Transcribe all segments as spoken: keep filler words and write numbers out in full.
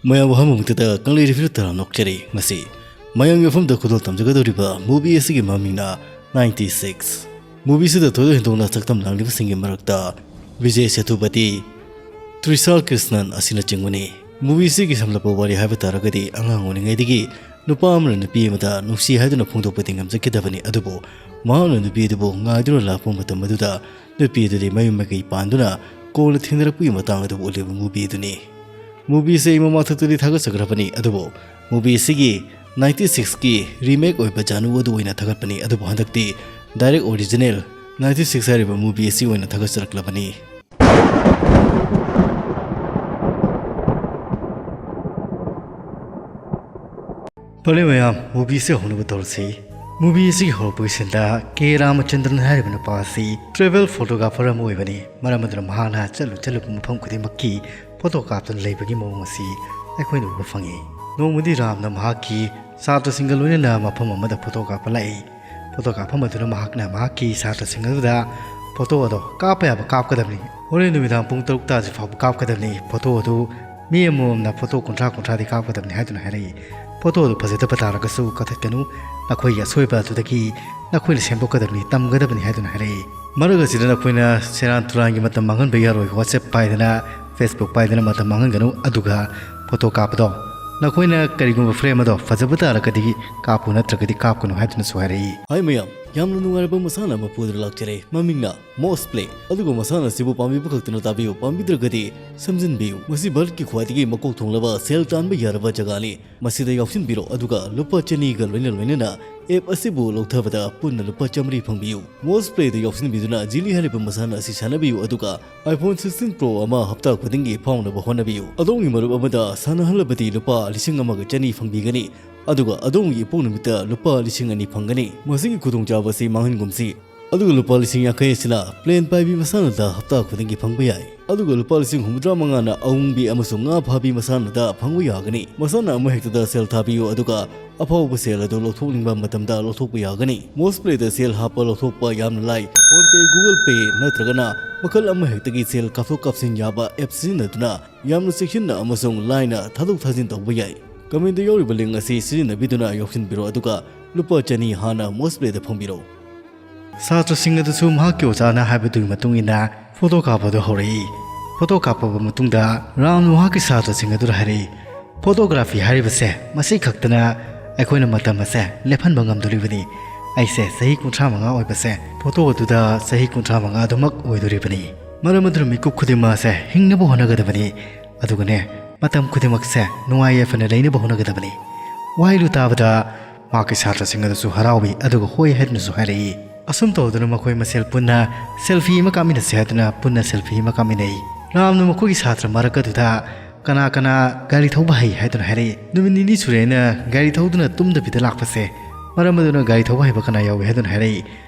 ꯃꯌꯥꯝꯕꯨ ꯑꯍꯥꯟꯕꯃꯛꯇꯗ ꯀꯪꯂꯩ ꯔꯤꯚꯤꯌꯨ ꯇꯔꯥꯝꯅ ꯑꯣꯛꯆꯔꯤ꯫ ꯉꯁꯤ ꯃꯌꯥꯝꯒꯤ ꯃꯐꯝꯗ ꯈꯨꯗꯣꯜ ꯇꯝꯖꯒꯗꯧꯔꯤꯕ movie ꯑꯁꯤꯒꯤ ꯃꯃꯤꯡꯅ ninety six꯫ Movie ꯑꯁꯤꯗ ꯊꯣꯏꯗꯣꯛ ꯍꯦꯟꯗꯣꯛꯅ ꯁꯛꯇꯝ ꯂꯥꯡꯂꯤꯕꯁꯤꯡꯒꯤ ꯃꯔꯛꯇ ꯕꯤꯖꯦ ꯁꯦꯇꯨꯄꯇꯤ, ꯇ꯭ꯔꯤꯁꯥꯜ ꯀ꯭ꯔꯤꯁꯅꯟ ꯑꯁꯤꯅꯆꯤꯡꯕꯅꯤ꯫ Movie ꯑꯁꯤꯒꯤ ꯁꯝꯂꯞꯄ ꯋꯥꯔꯤ ꯍꯥꯏꯕ ꯇꯥꯔꯒꯗꯤ, ꯑꯉꯥꯡ ꯑꯣꯏꯔꯤꯉꯩꯗꯒꯤ ꯅꯨꯄꯥ ꯑꯃꯅ ꯅꯨꯄꯤ ꯑꯃꯗ ꯅꯨꯡꯁꯤ ꯍꯥꯏꯗꯨꯅ ꯐꯣꯡꯗꯣꯛꯄꯗꯤ ꯉꯝꯖꯈꯤꯗꯕꯅꯤ, ꯑꯗꯨꯕꯨ ꯃꯍꯥꯛꯅ ꯅꯨꯄꯤ ꯑꯗꯨꯕꯨ ꯉꯥꯏꯗꯨꯅ ꯂꯥꯛꯄ ꯃꯇꯝ ꯑꯗꯨꯗ ꯅꯨꯄꯤ ꯑꯗꯨꯗꯤ ꯃꯌꯨꯝ ꯃꯀꯩ ꯄꯥꯟꯗꯨꯅ ꯀꯣꯟꯅ ꯊꯦꯡꯅꯔꯛꯄꯒꯤ ꯃꯇꯥꯡ ꯑꯗꯨꯕꯨ ꯎꯠꯂꯤꯕ movie ꯑꯗꯨꯅꯤ꯫ Movie ꯑꯁꯤ ꯑꯩ ꯃꯃꯥꯡꯊꯛꯇꯗꯤ ꯊꯥꯒꯠꯆꯈ꯭ꯔꯕꯅꯤ, ꯑꯗꯨꯕꯨ movie ꯑꯁꯤꯒꯤ ninety six ꯀꯤ remake ꯑꯣꯏꯕ ꯖꯥꯅꯨ ꯑꯗꯨ ꯑꯣꯏꯅ ꯊꯥꯒꯠꯄꯅꯤ, ꯑꯗꯨꯕꯨ ꯍꯟꯗꯛꯇꯤ direct original ninety six ꯍꯥꯏꯔꯤꯕ movie ꯑꯁꯤ ꯑꯣꯏꯅ ꯊꯥꯒꯠꯆꯔꯛꯂꯕꯅꯤ꯫ ꯐꯔꯦ ꯃꯌꯥꯝ, movie ꯑꯁꯤ ꯍꯧꯅꯕ ꯇꯧꯔꯁꯤ꯫ Movie ꯑꯁꯤꯒꯤ ꯍꯧꯔꯛꯄꯒꯤ ꯁꯤꯟꯗ ꯀꯦ ꯔꯥꯃꯆꯟꯗ꯭ꯔꯟ ꯍꯥꯏꯔꯤꯕ ꯅꯨꯄꯥ ꯑꯁꯤ travel photographer ꯑꯃ ꯑꯣꯏꯕꯅꯤ꯫ ꯃꯔꯝ ꯑꯗꯨꯅ ꯃꯍꯥꯛꯅ ꯆꯠꯂꯨ ꯆꯠꯂꯨꯕ ꯃꯐꯝ ꯈꯨꯗꯤꯡꯃꯛꯀꯤ ꯐꯣꯇꯣ ꯀꯥꯞꯇꯨꯅ ꯂꯩꯕꯒꯤ ꯃꯑꯣꯡ ꯑꯁꯤ ꯑꯩꯈꯣꯏꯅ ꯎꯕ ꯐꯪꯏ꯫ ꯅꯣꯡꯃꯗꯤ ꯔꯥꯝꯅ ꯃꯍꯥꯛꯀꯤ ꯁꯥꯇ꯭ꯔꯁꯤꯡꯒ ꯂꯣꯏꯅꯅ ꯃꯐꯝ ꯑꯃꯗ ꯐꯣꯇꯣ ꯀꯥꯞꯄ ꯂꯥꯛꯏ꯫ ꯐꯣꯇꯣ ꯀꯥꯞꯐꯝ ꯑꯗꯨꯗ ꯃꯍꯥꯛꯅ ꯃꯍꯥꯛꯀꯤ ꯁꯥꯇ꯭ꯔꯁꯤꯡ ꯑꯗꯨꯗ ꯐꯣꯇꯣ ꯑꯗꯣ ꯀꯥꯞꯄ ꯌꯥꯕ ꯀꯥꯞꯀꯗꯕꯅꯤ, ꯍꯣꯔꯦꯟ ꯅꯨꯃꯤꯗꯥꯡ ꯄꯨꯡ ꯇꯔꯨꯛ ꯇꯥꯗ꯭ꯔꯤ ꯐꯥꯎꯕ ꯀꯥꯞꯀꯗꯕꯅꯤ, ꯐꯣꯇꯣ ꯑꯗꯨ ꯃꯤ ꯑꯃꯃꯝꯅ ꯐꯣꯇꯣ ꯀꯨꯟꯊ꯭ꯔꯥ ꯀꯨꯟꯊ꯭ꯔꯥꯗꯤ ꯀꯥꯞꯀꯗꯕꯅꯤ ꯍꯥꯏꯗꯨꯅ ꯍꯥꯏꯔꯛꯏ꯫ ꯐꯣꯇꯣ ꯑꯗꯨ ꯐꯖꯗꯕ ꯇꯥꯔꯒꯁꯨ ꯀꯛꯊꯠꯀꯅꯨ, ꯅꯈꯣꯏꯒꯤ ꯑꯁꯣꯏꯕ ꯑꯗꯨꯗꯒꯤ ꯅꯈꯣꯏꯅ ꯁꯦꯝꯗꯣꯛꯀꯗꯕꯅꯤ, ꯇꯝꯒꯗꯕꯅꯤ ꯍꯥꯏꯗꯨꯅ ꯍꯥꯏꯔꯛꯏ꯫ ꯃꯔꯛ ꯑꯁꯤꯗ ꯅꯈꯣꯏꯅ ꯁꯦꯔꯥꯟ ꯇꯨꯔꯥꯟꯒꯤ ꯃꯇꯝ ꯃꯥꯡꯍꯟꯕ ꯌꯥꯔꯣꯏ꯫ WhatsApp ꯄꯥꯏꯗꯅ, Facebook ꯄꯥꯏꯗꯅ ꯃꯇꯝ ꯃꯥꯡꯍꯟꯒꯅꯨ, ꯑꯗꯨꯒ ꯐꯣꯇꯣ ꯀꯥꯞꯄꯗꯣ ꯅꯈꯣꯏꯅ ꯀꯔꯤꯒꯨꯝꯕ frame ꯑꯗꯣ ꯐꯖꯕ ꯇꯥꯔꯒꯗꯤ ꯀꯥꯞꯄꯨ, ꯅꯠꯇ꯭ꯔꯒꯗꯤ ꯀꯥꯞꯀꯅꯨ ꯍꯥꯏꯗꯨꯅꯁꯨ ꯍꯥꯏꯔꯛꯏ꯫ ꯍꯥꯏ ꯃꯌꯥꯝ, ꯌꯥꯝꯅ ꯅꯨꯡꯉꯥꯏꯔꯕ ꯃꯁꯥꯟꯅ ꯑꯃ ꯄꯨꯗꯨꯅ ꯂꯥꯛꯆꯔꯦ꯫ ꯃꯃꯤꯡꯅ Moss Play꯫ ꯑꯗꯨꯒ ꯃꯁꯥꯟꯅ ꯑꯁꯤꯕꯨ ꯄꯥꯝꯕꯤꯕ ꯈꯛꯇꯅ ꯇꯥꯕꯤꯌꯨ, ꯄꯥꯝꯕꯤꯗ꯭ꯔꯒꯗꯤ ꯁꯝꯖꯤꯟꯕꯤꯌꯨ꯫ ꯃꯁꯤ ꯚꯥꯔꯠꯀꯤ ꯈ꯭ꯋꯥꯏꯗꯒꯤ ꯃꯀꯣꯛ ꯊꯣꯡꯂꯕ ꯁꯦꯜ ꯇꯥꯟꯕ ꯌꯥꯔꯕ ꯖꯒꯥꯅꯤ꯫ ꯃꯁꯤꯗ ꯌꯥꯎꯁꯤꯟꯕꯤꯔꯣ, ꯑꯗꯨꯒ ꯂꯨꯄꯥ ꯆꯅꯤꯒ ꯂꯣꯏꯅ ꯂꯣꯏꯅꯅ app ꯑꯁꯤꯕꯨ ꯂꯧꯊꯕꯗ ꯄꯨꯟꯅ ꯂꯨꯄꯥ ꯆꯥꯃꯔꯤ ꯐꯪꯕꯤꯌꯨ꯫ Moss Play ꯗ ꯌꯥꯎꯁꯤꯟꯕꯤꯗꯨꯅ ꯖꯤꯂꯤ ꯍꯥꯏꯔꯤꯕ ꯃꯁꯥꯟꯅ ꯑꯁꯤ ꯁꯥꯟꯅꯕꯤꯌꯨ, ꯑꯗꯨꯒ iPhone sixteen Pro ꯑꯃ ꯍꯞꯇꯥ ꯈꯨꯗꯤꯡꯒꯤ ꯐꯥꯎꯅꯕ ꯍꯣꯠꯅꯕꯤꯌꯨ꯫ ꯑꯗꯣꯝꯒꯤ ꯃꯔꯨꯞ ꯑꯃꯗ ꯁꯥꯟꯅꯍꯜꯂꯕꯗꯤ ꯂꯨꯄꯥ ꯂꯤꯁꯤꯡ ꯑꯃꯒ ꯆꯅꯤ ꯐꯪꯕꯤꯒꯅꯤ, ꯑꯗꯨꯒ ꯑꯗꯣꯝꯒꯤ ꯏꯄꯣꯛ ꯅꯨꯃꯤꯠꯇ ꯂꯨꯄꯥ ꯂꯤꯁꯤꯡ ꯑꯅꯤ ꯐꯪꯒꯅꯤ꯫ ꯃꯁꯤꯒꯤ ꯈꯨꯗꯣꯡꯆꯥꯕ ꯑꯁꯤ ꯃꯥꯡꯍꯟꯒꯨꯝꯁꯤ꯫ ꯑꯗꯨꯒ ꯂꯨꯄꯥ ꯂꯤꯁꯤꯡ ꯌꯥꯡꯈꯩ ꯑꯁꯤꯅ plane ꯄꯥꯏꯕꯤ ꯃꯁꯥꯟꯅꯗ ꯍꯞꯇꯥ ꯈꯨꯗꯤꯡꯒꯤ ꯐꯪꯕ ꯌꯥꯏ꯫ ꯑꯗꯨꯒ ꯂꯨꯄꯥ ꯂꯤꯁꯤꯡ ꯍꯨꯝꯐꯨꯇꯔꯥ ꯃꯉꯥꯅ ꯑꯎꯪꯕꯤ ꯑꯃꯁꯨꯡ ꯉꯥ ꯐꯥꯕꯤ ꯃꯁꯥꯟꯅꯗ ꯐꯪꯕ ꯌꯥꯒꯅꯤ꯫ ꯃꯁꯥꯟꯅ ꯑꯃꯍꯦꯛꯇꯗ ꯁꯦꯜ ꯊꯥꯕꯤꯌꯨ, ꯑꯗꯨꯒ ꯑꯐꯥꯎꯕ ꯁꯦꯜ ꯑꯗꯨ ꯂꯧꯊꯣꯛꯅꯤꯡꯕ ꯃꯇꯝꯗ ꯂꯧꯊꯣꯛꯄ ꯌꯥꯒꯅꯤ꯫ Moss Play ꯗ ꯁꯦꯜ ꯍꯥꯞꯄ ꯂꯧꯊꯣꯛꯄ ꯌꯥꯝꯅ ꯂꯥꯏ꯫ PhonePe, Google Pay ꯅꯠꯇ꯭ꯔꯒꯅ ꯃꯈꯜ ꯑꯃꯍꯦꯛꯇꯒꯤ ꯁꯦꯜ ꯀꯥꯞꯊꯣꯛ ꯀꯥꯞꯁꯤꯟ ꯌꯥꯕ ꯑꯦꯞ ꯁꯤꯖꯤꯟꯅꯗꯨꯅ ꯌꯥꯝꯅ ꯆꯦꯛꯁꯤꯟꯅ ꯑꯃꯁꯨꯡ ꯂꯥꯏꯅ ꯊꯥꯗꯣꯛ ꯊꯥꯖꯤꯟ ꯇꯧꯕ ꯌꯥꯏ꯫ ꯀꯃꯦꯟꯗ ꯌꯥꯎꯔꯤꯕ ꯂꯤꯡ ꯑꯁꯤ ꯁꯤꯖꯤꯟꯅꯕꯤꯗꯨꯅ ꯌꯥꯎꯁꯤꯟꯕꯤꯔꯣ, ꯑꯗꯨꯒ ꯂꯨꯄꯥ ꯆꯅꯤ ꯍꯥꯟꯅ ꯃꯣꯁꯄ꯭ꯂꯦꯗ ꯐꯪꯕꯤꯔꯣ꯫ ꯁꯥꯇ꯭ꯔꯁꯤꯡ ꯑꯗꯨꯁꯨ ꯃꯍꯥꯛꯀꯤ ꯑꯣꯖꯥꯅ ꯍꯥꯏꯕꯗꯨꯒꯤ ꯃꯇꯨꯡ ꯏꯟꯅ ꯐꯣꯇꯣ ꯀꯥꯞꯄꯗꯨ ꯍꯧꯔꯛꯏ꯫ ꯐꯣꯇꯣ ꯀꯥꯞꯄꯕ ꯃꯇꯨꯡꯗ ꯔꯥꯝꯅ ꯃꯍꯥꯛꯀꯤ ꯁꯥꯇ꯭ꯔꯁꯤꯡ ꯑꯗꯨꯗ ꯍꯥꯏꯔꯛꯏ, "ꯐꯣꯇꯣꯒ꯭ꯔꯥꯐꯤ ꯍꯥꯏꯔꯤꯕꯁꯦ ꯃꯁꯤ ꯈꯛꯇꯅ ꯑꯩꯈꯣꯏꯅ ꯃꯇꯝ ꯑꯁꯦ ꯂꯦꯞꯍꯟꯕ ꯉꯝꯗꯣꯔꯤꯕꯅꯤ꯫ ꯑꯩꯁꯦ ꯆꯍꯤ ꯀꯨꯟꯊ꯭ꯔꯥ ꯃꯉꯥ ꯑꯣꯏꯕꯁꯦ ꯐꯣꯇꯣ ꯑꯗꯨꯗ ꯆꯍꯤ ꯀꯨꯟꯊ꯭ꯔꯥ ꯃꯉꯥ ꯑꯗꯨꯃꯛ ꯑꯣꯏꯗꯣꯔꯤꯕꯅꯤ꯫ ꯃꯔꯝ ꯑꯗꯨꯅ ꯃꯤꯀꯨꯞ ꯈꯨꯗꯤꯡꯃꯛ ꯑꯁꯦ ꯍꯤꯡꯅꯕ ꯍꯣꯠꯅꯒꯗꯕꯅꯤ꯫ ꯑꯗꯨꯒꯅꯦ, ꯃꯇꯝ ꯈꯨꯗꯤꯡꯃꯛꯁꯦ ꯅꯨꯡꯉꯥꯏ ꯌꯥꯏꯐꯅ ꯂꯩꯅꯕ ꯍꯣꯠꯅꯒꯗꯕꯅꯤ"꯫ ꯋꯥꯍꯩꯗꯨ ꯇꯥꯕꯗ ꯃꯍꯥꯛꯀꯤ ꯁꯥꯇ꯭ꯔꯁꯤꯡ ꯑꯗꯨꯁꯨ ꯍꯔꯥꯎꯏ, ꯑꯗꯨꯒ ꯍꯣꯏ ꯍꯥꯏꯗꯨꯅꯁꯨ ꯍꯥꯏꯔꯛꯏ꯫ ꯑꯁꯨꯝ ꯇꯧꯗꯨꯅ ꯃꯈꯣꯏ ꯃꯁꯦꯜ ꯄꯨꯟꯅ ꯁꯦꯜꯐꯤ ꯑꯃ ꯀꯥꯞꯃꯤꯟꯅꯁꯤ ꯍꯥꯏꯗꯨꯅ ꯄꯨꯟꯅ ꯁꯦꯜꯐꯤ ꯑꯃ ꯀꯥꯞꯃꯤꯟꯅꯩ꯫ ꯔꯥꯝꯅ ꯃꯈꯣꯏꯒꯤ ꯁꯥꯇ꯭ꯔ ꯃꯔꯛ ꯑꯗꯨꯗ ꯀꯅꯥ ꯀꯅꯥ ꯒꯥꯔꯤ ꯊꯧꯕ ꯍꯩ ꯍꯥꯏꯗꯨꯅ ꯍꯥꯏꯔꯛꯏ꯫ ꯅꯨꯃꯤꯠ ꯅꯤꯅꯤ ꯁꯨꯔꯦ ꯑꯩꯅ ꯒꯥꯔꯤ ꯊꯧꯗꯨꯅ ꯇꯨꯝꯗꯕꯤꯗ ꯂꯥꯛꯄꯁꯦ꯫ ꯃꯔꯝ ꯑꯗꯨꯅ ꯒꯥꯔꯤ ꯊꯧꯕ ꯍꯩꯕ ꯀꯅꯥ ꯌꯥꯎꯏ ꯍꯥꯏꯗꯨꯅ ꯍꯥꯏꯔꯛꯏ꯫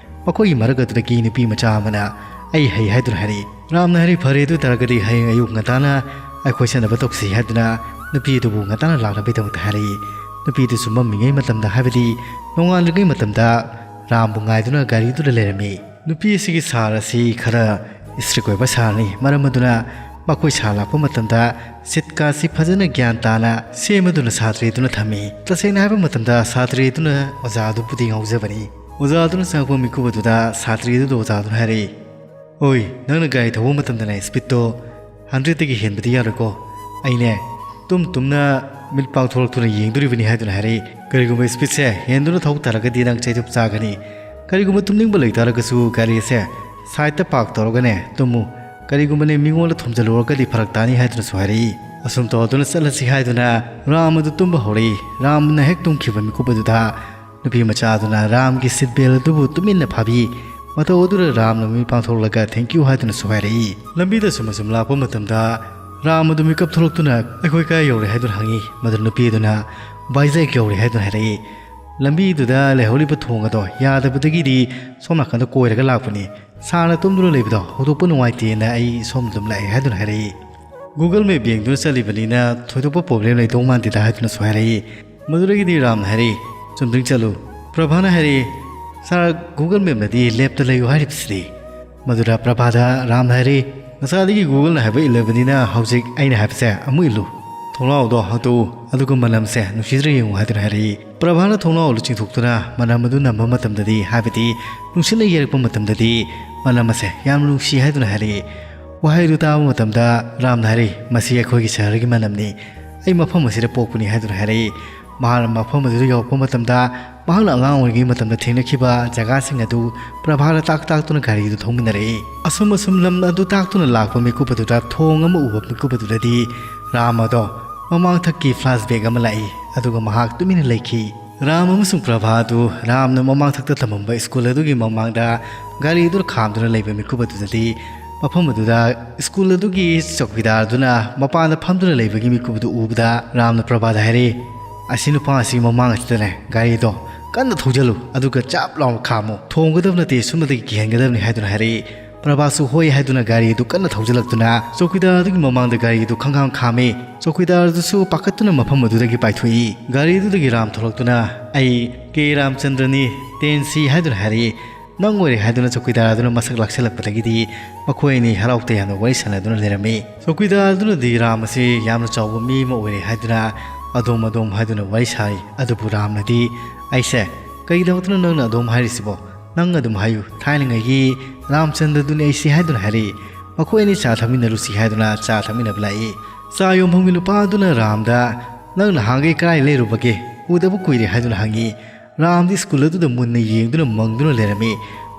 ꯃꯈꯣꯏꯒꯤ ꯃꯔꯛ ꯑꯗꯨꯗꯒꯤ ꯅꯨꯄꯤ ꯃꯆꯥ ꯑꯃꯅ "ꯑꯩ ꯍꯩ" ꯍꯥꯏꯗꯨꯅ ꯍꯥꯏꯔꯛꯏ꯫ ꯔꯥꯝꯅ ꯍꯥꯏꯔꯛꯏ, "ꯐꯔꯦ, ꯑꯗꯨ ꯑꯣꯏ ꯇꯥꯔꯒꯗꯤ ꯍꯌꯦꯡ ꯑꯌꯨꯛ ꯉꯟꯇꯥꯅ ꯑꯩꯈꯣꯏ ꯆꯠꯅꯕ ꯇꯧꯁꯤ" ꯍꯥꯏꯗꯨꯅ ꯅꯨꯄꯤ ꯑꯗꯨꯕꯨ ꯉꯟꯇꯥꯅ ꯂꯥꯛꯅꯕꯒꯤꯗꯃꯛꯇ ꯍꯥꯏꯔꯛꯏ꯫ ꯅꯨꯄꯤ ꯑꯗꯨꯁꯨ ꯃꯝꯃꯤꯉꯩ ꯃꯇꯝꯗ, ꯍꯥꯏꯕꯗꯤ ꯅꯣꯡꯉꯥꯜꯂꯤꯉꯩ ꯃꯇꯝꯗ, ꯔꯥꯝꯕꯨ ꯉꯥꯏꯗꯨꯅ ꯒꯥꯔꯤꯗꯨꯗ ꯂꯩꯔꯝꯃꯤ꯫ ꯅꯨꯄꯤ ꯑꯁꯤꯒꯤ ꯁꯥꯔ ꯑꯁꯤ ꯈꯔ ꯏꯁꯇ꯭ꯔꯤꯛ ꯑꯣꯏꯕ ꯁꯥꯔꯅꯤ, ꯃꯔꯝ ꯑꯗꯨꯅ ꯃꯈꯣꯏ ꯁꯥꯔ ꯂꯥꯛꯄ ꯃꯇꯝꯗ ꯁꯤꯠ ꯀꯥꯁꯤ ꯐꯖꯅ ꯒ꯭ꯌꯥꯟ ꯇꯥꯅ ꯁꯦꯝꯃꯗꯨꯅ ꯁꯥꯇ꯭ꯔꯤ ꯑꯗꯨꯅ ꯊꯝꯃꯤ꯫ ꯇꯁꯦꯡꯅ ꯍꯥꯏꯕ ꯃꯇꯝꯗ ꯁꯥꯇ꯭ꯔꯤ ꯑꯗꯨꯅ ꯑꯣꯖꯥ ꯑꯗꯨꯕꯨꯗꯤ ꯉꯥꯎꯖꯕꯅꯤ꯫ ꯑꯣꯖꯥ ꯑꯗꯨꯅ ꯆꯪꯉꯛꯄ ꯃꯤꯀꯨꯞ ꯑꯗꯨꯗ ꯁꯥꯇ꯭ꯔꯤ ꯑꯗꯨꯗ ꯑꯣꯖꯥ ꯑꯗꯨꯅ ꯍꯥꯏꯔꯛꯏ, "ꯑꯣꯏ, ꯅꯪꯅ ꯒꯥꯔꯤ ꯊꯧꯕ ꯃꯇꯝꯗꯅꯦ ꯁ꯭ꯄꯤꯠꯇꯣ ꯍꯟꯗ꯭ꯔꯦꯠꯇꯒꯤ ꯍꯦꯟꯕꯗꯤ ꯌꯥꯔꯣꯏꯀꯣ꯫ ꯑꯩꯅꯦ ꯇꯨꯝ ꯇꯨꯝꯅ ꯃꯤꯠ ꯄꯥꯡꯊꯣꯔꯛꯇꯨꯅ ꯌꯦꯡꯗꯣꯔꯤꯕꯅꯤ" ꯍꯥꯏꯗꯨꯅ ꯍꯥꯏꯔꯛꯏ꯫ "ꯀꯔꯤꯒꯨꯝꯕ ꯁ꯭ꯄꯤꯠꯁꯦ ꯍꯦꯟꯗꯨꯅ ꯊꯧ ꯇꯥꯔꯒꯗꯤ ꯅꯪ ꯆꯩꯊꯨꯞ ꯆꯥꯒꯅꯤ꯫ ꯀꯔꯤꯒꯨꯝꯕ ꯇꯨꯝꯅꯤꯡꯕ ꯂꯩꯇꯥꯔꯒꯁꯨ ꯒꯥꯔꯤꯁꯦ ꯁꯥꯏꯠꯇ ꯄꯥꯔꯛ ꯇꯧꯔꯒꯅꯦ ꯇꯨꯝꯃꯨ꯫ ꯀꯔꯤꯒꯨꯝꯕꯅꯦ ꯃꯤꯉꯣꯟꯗ ꯊꯣꯝꯖꯤꯜꯂꯨꯔꯒꯗꯤ ꯐꯔꯛ ꯇꯥꯅꯤ" ꯍꯥꯏꯗꯨꯅꯁꯨ ꯍꯥꯏꯔꯛꯏ꯫ ꯑꯁꯨꯝ ꯇꯧꯗꯨꯅ ꯆꯠꯂꯁꯤ ꯍꯥꯏꯗꯨꯅ ꯔꯥꯝ ꯑꯗꯨ ꯇꯨꯝꯕ ꯍꯧꯔꯛꯏ꯫ ꯔꯥꯝꯅ ꯍꯦꯛ ꯇꯨꯝꯈꯤꯕ ꯃꯤꯀꯨꯞ ꯑꯗꯨꯗ ꯅꯨꯄꯤ ꯃꯆꯥ ꯑꯗꯨꯅ ꯔꯥꯝꯒꯤ ꯁꯤꯠ ꯕꯦꯜ ꯑꯗꯨꯕꯨ ꯇꯨꯃꯤꯟꯅ ꯐꯥꯕꯤ꯫ ꯃꯇꯧ ꯑꯗꯨꯗ ꯔꯥꯝꯅ ꯃꯃꯤꯠ ꯄꯥꯡꯊꯣꯛꯂꯒ "Thank you" ꯍꯥꯏꯗꯨꯅꯁꯨ ꯍꯥꯏꯔꯛꯏ꯫ ꯂꯝꯕꯤꯗ ꯁꯨꯝ ꯑꯁꯨꯝ ꯂꯥꯛꯄ ꯃꯇꯝꯗ ꯔꯥꯝ ꯑꯗꯨ ꯃꯤꯀꯞ ꯊꯣꯛꯂꯛꯇꯨꯅ "ꯑꯩꯈꯣꯏ ꯀꯥꯏ ꯌꯧꯔꯦ?" ꯍꯥꯏꯗꯨꯅ ꯍꯪꯉꯤ꯫ ꯃꯗꯨ ꯅꯨꯄꯤ ꯑꯗꯨꯅ "ꯚꯥꯏꯖꯥꯛ ꯌꯧꯔꯦ" ꯍꯥꯏꯗꯨꯅ ꯍꯥꯏꯔꯛꯏ꯫ ꯂꯝꯕꯤꯗꯨꯗ ꯂꯩꯍꯧꯔꯤꯕ ꯊꯣꯡ ꯑꯗꯣ ꯌꯥꯗꯕꯗꯒꯤꯗꯤ ꯁꯣꯝ ꯅꯥꯀꯟꯗ ꯀꯣꯏꯔꯒ ꯂꯥꯛꯄꯅꯤ꯫ ꯁꯥꯔꯅ ꯇꯨꯝꯗꯨꯅ ꯂꯩꯕꯗꯣ ꯍꯧꯗꯣꯛꯄ ꯅꯨꯡꯉꯥꯏꯇꯦꯅ ꯑꯩ ꯁꯣꯝꯗ ꯑꯗꯨꯝ ꯂꯥꯛꯑꯦ ꯍꯥꯏꯗꯨꯅ ꯍꯥꯏꯔꯛꯏ꯫ Google Map ꯌꯦꯡꯗꯨꯅ ꯆꯠꯂꯤꯕꯅꯤꯅ ꯊꯣꯏꯗꯣꯛꯄ ꯄ꯭ꯔꯣꯕ꯭ꯂꯦꯝ ꯂꯩꯗꯧ ꯃꯥꯟꯗꯦꯗ ꯍꯥꯏꯗꯨꯅꯁꯨ ꯍꯥꯏꯔꯛꯏ꯫ ꯃꯗꯨꯗꯒꯤꯗꯤ ꯔꯥꯝꯅ ꯍꯥꯏꯔꯛꯏ, "ꯆꯨꯝꯗ꯭ꯔꯤꯡ ꯆꯠꯂꯨ"꯫ ꯄ꯭ꯔꯚꯥꯅ ꯍꯥꯏꯔꯛꯏ, "ꯁꯥꯔ, Google Mapꯅꯗꯤ ꯂꯦꯞꯇ ꯂꯩꯌꯨ ꯍꯥꯏꯔꯤꯕꯁꯤꯗꯤ"꯫ ꯃꯗꯨꯗ ꯄ꯭ꯔꯚꯥꯗ ꯔꯥꯝꯅ ꯍꯥꯏꯔꯤ, "ꯉꯁꯥꯏꯗꯒꯤ ꯒꯨꯒꯜꯅ ꯍꯥꯏꯕ ꯏꯜꯂꯕꯅꯤꯅ ꯍꯧꯖꯤꯛ ꯑꯩꯅ ꯍꯥꯏꯕꯁꯦ ꯑꯃꯨꯛ ꯏꯜꯂꯨ꯫ ꯊꯣꯡꯅꯥꯎꯗꯣ ꯍꯥꯡꯇꯣꯛꯎ, ꯑꯗꯨꯒ ꯃꯅꯝꯁꯦ ꯅꯨꯡꯁꯤꯗ꯭ꯔꯥ ꯌꯦꯡꯉꯨ" ꯍꯥꯏꯗꯨꯅ ꯍꯥꯏꯔꯛꯏ꯫ ꯄ꯭ꯔꯚꯥꯅ ꯊꯣꯡꯅꯥꯎ ꯑꯗꯨ ꯆꯤꯡꯊꯣꯛꯇꯨꯅ ꯃꯅꯝ ꯑꯗꯨ ꯅꯝꯕ ꯃꯇꯝꯗꯗꯤ, ꯍꯥꯏꯕꯗꯤ ꯅꯨꯡꯁꯤꯠꯅ ꯌꯩꯔꯛꯄ ꯃꯇꯝꯗꯗꯤ, ꯃꯅꯝ ꯑꯁꯦ ꯌꯥꯝꯅ ꯅꯨꯡꯁꯤ ꯍꯥꯏꯗꯨꯅ ꯍꯥꯏꯔꯛꯏ꯫ ꯋꯥꯍꯩ ꯑꯗꯨ ꯇꯥꯕ ꯃꯇꯝꯗ ꯔꯥꯝꯅ ꯍꯥꯏꯔꯛꯏ, "ꯃꯁꯤ ꯑꯩꯈꯣꯏꯒꯤ ꯁꯍꯔꯒꯤ ꯃꯅꯝꯅꯤ꯫ ꯑꯩ ꯃꯐꯝ ꯑꯁꯤꯗ ꯄꯣꯛꯄꯅꯤ" ꯍꯥꯏꯗꯨꯅ ꯍꯥꯏꯔꯛꯏ꯫ ꯃꯍꯥꯛꯅ ꯃꯐꯝ ꯑꯗꯨꯗ ꯌꯧꯔꯛꯄ ꯃꯇꯝꯗ, ꯃꯍꯥꯛꯅ ꯑꯉꯥꯡ ꯑꯣꯏꯔꯤꯉꯩ ꯃꯇꯝꯗ ꯊꯦꯡꯅꯈꯤꯕ ꯖꯒꯥꯁꯤꯡ ꯑꯗꯨ ꯄ꯭ꯔꯚꯥꯗ ꯇꯥꯛ ꯇꯥꯛꯇꯨꯅ ꯒꯥꯔꯤꯗꯨ ꯊꯧꯃꯤꯟꯅꯔꯛꯏ꯫ ꯑꯁꯨꯝ ꯑꯁꯨꯝ ꯂꯝ ꯑꯗꯨ ꯇꯥꯛꯇꯨꯅ ꯂꯥꯛꯄ ꯃꯤꯀꯨꯞ ꯑꯗꯨꯗ, ꯊꯣꯡ ꯑꯃ ꯎꯕ ꯃꯤꯀꯨꯞ ꯑꯗꯨꯗꯗꯤ ꯔꯥꯝ ꯑꯗꯣ ꯃꯃꯥꯡꯊꯛꯀꯤ flashback ꯑꯃ ꯂꯥꯛꯏ, ꯑꯗꯨꯒ ꯃꯍꯥꯛ ꯇꯨꯃꯤꯟꯅ ꯂꯩꯈꯤ꯫ ꯔꯥꯝ ꯑꯃꯁꯨꯡ ꯄ꯭ꯔꯚꯥ ꯑꯗꯨ ꯔꯥꯝꯅ ꯃꯃꯥꯡꯊꯛꯇ ꯊꯝꯃꯝꯕ ꯁ꯭ꯀꯨꯜ ꯑꯗꯨꯒꯤ ꯃꯃꯥꯡꯗ ꯒꯥꯔꯤ ꯑꯗꯨꯅ ꯈꯥꯝꯗꯨꯅ ꯂꯩꯕ ꯃꯤꯀꯨꯞ ꯑꯗꯨꯗꯗꯤ, ꯃꯐꯝ ꯑꯗꯨꯗ ꯁ꯭ꯀꯨꯜ ꯑꯗꯨꯒꯤ ꯆꯧꯀꯤꯗꯥꯔ ꯑꯗꯨꯅ ꯃꯄꯥꯟꯗ ꯐꯝꯗꯨꯅ ꯂꯩꯕꯒꯤ ꯃꯤꯀꯨꯞ ꯑꯗꯨ ꯎꯕꯗ, ꯔꯥꯝꯅ ꯄ꯭ꯔꯚꯥꯗ ꯍꯥꯏꯔꯛꯏ, "ꯑꯁꯤ ꯅꯨꯄꯥ ꯑꯁꯤꯒꯤ ꯃꯃꯥꯡ ꯑꯁꯤꯗꯅꯦ ꯒꯥꯔꯤꯗꯣ ꯀꯟꯅ ꯊꯧꯖꯜꯂꯨ, ꯑꯗꯨꯒ ꯆꯞ ꯂꯥꯎꯅ ꯈꯥꯝꯃꯨ꯫ ꯊꯣꯡꯒꯗꯕ ꯅꯠꯇꯦ, ꯁꯨꯝꯅꯇꯒꯤ ꯀꯤꯍꯟꯒꯗꯕꯅꯤ" ꯍꯥꯏꯗꯨꯅ ꯍꯥꯏꯔꯛꯏ꯫ ꯄ꯭ꯔꯚꯥꯁꯨ ꯍꯣꯏ ꯍꯥꯏꯗꯨꯅ ꯒꯥꯔꯤ ꯑꯗꯨ ꯀꯟꯅ ꯊꯧꯖꯤꯜꯂꯛꯇꯨꯅ ꯆꯧꯀꯤꯗꯥꯔ ꯑꯗꯨꯒꯤ ꯃꯃꯥꯡꯗ ꯒꯥꯔꯤ ꯑꯗꯨ ꯈꯪꯈꯥꯝ ꯈꯥꯝꯃꯤ꯫ ꯆꯧꯀꯤꯗꯥꯔ ꯑꯗꯨꯁꯨ ꯄꯥꯈꯠꯇꯨꯅ ꯃꯐꯝ ꯑꯗꯨꯗꯒꯤ ꯄꯥꯏꯊꯣꯛꯏ꯫ ꯒꯥꯔꯤ ꯑꯗꯨꯗꯒꯤ ꯔꯥꯝ ꯊꯣꯛꯂꯛꯇꯨꯅ, "ꯑꯩ ꯀꯦ ꯔꯥꯝꯆꯟꯗ꯭ꯔꯅꯤ, ten C" ꯍꯥꯏꯗꯨꯅ ꯍꯥꯏꯔꯛꯏ꯫ "ꯅꯪ ꯑꯣꯏꯔꯦ" ꯍꯥꯏꯗꯨꯅ ꯆꯧꯀꯤꯗꯥꯔ ꯑꯗꯨꯅ ꯃꯁꯛ ꯂꯥꯛꯁꯤꯜꯂꯛꯄꯗꯒꯤꯗꯤ ꯃꯈꯣꯏ ꯑꯅꯤ ꯍꯔꯥꯎ ꯇꯌꯥꯝꯅ ꯋꯥꯔꯤ ꯁꯥꯟꯅꯗꯨꯅ ꯂꯩꯔꯝꯃꯤ꯫ ꯆꯧꯀꯤꯗꯥꯔ ꯑꯗꯨꯅꯗꯤ ꯔꯥꯝ ꯑꯁꯤ ꯌꯥꯝꯅ ꯆꯥꯎꯕ ꯃꯤ ꯑꯃ ꯑꯣꯏꯔꯦ ꯍꯥꯏꯗꯨꯅ ꯑꯗꯣꯝ ꯑꯗꯣꯝ ꯍꯥꯏꯗꯨꯅ ꯋꯥꯔꯤ ꯁꯥꯔꯤ꯫ ꯑꯗꯨꯕꯨ ꯔꯥꯝꯅꯗꯤ, "ꯑꯩꯁꯦ ꯀꯩꯒꯤꯗꯃꯛꯇꯅꯣ ꯅꯪꯅ ꯑꯗꯣꯝ ꯍꯥꯏꯔꯤꯁꯤꯕꯣ? ꯅꯪ ꯑꯗꯨꯝ ꯍꯥꯏꯌꯨ, ꯊꯥꯏꯅꯉꯩꯒꯤ ꯔꯥꯝꯆꯟꯗ꯭ꯔꯗꯨꯅꯤ ꯑꯩꯁꯦ" ꯍꯥꯏꯗꯨꯅ ꯍꯥꯏꯔꯛꯏ꯫ ꯃꯈꯣꯏ ꯑꯅꯤ ꯆꯥ ꯊꯛꯃꯤꯟꯅꯔꯨꯁꯤ ꯍꯥꯏꯗꯨꯅ ꯆꯥ ꯊꯛꯃꯤꯟꯅꯕ ꯂꯥꯛꯏ꯫ ꯆꯥ ꯌꯣꯟꯐꯝꯒꯤ ꯅꯨꯄꯥ ꯑꯗꯨꯅ ꯔꯥꯝꯗ, "ꯅꯪ ꯅꯍꯥꯟꯈꯩ ꯀꯗꯥꯏ ꯂꯩꯔꯨꯕꯒꯦ? ꯎꯗꯕ ꯀꯨꯏꯔꯦ" ꯍꯥꯏꯗꯨꯅ ꯍꯪꯉꯤ꯫ ꯔꯥꯝꯗꯤ ꯁ꯭ꯀꯨꯜ ꯑꯗꯨꯗ ꯃꯨꯟꯅ ꯌꯦꯡꯗꯨꯅ ꯃꯪꯗꯨꯅ ꯂꯩꯔꯝꯃꯤ꯫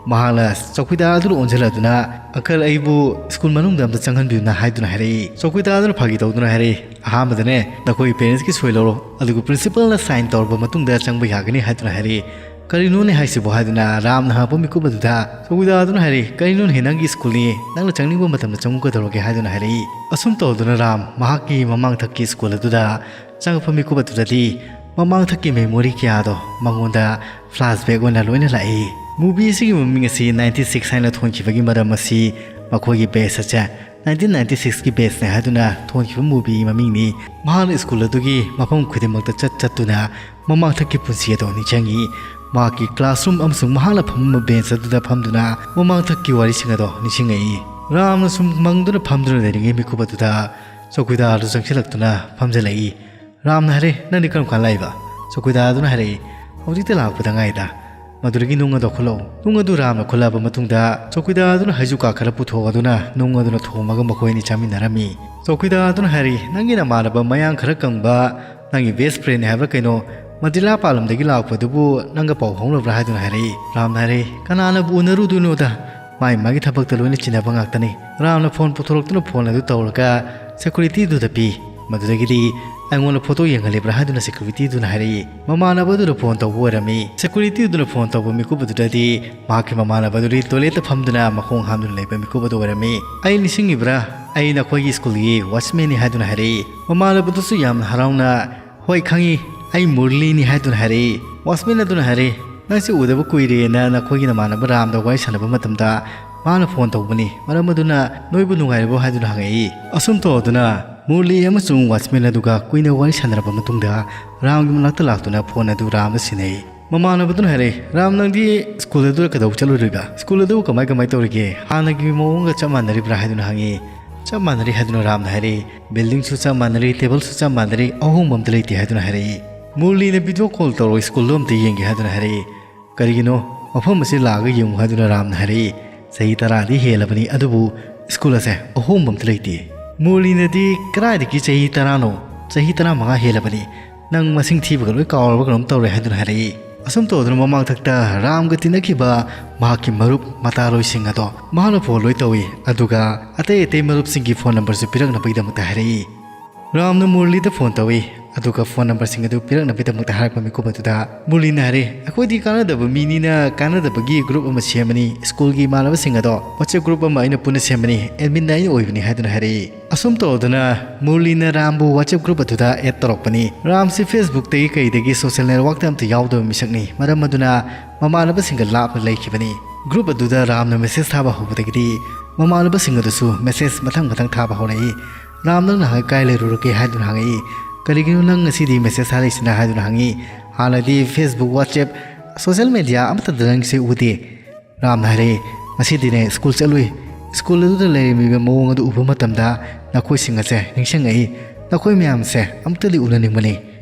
ꯃꯍꯥꯛꯅ ꯆꯧꯀꯤꯗꯥꯔ ꯑꯗꯨꯗ ꯑꯣꯟꯁꯤꯜꯂꯗꯨꯅ, "ꯑꯪꯀꯜ, ꯑꯩꯕꯨ ꯁ꯭ꯀꯨꯜ ꯃꯅꯨꯡꯗ ꯑꯝꯇ ꯆꯪꯍꯟꯕꯤꯌꯨꯅ" ꯍꯥꯏꯗꯨꯅ ꯍꯥꯏꯔꯛꯏ꯫ ꯆꯧꯀꯤꯗꯥꯔ ꯑꯗꯨꯅ ꯐꯥꯒꯤ ꯇꯧꯗꯨꯅ ꯍꯥꯏꯔꯛꯏ, "ꯑꯍꯥꯟꯕꯗꯅꯦ ꯅꯈꯣꯏꯒꯤ ꯄꯦꯔꯦꯟꯁꯀꯤ ꯁꯣꯏ ꯂꯧꯔꯣ, ꯑꯗꯨꯒ ꯄ꯭ꯔꯤꯟꯁꯤꯄꯜꯅ ꯁꯥꯏꯟ ꯇꯧꯔꯕ ꯃꯇꯨꯡꯗ ꯆꯪꯕ ꯌꯥꯒꯅꯤ" ꯍꯥꯏꯗꯨꯅ ꯍꯥꯏꯔꯛꯏ꯫ "ꯀꯔꯤꯅꯣꯅꯦ ꯍꯥꯏꯁꯤꯕꯣ?" ꯍꯥꯏꯗꯨꯅ ꯔꯥꯝꯅ ꯍꯪꯉꯛꯄ ꯃꯤꯀꯨꯞ ꯑꯗꯨꯗ ꯆꯧꯀꯤꯗꯥꯔ ꯑꯗꯨꯅ ꯍꯥꯏꯔꯛꯏ, "ꯀꯔꯤꯅꯣꯅꯦ, ꯅꯪꯒꯤ ꯁ꯭ꯀꯨꯜꯅꯤ, ꯅꯪꯅ ꯆꯪꯅꯤꯡꯕ ꯃꯇꯝꯗ ꯆꯪꯉꯨ ꯀꯩꯗꯧꯔꯒꯦ?" ꯍꯥꯏꯗꯨꯅ ꯍꯥꯏꯔꯛꯏ꯫ ꯑꯁꯨꯝ ꯇꯧꯗꯨꯅ ꯔꯥꯝ ꯃꯍꯥꯛꯀꯤ ꯃꯃꯥꯡꯊꯛꯀꯤ ꯁ꯭ꯀꯨꯜ ꯑꯗꯨꯗ ꯆꯪꯉꯛꯄ ꯃꯤꯀꯨꯞ ꯑꯗꯨꯗꯗꯤ ꯃꯃꯥꯡꯊꯛꯀꯤ ꯃꯦꯃꯣꯔꯤ ꯀꯌꯥꯗꯣ ꯃꯉꯣꯟꯗ flashback ꯑꯣꯏꯅ ꯂꯣꯏꯅ ꯂꯥꯛꯏ꯫ ꯃꯨꯚꯤ ꯑꯁꯤꯒꯤ ꯃꯃꯤꯡ ꯑꯁꯤ ninety six ꯍꯥꯏꯅ ꯊꯣꯟꯈꯤꯕꯒꯤ ꯃꯔꯝ ꯑꯁꯤ ꯃꯈꯣꯏꯒꯤ batch ꯑꯁꯦ nineteen ninety sixꯀꯤ batchꯅꯦ ꯍꯥꯏꯗꯨꯅ ꯊꯣꯟꯈꯤꯕ ꯃꯨꯚꯤꯒꯤ ꯃꯃꯤꯡꯅꯤ꯫ ꯃꯍꯥꯛꯅ ꯁ꯭ꯀꯨꯜ ꯑꯗꯨꯒꯤ ꯃꯐꯝ ꯈꯨꯗꯤꯡꯃꯛꯇ ꯆꯠ ꯆꯠꯇꯨꯅ ꯃꯃꯥꯡꯊꯛꯀꯤ ꯄꯨꯟꯁꯤ ꯑꯗꯨ ꯅꯤꯡꯁꯤꯡꯉꯤ꯫ ꯃꯍꯥꯛꯀꯤ classroom ꯑꯃꯁꯨꯡ ꯃꯍꯥꯛꯅ ꯐꯝꯕ bench ꯑꯗꯨꯗ ꯐꯝꯗꯨꯅ ꯃꯃꯥꯡꯊꯛꯀꯤ ꯋꯥꯔꯤꯁꯤꯡ ꯑꯗꯣ ꯅꯤꯡꯁꯤꯡꯉꯛꯏ꯫ ꯔꯥꯝꯅ ꯁꯨꯝ ꯃꯪꯗꯨꯅ ꯐꯝꯗꯨꯅ ꯂꯩꯔꯤꯉꯩ ꯃꯤꯀꯨꯞ ꯑꯗꯨꯗ ꯆꯧꯀꯤꯗꯥꯔ ꯑꯗꯨ ꯆꯪꯁꯤꯜꯂꯛꯇꯨꯅ ꯐꯝꯖꯤꯜꯂꯛꯏ꯫ ꯔꯥꯝꯅ ꯍꯥꯏꯔꯦ, "ꯅꯪꯗꯤ ꯀꯔꯝ ꯀꯥꯟ ꯂꯥꯛꯏꯕ?" ꯆꯧꯀꯤꯗꯥꯔ ꯑꯗꯨꯅ ꯍꯥꯏꯔꯛꯏ, "ꯍꯧꯖꯤꯛꯇ ꯂꯥꯛꯄꯗ ꯉꯥꯏꯗ꯫ ꯃꯗꯨꯗꯒꯤ ꯅꯨꯡ ꯑꯗꯨ ꯈꯨꯜꯂꯛꯎ꯫" ꯅꯨꯡ ꯑꯗꯨ ꯔꯥꯝꯅ ꯈꯨꯜꯂꯛꯑꯕ ꯃꯇꯨꯡꯗ ꯆꯧꯀꯤꯗꯥꯔ ꯑꯗꯨꯅ ꯍꯩꯖꯨꯀꯥ ꯈꯔ ꯄꯨꯊꯣꯛꯑꯗꯨꯅ ꯅꯨꯡ ꯑꯗꯨꯅ ꯊꯣꯝꯃꯒ ꯃꯈꯣꯏ ꯑꯅꯤ ꯆꯥꯃꯤꯟꯅꯔꯝꯃꯤ꯫ ꯆꯧꯀꯤꯗꯥꯔ ꯑꯗꯨꯅ ꯍꯥꯏꯔꯛꯏ, "ꯅꯪꯒꯤ ꯅꯃꯥꯟꯅꯕ ꯃꯌꯥꯡ ꯈꯔ ꯀꯪꯕ, ꯅꯪꯒꯤ best friend ꯍꯥꯏꯕ꯭ꯔꯥ ꯀꯩꯅꯣ, ꯃꯗ꯭ꯔꯤꯂꯥ ꯄꯥꯂꯝꯗꯒꯤ ꯂꯥꯛꯄꯗꯨꯕꯨ ꯅꯪꯒ ꯄꯥꯎ ꯐꯥꯎꯅꯕ꯭ꯔꯥ?" ꯍꯥꯏꯗꯨꯅ ꯍꯥꯏꯔꯛꯏ꯫ ꯔꯥꯝꯅ ꯍꯥꯏꯔꯛꯏ, "ꯀꯅꯥꯅꯕꯨ ꯎꯅꯔꯨꯗꯣꯏꯅꯣꯗ? ꯃꯥꯏ ꯃꯥꯒꯤ ꯊꯕꯛꯇ ꯂꯣꯏꯅ ꯆꯤꯟꯅꯕ ꯉꯥꯛꯇꯅꯤ꯫" ꯔꯥꯝꯅ phone ꯄꯨꯊꯣꯔꯛꯇꯨꯅ phone ꯑꯗꯨ ꯇꯧꯔꯒ security ꯗꯨꯗ ꯄꯤ꯫ ꯃꯗꯨꯗꯒꯤꯗꯤ, "ꯑꯩꯉꯣꯟꯗ photo ꯌꯦꯡꯍꯜꯂꯤꯕ꯭ꯔꯥ?" ꯍꯥꯏꯗꯨꯅ security ꯗꯨꯅ ꯍꯥꯏꯔꯛꯏ꯫ ꯃꯃꯥꯟꯅꯕ ꯑꯗꯨꯗ phone ꯇꯧꯕ ꯑꯣꯏꯔꯝꯃꯤ꯫ Security ꯗꯨꯅ phone ꯇꯧꯕ ꯃꯤꯀꯨꯞ ꯑꯗꯨꯗꯗꯤ ꯃꯍꯥꯛꯀꯤ ꯃꯃꯥꯟꯅꯕ ꯑꯗꯨꯗꯤ toilet ꯇ ꯐꯝꯗꯨꯅ ꯃꯈꯣꯡ ꯍꯥꯝꯗꯨꯅ ꯂꯩꯕ ꯃꯤꯀꯨꯞ ꯑꯗꯨ ꯑꯣꯏꯔꯝꯃꯤ꯫ "ꯑꯩ ꯅꯤꯡꯁꯤꯡꯉꯤꯕ꯭ꯔꯥ? ꯑꯩ ꯅꯈꯣꯏꯒꯤ school ꯒꯤ watchman ꯅꯤ," ꯍꯥꯏꯗꯨꯅ ꯍꯥꯏꯔꯛꯏ꯫ ꯃꯃꯥꯟꯅꯕꯗꯨꯁꯨ ꯌꯥꯝꯅ ꯍꯔꯥꯎꯅ, "ꯍꯣꯏ ꯈꯪꯉꯤ, ꯑꯩ ꯃꯨꯔꯂꯤꯅꯤ," ꯍꯥꯏꯗꯨꯅ ꯍꯥꯏꯔꯛꯏ꯫ Watchman ꯑꯗꯨꯅ ꯍꯥꯏꯔꯛꯏ, "ꯅꯪꯁꯦ ꯎꯗꯕ ꯀꯨꯏꯔꯦꯅ ꯅꯈꯣꯏꯒꯤ ꯅꯃꯥꯟꯅꯕ ꯔꯥꯝꯗ ꯋꯥꯔꯤ ꯁꯥꯟꯅꯕ ꯃꯇꯝꯗ ꯃꯥꯅ phone ꯇꯧꯕꯅꯤ, ꯃꯔꯝ ꯑꯗꯨꯅ ꯅꯣꯏꯕꯨ ꯅꯨꯡꯉꯥꯏꯔꯤꯕꯣ?" ꯍꯥꯏꯗꯨꯅ ꯍꯪꯉꯛꯏ꯫ ꯑꯁꯨꯝ ꯇꯧꯗꯨꯅ ꯃꯨꯔꯂꯤ ꯑꯃꯁꯨꯡ watchman ꯑꯗꯨꯒ ꯀꯨꯏꯅ ꯋꯥꯔꯤ ꯁꯥꯟꯅꯔꯕ ꯃꯇꯨꯡꯗ ꯔꯥꯝꯒꯤ ꯃꯅꯥꯛꯇ ꯂꯥꯛꯇꯨꯅ phone ꯑꯗꯨ ꯔꯥꯝꯗ ꯁꯤꯟꯅꯩ꯫ ꯃꯃꯥꯟꯅꯕꯗꯨꯅ ꯍꯥꯏꯔꯛꯏ, "ꯔꯥꯝ, ꯅꯪꯗꯤ school ꯑꯗꯨꯗ ꯀꯩꯗꯧꯕ ꯆꯠꯂꯨꯔꯤꯕ? School ꯑꯗꯨꯕꯨ ꯀꯃꯥꯏ ꯀꯃꯥꯏ ꯇꯧꯔꯤꯒꯦ? ꯍꯥꯟꯅꯒꯤ ꯃꯑꯣꯡꯒ ꯆꯞ ꯃꯥꯟꯅꯔꯤꯕ꯭ꯔꯥ?" ꯍꯥꯏꯗꯨꯅ ꯍꯪꯉꯤ꯫ "ꯆꯞ ꯃꯥꯟꯅꯔꯤ," ꯍꯥꯏꯗꯨꯅ ꯔꯥꯝꯅ ꯍꯥꯏꯔꯛꯏ꯫ "Building ꯁꯨ ꯆꯞ ꯃꯥꯟꯅꯔꯤ, table ꯁꯨ ꯆꯞ ꯃꯥꯟꯅꯔꯤ, ꯑꯍꯣꯡꯕ ꯑꯝꯇ ꯂꯩꯇꯦ," ꯍꯥꯏꯗꯨꯅ ꯍꯥꯏꯔꯛꯏ꯫ ꯃꯨꯔꯂꯤꯅ video call ꯇꯧꯔꯒ school ꯗꯣ ꯑꯝꯇ ꯌꯦꯡꯒꯦ ꯍꯥꯏꯗꯨꯅ ꯍꯥꯏꯔꯛꯏ꯫ "ꯀꯔꯤꯒꯤꯅꯣ? ꯃꯐꯝ ꯑꯁꯤ ꯂꯥꯛꯑꯒ ꯌꯦꯡꯉꯨ," ꯍꯥꯏꯗꯨꯅ ꯔꯥꯝꯅ ꯍꯥꯏꯔꯛꯏ꯫ "ꯆꯍꯤ ꯇꯔꯥꯗꯤ ꯍꯦꯜꯂꯕꯅꯤ, ꯑꯗꯨꯕꯨ school ꯑꯁꯦ ꯑꯍꯣꯡꯕ ꯑꯝꯇ ꯂꯩꯇꯦ꯫" ꯃꯨꯔꯂꯤꯅꯗꯤ, "ꯀꯗꯥꯏꯗꯒꯤ ꯆꯍꯤ ꯇꯔꯥꯅꯣ? ꯆꯍꯤ ꯇꯔꯥꯃꯉꯥ ꯍꯦꯜꯂꯕꯅꯤ꯫ ꯅꯪ ꯃꯁꯤꯡ ꯊꯤꯕꯒ ꯂꯣꯏ ꯀꯥꯎꯔꯕ ꯀꯩꯅꯣꯝ ꯇꯧꯔꯦ," ꯍꯥꯏꯗꯨꯅ ꯍꯥꯏꯔꯛꯏ꯫ ꯑꯁꯨꯝ ꯇꯧꯗꯨꯅ ꯃꯃꯥꯡꯊꯛꯇ ꯔꯥꯝꯒ ꯇꯤꯟꯅꯈꯤꯕ ꯃꯍꯥꯛꯀꯤ ꯃꯔꯨꯞ ꯃꯇꯥꯂꯣꯏꯁꯤꯡ ꯑꯗꯣ ꯃꯍꯥꯛꯅ phone ꯂꯣꯏ ꯇꯧꯏ, ꯑꯗꯨꯒ ꯑꯇꯩ ꯑꯇꯩ ꯃꯔꯨꯞꯁꯤꯡꯒꯤ phone number ꯁꯨ ꯄꯤꯔꯛꯅꯕꯒꯤꯗꯃꯛꯇ ꯍꯥꯏꯔꯛꯏ꯫ ꯔꯥꯝꯅ ꯃꯨꯔꯂꯤꯗ phone ꯇꯧꯏ, ꯑꯗꯨꯒ phone number ꯁꯤꯡ ꯑꯗꯨ ꯄꯤꯔꯛꯅꯕꯒꯤꯗꯃꯛꯇ ꯍꯥꯏꯔꯛꯄ ꯃꯤꯀꯨꯞ ꯑꯗꯨꯗ ꯃꯨꯔꯂꯤꯅ ꯍꯥꯏꯔꯛꯏ, "ꯑꯩꯈꯣꯏꯗꯤ ꯀꯥꯟꯅꯗꯕ ꯃꯤꯅꯤꯅ ꯀꯥꯟꯅꯗꯕꯒꯤ group ꯑꯃ ꯁꯦꯝꯕꯅꯤ, school ꯒꯤ ꯏꯃꯥꯟꯅꯕꯁꯤꯡ ꯑꯗꯣ WhatsApp group ꯑꯃ ꯑꯩꯅ ꯄꯨꯟꯅ ꯁꯦꯝꯕꯅꯤ, admin ꯅ ꯑꯩꯅ ꯑꯣꯏꯕꯅꯤ," ꯍꯥꯏꯗꯨꯅ ꯍꯥꯏꯔꯛꯏ꯫ ꯑꯁꯨꯝ ꯇꯧꯗꯨꯅ ꯃꯨꯔꯂꯤꯅ ꯔꯥꯝꯕꯨ WhatsApp group ꯑꯗꯨꯗ add ꯇꯧꯔꯛꯄꯅꯤ꯫ ꯔꯥꯝꯁꯤ Facebook ꯇꯒꯤ ꯀꯩꯗꯒꯤ social network ꯇ ꯑꯝꯇ ꯌꯥꯎꯗꯕ ꯃꯤꯁꯛꯅꯤ, ꯃꯔꯝ ꯑꯗꯨꯅ ꯃꯃꯥꯟꯅꯕꯁꯤꯡꯒ ꯂꯥꯞꯅ ꯂꯩꯈꯤꯕꯅꯤ꯫ Group ꯑꯗꯨꯗ ꯔꯥꯝꯅ message ꯊꯥꯕ ꯍꯧꯕꯗꯒꯤꯗꯤ ꯃꯃꯥꯟꯅꯕꯁꯤꯡ ꯑꯗꯨꯁꯨ message ꯃꯊꯪ ꯃꯊꯪ ꯊꯥꯕ ꯍꯧꯔꯛꯏ꯫ "ꯔꯥꯝ, ꯅꯪ ꯅꯍꯥꯟ ꯀꯥꯏ ꯂꯩꯔꯨꯔꯒꯦ?" ꯍꯥꯏꯗꯨꯅ ꯍꯪꯉꯛꯏ꯫ "ꯀꯔꯤꯒꯤꯅꯣ ꯅꯪ ꯉꯁꯤꯗꯤ message ꯊꯥꯔꯛꯏꯁꯤꯅ?" ꯍꯥꯏꯗꯨꯅ ꯍꯪꯉꯤ꯫ "ꯍꯥꯟꯅꯗꯤ Facebook, WhatsApp, ꯁꯣꯁꯦꯜ ꯃꯦꯗꯤꯌꯥ ꯑꯃꯠꯇꯗ ꯅꯪꯁꯦ ꯎꯗꯦ꯫ ꯔꯥꯝꯅ ꯍꯥꯏꯔꯛꯏ, "ꯉꯁꯤꯗꯤꯅꯦ ꯁ꯭ꯀꯨꯜ ꯆꯠꯂꯨꯏ꯫ ꯁ꯭ꯀꯨꯜ ꯑꯗꯨꯗ ꯂꯩꯔꯝꯃꯤꯕ ꯃꯑꯣꯡ ꯑꯗꯨ ꯎꯕ ꯃꯇꯝꯗ ꯅꯈꯣꯏꯁꯤꯡ ꯑꯁꯦ ꯅꯤꯡꯁꯤꯡꯉꯛꯏ꯫ ꯅꯈꯣꯏ ꯃꯌꯥꯝꯁꯦ ꯑꯃꯨꯛꯇꯗꯤ ꯎꯅꯅꯤꯡꯕꯅꯤ꯫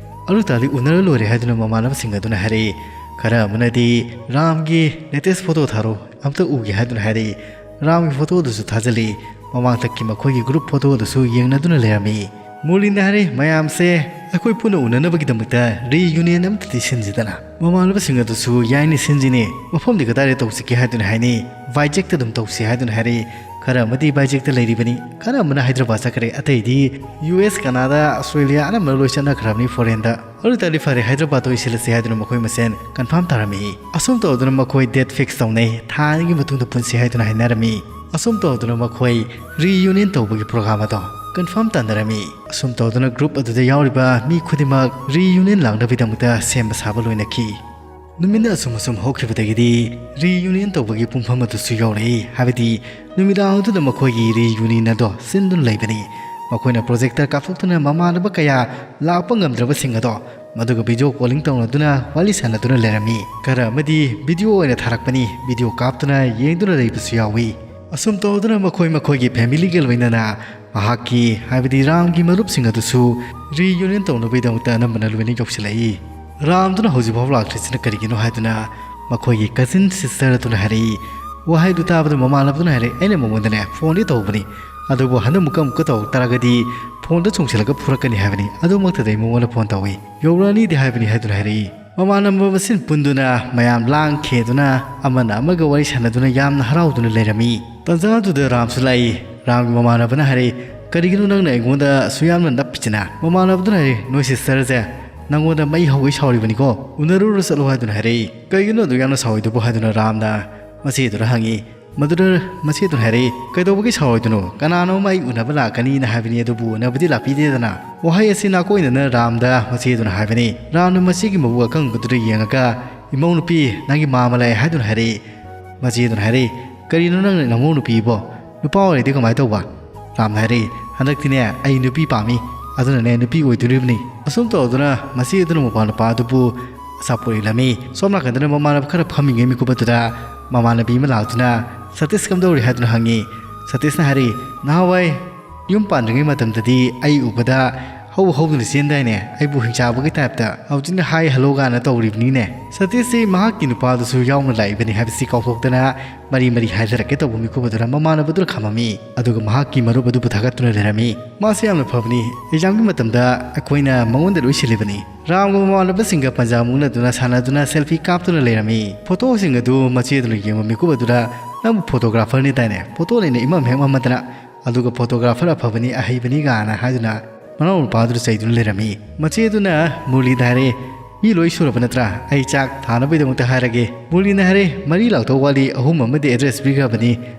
ꯑꯗꯨ ꯇꯥꯔꯗꯤ ꯎꯅꯔ ꯂꯣꯏꯔꯦ" ꯍꯥꯏꯗꯨꯅ ꯃꯃꯥꯟꯅꯕꯁꯤꯡ ꯑꯗꯨꯅ ꯍꯥꯏꯔꯛꯏ꯫ ꯈꯔ ꯑꯃꯅꯗꯤ "ꯔꯥꯝꯒꯤ latest photo ꯊꯥꯔꯣ, ꯑꯝꯇ ꯎꯒꯦ" ꯍꯥꯏꯗꯨꯅ ꯍꯥꯏꯔꯛꯏ꯫ ꯔꯥꯝꯒꯤ photo ꯑꯗꯨꯁꯨ ꯊꯥꯖꯤꯜꯂꯤ꯫ ꯃꯃꯥꯡꯊꯛꯀꯤ ꯃꯈꯣꯏꯒꯤ group photo ꯑꯗꯨꯁꯨ ꯌꯦꯡꯅꯗꯨꯅ ꯂꯩꯔꯝꯃꯤ꯫ ꯃꯣꯂꯤꯟꯅ ꯍꯥꯏꯔꯦ, "ꯃꯌꯥꯝꯁꯦ ꯑꯩꯈꯣꯏ ꯄꯨꯟꯅ ꯎꯅꯅꯕꯒꯤꯗꯃꯛꯇ reunion ꯑꯃꯇꯗꯤ ꯁꯤꯟꯁꯤꯗꯅ꯫" ꯃꯃꯥꯟꯅꯕꯁꯤꯡ ꯑꯗꯨꯁꯨ "ꯌꯥꯏꯅꯦ, ꯁꯤꯟꯁꯤꯅꯦ꯫ ꯃꯐꯝꯗꯤ ꯀꯗꯥꯏꯗ ꯇꯧꯁꯤꯒꯦ?" ꯍꯥꯏꯗꯨꯅ ꯍꯥꯏꯅꯩ꯫ "ꯕꯥꯏꯖꯦꯛꯇ ꯑꯗꯨꯝ ꯇꯧꯁꯤ" ꯍꯥꯏꯗꯨꯅ ꯍꯥꯏꯔꯛꯏ꯫ ꯈꯔ ꯑꯃꯗꯤ ꯕꯥꯏꯖꯦꯛꯇ ꯂꯩꯔꯤꯕꯅꯤ, ꯈꯔ ꯑꯃꯅ ꯍꯥꯏꯗ꯭ꯔꯕꯥꯗ ꯆꯠꯈ꯭ꯔꯦ, ꯑꯇꯩꯗꯤ ꯌꯨ ꯑꯦꯁ, ꯀꯅꯥꯗꯥ, ꯑꯁꯇ꯭ꯔꯦꯂꯤꯌꯥ ꯑꯅꯝꯕꯅ ꯂꯣꯏ ꯆꯠꯅꯈ꯭ꯔꯕꯅꯤ foreignꯗ꯫ ꯑꯗꯨ ꯑꯣꯏꯇꯥꯔꯗꯤ ꯐꯔꯦ, ꯍꯥꯏꯗ꯭ꯔꯕꯥꯗ ꯑꯣꯏꯁꯤꯜꯂꯁꯤ ꯍꯥꯏꯗꯨꯅ ꯃꯈꯣꯏ ꯃꯁꯦꯟ confirm ꯇꯥꯔꯝꯃꯤ꯫ ꯑꯁꯨꯝ ꯇꯧꯗꯨꯅ ꯃꯈꯣꯏ date fix ꯇꯧꯅꯩ, ꯊꯥ ꯑꯅꯤꯒꯤ ꯃꯇꯨꯡꯗ ꯄꯨꯟꯁꯤ ꯍꯥꯏꯗꯨꯅ ꯍꯥꯏꯅꯔꯝꯃꯤ꯫ ꯑꯁꯨꯝ ꯇꯧꯗꯨꯅ ꯃꯈꯣꯏ reunion ꯇꯧꯕꯒꯤ program ꯑꯗꯣ confirm ꯇꯥꯅꯔꯝꯃꯤ꯫ ꯑꯁꯨꯝ ꯇꯧꯗꯨꯅ group ꯑꯗꯨꯗ ꯌꯥꯎꯔꯤꯕ ꯃꯤ ꯈꯨꯗꯤꯡꯃꯛ reunion ꯂꯥꯛꯅꯕꯒꯤꯗꯃꯛꯇ ꯁꯦꯝꯕ ꯁꯥꯕ ꯂꯣꯏꯅꯈꯤ꯫ ꯅꯨꯃꯤꯠꯅ ꯑꯁꯨꯝ ꯑꯁꯨꯝ ꯍꯧꯈꯤꯕꯗꯒꯤꯗꯤ reunion ꯇꯧꯕꯒꯤ ꯄꯨꯡꯐꯝ ꯑꯗꯨꯁꯨ ꯌꯧꯔꯛꯏ꯫ ꯍꯥꯏꯕꯗꯤ ꯅꯨꯃꯤꯗꯥꯡ ꯑꯗꯨꯗ ꯃꯈꯣꯏꯒꯤ reunion ꯑꯗꯣ ꯁꯤꯟꯗꯨꯅ ꯂꯩꯕꯅꯤ꯫ ꯃꯈꯣꯏꯅ projector ꯀꯥꯞꯊꯣꯛꯇꯨꯅ ꯃꯃꯥꯟꯅꯕ ꯀꯌꯥ ꯂꯥꯛꯄ ꯉꯝꯗ꯭ꯔꯕꯁꯤꯡ ꯑꯗꯣ ꯃꯗꯨꯒ video calling ꯇꯧꯅꯗꯨꯅ ꯋꯥꯔꯤ ꯁꯥꯟꯅꯗꯨꯅ ꯂꯩꯔꯝꯃꯤ꯫ ꯈꯔ ꯑꯃꯗꯤ video ꯑꯣꯏꯅ ꯊꯥꯔꯛꯄꯅꯤ, video ꯀꯥꯞꯇꯨꯅ ꯌꯦꯡꯗꯨꯅ ꯂꯩꯕꯁꯨ ꯌꯥꯎꯏ꯫ ꯑꯁꯨꯝ ꯇꯧꯗꯨꯅ ꯃꯈꯣꯏ ꯃꯈꯣꯏꯒꯤ familyꯒ ꯂꯣꯏꯅꯅ ꯃꯍꯥꯛꯀꯤ, ꯍꯥꯏꯕꯗꯤ ꯔꯥꯝꯒꯤ ꯃꯔꯨꯞꯁꯤꯡ ꯑꯗꯨꯁꯨ reunion ꯇꯧꯅꯕꯒꯤꯗꯃꯛꯇ ꯑꯅꯝꯕꯅ ꯂꯣꯏꯅ ꯌꯧꯁꯤꯜꯂꯛꯏ꯫ ꯔꯥꯝꯗꯨꯅ ꯍꯧꯖꯤꯛ ꯐꯥꯎ ꯂꯥꯛꯇ꯭ꯔꯤꯁꯤꯅ ꯀꯔꯤꯒꯤꯅꯣ ꯍꯥꯏꯗꯨꯅ ꯃꯈꯣꯏꯒꯤ cousin sister ꯑꯗꯨꯅ ꯍꯥꯏꯔꯛꯏ꯫ ꯋꯥꯍꯩꯗꯨ ꯇꯥꯕꯗ ꯃꯃꯥꯟꯅꯕꯗꯨꯅ ꯍꯥꯏꯔꯛꯏ, "ꯑꯩꯅ ꯃꯉꯣꯟꯗꯅꯦ phoneꯗꯤ ꯇꯧꯕꯅꯤ, ꯑꯗꯨꯕꯨ ꯍꯟꯗꯛ ꯑꯃꯨꯛꯀ ꯑꯃꯨꯛꯀ ꯇꯧꯔꯛ ꯇꯥꯔꯒꯗꯤ phoneꯗ ꯆꯣꯡꯁꯤꯜꯂꯒ ꯐꯨꯔꯛꯀꯅꯤ ꯍꯥꯏꯕꯅꯤ, ꯑꯗꯨꯃꯛꯇꯗ ꯑꯩ ꯃꯉꯣꯟꯗ phone ꯇꯧꯏ, ꯌꯧꯔꯛꯑꯅꯤꯗꯤ ꯍꯥꯏꯕꯅꯤ" ꯍꯥꯏꯗꯨꯅ ꯍꯥꯏꯔꯛꯏ꯫ ꯃꯃꯥꯟꯅꯕ ꯃꯁꯦꯟ ꯄꯨꯟꯗꯨꯅ ꯃꯌꯥꯝ ꯂꯥꯡ ꯈꯦꯗꯨꯅ ꯑꯃꯅ ꯑꯃꯒ ꯋꯥꯔꯤ ꯁꯥꯟꯅꯗꯨꯅ ꯌꯥꯝꯅ ꯍꯔꯥꯎꯗꯨꯅ ꯂꯩꯔꯝꯃꯤ꯫ ꯇꯟꯖꯥ ꯑꯗꯨꯗ ꯔꯥꯝꯁꯨ ꯂꯥꯛꯏ꯫ ꯔꯥꯝꯒꯤ ꯃꯃꯥꯟꯅꯕꯅ ꯍꯥꯏꯔꯛꯏ, "ꯀꯔꯤꯒꯤꯅꯣ ꯅꯪꯅ ꯑꯩꯉꯣꯟꯗ ꯑꯁꯨꯛ ꯌꯥꯝꯅ ꯅꯞꯄꯤꯁꯤꯅ?" ꯃꯃꯥꯟꯅꯕꯗꯨꯅ ꯍꯥꯏꯔꯛꯏ, "ꯅꯣꯏ sisterꯁꯦ ꯅꯪꯉꯣꯟꯗ ꯃꯩ ꯍꯧꯒꯩ ꯁꯥꯎꯔꯤꯕꯅꯤꯀꯣ, ꯎꯅꯔꯨꯔ ꯆꯠꯂꯣ" ꯍꯥꯏꯗꯨꯅ ꯍꯥꯏꯔꯛꯏ꯫ "ꯀꯩꯒꯤꯅꯣ ꯑꯗꯨꯛ ꯌꯥꯝꯅ ꯁꯥꯎꯔꯤꯗꯨꯕꯨ?" ꯍꯥꯏꯗꯨꯅ ꯔꯥꯝꯅ ꯃꯆꯦꯗꯨꯗ ꯍꯪꯉꯤ꯫ ꯃꯗꯨꯗ ꯃꯆꯦꯗꯨꯅ ꯍꯥꯏꯔꯛꯏ, "ꯀꯩꯗꯧꯕꯒꯤ ꯁꯥꯎꯔꯣꯏꯗꯅꯣ? ꯀꯅꯥꯅꯣ ꯑꯃ ꯑꯩ ꯎꯅꯕ ꯂꯥꯛꯀꯅꯤꯅ ꯍꯥꯏꯕꯅꯤ, ꯑꯗꯨꯕꯨ ꯎꯅꯕꯗꯤ ꯂꯥꯛꯄꯤꯗꯦꯗꯅ꯫ ꯋꯥꯍꯩ ꯑꯁꯤ ꯅꯥꯀꯣꯏꯅꯅ ꯔꯥꯝꯗ ꯃꯆꯦꯗꯨꯅ ꯍꯥꯏꯕꯅꯤ꯫" ꯔꯥꯝꯅ ꯃꯆꯦꯒꯤ ꯃꯕꯨꯛ ꯑꯀꯪꯕꯗꯨꯗ ꯌꯦꯡꯉꯒ, "ꯏꯃꯧ ꯅꯨꯄꯤ, ꯅꯪꯒꯤ ꯃꯥꯃ ꯂꯥꯛꯑꯦ" ꯍꯥꯏꯗꯨꯅ ꯍꯥꯏꯔꯛꯏ꯫ ꯃꯆꯦꯗꯨꯅ ꯍꯥꯏꯔꯛꯏ, "ꯀꯔꯤꯅꯣ ꯅꯪꯅ ꯅꯃꯧ ꯅꯨꯄꯤꯕꯣ? ꯅꯨꯄꯥ ꯑꯣꯏꯔꯗꯤ ꯀꯃꯥꯏꯅ ꯇꯧꯕ?" ꯔꯥꯝꯅ ꯍꯥꯏꯔꯛꯏ, "ꯍꯟꯗꯛꯇꯤꯅꯦ ꯑꯩ ꯅꯨꯄꯤ ꯄꯥꯝꯃꯤ, ꯑꯗꯨꯅꯅꯦ ꯅꯨꯄꯤ ꯑꯣꯏꯗꯣꯔꯤꯕꯅꯤ꯫" ꯑꯁꯨꯝ ꯇꯧꯗꯨꯅ ꯃꯆꯦꯗꯨꯅ ꯃꯧꯄ꯭ꯋꯥ ꯅꯨꯄꯥ ꯑꯗꯨꯕꯨ ꯑꯆꯥꯄꯣꯠ ꯏꯜꯂꯝꯃꯤ꯫ ꯁꯣꯝ ꯅꯥꯀꯟꯗꯅ ꯃꯃꯥꯟꯅꯕ ꯈꯔ ꯐꯝꯃꯤꯉꯩ ꯃꯤꯀꯨꯞ ꯑꯗꯨꯗ ꯃꯃꯥꯟꯅꯕꯤ ꯑꯃ ꯂꯥꯛꯇꯨꯅ "ꯁꯇꯤꯁ ꯀꯝꯗꯧꯔꯤ?" ꯍꯥꯏꯗꯨꯅ ꯍꯪꯉꯤ꯫ ꯁꯇꯤꯁꯅ ꯍꯥꯏꯔꯤ, "ꯅꯍꯥꯟꯋꯥꯏ ꯌꯨꯝ ꯄꯥꯟꯗ꯭ꯔꯤꯉꯩ ꯃꯇꯝꯗꯗꯤ ꯑꯩ ꯎꯕꯗ ꯍꯧ ꯍꯧꯗꯨꯅ ꯆꯦꯟꯗꯥꯏꯅꯦ, ꯑꯩꯕꯨ ꯍꯤꯡꯆꯥꯕꯒꯤ ꯇꯥꯏꯞꯇ꯫ ꯍꯧꯖꯤꯛꯅ ꯍꯥꯏ ꯍꯜꯂꯣ ꯒꯥꯅ ꯇꯧꯔꯤꯕꯅꯤꯅꯦ꯫" ꯁꯇꯤꯁꯁꯤ ꯃꯍꯥꯛꯀꯤ ꯅꯨꯄꯥꯗꯨꯁꯨ ꯌꯥꯎꯅ ꯂꯥꯛꯏꯕꯅꯤ ꯍꯥꯏꯕꯁꯤ ꯀꯥꯎꯊꯣꯛꯇꯅ ꯃꯔꯤ ꯃꯔꯤ ꯍꯥꯏꯖꯔꯛꯀꯦ ꯇꯧꯕ ꯃꯤꯀꯨꯞ ꯑꯗꯨꯅ ꯃꯃꯥꯟꯅꯕꯗꯨꯅ ꯈꯝꯃꯝꯃꯤ꯫ ꯑꯗꯨꯒ ꯃꯍꯥꯛꯀꯤ ꯃꯔꯨꯞ ꯑꯗꯨꯕꯨ ꯊꯥꯒꯠꯇꯨꯅ ꯂꯩꯔꯝꯃꯤ꯫ "ꯃꯥꯁꯦ ꯌꯥꯝꯅ ꯐꯕꯅꯤ꯫ ꯑꯦꯛꯖꯥꯝꯒꯤ ꯃꯇꯝꯗ ꯑꯩꯈꯣꯏꯅ ꯃꯉꯣꯟꯗ ꯂꯣꯏ ꯁꯤꯜꯂꯤꯕꯅꯤ꯫" ꯔꯥꯝꯒ ꯃꯃꯥꯟꯅꯕꯁꯤꯡꯒ ꯄꯟꯖꯥ ꯃꯨꯛꯅꯗꯨꯅ ꯁꯥꯟꯅꯗꯨꯅ ꯁꯦꯜꯐꯤ ꯀꯥꯞꯇꯨꯅ ꯂꯩꯔꯝꯃꯤ꯫ ꯐꯣꯇꯣꯁꯤꯡ ꯑꯗꯨ ꯃꯆꯦꯗꯨꯅ ꯌꯦꯡꯕ ꯃꯤꯀꯨꯞ ꯑꯗꯨꯗ, "ꯅꯪꯕꯨ ꯐꯣꯇꯣꯒ꯭ꯔꯥꯐꯔꯅꯤ ꯇꯥꯏꯅꯦ, ꯐꯣꯇꯣꯅꯦꯅ ꯏꯃꯝ ꯍꯦꯛ ꯃꯝꯃꯗꯅ, ꯑꯗꯨꯒ ꯐꯣꯇꯣꯒ꯭ꯔꯥꯐꯔ ꯑꯐꯕꯅꯤ, ꯑꯍꯩꯕꯅꯤ" ꯒꯥꯅ ꯍꯥꯏꯗꯨꯅ ꯃꯅꯥꯎ ꯅꯨꯄꯥꯗꯨꯗ ꯆꯩꯗꯨꯅ ꯂꯩꯔꯝꯃꯤ꯫ ꯃꯆꯦꯗꯨꯅ ꯃꯨꯔꯂꯤꯗ ꯍꯥꯏꯔꯦ, "ꯃꯤ ꯂꯣꯏ ꯁꯨꯔꯕ ꯅꯠꯇ꯭ꯔꯥ? ꯑꯩ ꯆꯥꯛ ꯊꯥꯅꯕꯒꯤꯗꯃꯛꯇ ꯍꯥꯏꯔꯒꯦ꯫" ꯃꯨꯔꯂꯤꯅ ꯍꯥꯏꯔꯦ, "ꯃꯔꯤ ꯂꯥꯛꯇꯧ ꯋꯥꯠꯂꯤ, ꯑꯍꯨꯝ ꯑꯃꯗꯤ ꯑꯦꯗ꯭ꯔꯦꯁ ꯄꯤꯈ꯭ꯔꯕꯅꯤ,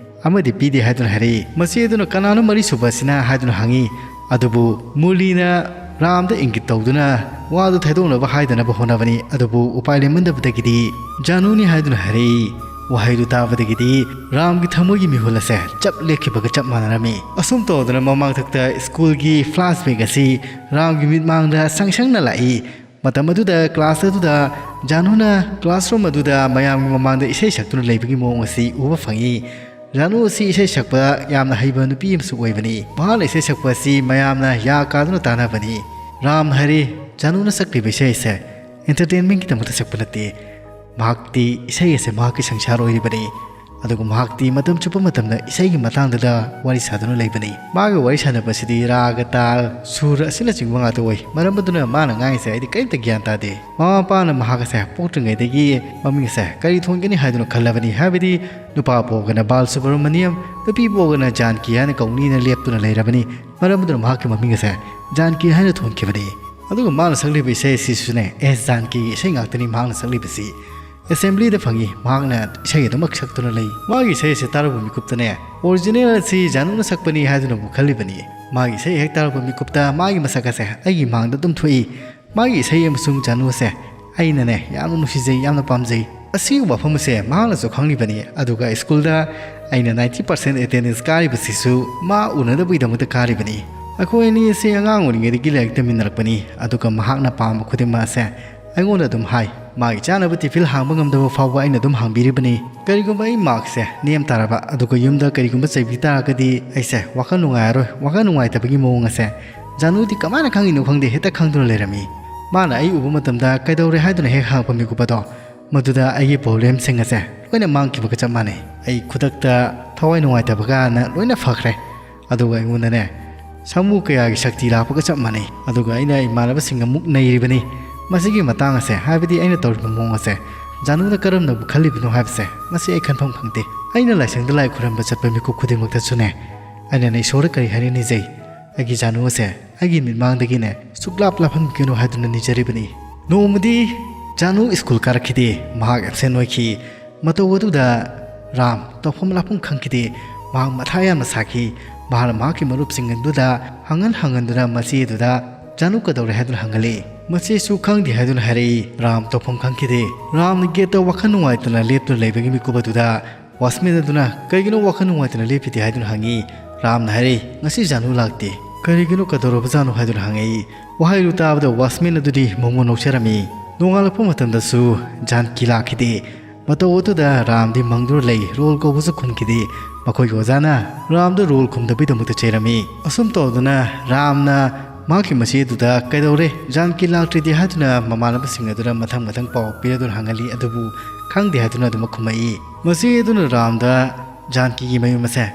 ꯑꯃꯗꯤ ꯄꯤꯗꯦ" ꯍꯥꯏꯗꯨꯅ ꯍꯥꯏꯔꯛꯏ꯫ ꯃꯆꯦꯗꯨꯅ "ꯀꯅꯥꯅꯣ ꯃꯔꯤ ꯁꯨꯕ ꯑꯁꯤꯅ?" ꯍꯥꯏꯗꯨꯅ ꯍꯪꯉꯤ꯫ ꯑꯗꯨꯕꯨ ꯃꯨꯔꯂꯤꯅ ꯔꯥꯝꯗ ꯏꯪꯒꯤꯠ ꯇꯧꯗꯨꯅ ꯋꯥꯗꯨ ꯊꯩꯗꯣꯛꯅꯕ ꯍꯥꯏꯗꯅꯕ ꯍꯣꯠꯅꯕꯅꯤ꯫ ꯑꯗꯨꯕꯨ ꯎꯄꯥꯏ ꯂꯩꯃꯟꯗꯕꯗꯒꯤꯗꯤ "ꯖꯥꯅꯨꯅꯤ" ꯍꯥꯏꯗꯨꯅ ꯍꯥꯏꯔꯛꯏ꯫ ꯋꯥꯍꯩꯗꯨ ꯇꯥꯕꯗꯒꯤꯗꯤ ꯔꯥꯝꯒꯤ ꯊꯃꯣꯏꯒꯤ ꯃꯤꯍꯨꯜ ꯑꯁꯦ ꯆꯞ ꯂꯦꯞꯈꯤꯕꯒ ꯆꯞ ꯃꯥꯟꯅꯔꯝꯃꯤ꯫ ꯑꯁꯨꯝ ꯇꯧꯗꯨꯅ ꯃꯃꯥꯡꯊꯛꯇ ꯁ꯭ꯀꯨꯜꯒꯤ ꯐ꯭ꯂꯥꯁꯕꯦꯛ ꯑꯁꯤ ꯔꯥꯝꯒꯤ ꯃꯤꯠꯃꯥꯡꯗ ꯁꯪ ꯁꯪꯅ ꯂꯥꯛꯏ꯫ ꯃꯇꯝ ꯑꯗꯨꯗ ꯀ꯭ꯂꯥꯁ ꯑꯗꯨꯗ ꯖꯥꯅꯨꯅ ꯀ꯭ꯂꯥꯁꯔꯨꯝ ꯑꯗꯨꯗ ꯃꯌꯥꯝꯒꯤ ꯃꯃꯥꯡꯗ ꯏꯁꯩ ꯁꯛꯇꯨꯅ ꯂꯩꯕꯒꯤ ꯃꯑꯣꯡ ꯑꯁꯤ ꯎꯕ ꯐꯪꯉꯤ꯫ ꯖꯥꯅꯨ ꯑꯁꯤ ꯏꯁꯩ ꯁꯛꯄ ꯌꯥꯝꯅ ꯍꯩꯕ ꯅꯨꯄꯤ ꯑꯃꯁꯨ ꯑꯣꯏꯕꯅꯤ꯫ ꯃꯍꯥꯛꯅ ꯏꯁꯩ ꯁꯛꯄ ꯑꯁꯤ ꯃꯌꯥꯝꯅ ꯌꯥ ꯀꯥꯗꯨꯅ ꯇꯥꯅꯕꯅꯤ꯫ ꯔꯥꯝꯅ ꯍꯥꯏꯔꯤ, "ꯖꯥꯅꯨꯅ ꯁꯛꯂꯤꯕ ꯏꯁꯩ ꯑꯁꯦ ꯑꯦꯟꯇꯔꯇꯦꯟꯃꯦꯟꯒꯤꯗꯃꯛꯇ ꯁꯛꯄ ꯅꯠꯇꯦ꯫ ꯃꯍꯥꯛꯇꯤ ꯏꯁꯩ ꯑꯁꯦ ꯃꯍꯥꯛꯀꯤ ꯁꯪꯁꯥꯔ ꯑꯣꯏꯔꯤꯕꯅꯤ꯫ ꯑꯗꯨꯒ ꯃꯍꯥꯛꯇꯤ ꯃꯇꯝ ꯆꯨꯞꯄ ꯃꯇꯝꯗ ꯏꯁꯩꯒꯤ ꯃꯇꯥꯡꯗꯨꯗ ꯋꯥꯔꯤ ꯁꯥꯗꯨꯅ ꯂꯩꯕꯅꯤ꯫ ꯃꯥꯒ ꯋꯥꯔꯤ ꯁꯥꯟꯅꯕꯁꯤꯗꯤ ꯔꯥꯒ, ꯇꯥꯜ, ꯁꯨꯔ ꯑꯁꯤꯅꯆꯤꯡꯕ ꯉꯥꯛꯇ ꯑꯣꯏ꯫ ꯃꯔꯝ ꯑꯗꯨꯅ ꯃꯥꯅ ꯉꯥꯡꯉꯤꯁꯦ ꯑꯩꯗꯤ ꯀꯔꯤꯝꯇ ꯒ꯭ꯌꯥꯟ ꯇꯥꯗꯦ꯫" ꯃꯃꯥ ꯃꯄꯥꯅ ꯃꯍꯥꯛ ꯑꯁꯦ ꯄꯣꯛꯇ꯭ꯔꯤꯉꯩꯗꯒꯤ ꯃꯃꯤꯡ ꯑꯁꯦ ꯀꯔꯤ ꯊꯣꯟꯒꯅꯤ ꯍꯥꯏꯗꯨꯅ ꯈꯜꯂꯕꯅꯤ꯫ ꯍꯥꯏꯕꯗꯤ ꯅꯨꯄꯥ ꯄꯣꯛꯑꯒꯅ ꯕꯥꯜ ꯁꯨꯕ꯭ꯔꯃꯅꯤꯌꯝ, ꯅꯨꯄꯤ ꯄꯣꯛꯑꯒꯅ ꯖꯥꯟꯀꯤ ꯍꯥꯏꯅ ꯀꯧꯅꯤꯅ ꯂꯦꯞꯇꯨꯅ ꯂꯩꯔꯕꯅꯤ꯫ ꯃꯔꯝ ꯑꯗꯨꯅ ꯃꯍꯥꯛꯀꯤ ꯃꯃꯤꯡ ꯑꯁꯦ ꯖꯥꯟꯀꯤ ꯍꯥꯏꯅ ꯊꯣꯟꯈꯤꯕꯅꯤ꯫ ꯑꯗꯨꯒ ꯃꯥꯅ ꯁꯛꯂꯤꯕ ꯏꯁꯩ ꯑꯁꯤꯁꯨꯅꯦ, ꯑꯦꯁ ꯖꯥꯟꯀꯤꯒꯤ ꯏꯁꯩ ꯉꯥꯛꯇꯅꯤ ꯃꯍꯥꯛꯅ ꯁꯛꯂꯤꯕꯁꯤ꯫ ꯑꯦꯁꯦꯝꯕ꯭ꯂꯤꯗ ꯐꯪꯉꯤ, ꯃꯍꯥꯛꯅ ꯏꯁꯩ ꯑꯗꯨꯃꯛ ꯁꯛꯇꯨꯅ ꯂꯩ꯫ ꯃꯥꯒꯤ ꯏꯁꯩ ꯑꯁꯤ ꯇꯥꯔꯨꯕ ꯃꯤꯀꯨꯞꯇꯅꯦ, ꯑꯣꯔꯤꯖꯤꯅꯦꯜ ꯑꯁꯤ ꯖꯥꯅꯨꯅ ꯁꯛꯄꯅꯤ ꯍꯥꯏꯗꯨꯅꯕꯨ ꯈꯜꯂꯤꯕꯅꯤ꯫ ꯃꯥꯒꯤ ꯏꯁꯩ ꯍꯦꯛ ꯇꯥꯔꯨꯕ ꯃꯤꯀꯨꯞꯇ ꯃꯥꯒꯤ ꯃꯁꯛ ꯑꯁꯦ ꯑꯩꯒꯤ ꯃꯥꯡꯗ ꯑꯗꯨꯝ ꯊꯣꯛꯏ꯫ ꯃꯥꯒꯤ ꯏꯁꯩ ꯑꯃꯁꯨꯡ ꯖꯥꯅꯨ ꯑꯁꯦ ꯑꯩꯅꯅꯦ ꯌꯥꯝꯅ ꯅꯨꯡꯁꯤꯖꯩ, ꯌꯥꯝꯅ ꯄꯥꯝꯖꯩ꯫ ꯑꯁꯤꯒꯨꯝꯕ ꯋꯥꯐꯝ ꯑꯁꯦ ꯃꯍꯥꯛꯅꯁꯨ ꯈꯪꯂꯤꯕꯅꯤ꯫ ꯑꯗꯨꯒ ꯁ꯭ꯀꯨꯜꯗ ꯑꯩꯅ ꯅꯥꯏꯟꯇꯤ ꯄꯥꯔꯁꯦꯟ ꯑꯦꯇꯦꯟꯗꯦꯟꯁ ꯀꯥꯔꯤꯕꯁꯤꯁꯨ ꯃꯥ ꯎꯅꯗꯕꯒꯤꯗꯃꯛꯇ ꯀꯥꯔꯤꯕꯅꯤ꯫ ꯑꯩꯈꯣꯏ ꯑꯅꯤ ꯑꯁꯤ ꯑꯉꯥꯡ ꯑꯣꯏꯔꯤꯉꯩꯗꯒꯤ ꯂꯥꯏꯔꯤꯛ ꯇꯝꯃꯤꯟꯅꯔꯛꯄꯅꯤ꯫ ꯑꯗꯨꯒ ꯃꯍꯥꯛꯅ ꯄꯥꯝꯕ ꯈꯨꯗꯤꯡꯃꯛ ꯑꯁꯦ ꯑꯩꯉꯣꯟꯗ ꯑꯗꯨꯝ ꯍꯥꯏ꯫ ꯃꯥꯒꯤ ꯆꯥꯅꯕ ꯇꯤꯐꯤꯜ ꯍꯥꯡꯕ ꯉꯝꯗꯕ ꯐꯥꯎꯕ ꯑꯩꯅ ꯑꯗꯨꯝ ꯍꯥꯡꯕꯤꯔꯤꯕꯅꯤ꯫ ꯀꯔꯤꯒꯨꯝꯕ ꯑꯩ ꯃꯥꯔꯛꯁꯦ ꯅꯦꯝ ꯇꯥꯔꯕ, ꯑꯗꯨꯒ ꯌꯨꯝꯗ ꯀꯔꯤꯒꯨꯝꯕ ꯆꯩꯕꯤ ꯇꯥꯔꯒꯗꯤ ꯑꯩꯁꯦ ꯋꯥꯈꯜ ꯅꯨꯡꯉꯥꯏꯔꯔꯣꯏ꯫ ꯋꯥꯈꯜ ꯅꯨꯡꯉꯥꯏꯇꯕꯒꯤ ꯃꯑꯣꯡ ꯑꯁꯦ ꯖꯥꯅꯨꯗꯤ ꯀꯃꯥꯏꯅ ꯈꯪꯉꯤꯅꯣ ꯈꯪꯗꯦ, ꯍꯦꯛꯇ ꯈꯪꯗꯨꯅ ꯂꯩꯔꯝꯃꯤ꯫ ꯃꯥꯅ ꯑꯩ ꯎꯕ ꯃꯇꯝꯗ "ꯀꯩꯗꯧꯔꯦ?" ꯍꯥꯏꯗꯨꯅ ꯍꯦꯛ ꯍꯪꯉꯛꯄ ꯃꯤꯀꯨꯞ ꯑꯗꯣ, ꯃꯗꯨꯗ ꯑꯩꯒꯤ ꯄ꯭ꯔꯣꯕ꯭ꯂꯦꯝꯁꯤꯡ ꯑꯁꯦ ꯂꯣꯏꯅ ꯃꯥꯡꯈꯤꯕꯒ ꯆꯞ ꯃꯥꯟꯅꯩ꯫ ꯑꯩ ꯈꯨꯗꯛꯇ ꯊꯋꯥꯏ ꯅꯨꯡꯉꯥꯏꯇꯕꯒꯅ ꯂꯣꯏꯅ ꯐꯈ꯭ꯔꯦ꯫ ꯑꯗꯨꯒ ꯑꯩꯉꯣꯟꯗꯅꯦ, ꯁꯥꯃꯨ ꯀꯌꯥꯒꯤ ꯁꯛꯇꯤ ꯂꯥꯛꯄꯒ ꯆꯞ ꯃꯥꯟꯅꯩ꯫ ꯑꯗꯨꯒ ꯑꯩꯅ ꯏꯃꯥꯟꯅꯕꯁꯤꯡ ꯑꯃꯨꯛ ꯅꯩꯔꯤꯕꯅꯤ꯫ ꯃꯁꯤꯒꯤ ꯃꯇꯥꯡ ꯑꯁꯦ, ꯍꯥꯏꯕꯗꯤ ꯑꯩꯅ ꯇꯧꯔꯤꯕ ꯃꯑꯣꯡ ꯑꯁꯦ, ꯖꯥꯅꯨꯅ ꯀꯔꯝꯅꯕꯨ ꯈꯜꯂꯤꯕꯅꯣ ꯍꯥꯏꯕꯁꯦ, ꯃꯁꯤ ꯑꯩ ꯈꯟꯐꯝ ꯈꯪꯗꯦ꯫ ꯑꯩꯅ ꯂꯥꯏꯁꯪꯗ ꯂꯥꯏ ꯈꯨꯔꯨꯝꯕ ꯆꯠꯄ ꯃꯤꯀꯨꯞ ꯈꯨꯗꯤꯡꯃꯛꯇꯁꯨꯅꯦ, ꯑꯩꯅ ꯏꯁꯣꯔꯗ ꯀꯔꯤ ꯍꯥꯏꯅ ꯅꯤꯖꯩ? ꯑꯩꯒꯤ ꯖꯥꯅꯨ ꯑꯁꯦ ꯑꯩꯒꯤ ꯃꯤꯠꯃꯥꯡꯗꯒꯤꯅꯦ ꯁꯨꯛꯂꯥꯞ ꯂꯥꯞꯍꯟꯕꯤꯒꯅꯨ ꯍꯥꯏꯗꯨꯅ ꯅꯤꯖꯔꯤꯕꯅꯤ꯫ ꯅꯣꯡꯃꯗꯤ ꯖꯥꯅꯨ ꯁ꯭ꯀꯨꯜ ꯀꯥꯔꯛꯈꯤꯗꯦ, ꯃꯍꯥꯛ ꯑꯦꯕꯁꯦꯟ ꯑꯣꯏꯈꯤ꯫ ꯃꯇꯧ ꯑꯗꯨꯗ ꯔꯥꯝ ꯇꯧꯐꯝ ꯂꯥꯛꯐꯝ ꯈꯪꯈꯤꯗꯦ꯫ ꯃꯍꯥꯛ ꯃꯊꯥ ꯌꯥꯝꯅ ꯁꯥꯈꯤ꯫ ꯃꯍꯥꯛꯅ ꯃꯍꯥꯛꯀꯤ ꯃꯔꯨꯞꯁꯤꯡ ꯑꯗꯨꯗ ꯍꯪꯍꯟ ꯍꯪꯍꯟꯗꯨꯅ ꯃꯆꯦ ꯑꯗꯨꯗ ꯖꯥꯅꯨ ꯀꯩꯗꯧꯔꯦ ꯍꯥꯏꯗꯨꯅ ꯍꯪꯍꯜꯂꯤ꯫ ꯃꯆꯦꯁꯨ ꯈꯪꯗꯦ ꯍꯥꯏꯗꯨꯅ ꯍꯥꯏꯔꯛꯏ꯫ ꯔꯥꯝ ꯇꯧꯐꯝ ꯈꯪꯈꯤꯗꯦ꯫ ꯔꯥꯝꯅ ꯒꯦꯠꯇ ꯋꯥꯈꯜ ꯅꯨꯡꯉꯥꯏꯇꯅ ꯂꯦꯞꯇꯨꯅ ꯂꯩꯕꯒꯤ ꯃꯤꯀꯨꯞ ꯑꯗꯨꯗ ꯋꯥꯆꯃꯦꯟ ꯑꯗꯨꯅ "ꯀꯩꯒꯤꯅꯣ ꯋꯥꯈꯜ ꯅꯨꯡꯉꯥꯏꯇꯅ ꯂꯦꯞꯄꯤꯗꯦ?" ꯍꯥꯏꯗꯨꯅ ꯍꯪꯉꯤ꯫ ꯔꯥꯝꯅ ꯍꯥꯏꯔꯛꯏ, "ꯉꯁꯤ ꯖꯥꯅꯨ ꯂꯥꯛꯇꯦ꯫ ꯀꯔꯤꯒꯤꯅꯣ, ꯀꯩꯗꯧꯔꯕꯖꯥꯠꯅꯣ?" ꯍꯥꯏꯗꯨꯅ ꯍꯪꯉꯛꯏ꯫ ꯋꯥꯍꯩꯗꯨ ꯇꯥꯕꯗ ꯋꯥꯆꯃꯦꯟ ꯑꯗꯨꯗꯤ ꯃꯣꯃꯣꯟ ꯅꯣꯛꯆꯔꯝꯃꯤ꯫ ꯅꯣꯡꯉꯥꯜꯂꯛꯄ ꯃꯇꯝꯗꯁꯨ ꯖꯥꯟꯀꯤ ꯂꯥꯛꯈꯤꯗꯦ꯫ ꯃꯇꯧ ꯑꯗꯨꯗ ꯔꯥꯝꯗꯤ ꯃꯪꯗꯨꯅ ꯂꯩ, ꯔꯣꯜ ꯀꯧꯕꯁꯨ ꯈꯨꯝꯈꯤꯗꯦ꯫ ꯃꯈꯣꯏꯒꯤ ꯑꯣꯖꯥꯅ ꯔꯥꯝꯗ ꯔꯣꯜ ꯈꯨꯝꯗꯕꯒꯤꯗꯃꯛꯇ ꯆꯩꯔꯝꯃꯤ꯫ ꯑꯁꯨꯝ ꯇꯧꯗꯨꯅ ꯔꯥꯝꯅ ꯃꯍꯥꯛꯀꯤ ꯃꯆꯦ ꯑꯗꯨꯗ "ꯀꯩꯗꯧꯔꯦ? ꯖꯥꯟꯀꯤ ꯂꯥꯛꯇ꯭ꯔꯤꯗꯤ?" ꯍꯥꯏꯗꯨꯅ ꯃꯃꯥꯟꯅꯕꯁꯤꯡ ꯑꯗꯨꯗ ꯃꯊꯪ ꯃꯊꯪ ꯄꯥꯎ ꯄꯤꯔꯗꯨꯅ ꯍꯪꯍꯜꯂꯤ, ꯑꯗꯨꯕꯨ ꯈꯪꯗꯦ ꯍꯥꯏꯗꯨꯅ ꯑꯗꯨꯃꯛ ꯈꯨꯝꯃꯛꯏ꯫ ꯃꯆꯦ ꯑꯗꯨꯅ ꯔꯥꯝꯗ "ꯖꯥꯟꯀꯤꯒꯤ ꯃꯌꯨꯝ ꯑꯁꯦ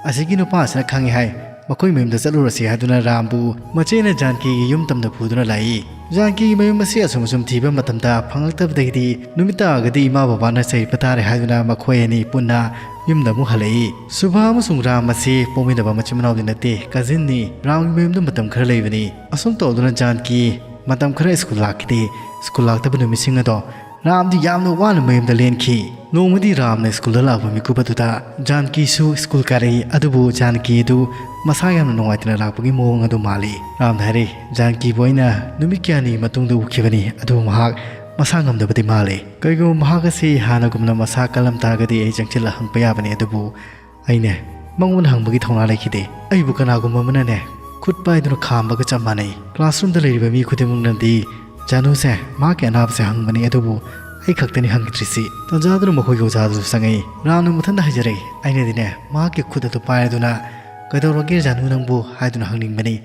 ꯑꯁꯤꯒꯤ ꯅꯨꯄꯥ ꯑꯁꯤꯅ ꯈꯪꯉꯤ ꯍꯥꯏ, ꯃꯈꯣꯏ ꯃꯌꯨꯝꯗ ꯆꯠꯂꯨꯔꯁꯤ" ꯍꯥꯏꯗꯨꯅ ꯔꯥꯝꯕꯨ ꯃꯆꯦꯅ ꯖꯥꯟꯀꯤꯒꯤ ꯌꯨꯝ ꯇꯝꯗ ꯄꯨꯗꯨꯅ ꯂꯥꯛꯏ꯫ ꯖꯥꯟꯀꯤꯒꯤ ꯃꯌꯨꯝ ꯑꯁꯤ ꯑꯁꯨꯝ ꯑꯁꯨꯝ ꯊꯤꯕ ꯃꯇꯝꯗ ꯐꯪꯂꯛꯇꯕꯗꯒꯤꯗꯤ ꯅꯨꯃꯤꯠ ꯇꯥꯔꯒꯗꯤ ꯏꯃꯥ ꯕꯕꯥꯅ ꯆꯩꯕ ꯇꯥꯔꯦ ꯍꯥꯏꯗꯨꯅ ꯃꯈꯣꯏ ꯑꯅꯤ ꯄꯨꯟꯅ ꯌꯨꯝꯗ ꯑꯃꯨꯛ ꯍꯜꯂꯛꯏ꯫ ꯁꯨꯚꯥ ꯑꯃꯁꯨꯡ ꯔꯥꯝ ꯑꯁꯤ ꯄꯣꯛꯃꯤꯟꯅꯕ ꯃꯆꯤꯟ ꯃꯅꯥꯎꯗꯤ ꯅꯠꯇꯦ, ꯀꯖꯤꯟꯅꯤ꯫ ꯔꯥꯝꯒꯤ ꯃꯌꯨꯝꯗ ꯃꯇꯝ ꯈꯔ ꯂꯩꯕꯅꯤ꯫ ꯑꯁꯨꯝ ꯇꯧꯗꯨꯅ ꯖꯥꯟꯀꯤ ꯃꯇꯝ ꯈꯔ ꯁ꯭ꯀꯨꯜ ꯂꯥꯛꯈꯤꯗꯦ꯫ ꯁ꯭ꯀꯨꯜ ꯂꯥꯛꯇꯕ ꯅꯨꯃꯤꯠꯁꯤꯡ ꯑꯗꯣ ꯔꯥꯝꯗꯤ ꯌꯥꯝꯅ ꯋꯥꯅ ꯃꯌꯨꯝꯗ ꯂꯦꯟꯈꯤ꯫ ꯅꯣꯡꯃꯗꯤ ꯔꯥꯝꯅ ꯁ꯭ꯀꯨꯜꯗ ꯂꯥꯛꯄ ꯃꯤꯀꯨꯞ ꯑꯗꯨꯗ ꯖꯥꯟꯀꯤꯁꯨ ꯁ꯭ꯀꯨꯜ ꯀꯥꯔꯛꯏ, ꯑꯗꯨꯕꯨ ꯖꯥꯟꯀꯤ ꯑꯗꯨ ꯃꯁꯥ ꯌꯥꯝꯅ ꯅꯨꯡꯉꯥꯏꯇꯅ ꯂꯥꯛꯄꯒꯤ ꯃꯑꯣꯡ ꯑꯗꯨ ꯃꯥꯜꯂꯤ꯫ ꯔꯥꯝꯅ ꯍꯥꯏꯔꯛꯏ, "ꯖꯥꯟꯀꯤꯕꯨ ꯑꯩꯅ ꯅꯨꯃꯤꯠ ꯀꯌꯥꯅꯤ ꯃꯇꯨꯡꯗ ꯎꯈꯤꯕꯅꯤ, ꯑꯗꯨꯕꯨ ꯃꯍꯥꯛ ꯃꯁꯥ ꯉꯝꯗꯕꯗꯤ ꯃꯥꯜꯂꯤ꯫ ꯀꯔꯤꯒꯨꯝꯕ ꯃꯍꯥꯛ ꯑꯁꯤ ꯍꯥꯟꯅꯒꯨꯝꯅ ꯃꯁꯥ ꯀꯜꯂꯝ ꯇꯥꯔꯒꯗꯤ ꯑꯩ ꯆꯪꯁꯤꯜꯂ ꯍꯪꯕ ꯌꯥꯕꯅꯤ, ꯑꯗꯨꯕꯨ ꯑꯩꯅꯦ ꯃꯉꯣꯟꯗ ꯍꯪꯕꯒꯤ ꯊꯧꯅꯥ ꯂꯩꯈꯤꯗꯦ꯫ ꯑꯩꯕꯨ ꯀꯅꯥꯒꯨꯝꯕ ꯑꯃꯅꯅꯦ ꯈꯨꯠ ꯄꯥꯏꯗꯨꯅ ꯈꯥꯝꯕꯒ ꯆꯞ ꯃꯥꯟꯅꯩ꯫ ꯀ꯭ꯂꯥꯁꯔꯨꯝꯗ ꯂꯩꯔꯤꯕ ꯃꯤ ꯈꯨꯗꯤꯡꯃꯛꯅꯗꯤ ꯖꯥꯅꯨꯁꯦ ꯃꯍꯥꯛꯀꯤ ꯑꯅꯥꯕꯁꯦ ꯍꯪꯕꯅꯤ, ꯑꯗꯨꯕꯨ ꯑꯩ ꯈꯛꯇꯅꯤ ꯍꯪꯈꯤꯗ꯭ꯔꯤꯁꯤ꯫ ꯇꯟꯖꯥꯗꯨꯅ ꯃꯈꯣꯏꯒꯤ ꯑꯣꯖꯥꯗꯨꯁꯨ ꯆꯪꯉꯛꯏ꯫ ꯔꯥꯝꯅ ꯃꯊꯟꯇ ꯍꯥꯏꯖꯔꯛꯏ꯫ ꯑꯩꯅꯗꯤꯅꯦ ꯃꯍꯥꯛꯀꯤ ꯈꯨꯠ ꯑꯗꯨ ꯄꯥꯏꯔꯗꯨꯅ, "ꯀꯩꯗꯧꯔꯒꯦ ꯖꯥꯅꯨ ꯅꯪꯕꯨ?" ꯍꯥꯏꯗꯨꯅ ꯍꯪꯅꯤꯡꯕꯅꯤ꯫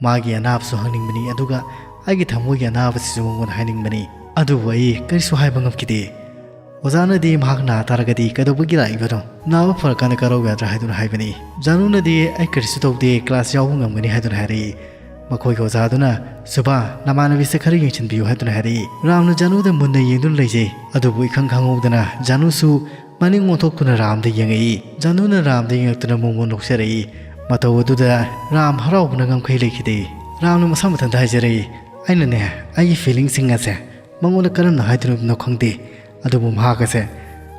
ꯃꯥꯒꯤ ꯑꯅꯥꯕꯁꯨ ꯍꯪꯅꯤꯡꯕꯅꯤ, ꯑꯗꯨꯒ ꯑꯩꯒꯤ ꯊꯃꯣꯏꯒꯤ ꯑꯅꯥꯕꯁꯤꯁꯨ ꯃꯉꯣꯟꯗ ꯍꯥꯏꯅꯤꯡꯕꯅꯤ꯫ ꯑꯗꯨꯕꯨ ꯑꯩ ꯀꯔꯤꯁꯨ ꯍꯥꯏꯕ ꯉꯝꯈꯤꯗꯦ꯫ ꯑꯣꯖꯥꯅꯗꯤ ꯃꯍꯥꯛ ꯅꯥ ꯇꯥꯔꯒꯗꯤ ꯀꯩꯗꯧꯕꯒꯤ ꯂꯥꯛꯏꯕꯅꯣ? ꯅꯥꯕ ꯐꯔꯀꯥꯟꯗ ꯀꯥꯔꯧ ꯌꯥꯗ꯭ꯔꯥ ꯍꯥꯏꯗꯨꯅ ꯍꯥꯏꯕꯅꯤ꯫ ꯖꯥꯅꯨꯅꯗꯤ ꯑꯩ ꯀꯔꯤꯁꯨ ꯇꯧꯗꯦ, ꯀ꯭ꯂꯥꯁ ꯌꯥꯎꯕ ꯉꯝꯒꯅꯤ ꯍꯥꯏꯗꯨꯅ ꯍꯥꯏꯔꯛꯏ꯫ ꯃꯈꯣꯏꯒꯤ ꯑꯣꯖꯥꯗꯨꯅ, "ꯁꯨꯕꯥ, ꯅꯃꯥꯟꯅꯕꯤꯁꯦ ꯈꯔ ꯌꯦꯡꯁꯤꯟꯕꯤꯌꯨ" ꯍꯥꯏꯗꯨꯅ ꯍꯥꯏꯔꯛꯏ꯫ ꯔꯥꯝꯅ ꯖꯥꯅꯨꯗ ꯃꯨꯟꯅ ꯌꯦꯡꯗꯨꯅ ꯂꯩꯖꯩ꯫ ꯑꯗꯨꯕꯨ ꯏꯈꯪ ꯈꯪꯍꯧꯗꯅ ꯖꯥꯅꯨꯁꯨ ꯃꯅꯤꯡ ꯑꯣꯟꯊꯣꯛꯇꯨꯅ ꯔꯥꯝꯗ ꯌꯦꯡꯉꯛꯏ꯫ ꯖꯥꯅꯨꯅ ꯔꯥꯝꯗ ꯌꯦꯡꯉꯛꯇꯨꯅ ꯃꯣꯃꯣꯟ ꯅꯣꯛꯆꯔꯛꯏ꯫ ꯃꯇꯧ ꯑꯗꯨꯗ ꯔꯥꯝ ꯍꯔꯥꯎꯕꯅ ꯉꯝꯈꯩ ꯂꯩꯈꯤꯗꯦ꯫ ꯔꯥꯝꯅ ꯃꯁꯥ ꯃꯊꯟꯇ ꯍꯥꯏꯖꯔꯛꯏ, "ꯑꯩꯅꯅꯦ, ꯑꯩꯒꯤ ꯐꯤꯂꯤꯡꯁꯤꯡ ꯑꯁꯦ ꯃꯉꯣꯟꯗ ꯀꯔꯝꯅ ꯍꯥꯏꯗꯣꯏꯅꯣ ꯈꯪꯗꯦ꯫ ꯑꯗꯨꯕꯨ ꯃꯍꯥꯛ ꯑꯁꯦ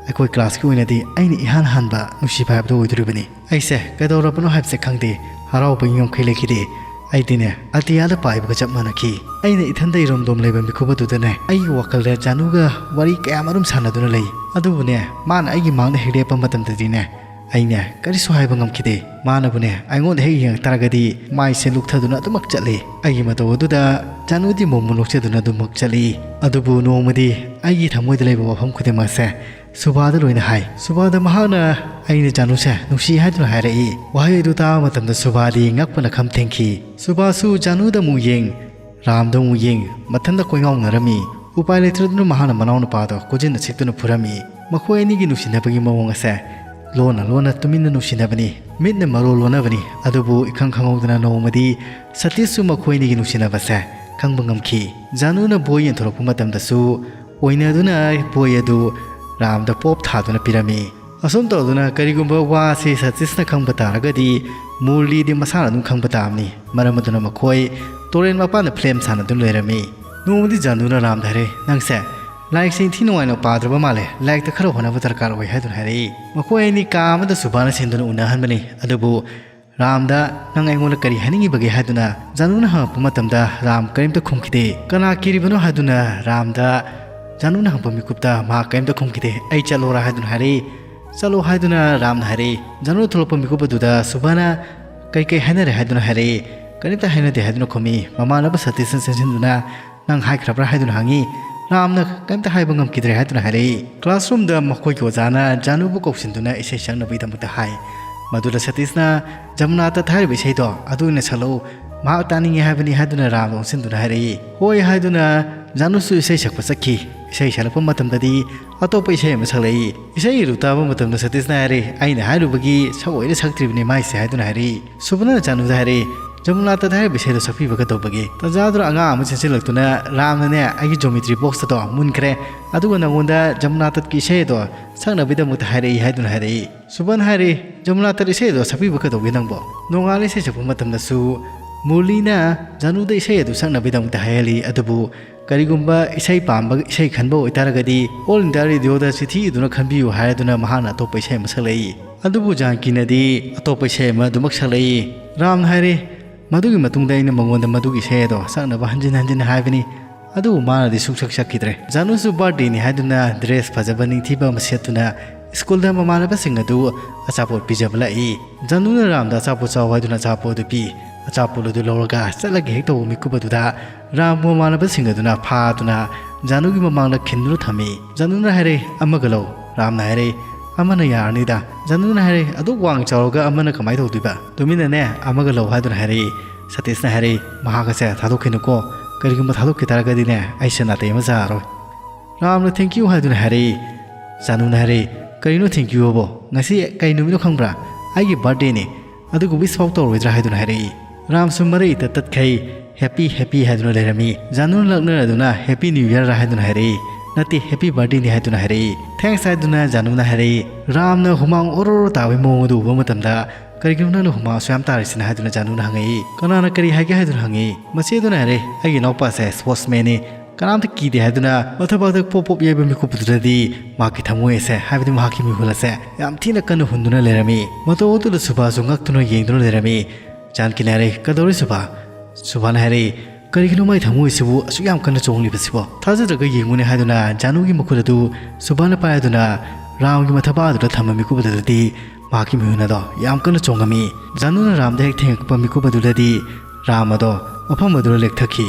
ꯑꯩꯈꯣꯏ ꯀ꯭ꯂꯥꯁꯀꯤ ꯑꯣꯏꯅꯗꯤ ꯑꯩꯅ ꯏꯍꯥꯟ ꯍꯥꯟꯕ ꯅꯨꯡꯁꯤꯕ ꯍꯥꯏꯕꯗꯨ ꯑꯣꯏꯗꯣꯔꯤꯕꯅꯤ꯫ ꯑꯩꯁꯦ ꯀꯩꯗꯧꯔꯕꯅꯣ ꯍꯥꯏꯕꯁꯦ ꯈꯪꯗꯦ, ꯍꯔꯥꯎꯕꯒꯤ ꯉꯝꯈꯩ ꯂꯩꯈꯤꯗꯦ꯫ ꯑꯩꯗꯤꯅꯦ, ꯑꯇꯤꯌꯥꯗ ꯄꯥꯏꯕꯒ ꯆꯞ ꯃꯥꯟꯅꯈꯤ꯫ ꯑꯩꯅ ꯏꯊꯟꯗ ꯏꯔꯣꯝꯗꯣꯝ ꯂꯩꯕ ꯃꯤꯀꯨꯞ ꯑꯗꯨꯗꯅꯦ, ꯑꯩꯒꯤ ꯋꯥꯈꯜꯗ ꯖꯥꯅꯨꯒ ꯋꯥꯔꯤ ꯀꯌꯥ ꯃꯔꯨꯝ ꯁꯥꯟꯅꯗꯨꯅ ꯂꯩ꯫ ꯑꯗꯨꯕꯨꯅꯦ, ꯃꯥꯅ ꯑꯩꯒꯤ ꯃꯥꯡꯗ ꯍꯦꯛ ꯂꯦꯞꯄ ꯃꯇꯝꯗꯗꯤꯅꯦ, ꯑꯩꯅꯦ ꯀꯔꯤꯁꯨ ꯍꯥꯏꯕ ꯉꯝꯈꯤꯗꯦ꯫ ꯃꯥꯅꯕꯨꯅꯦ ꯑꯩꯉꯣꯟꯗ ꯍꯦꯛ ꯌꯦꯡꯉꯛ ꯇꯥꯔꯒꯗꯤ ꯃꯥꯏꯁꯦ ꯂꯨꯛꯊꯗꯨꯅ ꯑꯗꯨꯃꯛ ꯆꯠꯂꯤ꯫ ꯑꯩꯒꯤ ꯃꯇꯧ ꯑꯗꯨꯗ ꯖꯥꯅꯨꯗꯤ ꯃꯣꯃꯣꯟ ꯅꯣꯛꯆꯗꯨꯅ ꯑꯗꯨꯃꯛ ꯆꯠꯂꯤ꯫ ꯑꯗꯨꯕꯨ ꯅꯣꯡꯃꯗꯤ ꯑꯩꯒꯤ ꯊꯃꯣꯏꯗ ꯂꯩꯕ ꯋꯥꯐꯝ ꯈꯨꯗꯤꯡꯃꯛꯁꯦ ꯁꯨꯕꯥꯗ ꯂꯣꯏꯅ ꯍꯥꯏ꯫ ꯁꯨꯕꯥꯗ ꯃꯍꯥꯛꯅ ꯑꯩꯅ ꯖꯥꯅꯨꯁꯦ ꯅꯨꯡꯁꯤ ꯍꯥꯏꯗꯨꯅ ꯍꯥꯏꯔꯛꯏ꯫ ꯋꯥꯍꯩ ꯑꯗꯨ ꯇꯥꯕ ꯃꯇꯝꯗ ꯁꯨꯕꯥꯗꯤ ꯉꯛꯄꯅ ꯈꯝ ꯊꯦꯡꯈꯤ꯫ ꯁꯨꯕꯥꯁꯨ ꯖꯥꯅꯨꯗ ꯑꯃꯨꯛ ꯌꯦꯡ, ꯔꯥꯝꯗ ꯑꯃꯨꯛ ꯌꯦꯡ, ꯃꯊꯟꯇ ꯀꯣꯏꯉꯥꯎꯅꯔꯝꯃꯤ꯫ ꯎꯄꯥꯏ ꯂꯩꯇ꯭ꯔꯗꯨꯅ ꯃꯍꯥꯛꯅ ꯃꯅꯥꯎꯅꯨꯄꯥꯗꯣ ꯈꯨꯖꯤꯟꯅ ꯁꯤꯛꯇꯨꯅ ꯐꯨꯔꯝꯃꯤ꯫ ꯃꯈꯣꯏ ꯑꯅꯤꯒꯤ ꯅꯨꯡꯁꯤꯅꯕꯒꯤ ꯃꯑꯣꯡ ꯑꯁꯦ ꯂꯣꯟꯅ ꯂꯣꯟꯅ ꯇꯨꯃꯤꯟꯅ ꯅꯨꯡꯁꯤꯅꯕꯅꯤ, ꯃꯤꯠꯅ ꯃꯔꯣꯜ ꯂꯣꯟꯅꯕꯅꯤ꯫ ꯑꯗꯨꯕꯨ ꯏꯈꯪ ꯈꯪꯍꯧꯗꯅ ꯅꯣꯡꯃꯗꯤ ꯁꯇꯤꯁꯁꯨ ꯃꯈꯣꯏ ꯑꯅꯤꯒꯤ ꯅꯨꯡꯁꯤꯅꯕꯁꯦ ꯈꯪꯕ ꯉꯝꯈꯤ꯫ ꯖꯥꯅꯨꯅ ꯕꯣꯏ ꯌꯦꯟꯊꯣꯔꯛꯄ ꯃꯇꯝꯗꯁꯨ ꯑꯣꯏꯅꯗꯨꯅ ꯕꯣꯏ ꯑꯗꯨ ꯔꯥꯝꯗ ꯄꯣꯞ ꯊꯥꯗꯨꯅ ꯄꯤꯔꯝꯃꯤ꯫ ꯑꯁꯨꯝ ꯇꯧꯗꯨꯅ ꯀꯔꯤꯒꯨꯝꯕ ꯋꯥ ꯑꯁꯤ ꯁꯇꯤꯁꯅ ꯈꯪꯕ ꯇꯥꯔꯒꯗꯤ ꯃꯨꯔꯂꯤꯗꯤ ꯃꯁꯥꯅ ꯑꯗꯨꯝ ꯈꯪꯕ ꯇꯥꯕꯅꯤ꯫ ꯃꯔꯝ ꯑꯗꯨꯅ ꯃꯈꯣꯏ ꯇꯨꯔꯦꯜ ꯃꯄꯥꯟꯗ ꯐꯤꯂꯝ ꯁꯥꯟꯅꯗꯨꯅ ꯂꯩꯔꯝꯃꯤ꯫ ꯅꯣꯡꯃꯗꯤ ꯖꯥꯅꯨꯅ ꯔꯥꯝꯗ ꯍꯥꯏꯔꯦ, "ꯅꯪꯁꯦ ꯂꯥꯏꯔꯤꯛꯁꯦ ꯏꯟꯊꯤ ꯅꯨꯡꯉꯥꯏꯅ ꯄꯥꯗ꯭ꯔꯕ ꯃꯥꯜꯂꯦ, ꯂꯥꯏꯔꯤꯛꯇ ꯈꯔ ꯍꯣꯠꯅꯕ ꯗꯔꯀꯥꯔ ꯑꯣꯏ" ꯍꯥꯏꯗꯨꯅ ꯍꯥꯏꯔꯛꯏ꯫ ꯃꯈꯣꯏ ꯑꯅꯤ ꯀꯥ ꯑꯃꯗ ꯁꯨꯕꯥꯅ ꯁꯤꯟꯗꯨꯅ ꯎꯅꯍꯟꯕꯅꯤ꯫ ꯑꯗꯨꯕꯨ ꯔꯥꯝꯗ, "ꯅꯪ ꯑꯩꯉꯣꯟꯗ ꯀꯔꯤ ꯍꯥꯏꯅꯤꯡꯉꯤꯕꯒꯦ?" ꯍꯥꯏꯗꯨꯅ ꯖꯥꯅꯨꯅ ꯍꯪꯉꯛꯄ ꯃꯇꯝꯗ ꯔꯥꯝ ꯀꯔꯤꯝꯇ ꯈꯨꯝꯈꯤꯗꯦ꯫ "ꯀꯅꯥ ꯀꯤꯔꯤꯕꯅꯣ?" ꯍꯥꯏꯗꯨꯅ ꯔꯥꯝꯗ ꯖꯥꯅꯨꯅ ꯍꯪꯉꯛꯄ ꯃꯤꯀꯨꯞꯇ ꯃꯍꯥꯛ ꯀꯔꯤꯝꯇ ꯈꯨꯝꯈꯤꯗꯦ꯫ "ꯑꯩ ꯆꯠꯂꯣꯔꯥ?" ꯍꯥꯏꯗꯨꯅ ꯍꯥꯏꯔꯛꯏ꯫ "ꯆꯠꯂꯣ" ꯍꯥꯏꯗꯨꯅ ꯔꯥꯝꯅ ꯍꯥꯏꯔꯛꯏ꯫ ꯖꯥꯅꯨ ꯊꯣꯛꯂꯛꯄ ꯃꯤꯀꯨꯞ ꯑꯗꯨꯗ ꯁꯨꯕꯥꯅ ꯀꯩ ꯀꯩ ꯍꯥꯏꯅꯔꯦ ꯍꯥꯏꯗꯨꯅ ꯍꯥꯏꯔꯛꯏ꯫ "ꯀꯔꯤꯝꯇ ꯍꯥꯏꯅꯗꯦ" ꯍꯥꯏꯗꯨꯅ ꯈꯨꯝꯃꯤ꯫ ꯃꯃꯥꯟꯅꯕ ꯁꯇꯤꯁꯅ ꯆꯦꯟꯁꯤꯟꯗꯨꯅ "ꯅꯪ ꯍꯥꯏꯈ꯭ꯔꯕ꯭ꯔꯥ?" ꯍꯥꯏꯗꯨꯅ ꯍꯪꯉꯤ꯫ ꯔꯥꯝꯅ ꯀꯩꯝꯇ ꯍꯥꯏꯕ ꯉꯝꯈꯤꯗ꯭ꯔꯦ ꯍꯥꯏꯗꯨꯅ ꯍꯥꯏꯔꯛꯏ꯫ ꯀ꯭ꯂꯥꯁꯔꯨꯝꯗ ꯃꯈꯣꯏꯒꯤ ꯑꯣꯖꯥꯅ ꯖꯥꯅꯨꯕꯨ ꯀꯧꯁꯤꯟꯗꯨꯅ ꯏꯁꯩ ꯁꯛꯅꯕꯒꯤꯗꯃꯛꯇ ꯍꯥꯏ꯫ ꯃꯗꯨꯗ ꯁꯇꯤꯁꯅ "ꯖꯃꯨꯅꯥ ꯇꯠ ꯍꯥꯏꯔꯤꯕ ꯏꯁꯩꯗꯣ ꯑꯗꯨ ꯑꯣꯏꯅ ꯁꯛꯂꯛꯎ, ꯃꯍꯥꯛ ꯇꯥꯅꯤꯡꯉꯤ ꯍꯥꯏꯕꯅꯤ" ꯍꯥꯏꯗꯨꯅ ꯔꯥꯝꯗ ꯑꯣꯟꯁꯤꯟꯗꯨꯅ ꯍꯥꯏꯔꯛꯏ꯫ ꯍꯣꯏ ꯍꯥꯏꯗꯨꯅ ꯖꯥꯅꯨꯁꯨ ꯏꯁꯩ ꯁꯛꯄ ꯆꯠꯈꯤ꯫ ꯏꯁꯩ ꯁꯛꯂꯛꯄ ꯃꯇꯝꯗꯗꯤ ꯑꯇꯣꯞꯄ ꯏꯁꯩ ꯑꯃ ꯁꯛꯂꯛꯏ꯫ ꯏꯁꯩ ꯑꯗꯨ ꯇꯥꯕ ꯃꯇꯝꯗ ꯁꯇꯤꯁꯅ ꯍꯥꯏꯔꯛꯏ, "ꯑꯩꯅ ꯍꯥꯏꯔꯨꯕꯒꯤ ꯁꯛꯑꯣꯏꯅ ꯁꯛꯇ꯭ꯔꯤꯕꯅꯤ ꯃꯥꯏꯁꯦ" ꯍꯥꯏꯗꯨꯅ ꯍꯥꯏꯔꯛꯏ꯫ ꯁꯨꯕꯅꯅ ꯖꯥꯅꯨꯗ ꯍꯥꯏꯔꯛꯏ, "ꯖꯃꯨꯅꯥ ꯇꯠ ꯍꯥꯏꯔꯤꯕ ꯏꯁꯩꯗꯣ ꯁꯛꯄꯤꯕ ꯀꯩꯗꯧꯕꯒꯦ?" ꯇꯟꯖꯥꯗꯨꯗ ꯑꯉꯥꯡ ꯑꯃ ꯆꯦꯟꯁꯤꯜꯂꯛꯇꯨꯅ ꯔꯥꯝꯅꯅꯦ ꯑꯩꯒꯤ ꯖꯣꯃꯤꯇ꯭ꯔꯤ ꯕꯣꯛꯁ ꯑꯗꯣ ꯃꯨꯟꯈ꯭ꯔꯦ, ꯑꯗꯨꯒ ꯅꯉꯣꯟꯗ ꯖꯃꯨꯅꯥ ꯇꯠꯀꯤ ꯏꯁꯩ ꯑꯗꯣ ꯁꯛꯅꯕꯒꯤꯗꯃꯛꯇ ꯍꯥꯏꯔꯛꯏ ꯍꯥꯏꯗꯨꯅ ꯍꯥꯏꯔꯛꯏ꯫ ꯁꯨꯕꯟ ꯍꯥꯏꯔꯤ, "ꯖꯃꯨꯅꯥ ꯇꯠ ꯏꯁꯩ ꯑꯗꯣ ꯁꯛꯄꯤꯕ ꯀꯩꯗꯧꯒꯦ ꯅꯪꯕꯣ?" ꯅꯣꯡꯉꯥꯜꯂ ꯏꯁꯩ ꯁꯛꯄ ꯃꯇꯝꯗꯁꯨ ꯃꯨꯔꯂꯤꯅ ꯖꯥꯅꯨꯗ ꯏꯁꯩ ꯑꯗꯨ ꯁꯛꯅꯕꯒꯤꯗꯃꯛꯇ ꯍꯥꯏꯍꯜꯂꯤ꯫ ꯑꯗꯨꯕꯨ ꯀꯔꯤꯒꯨꯝꯕ ꯏꯁꯩ ꯄꯥꯝꯕ ꯏꯁꯩ ꯈꯟꯕ ꯑꯣꯏꯇꯥꯔꯒꯗꯤ All India Radio ꯗ ꯆꯤꯊꯤ ꯏꯗꯨꯅ ꯈꯟꯕꯤꯌꯨ ꯍꯥꯏꯗꯨꯅ ꯃꯍꯥꯛꯅ ꯑꯇꯣꯞꯄ ꯏꯁꯩ ꯑꯃ ꯁꯛꯂꯛꯏ꯫ ꯑꯗꯨꯕꯨ ꯖꯥꯟꯀꯤꯅꯗꯤ ꯑꯇꯣꯞꯄ ꯏꯁꯩ ꯑꯃ ꯑꯗꯨꯃꯛ ꯁꯛꯂꯛꯏ꯫ ꯔꯥꯝꯅ ꯍꯥꯏꯔꯤ, "ꯃꯗꯨꯒꯤ ꯃꯇꯨꯡꯗ ꯑꯩꯅ ꯃꯉꯣꯟꯗ ꯃꯗꯨꯒꯤ ꯏꯁꯩ ꯑꯗꯣ ꯁꯛꯅꯕ ꯍꯟꯖꯤꯟ ꯍꯟꯖꯤꯟ ꯍꯥꯏꯕꯅꯤ, ꯑꯗꯨꯕꯨ ꯃꯥꯅꯗꯤ ꯁꯨꯡꯁꯛ ꯁꯛꯈꯤꯗ꯭ꯔꯦ"꯫ ꯖꯥꯅꯨꯁꯨ ꯕꯥꯔꯗꯦꯅꯤ ꯍꯥꯏꯗꯨꯅ ꯗ꯭ꯔꯦꯁ ꯐꯖꯕ ꯅꯤꯡꯊꯤꯕ ꯑꯃ ꯁꯦꯠꯇꯨꯅ ꯁ꯭ꯀꯨꯜꯗ ꯃꯃꯥꯟꯅꯕꯁꯤꯡ ꯑꯗꯨ ꯑꯆꯥꯄꯣꯠ ꯄꯤꯖꯕ ꯂꯥꯛꯏ꯫ ꯖꯥꯅꯨꯅ ꯔꯥꯝꯗ ꯑꯆꯥꯄꯣꯠ ꯆꯥꯎ ꯍꯥꯏꯗꯨꯅ ꯑꯆꯥꯄꯣꯠ ꯑꯗꯨ ꯄꯤ꯫ ꯑꯆꯥꯄꯣꯠ ꯑꯗꯨ ꯂꯧꯔꯒ ꯆꯠꯂꯒꯦ ꯍꯦꯛ ꯇꯧꯕ ꯃꯤꯀꯨꯞ ꯑꯗꯨꯗ ꯔꯥꯝꯕꯨ ꯃꯃꯥꯟꯅꯕꯁꯤꯡ ꯑꯗꯨꯅ ꯐꯥꯗꯨꯅ ꯖꯥꯅꯨꯒꯤ ꯃꯃꯥꯡꯗ ꯈꯤꯟꯗꯨꯅ ꯊꯝꯃꯤ꯫ ꯖꯥꯅꯨꯅ ꯍꯥꯏꯔꯦ, "ꯑꯃꯒ ꯂꯧ"꯫ ꯔꯥꯝꯅ ꯍꯥꯏꯔꯦ, "ꯑꯃꯅ ꯌꯥꯔꯅꯤꯗ"꯫ ꯖꯥꯅꯨꯅ ꯍꯥꯏꯔꯦ, "ꯑꯗꯨꯛ ꯋꯥꯡ ꯆꯥꯎꯔꯒ ꯑꯃꯅ ꯀꯃꯥꯏꯅ ꯇꯧꯗꯣꯏꯕ? ꯇꯨꯃꯤꯟꯅꯅꯦ ꯑꯃꯒ ꯂꯧ" ꯍꯥꯏꯗꯨꯅ ꯍꯥꯏꯔꯛꯏ꯫ ꯁꯇꯤꯁꯅ ꯍꯥꯏꯔꯛꯏ, "ꯃꯍꯥꯛ ꯑꯁꯦ ꯊꯥꯗꯣꯛꯈꯤꯅꯨꯀꯣ, ꯀꯔꯤꯒꯨꯝꯕ ꯊꯥꯗꯣꯛꯈꯤ ꯇꯥꯔꯒꯗꯤꯅꯦ ꯑꯩꯁꯦ ꯅꯥꯇꯩ ꯑꯃ ꯆꯥꯔꯔꯣꯏ"꯫ ꯔꯥꯝꯅ "Thank you" ꯍꯥꯏꯗꯨꯅ ꯍꯥꯏꯔꯛꯏ꯫ ꯖꯥꯅꯨꯅ ꯍꯥꯏꯔꯛꯏ, "ꯀꯔꯤꯅꯣ thank you ꯍꯥꯏꯕꯣ? ꯉꯁꯤ ꯀꯔꯤ ꯅꯨꯃꯤꯠꯅꯣ ꯈꯪꯕ꯭ꯔꯥ? ꯑꯩꯒꯤ ꯕꯥꯔꯗꯦꯅꯤ꯫ ꯑꯗꯨꯒ ꯋꯤꯁ ꯐꯥꯎ ꯇꯧꯔꯣꯏꯗ꯭ꯔꯥ?" ꯍꯥꯏꯗꯨꯅ ꯍꯥꯏꯔꯛꯏ꯫ ꯔꯥꯝꯁꯨ ꯃꯔꯩ ꯏꯇꯠ ꯇꯠꯈꯩ "Happy, happy" ꯍꯥꯏꯗꯨꯅ ꯂꯩꯔꯝꯃꯤ꯫ ꯖꯥꯅꯨꯅ ꯂꯛꯅꯔꯗꯨꯅ "Happy New Year" ꯍꯥꯏꯗꯨꯅ ꯍꯥꯏꯔꯛꯏ꯫ "ꯅꯠꯇꯦ, Happy Birthday ꯅꯤ" ꯍꯥꯏꯗꯨꯅ ꯍꯥꯏꯔꯛꯏ꯫ "Thanks" ꯍꯥꯏꯗꯨꯅ ꯖꯥꯅꯨꯅ ꯍꯥꯏꯔꯛꯏ꯫ ꯔꯥꯝꯅ ꯍꯨꯃꯥꯡ ꯑꯣꯔꯣ ꯑꯣꯔꯣ ꯇꯥꯕꯒꯤ ꯃꯑꯣꯡ ꯑꯗꯨ ꯎꯕ ꯃꯇꯝꯗ, "ꯀꯔꯤꯒꯤꯅꯣ ꯅꯪꯅ ꯍꯨꯃꯥꯡ ꯑꯁꯨꯛ ꯌꯥꯝ ꯇꯥꯔꯤꯁꯤꯅ?" ꯍꯥꯏꯗꯨꯅ ꯖꯥꯅꯨꯅ ꯍꯪꯉꯛꯏ꯫ "ꯀꯅꯥꯅ ꯀꯔꯤ ꯍꯥꯏꯒꯦ?" ꯍꯥꯏꯗꯨꯅ ꯍꯪꯉꯛꯏ꯫ ꯃꯆꯦꯗꯨꯅ ꯍꯥꯏꯔꯦ, "ꯑꯩꯒꯤ ꯏꯅꯥꯎꯄꯥꯁꯦ sportsman ꯅꯤ, ꯀꯅꯥꯝꯇ ꯀꯤꯗꯦ" ꯍꯥꯏꯗꯨꯅ ꯃꯊꯕꯥꯛꯇ ꯄꯣꯞ ꯄꯣꯞ ꯌꯩꯕ ꯃꯤꯀꯨꯞ ꯑꯗꯨꯗꯗꯤ ꯃꯍꯥꯛꯀꯤ ꯊꯃꯣꯏ ꯑꯁꯦ, ꯍꯥꯏꯕꯗꯤ ꯃꯍꯥꯛꯀꯤ ꯃꯤꯍꯨꯜ ꯑꯁꯦ ꯌꯥꯝ ꯊꯤꯅ ꯀꯟꯅ ꯍꯨꯟꯗꯨꯅ ꯂꯩꯔꯝꯃꯤ꯫ ꯃꯇꯧ ꯑꯗꯨꯗ ꯁꯨꯕꯥꯁꯨ ꯉꯛꯇꯨꯅ ꯌꯦꯡꯗꯨꯅ ꯂꯩꯔꯝꯃꯤ꯫ ꯖꯥꯟꯀꯤꯅ ꯍꯥꯏꯔꯦ, "ꯀꯩꯗꯧꯔꯦ ꯁꯨꯕꯥ?" ꯁꯨꯕꯥꯅ ꯍꯥꯏꯔꯦ, "ꯀꯔꯤꯒꯤꯅꯣ ꯃꯥꯒꯤ ꯊꯃꯣꯏꯁꯤꯕꯨ ꯑꯁꯨꯛ ꯌꯥꯝ ꯀꯟꯅ ꯆꯣꯡꯂꯤꯕꯁꯤꯕꯣ? ꯊꯥꯖꯗ꯭ꯔꯒ ꯌꯦꯡꯉꯨꯅꯦ" ꯍꯥꯏꯗꯨꯅ ꯖꯥꯅꯨꯒꯤ ꯃꯈꯨꯠ ꯑꯗꯨ ꯁꯨꯕꯥꯅ ꯄꯥꯏꯗꯨꯅ ꯔꯥꯝꯒꯤ ꯃꯊꯕꯥꯛ ꯑꯗꯨꯗ ꯊꯝꯕ ꯃꯤꯀꯨꯞ ꯑꯗꯨꯗꯗꯤ ꯃꯍꯥꯛꯀꯤ ꯃꯤꯍꯨꯟ ꯑꯗꯣ ꯌꯥꯝ ꯀꯟꯅ ꯆꯣꯡꯉꯝꯃꯤ꯫ ꯖꯥꯅꯨꯅ ꯔꯥꯝꯗ ꯍꯦꯛ ꯊꯦꯡꯉꯛꯄ ꯃꯤꯀꯨꯞ ꯑꯗꯨꯗꯗꯤ ꯔꯥꯝ ꯑꯗꯣ ꯃꯐꯝ ꯑꯗꯨꯗ ꯂꯦꯛꯊꯈꯤ꯫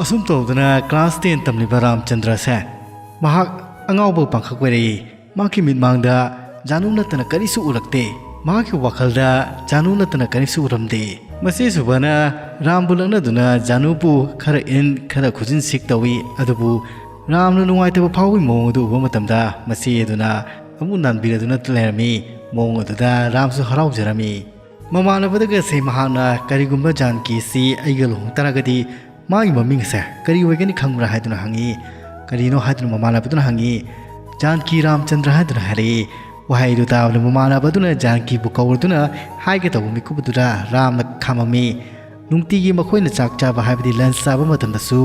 ꯑꯁꯨꯝ ꯇꯧꯗꯅ class ten ꯇꯝꯂꯤꯕ ꯔꯥꯝꯆꯟꯗ꯭ꯔꯁꯦ ꯃꯍꯥꯛ ꯑꯉꯥꯎꯕ ꯄꯥꯡꯈꯛ ꯑꯣꯏꯔꯛꯏ꯫ ꯃꯍꯥꯛꯀꯤ ꯃꯤꯠꯃꯥꯡꯗ ꯖꯥꯅꯨ ꯅꯠꯇꯅ ꯀꯔꯤꯁꯨ ꯎꯔꯛꯇꯦ꯫ ꯃꯍꯥꯛꯀꯤ ꯋꯥꯈꯜꯗ ꯖꯥꯅꯨ ꯅꯠꯇꯅ ꯀꯔꯤꯁꯨ ꯎꯔꯝꯗꯦ꯫ ꯃꯁꯤ ꯁꯨꯕꯅ ꯔꯥꯝꯕꯨ ꯂꯛꯅꯗꯨꯅ ꯖꯥꯅꯨꯕꯨ ꯈꯔ ꯏꯟ, ꯈꯔ ꯈꯨꯖꯤꯟ ꯁꯤꯛ ꯇꯧꯏ꯫ ꯑꯗꯨꯕꯨ ꯔꯥꯝꯅ ꯅꯨꯡꯉꯥꯏꯇꯕ ꯐꯥꯎꯕꯒꯤ ꯃꯑꯣꯡ ꯑꯗꯨ ꯎꯕ ꯃꯇꯝꯗ ꯃꯆꯦ ꯑꯗꯨꯅ ꯑꯃꯨꯛ ꯅꯥꯟꯕꯤꯔꯗꯨꯅ ꯂꯩꯔꯝꯃꯤ꯫ ꯃꯑꯣꯡ ꯑꯗꯨꯗ ꯔꯥꯝꯁꯨ ꯍꯔꯥꯎꯖꯔꯝꯃꯤ꯫ ꯃꯃꯥꯟꯅꯕꯗꯒꯁꯦ ꯃꯍꯥꯛꯅ "ꯀꯔꯤꯒꯨꯝꯕ ꯖꯥꯟꯀꯤꯁꯤ ꯑꯩꯒ ꯂꯨꯍꯣꯡ ꯇꯥꯔꯒꯗꯤ ꯃꯥꯒꯤ ꯃꯃꯤꯡ ꯑꯁꯦ ꯀꯔꯤ ꯑꯣꯏꯒꯅꯤ ꯈꯪꯕ꯭ꯔꯥ?" ꯍꯥꯏꯗꯨꯅ ꯍꯪꯉꯤ꯫ "ꯀꯔꯤꯅꯣ?" ꯍꯥꯏꯗꯨꯅ ꯃꯃꯥꯟꯅꯕꯗꯨꯅ ꯍꯪꯉꯤ꯫ "ꯖꯥꯟꯀꯤ ꯔꯥꯝꯆꯟꯗ꯭ꯔ" ꯍꯥꯏꯗꯨꯅ ꯍꯥꯏꯔꯛꯏ꯫ ꯋꯥꯍꯩꯗꯨ ꯇꯥꯕꯗ ꯃꯃꯥꯟꯅꯕꯗꯨꯅ ꯖꯥꯟꯀꯤꯕꯨ ꯀꯧꯔꯗꯨꯅ ꯍꯥꯏꯒꯦ ꯇꯧꯕ ꯃꯤꯀꯨꯞ ꯑꯗꯨꯗ ꯔꯥꯝꯅ ꯈꯥꯝꯃꯝꯃꯤ꯫ ꯅꯨꯡꯇꯤꯒꯤ ꯃꯈꯣꯏꯅ ꯆꯥꯛ ꯆꯥꯕ, ꯍꯥꯏꯕꯗꯤ lunch ꯆꯥꯕ ꯃꯇꯝꯗꯁꯨ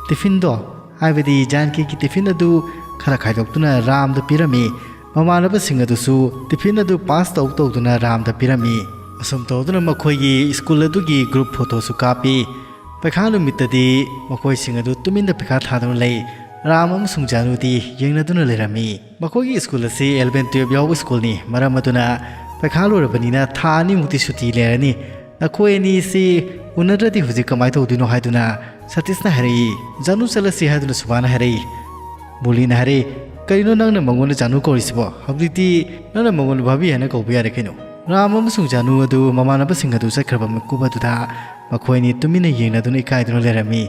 ꯇꯤꯐꯤꯟꯗꯣ, ꯍꯥꯏꯕꯗꯤ ꯖꯥꯟꯀꯤꯒꯤ ꯇꯤꯐꯤꯟ ꯑꯗꯨ ꯈꯔ ꯈꯥꯏꯗꯣꯛꯇꯨꯅ ꯔꯥꯝꯗ ꯄꯤꯔꯝꯃꯤ꯫ ꯃꯃꯥꯟꯅꯕꯁꯤꯡ ꯑꯗꯨꯁꯨ ꯇꯤꯐꯤꯟ ꯑꯗꯨ pass ꯇꯧ ꯇꯧꯗꯨꯅ ꯔꯥꯝꯗ ꯄꯤꯔꯝꯃꯤ꯫ ꯑꯁꯨꯝ ꯇꯧꯗꯨꯅ ꯃꯈꯣꯏꯒꯤ ꯁ꯭ꯀꯨꯜ ꯑꯗꯨꯒꯤ group photoꯁꯨ ꯀꯥꯞꯄꯤ꯫ ꯄꯩꯈꯥ ꯅꯨꯃꯤꯠꯇꯗꯤ ꯃꯈꯣꯏꯁꯤꯡ ꯑꯗꯨ ꯇꯨꯃꯤꯟꯅ ꯄꯩꯈꯥ ꯊꯥꯗꯨꯅ ꯂꯩ꯫ ꯔꯥꯝ ꯑꯃꯁꯨꯡ ꯖꯥꯅꯨꯗꯤ ꯌꯦꯡꯅꯗꯨꯅ ꯂꯩꯔꯝꯃꯤ꯫ ꯃꯈꯣꯏꯒꯤ ꯁ꯭ꯀꯨꯜ ꯑꯁꯤ eleven twelve ꯌꯥꯎꯕ ꯁ꯭ꯀꯨꯜꯅꯤ꯫ ꯃꯔꯝ ꯑꯗꯨꯅ ꯄꯩꯈꯥ ꯂꯣꯏꯔꯕꯅꯤꯅ ꯊꯥ ꯑꯅꯤꯃꯨꯛꯇꯤ ꯁꯨꯇꯤ ꯂꯩꯔꯅꯤ꯫ "ꯅꯈꯣꯏ ꯑꯅꯤꯁꯤ ꯎꯅꯗ꯭ꯔꯗꯤ ꯍꯧꯖꯤꯛ ꯀꯃꯥꯏꯅ ꯇꯧꯗꯣꯏꯅꯣ?" ꯍꯥꯏꯗꯨꯅ ꯁꯇꯤꯁꯅ ꯍꯥꯏꯔꯛꯏ꯫ "ꯖꯥꯅꯨ ꯆꯠꯂꯁꯤ" ꯍꯥꯏꯗꯨꯅ ꯁꯨꯕꯥꯅ ꯍꯥꯏꯔꯛꯏ꯫ ꯃꯨꯔꯂꯤꯅ ꯍꯥꯏꯔꯛꯏ, "ꯀꯔꯤꯅꯣ ꯅꯪꯅ ꯃꯉꯣꯟꯗ ꯖꯥꯅꯨ ꯀꯧꯔꯤꯁꯤꯕꯣ? ꯍꯧꯖꯤꯛꯇꯤ ꯅꯪꯅ ꯃꯉꯣꯟꯗ ꯚꯥꯕꯤ ꯍꯥꯏꯅ ꯀꯧꯕ ꯌꯥꯔꯦ ꯀꯩꯅꯣ?" ꯔꯥꯝ ꯑꯃꯁꯨꯡ ꯖꯥꯅꯨ ꯑꯗꯨ ꯃꯃꯥꯟꯅꯕꯁꯤꯡ ꯑꯗꯨ ꯆꯠꯈ꯭ꯔꯕ ꯃꯤꯀꯨꯞ ꯑꯗꯨꯗ ꯃꯈꯣꯏ ꯑꯅꯤ ꯇꯨꯃꯤꯟꯅ ꯌꯦꯡꯅꯗꯨꯅ ꯏꯀꯥꯏꯗꯨꯅ ꯂꯩꯔꯝꯃꯤ꯫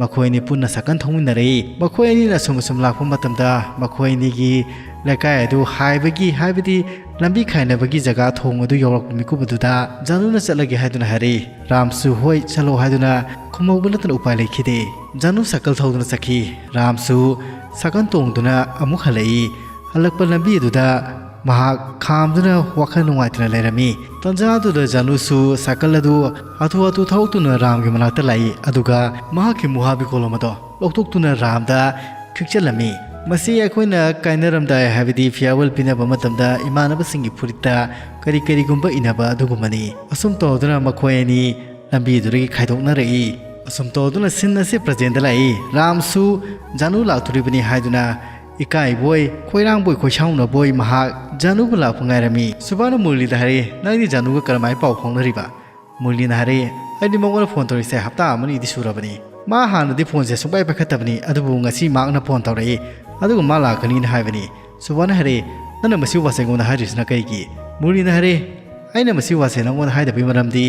ꯃꯈꯣꯏ ꯑꯅꯤ ꯄꯨꯟꯅ ꯁꯥꯏꯀꯜ ꯊꯧꯃꯤꯟꯅꯔꯛꯏ꯫ ꯃꯈꯣꯏ ꯑꯅꯤꯅ ꯑꯁꯨꯝ ꯑꯁꯨꯝ ꯂꯥꯛꯄ ꯃꯇꯝꯗ ꯃꯈꯣꯏ ꯑꯅꯤꯒꯤ ꯂꯩꯀꯥꯏ ꯑꯗꯨ ꯍꯥꯏꯕꯒꯤ, ꯍꯥꯏꯕꯗꯤ ꯂꯝꯕꯤ ꯈꯥꯏꯅꯕꯒꯤ ꯖꯒꯥ ꯊꯣꯡ ꯑꯗꯨ ꯌꯧꯔꯛꯄ ꯃꯤꯀꯨꯞ ꯑꯗꯨꯗ ꯖꯥꯅꯨꯅ ꯆꯠꯂꯒꯦ ꯍꯥꯏꯗꯨꯅ ꯍꯥꯏꯔꯛꯏ꯫ ꯔꯥꯝꯁꯨ "ꯍꯣꯏ, ꯆꯠꯂꯣ" ꯍꯥꯏꯗꯨꯅ ꯈꯨꯝꯍꯧꯕ ꯅꯠꯇꯅ ꯎꯄꯥꯏ ꯂꯩꯈꯤꯗꯦ꯫ ꯖꯥꯅꯨ ꯁꯥꯏꯀꯜ ꯊꯧꯗꯨꯅ ꯆꯠꯈꯤ꯫ ꯔꯥꯝꯁꯨ ꯁꯥꯏꯀꯜ ꯇꯣꯡꯗꯨꯅ ꯑꯃꯨꯛ ꯍꯜꯂꯛꯏ꯫ ꯍꯜꯂꯛꯄ ꯂꯝꯕꯤ ꯑꯗꯨꯗ ꯃꯍꯥꯛ ꯈꯥꯝꯗꯨꯅ ꯋꯥꯈꯜ ꯅꯨꯡꯉꯥꯏꯇꯅ ꯂꯩꯔꯝꯃꯤ꯫ ꯇꯟꯖꯥ ꯑꯗꯨꯗ ꯖꯥꯅꯨꯁꯨ ꯁꯥꯏꯀꯜ ꯑꯗꯨ ꯍꯥꯊꯨ ꯍꯥꯊꯨ ꯊꯧꯗꯨꯅ ꯔꯥꯝꯒꯤ ꯃꯅꯥꯛꯇ ꯂꯥꯛꯏ, ꯑꯗꯨꯒ ꯃꯍꯥꯛꯀꯤ ꯃꯨꯍꯥꯕꯤ ꯀꯣꯂꯣꯝ ꯑꯗꯣ ꯂꯧꯊꯣꯛꯇꯨꯅ ꯔꯥꯝꯗ ꯈꯤꯛꯆꯜꯂꯝꯃꯤ꯫ ꯃꯁꯤ ꯑꯩꯈꯣꯏꯅ ꯀꯥꯏꯅꯔꯝꯗꯥꯏ, ꯍꯥꯏꯕꯗꯤ farewell ꯄꯤꯅꯕ ꯃꯇꯝꯗ ꯏꯃꯥꯟꯅꯕꯁꯤꯡꯒꯤ ꯐꯨꯔꯤꯠꯇ ꯀꯔꯤ ꯀꯔꯤꯒꯨꯝꯕ ꯏꯅꯕ ꯑꯗꯨꯒꯨꯝꯕꯅꯤ꯫ ꯑꯁꯨꯝ ꯇꯧꯗꯨꯅ ꯃꯈꯣꯏ ꯑꯅꯤ ꯂꯝꯕꯤꯗꯨꯗꯒꯤ ꯈꯥꯏꯗꯣꯛꯅꯔꯛꯏ꯫ ꯑꯁꯨꯝ ꯇꯧꯗꯨꯅ scene ꯑꯁꯤ presentꯗ ꯂꯥꯛꯏ꯫ ꯔꯥꯝꯁꯨ ꯖꯥꯅꯨ ꯂꯥꯛꯇꯣꯔꯤꯕꯅꯤ ꯍꯥꯏꯗꯨꯅ ꯏꯀꯥꯏꯕꯣꯏ, ꯈꯣꯏꯔꯥꯡꯕꯣꯏ, ꯈꯣꯏꯁꯥꯎꯅꯕꯣꯏ ꯃꯍꯥꯛ ꯖꯥꯅꯨꯕꯨ ꯂꯥꯛꯄ ꯉꯥꯏꯔꯝꯃꯤ꯫ ꯁꯨꯕꯥꯅ ꯃꯨꯔꯂꯤꯗ ꯍꯥꯏꯔꯛꯏ, "ꯅꯪꯗꯤ ꯖꯥꯅꯨꯒ ꯀꯔꯝꯍꯥꯏꯅ ꯄꯥꯎ ꯐꯥꯎꯅꯔꯤꯕ?" ꯃꯨꯔꯂꯤꯅ ꯍꯥꯏꯔꯛꯏ, "ꯑꯩꯗꯤ ꯃꯉꯣꯟꯗ phone ꯇꯧꯔꯤꯁꯦ ꯍꯞꯇꯥ ꯑꯃꯅꯤꯗꯤ ꯁꯨꯔꯕꯅꯤ꯫ ꯃꯥ ꯍꯥꯟꯅꯗꯤ ꯐꯣꯟꯁꯦ ꯁꯨꯡꯄꯥꯏ ꯄꯥꯏꯈꯠꯇꯕꯅꯤ, ꯑꯗꯨꯕꯨ ꯉꯁꯤ ꯃꯍꯥꯛꯅ ꯐꯣꯟ ꯇꯧꯔꯛꯏ, ꯑꯗꯨꯒ ꯃꯥ ꯂꯥꯛꯀꯅꯤꯅ ꯍꯥꯏꯕꯅꯤ꯫ ꯁꯨꯕꯥꯅ ꯍꯥꯏꯔꯦ, "ꯅꯪꯅ ꯃꯁꯤ ꯋꯥꯁꯦ ꯑꯩꯉꯣꯟꯗ ꯍꯥꯏꯗ꯭ꯔꯤꯁꯤꯅ ꯀꯩꯒꯤ?" ꯃꯨꯔꯂꯤꯅ ꯍꯥꯏꯔꯦ, "ꯑꯩꯅ ꯃꯁꯤ ꯋꯥꯁꯦ ꯅꯪꯉꯣꯟꯗ ꯍꯥꯏꯗꯕꯒꯤ ꯃꯔꯝꯗꯤ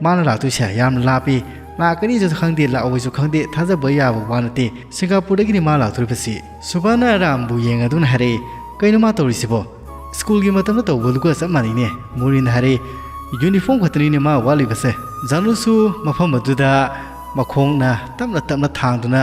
ꯃꯥꯅ ꯂꯥꯛꯇꯣꯏꯁꯦ ꯌꯥꯝꯅ ꯂꯥꯞꯄꯤ, ꯂꯥꯛꯀꯅꯤꯁꯨ ꯈꯪꯗꯦ, ꯂꯥꯛꯑꯣꯏꯁꯨ ꯈꯪꯗꯦ, ꯊꯥꯖꯕ ꯌꯥꯕ ꯋꯥ ꯅꯠꯇꯦ, ꯁꯤꯡꯒꯥꯄꯨꯔꯗꯒꯤꯅꯤ ꯃꯥ ꯂꯥꯛꯇꯣꯔꯤꯕꯁꯤ꯫" ꯁꯨꯕꯥꯅ ꯔꯥꯝꯕꯨ ꯌꯦꯡꯉꯗꯨꯅ ꯍꯥꯏꯔꯛꯏ, "ꯀꯩꯅꯣ ꯃꯥ ꯇꯧꯔꯤꯁꯤꯕꯣ? ꯁ꯭ꯀꯨꯜꯒꯤ ꯃꯇꯝꯗ ꯇꯧꯕꯗꯨꯒ ꯆꯞ ꯃꯥꯟꯅꯩꯅꯦ꯫" ꯃꯨꯔꯂꯤꯅ ꯍꯥꯏꯔꯛꯏ, "ꯌꯨꯅꯤꯐꯣꯔꯝ ꯈꯛꯇꯅꯤꯅꯦ ꯃꯥ ꯋꯥꯠꯂꯤꯕꯁꯦ꯫" ꯖꯥꯅꯨꯁꯨ ꯃꯐꯝ ꯑꯗꯨꯗ ꯃꯈꯣꯡꯅ ꯇꯞꯅ ꯇꯞꯅ ꯊꯥꯡꯗꯨꯅ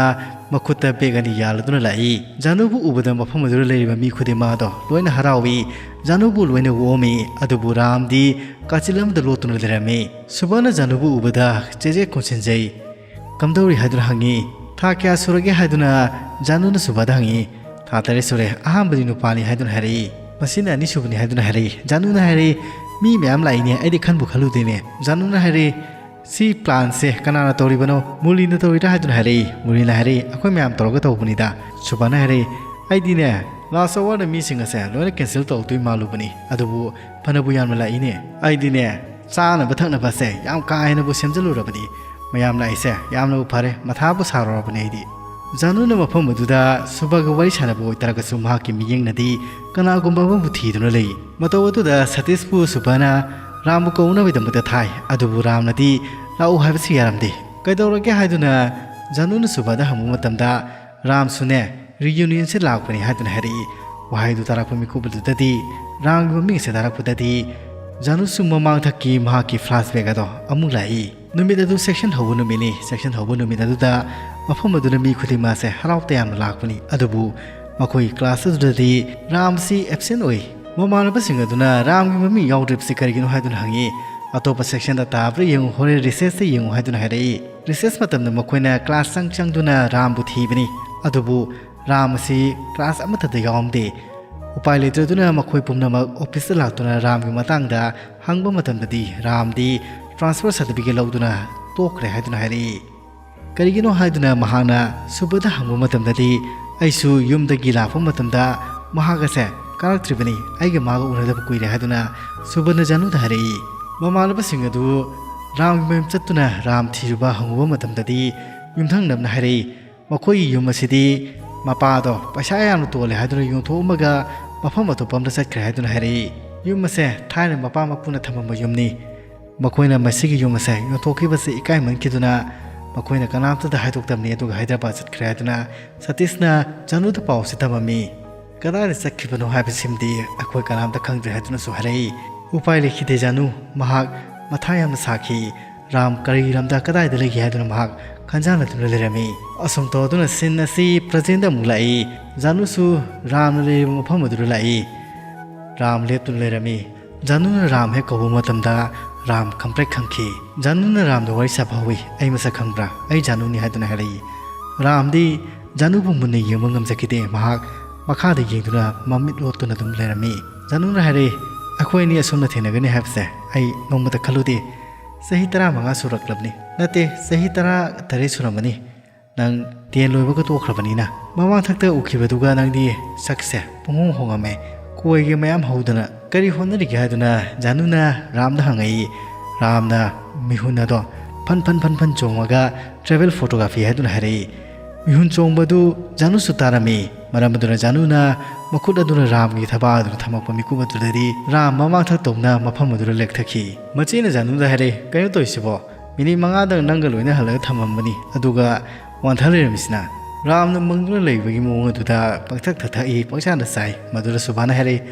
ꯃꯈꯨꯠꯇ ꯕꯦꯒ ꯑꯅꯤ ꯌꯥꯜꯂꯗꯨꯅ ꯂꯥꯛꯏ꯫ ꯖꯥꯅꯨꯕꯨ ꯎꯕꯗ ꯃꯐꯝ ꯑꯗꯨꯗ ꯂꯩꯔꯤꯕ ꯃꯤ ꯈꯨꯗꯤꯡꯃꯛ ꯑꯗꯣ ꯂꯣꯏꯅ ꯍꯔꯥꯎꯏ꯫ ꯖꯥꯅꯨꯕꯨ ꯂꯣꯏꯅ ꯑꯣꯝꯃꯤ꯫ ꯑꯗꯨꯕꯨ ꯔꯥꯝꯗꯤ ꯀꯥꯆꯤꯟ ꯑꯃꯗ ꯂꯣꯠꯇꯨꯅ ꯂꯩꯔꯝꯃꯤ꯫ ꯁꯨꯕꯥꯅ ꯖꯥꯅꯨꯕꯨ ꯎꯕꯗ ꯆꯦꯖꯦꯠ ꯈꯨꯝꯁꯤꯟꯖꯩ꯫ "ꯀꯝꯗꯧꯔꯤ?" ꯍꯥꯏꯗꯨꯅ ꯍꯪꯉꯤ꯫ "ꯊꯥ ꯀꯌꯥ ꯁꯨꯔꯒꯦ?" ꯍꯥꯏꯗꯨꯅ ꯖꯥꯅꯨꯅ ꯁꯨꯕꯥꯗ ꯍꯪꯉꯤ꯫ "ꯊꯥ ꯇꯔꯦꯠ ꯁꯨꯔꯦ꯫ ꯑꯍꯥꯟꯕꯗꯤ ꯅꯨꯄꯥꯅꯤ" ꯍꯥꯏꯗꯨꯅ ꯍꯥꯏꯔꯛꯏ꯫ "ꯃꯁꯤꯅ ꯑꯅꯤꯁꯨꯕꯅꯤ" ꯍꯥꯏꯗꯨꯅ ꯍꯥꯏꯔꯛꯏ꯫ ꯖꯥꯅꯨꯅ ꯍꯥꯏꯔꯛꯏ, "ꯃꯤ ꯃꯌꯥꯝ ꯂꯥꯛꯏꯅꯦ, ꯑꯩꯗꯤ ꯈꯟꯕꯨ ꯈꯜꯂꯨꯗꯦꯅꯦ꯫" ꯖꯥꯅꯨꯅ ꯍꯥꯏꯔꯛꯏ, "ꯁꯤ ꯄ꯭ꯂꯥꯟꯁꯦ ꯀꯅꯥꯅ ꯇꯧꯔꯤꯕꯅꯣ? ꯃꯨꯔꯂꯤꯅ ꯇꯧꯔꯤꯔꯥ?" ꯍꯥꯏꯗꯨꯅ ꯍꯥꯏꯔꯛꯏ꯫ ꯃꯨꯔꯂꯤꯅ ꯍꯥꯏꯔꯛꯏ, "ꯑꯩꯈꯣꯏ ꯃꯌꯥꯝ ꯇꯧꯔꯒ ꯇꯧꯕꯅꯤꯗ꯫" ꯁꯨꯕꯥꯅ ꯍꯥꯏꯔꯛꯏ, "ꯑꯩꯗꯤꯅꯦ, ꯂꯥꯁ ꯑꯋꯥꯔꯗ ꯃꯤꯁꯤꯡ ꯑꯁꯦ ꯂꯣꯏꯅ ꯀꯦꯟꯁꯦꯜ ꯇꯧꯔꯛꯇꯣꯏ ꯃꯥꯜꯂꯨꯕꯅꯤ, ꯑꯗꯨꯕꯨ ꯐꯅꯕꯨ ꯌꯥꯝꯅ ꯂꯥꯛꯏꯅꯦ꯫ ꯑꯩꯗꯤꯅꯦ, ꯆꯥꯅꯕ ꯊꯛꯅꯕꯁꯦ ꯌꯥꯝ ꯀꯥ ꯍꯦꯟꯅꯕꯨ ꯁꯦꯝꯖꯤꯜꯂꯨꯔꯕꯅꯤ꯫ ꯃꯌꯥꯝ ꯂꯥꯛꯏꯁꯦ ꯌꯥꯝꯅꯕꯨ ꯐꯔꯦ, ꯃꯊꯥꯕꯨ ꯁꯥꯔꯨꯔꯕꯅꯦ ꯑꯩꯗꯤ꯫" ꯖꯥꯅꯨꯅ ꯃꯐꯝ ꯑꯗꯨꯗ ꯁꯨꯕꯥꯒ ꯋꯥꯔꯤ ꯁꯥꯟꯅꯕ ꯑꯣꯏꯇꯥꯔꯒꯁꯨ ꯃꯍꯥꯛꯀꯤ ꯃꯤꯠꯌꯦꯡꯅꯗꯤ ꯀꯅꯥꯒꯨꯝꯕ ꯑꯃꯕꯨ ꯊꯤꯗꯨꯅ ꯂꯩ꯫ ꯃꯇꯧ ꯑꯗꯨꯗ ꯁꯇꯤꯁꯄꯨ ꯁꯨꯕꯥꯅ ꯔꯥꯝꯕꯨ ꯀꯧꯅꯕꯒꯤꯗꯃꯛꯇ ꯊꯥꯏ, ꯑꯗꯨꯕꯨ ꯔꯥꯝꯅꯗꯤ ꯂꯥꯛꯎ ꯍꯥꯏꯕꯁꯨ ꯌꯥꯔꯝꯗꯦ꯫ "ꯀꯩꯗꯧꯔꯒꯦ?" ꯍꯥꯏꯗꯨꯅ ꯖꯥꯅꯨꯅ ꯁꯨꯕꯥꯗ ꯍꯪꯕ ꯃꯇꯝꯗ, ꯔꯥꯝꯁꯨꯅꯦ, ꯔꯤꯌꯨꯅꯤꯌꯟꯁꯦ ꯂꯥꯛꯄꯅꯤ ꯍꯥꯏꯗꯨꯅ ꯍꯥꯏꯔꯛꯏ꯫ ꯋꯥꯍꯩꯗꯨ ꯇꯥꯔꯛꯄ ꯃꯤꯀꯨꯞ ꯑꯗꯨꯗꯗꯤ, ꯔꯥꯝꯒꯤ ꯃꯃꯤꯡ ꯑꯁꯦ ꯇꯥꯔꯛꯄꯗꯗꯤ, ꯖꯥꯅꯨꯁꯨ ꯃꯃꯥꯡꯊꯛꯀꯤ ꯃꯍꯥꯛꯀꯤ ꯐ꯭ꯂꯥꯁꯕꯦꯛ ꯑꯗꯣ ꯑꯃꯨꯛ ꯂꯥꯛꯏ꯫ ꯅꯨꯃꯤꯠ ꯑꯗꯨ ꯁꯦꯛꯁꯟ ꯍꯧꯕ ꯅꯨꯃꯤꯠꯅꯤ꯫ ꯁꯦꯛꯁꯟ ꯍꯧꯕ ꯅꯨꯃꯤꯠ ꯑꯗꯨꯗ ꯃꯐꯝ ꯑꯗꯨꯗ ꯃꯤ ꯈꯨꯗꯤꯡꯃꯛ ꯑꯁꯦ ꯍꯔꯥꯎ ꯇꯌꯥꯝꯅ ꯂꯥꯛꯄꯅꯤ꯫ ꯑꯗꯨꯕꯨ ꯃꯈꯣꯏ ꯀ꯭ꯂꯥꯁ ꯑꯗꯨꯗꯗꯤ ꯔꯥꯝꯁꯤ ꯑꯦꯕꯁꯦꯟ ꯑꯣꯏ꯫ ꯃꯃꯥꯟꯅꯕꯁꯤꯡ ꯑꯗꯨꯅ ꯔꯥꯝꯒꯤ ꯃꯃꯤꯡ ꯌꯥꯎꯗ꯭ꯔꯤꯕꯁꯤ ꯀꯔꯤꯒꯤꯅꯣ ꯍꯥꯏꯗꯨꯅ ꯍꯪꯉꯤ꯫ "ꯑꯇꯣꯞꯄ ꯁꯦꯛꯁꯟꯗ ꯇꯥꯕ꯭ꯔꯥ ꯌꯦꯡꯉꯨ, ꯍꯣꯔꯦꯟ ꯔꯤꯁꯦꯁꯇ ꯌꯦꯡꯉꯨ" ꯍꯥꯏꯗꯨꯅ ꯍꯥꯏꯔꯛꯏ꯫ ꯔꯤꯁꯦꯁ ꯃꯇꯝꯗ ꯃꯈꯣꯏꯅ ꯀ꯭ꯂꯥꯁ ꯆꯪ ꯆꯪꯗꯨꯅ ꯔꯥꯝꯕꯨ ꯊꯤꯕꯅꯤ꯫ ꯑꯗꯨꯕꯨ ꯔꯥꯝ ꯑꯁꯤ ꯀ꯭ꯂꯥꯁ ꯑꯃꯠꯇꯗ ꯌꯥꯎꯔꯝꯗꯦ꯫ ꯎꯄꯥꯏ ꯂꯩꯇꯗꯨꯅ ꯃꯈꯣꯏ ꯄꯨꯝꯅꯃꯛ ꯑꯣꯐꯤꯁꯇ ꯂꯥꯛꯇꯨꯅ ꯔꯥꯝꯒꯤ ꯃꯇꯥꯡꯗ ꯍꯪꯕ ꯃꯇꯝꯗꯗꯤ ꯔꯥꯝꯗꯤ ꯇ꯭ꯔꯥꯟꯁꯐꯔ ꯁꯥꯔꯇꯤꯐꯤꯀꯦꯠ ꯂꯧꯗꯨꯅ ꯇꯣꯛꯈ꯭ꯔꯦ ꯍꯥꯏꯗꯨꯅ ꯍꯥꯏꯔꯛꯏ꯫ ꯀꯔꯤꯒꯤꯅꯣ ꯍꯥꯏꯗꯨꯅ ꯃꯍꯥꯛꯅ ꯁꯨꯕꯗ ꯍꯪꯕ ꯃꯇꯝꯗꯗꯤ, "ꯑꯩꯁꯨ ꯌꯨꯝꯗꯒꯤ ꯂꯥꯛꯄ ꯃꯇꯝꯗ ꯃꯍꯥꯛ ꯑꯁꯦ ꯀꯥꯔꯛꯇ꯭ꯔꯤꯕꯅꯤ, ꯑꯩꯒ ꯃꯥꯒ ꯎꯅꯗꯕ ꯀꯨꯏꯔꯦ" ꯍꯥꯏꯗꯨꯅ ꯁꯨꯕꯅ ꯖꯥꯅꯨꯗ ꯍꯥꯏꯔꯛꯏ꯫ ꯃꯃꯥꯟꯅꯕꯁꯤꯡ ꯑꯗꯨ ꯔꯥꯝꯒꯤ ꯃꯌꯨꯝ ꯆꯠꯇꯨꯅ ꯔꯥꯝ ꯊꯤꯔꯨꯕ ꯍꯪꯉꯨꯕ ꯃꯇꯝꯗꯗꯤ, ꯌꯨꯝꯊꯪꯅꯕꯅ ꯍꯥꯏꯔꯛꯏ, "ꯃꯈꯣꯏꯒꯤ ꯌꯨꯝ ꯑꯁꯤꯗꯤ ꯃꯄꯥꯗꯣ ꯄꯩꯁꯥ ꯌꯥꯝꯅ ꯇꯣꯜꯂꯦ ꯍꯥꯏꯗꯨꯅ ꯌꯣꯟꯊꯣꯛꯑꯝꯃꯒ ꯃꯐꯝ ꯑꯇꯣꯞꯄ ꯑꯝꯗ ꯆꯠꯈ꯭ꯔꯦ" ꯍꯥꯏꯗꯨꯅ ꯍꯥꯏꯔꯛꯏ꯫ ꯌꯨꯝ ꯑꯁꯦ ꯊꯥꯏꯅ ꯃꯄꯥ ꯃꯄꯨꯅ ꯊꯝꯃꯝꯕ ꯌꯨꯝꯅꯤ꯫ ꯃꯈꯣꯏꯅ ꯃꯁꯤꯒꯤ ꯌꯨꯝ ꯑꯁꯦ ꯌꯣꯟꯊꯣꯛꯈꯤꯕꯁꯦ ꯏꯀꯥꯏꯃꯟꯈꯤꯗꯨꯅ ꯃꯈꯣꯏꯅ ꯀꯅꯥꯝꯇꯗ ꯍꯥꯏꯗꯣꯛꯇꯕꯅꯤ, ꯑꯗꯨꯒ ꯍꯥꯏꯗ꯭ꯔꯕꯥꯗ ꯆꯠꯈ꯭ꯔꯦ ꯍꯥꯏꯗꯨꯅ ꯁꯇꯤꯁꯅ ꯖꯥꯅꯨꯗ ꯄꯥꯎ ꯑꯁꯤ ꯇꯝꯃꯝꯃꯤ꯫ "ꯀꯗꯥꯏꯗ ꯆꯠꯈꯤꯕꯅꯣ ꯍꯥꯏꯕꯁꯤꯃꯗꯤ ꯑꯩꯈꯣꯏ ꯀꯅꯥꯝꯇ ꯈꯪꯗ꯭ꯔꯦ" ꯍꯥꯏꯗꯨꯅꯁꯨ ꯍꯥꯏꯔꯛꯏ꯫ ꯎꯄꯥꯏ ꯂꯩꯈꯤꯗꯦ ꯖꯥꯅꯨ, ꯃꯍꯥꯛ ꯃꯊꯥ ꯌꯥꯝꯅ ꯁꯥꯈꯤ꯫ ꯔꯥꯝ ꯀꯔꯤ ꯂꯝꯗ ꯀꯗꯥꯏꯗ ꯂꯩꯒꯦ ꯍꯥꯏꯗꯨꯅ ꯃꯍꯥꯛ ꯈꯟꯖꯥꯟꯅꯗꯨꯅ ꯂꯩꯔꯝꯃꯤ꯫ ꯑꯁꯨꯝ ꯇꯧꯗꯨꯅ ꯁꯤꯟ ꯑꯁꯤ ꯄ꯭ꯔꯖꯦꯟꯗ ꯑꯃꯨꯛ ꯂꯥꯛꯏ꯫ ꯖꯥꯅꯨꯁꯨ ꯔꯥꯝꯅ ꯂꯩꯔꯤꯕ ꯃꯐꯝ ꯑꯗꯨꯗ ꯂꯥꯛꯏ꯫ ꯔꯥꯝ ꯂꯦꯞꯇꯨꯅ ꯂꯩꯔꯝꯃꯤ꯫ ꯖꯥꯅꯨꯅ ꯔꯥꯝ ꯍꯦꯛ ꯀꯧꯕ ꯃꯇꯝꯗ ꯔꯥꯝ ꯈꯪꯄ꯭ꯔꯦꯛ ꯈꯪꯈꯤ꯫ ꯖꯥꯅꯨꯅ ꯔꯥꯝꯗ ꯋꯥꯔꯤ ꯁꯥꯕ ꯍꯧꯏ꯫ "ꯑꯩ ꯃꯁꯛ ꯈꯪꯕ꯭ꯔꯥ? ꯑꯩ ꯖꯥꯅꯨꯅꯤ" ꯍꯥꯏꯗꯨꯅ ꯍꯥꯏꯔꯛꯏ꯫ ꯔꯥꯝꯗꯤ ꯖꯥꯅꯨꯕꯨ ꯃꯨꯟꯅ ꯌꯦꯡꯕ ꯉꯝꯖꯈꯤꯗꯦ꯫ ꯃꯍꯥꯛ ꯃꯈꯥꯗ ꯌꯦꯡꯗꯨꯅ ꯃꯃꯤꯠ ꯂꯣꯠꯇꯨꯅ ꯑꯗꯨꯝ ꯂꯩꯔꯝꯃꯤ꯫ ꯖꯥꯅꯨꯅ ꯍꯥꯏꯔꯛꯏ, "ꯑꯩꯈꯣꯏ ꯑꯅꯤ ꯑꯁꯨꯝꯅ ꯊꯦꯡꯅꯒꯅꯤ ꯍꯥꯏꯕꯁꯦ ꯑꯩ ꯅꯣꯡꯃꯇ ꯈꯜꯂꯨꯗꯦ꯫ ꯆꯍꯤ ꯇꯔꯥꯃꯉꯥ ꯁꯨꯔꯛꯂꯕꯅꯤ꯫ ꯅꯠꯇꯦ, ꯆꯍꯤ ꯇꯔꯥꯇꯔꯦꯠ ꯁꯨꯔꯝꯃꯅꯤ꯫ ꯅꯪ ꯇꯦꯟ ꯂꯣꯏꯕꯒ ꯇꯣꯛꯈ꯭ꯔꯕꯅꯤꯅ꯫ ꯃꯃꯥꯡꯊꯛꯇ ꯎꯈꯤꯕꯗꯨꯒ ꯅꯪꯗꯤ ꯁꯛꯁꯦ ꯄꯨꯡꯍꯣꯡ ꯍꯣꯡꯉꯝꯃꯦ꯫ ꯀꯣꯏꯒꯦ ꯃꯌꯥꯝ ꯍꯧꯗꯅ ꯀꯔꯤ ꯍꯣꯠꯅꯔꯤꯒꯦ?" ꯍꯥꯏꯗꯨꯅ ꯖꯥꯅꯨꯅ ꯔꯥꯝꯗ ꯍꯪꯉꯛꯏ꯫ ꯔꯥꯝꯅ ꯃꯤꯍꯨꯟ ꯑꯗꯣ ꯐꯟ ꯐꯟ ꯐꯟ ꯐꯟ ꯆꯣꯡꯉꯒ travel photography ꯍꯥꯏꯗꯨꯅ ꯍꯥꯏꯔꯛꯏ꯫ ꯃꯤꯍꯨꯟ ꯆꯣꯡꯕꯗꯨ ꯖꯥꯅꯨꯁꯨ ꯇꯥꯔꯝꯃꯤ꯫ ꯃꯔꯝ ꯑꯗꯨꯅ ꯖꯥꯅꯨꯅ ꯃꯈꯨꯠ ꯑꯗꯨꯅ ꯔꯥꯝꯒꯤ ꯊꯕꯥꯛ ꯑꯗꯨꯗ ꯊꯝꯃꯛꯄ ꯃꯤꯀꯨꯞ ꯑꯗꯨꯗꯗꯤ ꯔꯥꯝ ꯃꯃꯥꯡꯊꯛ ꯇꯧꯅ ꯃꯐꯝ ꯑꯗꯨꯗ ꯂꯦꯛꯊꯈꯤ꯫ ꯃꯆꯦꯅ ꯖꯥꯅꯨꯗ ꯍꯥꯏꯔꯦ, "ꯀꯩꯅꯣ ꯇꯧꯔꯤꯁꯤꯕꯣ? ꯃꯤꯅꯤꯠ ꯃꯉꯥꯗꯪ ꯅꯪꯒ ꯂꯣꯏꯅꯍꯜꯂꯒ ꯊꯝꯃꯝꯕꯅꯤ, ꯑꯗꯨꯒ ꯋꯥꯟꯊ ꯂꯩꯔꯝꯃꯤꯁꯤꯅ?" ꯔꯥꯝꯅ ꯃꯪꯗꯨꯅ ꯂꯩꯕꯒꯤ ꯃꯑꯣꯡ ꯑꯗꯨꯗ ꯄꯪꯊꯛ ꯊꯛꯊꯛꯏ, ꯄꯪꯆꯥꯗ ꯆꯥꯏ꯫ ꯃꯗꯨꯗ ꯁꯨꯕꯥꯅ ꯍꯥꯏꯔꯛꯏ,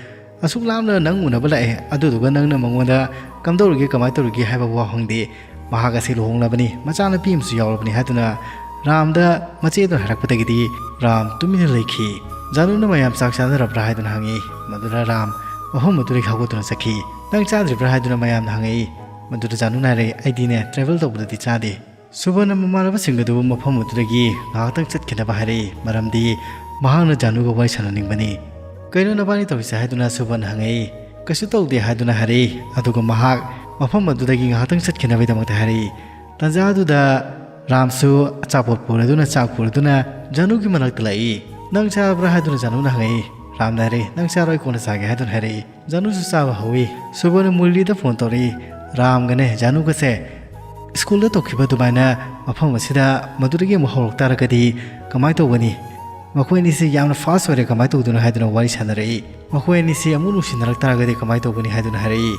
"ꯑꯁꯨꯛ ꯂꯥꯞꯅ ꯅꯪ ꯎꯅꯕ ꯂꯥꯛꯑꯦ, ꯑꯗꯨꯗꯨꯒ ꯅꯪꯅ ꯃꯉꯣꯟꯗ ꯀꯝꯗꯧꯔꯤꯒꯦ, ꯀꯃꯥꯏꯅ ꯇꯧꯔꯤꯒꯦ ꯍꯥꯏꯕ ꯋꯥ ꯍꯪꯗꯦ꯫ ꯃꯍꯥꯛ ꯑꯁꯤ ꯂꯨꯍꯣꯡꯂꯕꯅꯤ, ꯃꯆꯥꯅꯨꯄꯤ ꯑꯃꯁꯨ ꯌꯥꯎꯔꯕꯅꯤ" ꯍꯥꯏꯗꯨꯅ ꯔꯥꯝꯗ ꯃꯆꯦꯗꯨꯅ ꯍꯥꯏꯔꯛꯄꯗꯒꯤꯗꯤ ꯔꯥꯝ ꯇꯨꯃꯤꯟꯅ ꯂꯩꯈꯤ꯫ ꯖꯥꯅꯨꯅ ꯃꯌꯥꯝ ꯆꯥꯛ ꯆꯥꯅꯔꯕ꯭ꯔꯥ ꯍꯥꯏꯗꯨꯅ ꯍꯪꯉꯤ꯫ ꯃꯗꯨꯗ ꯔꯥꯝ ꯃꯐꯝ ꯑꯗꯨꯗꯒꯤ ꯍꯧꯒꯠꯇꯨꯅ ꯆꯠꯈꯤ꯫ "ꯅꯪ ꯆꯥꯗ꯭ꯔꯤꯕ꯭ꯔꯥ?" ꯍꯥꯏꯗꯨꯅ ꯃꯌꯥꯝꯅ ꯍꯪꯉꯛꯏ꯫ ꯃꯗꯨꯗ ꯖꯥꯅꯨꯅ ꯍꯥꯏꯔꯛꯏ, "ꯑꯩꯗꯤꯅꯦ, travel ꯇꯧꯕꯗꯗꯤ ꯆꯥꯗꯦ"꯫ ꯁꯨꯕꯅ ꯃꯃꯥꯟꯅꯕꯁꯤꯡ ꯑꯗꯨꯕꯨ ꯃꯐꯝ ꯑꯗꯨꯗꯒꯤ ꯉꯥꯏꯍꯥꯛꯇꯪ ꯆꯠꯈꯤꯅꯕ ꯍꯥꯏꯔꯛꯏ, ꯃꯔꯝꯗꯤ ꯃꯍꯥꯛꯅ ꯖꯥꯅꯨꯒ ꯋꯥꯔꯤ ꯁꯥꯟꯅꯅꯤꯡꯕꯅꯤ꯫ "ꯀꯩꯅꯣ ꯅꯕꯥꯅꯤ ꯇꯧꯔꯤꯁꯦ?" ꯍꯥꯏꯗꯨꯅ ꯁꯨꯕꯟꯅ ꯍꯪꯉꯛꯏ꯫ "ꯀꯩꯁꯨ ꯇꯧꯗꯦ" ꯍꯥꯏꯗꯨꯅ ꯍꯥꯏꯔꯛꯏ꯫ ꯑꯗꯨꯒ ꯃꯍꯥꯛ ꯃꯐꯝ ꯑꯗꯨꯗꯒꯤ ꯉꯥꯏꯍꯥꯛꯇꯪ ꯆꯠꯈꯤꯅꯕꯒꯤꯗꯃꯛꯇ ꯍꯥꯏꯔꯛꯏ꯫ ꯇꯥꯟꯖꯥ ꯑꯗꯨꯗ ꯔꯥꯝꯁꯨ ꯑꯆꯥꯄꯣꯠ ꯄꯨꯔꯗꯨꯅ, ꯆꯥꯛ ꯄꯨꯔꯗꯨꯅ ꯖꯥꯅꯨꯒꯤ ꯃꯅꯥꯛꯇ ꯂꯥꯛꯏ꯫ "ꯅꯪ ꯆꯥꯕ꯭ꯔꯥ?" ꯍꯥꯏꯗꯨꯅ ꯖꯥꯅꯨꯅ ꯍꯪꯉꯛꯏ꯫ ꯔꯥꯝꯅ ꯍꯥꯏꯔꯛꯏ, "ꯅꯪ ꯆꯥꯔꯣ, ꯑꯩ ꯀꯣꯟꯅ ꯆꯥꯒꯦ" ꯍꯥꯏꯗꯨꯅ ꯍꯥꯏꯔꯛꯏ꯫ ꯖꯥꯅꯨꯁꯨ ꯆꯥꯕ ꯍꯧꯏ꯫ ꯁꯨꯕꯟꯅ ꯃꯨꯔꯂꯤꯗ ꯐꯣꯟ ꯇꯧꯔꯛꯏ꯫ ꯔꯥꯝꯒꯅꯦ ꯖꯥꯅꯨꯒꯁꯦ ꯁ꯭ꯀꯨꯜꯗ ꯇꯧꯈꯤꯕ ꯑꯗꯨꯃꯥꯏꯅ ꯃꯐꯝ ꯑꯁꯤꯗ ꯃꯗꯨꯗꯒꯤ ꯑꯃꯨꯛ ꯍꯧꯔꯛ ꯇꯥꯔꯒꯗꯤ ꯀꯃꯥꯏꯅ ꯇꯧꯒꯅꯤ? ꯃꯈꯣꯏ ꯑꯅꯤꯁꯤ ꯌꯥꯝꯅ ꯐꯥꯁ ꯑꯣꯏꯔꯦ, ꯀꯃꯥꯏꯅ ꯇꯧꯗꯣꯏꯅꯣ ꯍꯥꯏꯗꯨꯅ ꯋꯥꯔꯤ ꯁꯥꯟꯅꯔꯛꯏ꯫ ꯃꯈꯣꯏ ꯑꯅꯤꯁꯤ ꯑꯃꯨꯛ ꯅꯨꯡꯁꯤꯅꯔꯛ ꯇꯥꯔꯒꯗꯤ ꯀꯃꯥꯏꯅ ꯇꯧꯒꯅꯤ ꯍꯥꯏꯗꯨꯅ ꯍꯥꯏꯔꯛꯏ꯫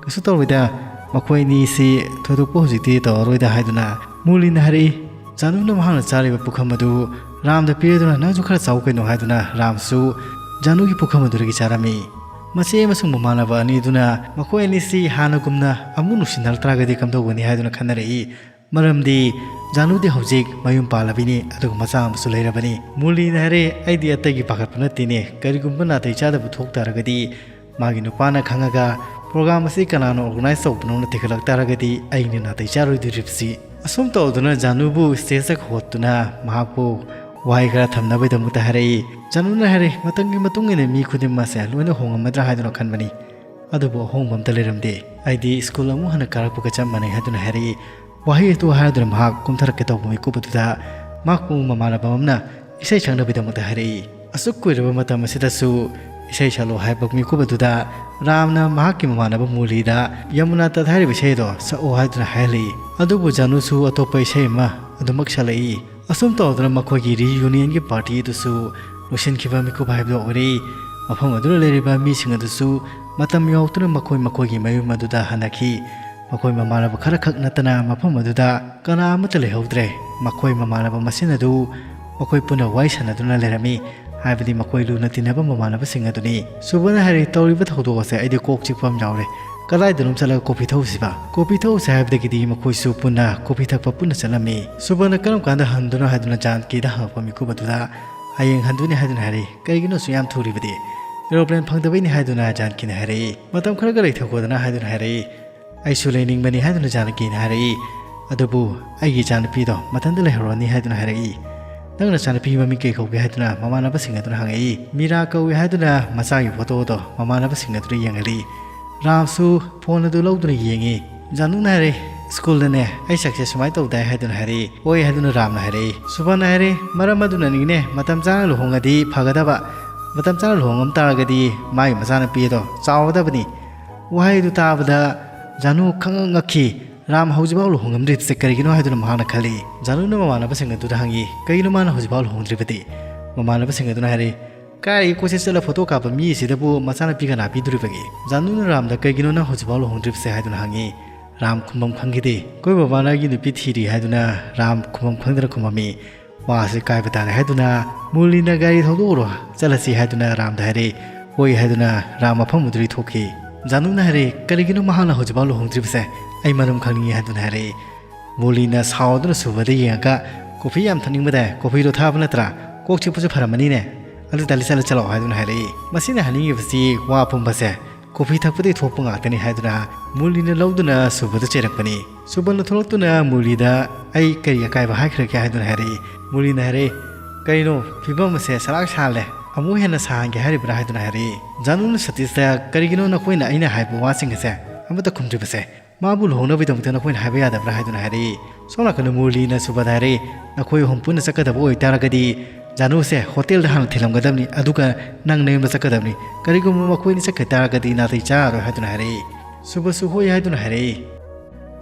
"ꯀꯩꯁꯨ ꯇꯧꯔꯣꯏꯗ, ꯃꯈꯣꯏ ꯑꯅꯤꯁꯤ ꯊꯣꯏꯗꯣꯛꯄ ꯍꯧꯖꯤꯛꯇꯤ ꯇꯧꯔꯔꯣꯏꯗ" ꯍꯥꯏꯗꯨꯅ ꯃꯨꯔꯂꯤꯅ ꯍꯥꯏꯔꯛꯏ꯫ ꯖꯥꯅꯨꯅ ꯃꯍꯥꯛꯅ ꯆꯥꯔꯤꯕ ꯄꯨꯈꯝ ꯑꯗꯨ ꯔꯥꯝꯗ ꯄꯤꯔꯗꯨꯅ, "ꯅꯪꯁꯨ ꯈꯔ ꯆꯥꯎ ꯀꯩꯅꯣ" ꯍꯥꯏꯗꯨꯅ ꯔꯥꯝꯁꯨ ꯖꯥꯅꯨꯒꯤ ꯄꯨꯈꯝ ꯑꯗꯨꯗꯒꯤ ꯆꯥꯔꯝꯃꯤ꯫ ꯃꯆꯦ ꯑꯃꯁꯨꯡ ꯃꯃꯥꯟꯅꯕ ꯑꯅꯤꯗꯨꯅ ꯃꯈꯣꯏ ꯑꯅꯤꯁꯤ ꯍꯥꯟꯅꯒꯨꯝꯅ ꯑꯃꯨꯛ ꯅꯨꯡꯁꯤꯅꯔꯛ ꯇꯥꯔꯒꯗꯤ ꯀꯝꯗꯧꯒꯅꯤ ꯍꯥꯏꯗꯨꯅ ꯈꯟꯅꯔꯛꯏ꯫ ꯃꯔꯝꯗꯤ ꯖꯥꯅꯨꯗꯤ ꯍꯧꯖꯤꯛ ꯃꯌꯨꯝ ꯄꯥꯜꯂꯕꯤꯅꯤ, ꯑꯗꯨꯒ ꯃꯆꯥ ꯑꯃꯁꯨ ꯂꯩꯔꯕꯅꯤ꯫ ꯃꯨꯔꯂꯤꯅ ꯍꯥꯏꯔꯦ, "ꯑꯩꯗꯤ ꯑꯇꯩꯒꯤ ꯄꯥꯈꯠꯄ ꯅꯠꯇꯦꯅꯦ, ꯀꯔꯤꯒꯨꯝꯕ ꯅꯥꯇꯩ ꯆꯥꯗꯕ ꯊꯣꯛ ꯇꯥꯔꯒꯗꯤ ꯃꯥꯒꯤ ꯅꯨꯄꯥꯅ ꯈꯪꯉꯒ ꯄ꯭ꯔꯣꯒ꯭ꯔꯥꯝ ꯑꯁꯤ ꯀꯅꯥꯅ ꯑꯣꯔꯒꯅꯥꯏꯖ ꯇꯧꯕꯅꯣꯅ ꯊꯤꯒꯠꯂꯛ ꯇꯥꯔꯒꯗꯤ ꯑꯩꯅ ꯅꯥꯇꯩ ꯆꯥꯔꯣꯏꯗꯧꯔꯤꯕꯁꯤ?" ꯑꯁꯨꯝ ꯇꯧꯗꯨꯅ ꯖꯥꯅꯨꯕꯨ ꯁ꯭ꯇꯦꯖꯇ ꯍꯣꯠꯇꯨꯅ ꯃꯍꯥꯛꯄꯨ ꯋꯥꯍꯩ ꯈꯔ ꯊꯝꯅꯕꯒꯤꯗꯃꯛꯇ ꯍꯥꯏꯔꯛꯏ꯫ ꯖꯥꯅꯨꯅ ꯍꯥꯏꯔꯦ, "ꯃꯇꯝꯒꯤ ꯃꯇꯨꯡ ꯏꯟꯅ ꯃꯤ ꯈꯨꯗꯤꯡꯃꯛꯁꯦ ꯂꯣꯏꯅ ꯍꯣꯡꯉꯝꯃꯗ꯭ꯔꯥ ꯍꯥꯏꯗꯨꯅ ꯈꯟꯕꯅꯤ, ꯑꯗꯨꯕꯨ ꯑꯍꯣꯡꯕ ꯑꯝꯇ ꯂꯩꯔꯝꯗꯦ꯫ ꯑꯩꯗꯤ ꯁ꯭ꯀꯨꯜ ꯑꯃꯨꯛ ꯍꯟꯅ ꯀꯥꯔꯛꯄꯒ ꯆꯞ ꯃꯥꯟꯅꯩ" ꯍꯥꯏꯗꯨꯅ ꯍꯥꯏꯔꯛꯏ꯫ ꯋꯥꯍꯩ ꯑꯗꯨ ꯍꯥꯏꯔꯗꯨꯅ ꯃꯍꯥꯛ ꯀꯨꯝꯊꯔꯛꯀꯦ ꯇꯧꯕ ꯃꯤꯀꯨꯞ ꯑꯗꯨꯗ ꯃꯍꯥꯛꯄꯨ ꯃꯃꯥꯟꯅꯕ ꯑꯃꯅ ꯏꯁꯩ ꯁꯛꯅꯕꯒꯤꯗꯃꯛꯇ ꯍꯥꯏꯔꯛꯏ꯫ ꯑꯁꯨꯛ ꯀꯨꯏꯔꯕ ꯃꯇꯝ ꯑꯁꯤꯗꯁꯨ ꯏꯁꯩ ꯁꯛꯂꯣ ꯍꯥꯏꯕ ꯃꯤꯀꯨꯞ ꯑꯗꯨꯗ ꯔꯥꯝꯅ ꯃꯍꯥꯛꯀꯤ ꯃꯃꯥꯟꯅꯕ ꯃꯨꯔꯂꯤꯗ ꯌꯃꯨꯅꯥ ꯇꯠ ꯍꯥꯏꯔꯤꯕ ꯏꯁꯩ ꯑꯗꯣ ꯁꯛꯑꯣ ꯍꯥꯏꯗꯨꯅ ꯍꯥꯏꯍꯜꯂꯛꯏ꯫ ꯑꯗꯨꯕꯨ ꯖꯥꯅꯨꯁꯨ ꯑꯇꯣꯞꯄ ꯏꯁꯩ ꯑꯃ ꯑꯗꯨꯃꯛ ꯁꯛꯂꯛꯏ꯫ ꯑꯁꯨꯝ ꯇꯧꯗꯨꯅ ꯃꯈꯣꯏꯒꯤ ꯔꯤꯌꯨꯅꯤꯌꯟꯒꯤ ꯄꯥꯔꯇꯤ ꯑꯗꯨꯁꯨ ꯂꯣꯏꯁꯤꯟꯈꯤꯕ ꯃꯤꯀꯨꯞ ꯍꯥꯏꯕꯗꯨ ꯑꯣꯏꯔꯦ꯫ ꯃꯐꯝ ꯑꯗꯨꯗ ꯂꯩꯔꯤꯕ ꯃꯤꯁꯤꯡ ꯑꯗꯨꯁꯨ ꯃꯇꯝ ꯌꯧꯔꯛꯇꯨꯅ ꯃꯈꯣꯏ ꯃꯈꯣꯏꯒꯤ ꯃꯌꯨꯝ ꯑꯗꯨꯗ ꯍꯟꯅꯈꯤ꯫ ꯃꯈꯣꯏ ꯃꯃꯥꯟꯅꯕ ꯈꯔꯈꯛ ꯅꯠꯇꯅ ꯃꯐꯝ ꯑꯗꯨꯗ ꯀꯅꯥ ꯑꯃꯠꯇ ꯂꯩꯍꯧꯗ꯭ꯔꯦ꯫ ꯃꯈꯣꯏ ꯃꯃꯥꯟꯅꯕ ꯃꯁꯦꯟ ꯑꯗꯨ ꯃꯈꯣꯏ ꯄꯨꯟꯅ ꯋꯥꯔꯤ ꯁꯥꯟꯅꯗꯨꯅ ꯂꯩꯔꯝꯃꯤ, ꯍꯥꯏꯕꯗꯤ ꯃꯈꯣꯏ ꯂꯨꯅ ꯇꯤꯟꯅꯕ ꯃꯃꯥꯟꯅꯕꯁꯤꯡ ꯑꯗꯨꯅꯤ꯫ ꯁꯨꯕꯅ ꯍꯥꯏꯔꯤ, "ꯇꯧꯔꯤꯕ ꯊꯧꯗꯣꯛ ꯑꯁꯦ ꯑꯩꯗꯤ ꯀꯣꯛ ꯆꯤꯛꯄ ꯑꯃ ꯌꯥꯎꯔꯦ꯫ ꯀꯗꯥꯏꯗꯅꯣꯝ ꯆꯠꯂꯒ ꯀꯣꯐꯤ ꯊꯛꯎꯁꯤꯕ?" ꯀꯣꯐꯤ ꯊꯛꯎꯁꯦ ꯍꯥꯏꯕꯗꯒꯤꯗꯤ ꯃꯈꯣꯏꯁꯨ ꯄꯨꯟꯅ ꯀꯣꯐꯤ ꯊꯛꯄ ꯄꯨꯟꯅ ꯆꯠꯂꯝꯃꯤ꯫ ꯁꯨꯕꯅ ꯀꯔꯝ ꯀꯥꯟꯗ ꯍꯟꯗꯣꯏꯅꯣ ꯍꯥꯏꯗꯨꯅ ꯖꯥꯟꯀꯤꯗ ꯍꯪꯉꯛꯄ ꯃꯤꯀꯨꯞ ꯑꯗꯨꯗ, "ꯍꯌꯦꯡ ꯍꯟꯗꯣꯏꯅꯤ" ꯍꯥꯏꯗꯨꯅ ꯍꯥꯏꯔꯛꯏ꯫ "ꯀꯩꯒꯤꯅꯣ ꯑꯁꯨꯛ ꯌꯥꯝ ꯊꯨꯔꯤꯕꯗꯤ?" "ꯑꯦꯔꯣꯄ꯭ꯂꯦꯟ ꯐꯪꯗꯕꯩꯅꯤ" ꯍꯥꯏꯗꯨꯅ ꯖꯥꯟꯀꯤꯅ ꯍꯥꯏꯔꯛꯏ꯫ "ꯃꯇꯝ ꯈꯔꯒ ꯂꯩꯊꯣꯛꯈꯣꯗꯅ" ꯍꯥꯏꯗꯨꯅ ꯍꯥꯏꯔꯛꯏ꯫ "ꯑꯩꯁꯨ ꯂꯩꯅꯤꯡꯕꯅꯤ" ꯍꯥꯏꯗꯨꯅ ꯖꯥꯅꯀꯤꯅ ꯍꯥꯏꯔꯛꯏ꯫ "ꯑꯗꯨꯕꯨ ꯑꯩꯒꯤ ꯏꯆꯥꯅꯨꯄꯤꯗꯣ ꯃꯊꯟꯇ ꯂꯩꯍꯧꯔꯅꯤ" ꯍꯥꯏꯗꯨꯅ ꯍꯥꯏꯔꯛꯏ꯫ "ꯅꯪ ꯅꯆꯥꯅꯨꯄꯤ ꯃꯃꯤꯡ ꯀꯩ ꯀꯧꯒꯦ?" ꯍꯥꯏꯗꯨꯅ ꯃꯃꯥꯟꯅꯕꯁꯤꯡ ꯑꯗꯨꯅ ꯍꯪꯉꯛꯏ꯫ "ꯃꯤꯔꯥ ꯀꯧꯏ" ꯍꯥꯏꯗꯨꯅ ꯃꯆꯥꯒꯤ ꯐꯣꯇꯣꯗꯣ ꯃꯃꯥꯟꯅꯕꯁꯤꯡ ꯑꯗꯨꯅ ꯌꯦꯡꯍꯜꯂꯤ꯫ ꯔꯥꯝꯁꯨ ꯐꯣꯟ ꯑꯗꯨ ꯂꯧꯗꯨꯅ ꯌꯦꯡꯉꯤ꯫ ꯖꯥꯅꯨꯅ ꯍꯥꯏꯔꯦ, "ꯁ꯭ꯀꯨꯜꯗꯅꯦ ꯑꯩ ꯁꯛꯁꯦ ꯁꯨꯃꯥꯏꯅ ꯇꯧꯗꯥꯏ?" ꯍꯥꯏꯗꯨꯅ ꯍꯥꯏꯔꯛꯏ꯫ "ꯍꯣꯏ" ꯍꯥꯏꯗꯨꯅ ꯔꯥꯝꯅ ꯍꯥꯏꯔꯛꯏ꯫ ꯁꯨꯕꯥꯅ ꯍꯥꯏꯔꯦ, "ꯃꯔꯝ ꯑꯗꯨꯅꯅꯤꯅꯦ, ꯃꯇꯝ ꯆꯥꯅ ꯂꯨꯍꯣꯡꯉꯗꯤ ꯐꯒꯗꯕ꯫ ꯃꯇꯝ ꯆꯥꯅ ꯂꯨꯍꯣꯡꯉꯝ ꯇꯥꯔꯒꯗꯤ ꯃꯥꯒꯤ ꯃꯆꯥꯅꯨꯄꯤ ꯑꯗꯣ ꯆꯥꯎꯔꯗꯕꯅꯤ"꯫ ꯋꯥꯍꯩꯗꯨ ꯇꯥꯕꯗ ꯖꯥꯅꯨ ꯈꯪꯉꯛ ꯉꯛꯈꯤ꯫ ꯔꯥꯝ ꯍꯧꯖꯤꯛꯐꯥꯎ ꯂꯨꯍꯣꯡꯉꯝꯗ꯭ꯔꯤꯕꯁꯦ ꯀꯔꯤꯒꯤꯅꯣ ꯍꯥꯏꯗꯨꯅ ꯃꯍꯥꯛꯅ ꯈꯜꯂꯤ꯫ ꯖꯥꯅꯨꯅ ꯃꯃꯥꯟꯅꯕꯁꯤꯡ ꯑꯗꯨꯗ ꯍꯪꯉꯤ, "ꯀꯩꯒꯤꯅꯣ ꯃꯥꯅ ꯍꯧꯖꯤꯛꯐꯥꯎ ꯂꯨꯍꯣꯡꯗ꯭ꯔꯤꯕꯗꯤ?" ꯃꯃꯥꯟꯅꯕꯁꯤꯡ ꯑꯗꯨꯅ ꯍꯥꯏꯔꯤ, "ꯀꯥꯏꯗꯒꯤ ꯀꯣꯏꯆꯠ ꯆꯠꯂ ꯐꯣꯇꯣ ꯀꯥꯞꯄ ꯃꯤ ꯑꯁꯤꯗꯕꯨ ꯃꯆꯥꯅꯨꯄꯤ ꯀꯅꯥ ꯄꯤꯗꯣꯔꯤꯕꯒꯦ?" ꯖꯥꯅꯨꯅ ꯔꯥꯝꯗ "ꯀꯩꯒꯤꯅꯣ ꯅꯪ ꯍꯧꯖꯤꯛꯐꯥꯎ ꯂꯨꯍꯣꯡꯗ꯭ꯔꯤꯕꯁꯦ?" ꯍꯥꯏꯗꯨꯅ ꯍꯪꯉꯤ꯫ ꯔꯥꯝ ꯈꯨꯝꯐꯝ ꯈꯪꯈꯤꯗꯦ꯫ "ꯑꯩꯈꯣꯏ ꯕꯕꯥꯅ ꯑꯩꯒꯤ ꯅꯨꯄꯤ ꯊꯤꯔꯤ" ꯍꯥꯏꯗꯨꯅ ꯔꯥꯝ ꯈꯨꯝꯐꯝ ꯈꯪꯗꯅ ꯈꯨꯝꯃꯝꯃꯤ꯫ ꯋꯥꯁꯤ ꯀꯥꯏꯕ ꯇꯥꯔꯦ ꯍꯥꯏꯗꯨꯅ ꯃꯨꯔꯂꯤꯅ "ꯒꯥꯔꯤ ꯊꯧꯗꯣꯛꯎꯔꯣ, ꯆꯠꯂꯁꯤ" ꯍꯥꯏꯗꯨꯅ ꯔꯥꯝꯗ ꯍꯥꯏꯔꯛꯏ꯫ "ꯍꯣꯏ" ꯍꯥꯏꯗꯨꯅ ꯔꯥꯝ ꯃꯐꯝ ꯑꯗꯨꯗꯒꯤ ꯊꯣꯛꯈꯤ꯫ ꯖꯥꯅꯨꯅ ꯍꯥꯏꯔꯛꯏ, "ꯀꯔꯤꯒꯤꯅꯣ ꯃꯍꯥꯛꯅ ꯍꯧꯖꯤꯛꯐꯥꯎ ꯂꯨꯍꯣꯡꯗ꯭ꯔꯤꯕꯁꯦ? ꯑꯩ ꯃꯔꯝ ꯈꯪꯅꯤꯡꯉꯤ" ꯍꯥꯏꯗꯨꯅ ꯍꯥꯏꯔꯛꯏ꯫ ꯃꯨꯔꯂꯤꯅ ꯁꯥꯎꯗꯨꯅ ꯁꯨꯕꯗ ꯌꯦꯡꯉꯒ, "ꯀꯣꯐꯤ ꯌꯥꯝ ꯊꯛꯅꯤꯡꯕꯗꯥꯏ? ꯀꯣꯐꯤꯗꯣ ꯊꯥꯕ ꯅꯠꯇ꯭ꯔꯥ? ꯀꯣꯛ ꯆꯤꯛꯄꯁꯨ ꯐꯔꯝꯃꯅꯤꯅꯦ꯫ ꯑꯗꯨ ꯇꯥꯂꯤ ꯆꯠꯂ ꯆꯠꯂꯣ" ꯍꯥꯏꯗꯨꯅ ꯍꯥꯏꯔꯛꯏ꯫ ꯃꯁꯤꯅ ꯍꯥꯏꯅꯤꯡꯉꯤꯕꯁꯤ ꯋꯥ ꯄꯨꯝꯕꯁꯦ ꯀꯣꯐꯤ ꯊꯛꯄꯗꯒꯤ ꯊꯣꯛꯄ ꯉꯥꯛꯇꯅꯤ ꯍꯥꯏꯗꯨꯅ ꯃꯨꯔꯂꯤꯅ ꯂꯧꯗꯨꯅ ꯁꯨꯕꯗ ꯆꯩꯔꯛꯄꯅꯤ꯫ ꯁꯨꯕꯅ ꯊꯣꯛꯂꯛꯇꯨꯅ ꯃꯨꯔꯂꯤꯗ, "ꯑꯩ ꯀꯔꯤ ꯑꯀꯥꯏꯕ ꯍꯥꯏꯈ꯭ꯔꯒꯦ?" ꯍꯥꯏꯗꯨꯅ ꯍꯥꯏꯔꯛꯏ꯫ ꯃꯨꯔꯂꯤꯅ ꯍꯥꯏꯔꯛꯏ, "ꯀꯔꯤꯅꯣ ꯐꯤꯕꯝ ꯑꯁꯦ ꯁꯔꯥꯛ ꯁꯥꯍꯜꯂꯦ, ꯑꯃꯨꯛ ꯍꯦꯟꯅ ꯁꯥꯍꯟꯒꯦ ꯍꯥꯏꯔꯤꯕ꯭ꯔꯥ?" ꯍꯥꯏꯗꯨꯅ ꯍꯥꯏꯔꯛꯏ꯫ ꯖꯥꯅꯨꯅ ꯁꯇꯤꯁꯇ, "ꯀꯔꯤꯒꯤꯅꯣ ꯅꯈꯣꯏꯅ ꯑꯩꯅ ꯍꯥꯏꯕ ꯋꯥꯁꯤꯡ ꯑꯁꯦ ꯑꯃꯠꯇ ꯈꯨꯝꯗ꯭ꯔꯤꯕꯁꯦ? ꯃꯥꯕꯨ ꯂꯨꯍꯣꯡꯅꯕꯒꯤꯗꯃꯛꯇ ꯅꯈꯣꯏꯅ ꯍꯥꯏꯕ ꯌꯥꯗꯕ꯭ꯔꯥ?" ꯍꯥꯏꯗꯨꯅ ꯍꯥꯏꯔꯛꯏ꯫ ꯁꯣꯝ ꯅꯥꯀꯟꯗ ꯃꯨꯔꯂꯤꯅ ꯁꯨꯕꯗ ꯍꯥꯏꯔꯛꯏ, "ꯅꯈꯣꯏ ꯑꯍꯨꯝ ꯄꯨꯟꯅ ꯆꯠꯀꯗꯕ ꯑꯣꯏꯇꯥꯔꯒꯗꯤ ꯖꯥꯅꯨꯁꯦ ꯍꯣꯇꯦꯜꯗ ꯍꯥꯟꯅ ꯊꯤꯜꯂꯝꯒꯗꯕꯅꯤ, ꯑꯗꯨꯒ ꯅꯪ ꯅꯌꯨꯝꯗ ꯆꯠꯀꯗꯕꯅꯤ꯫ ꯀꯔꯤꯒꯨꯝꯕ ꯃꯈꯣꯏꯅꯤ ꯆꯠꯈꯤ ꯇꯥꯔꯒꯗꯤ ꯅꯥꯇꯩ ꯆꯥꯔꯔꯣꯏ" ꯍꯥꯏꯗꯨꯅ ꯍꯥꯏꯔꯛꯏ꯫ ꯁꯨꯕꯁꯨ ꯍꯣꯏ ꯍꯥꯏꯗꯨꯅ ꯍꯥꯏꯔꯛꯏ꯫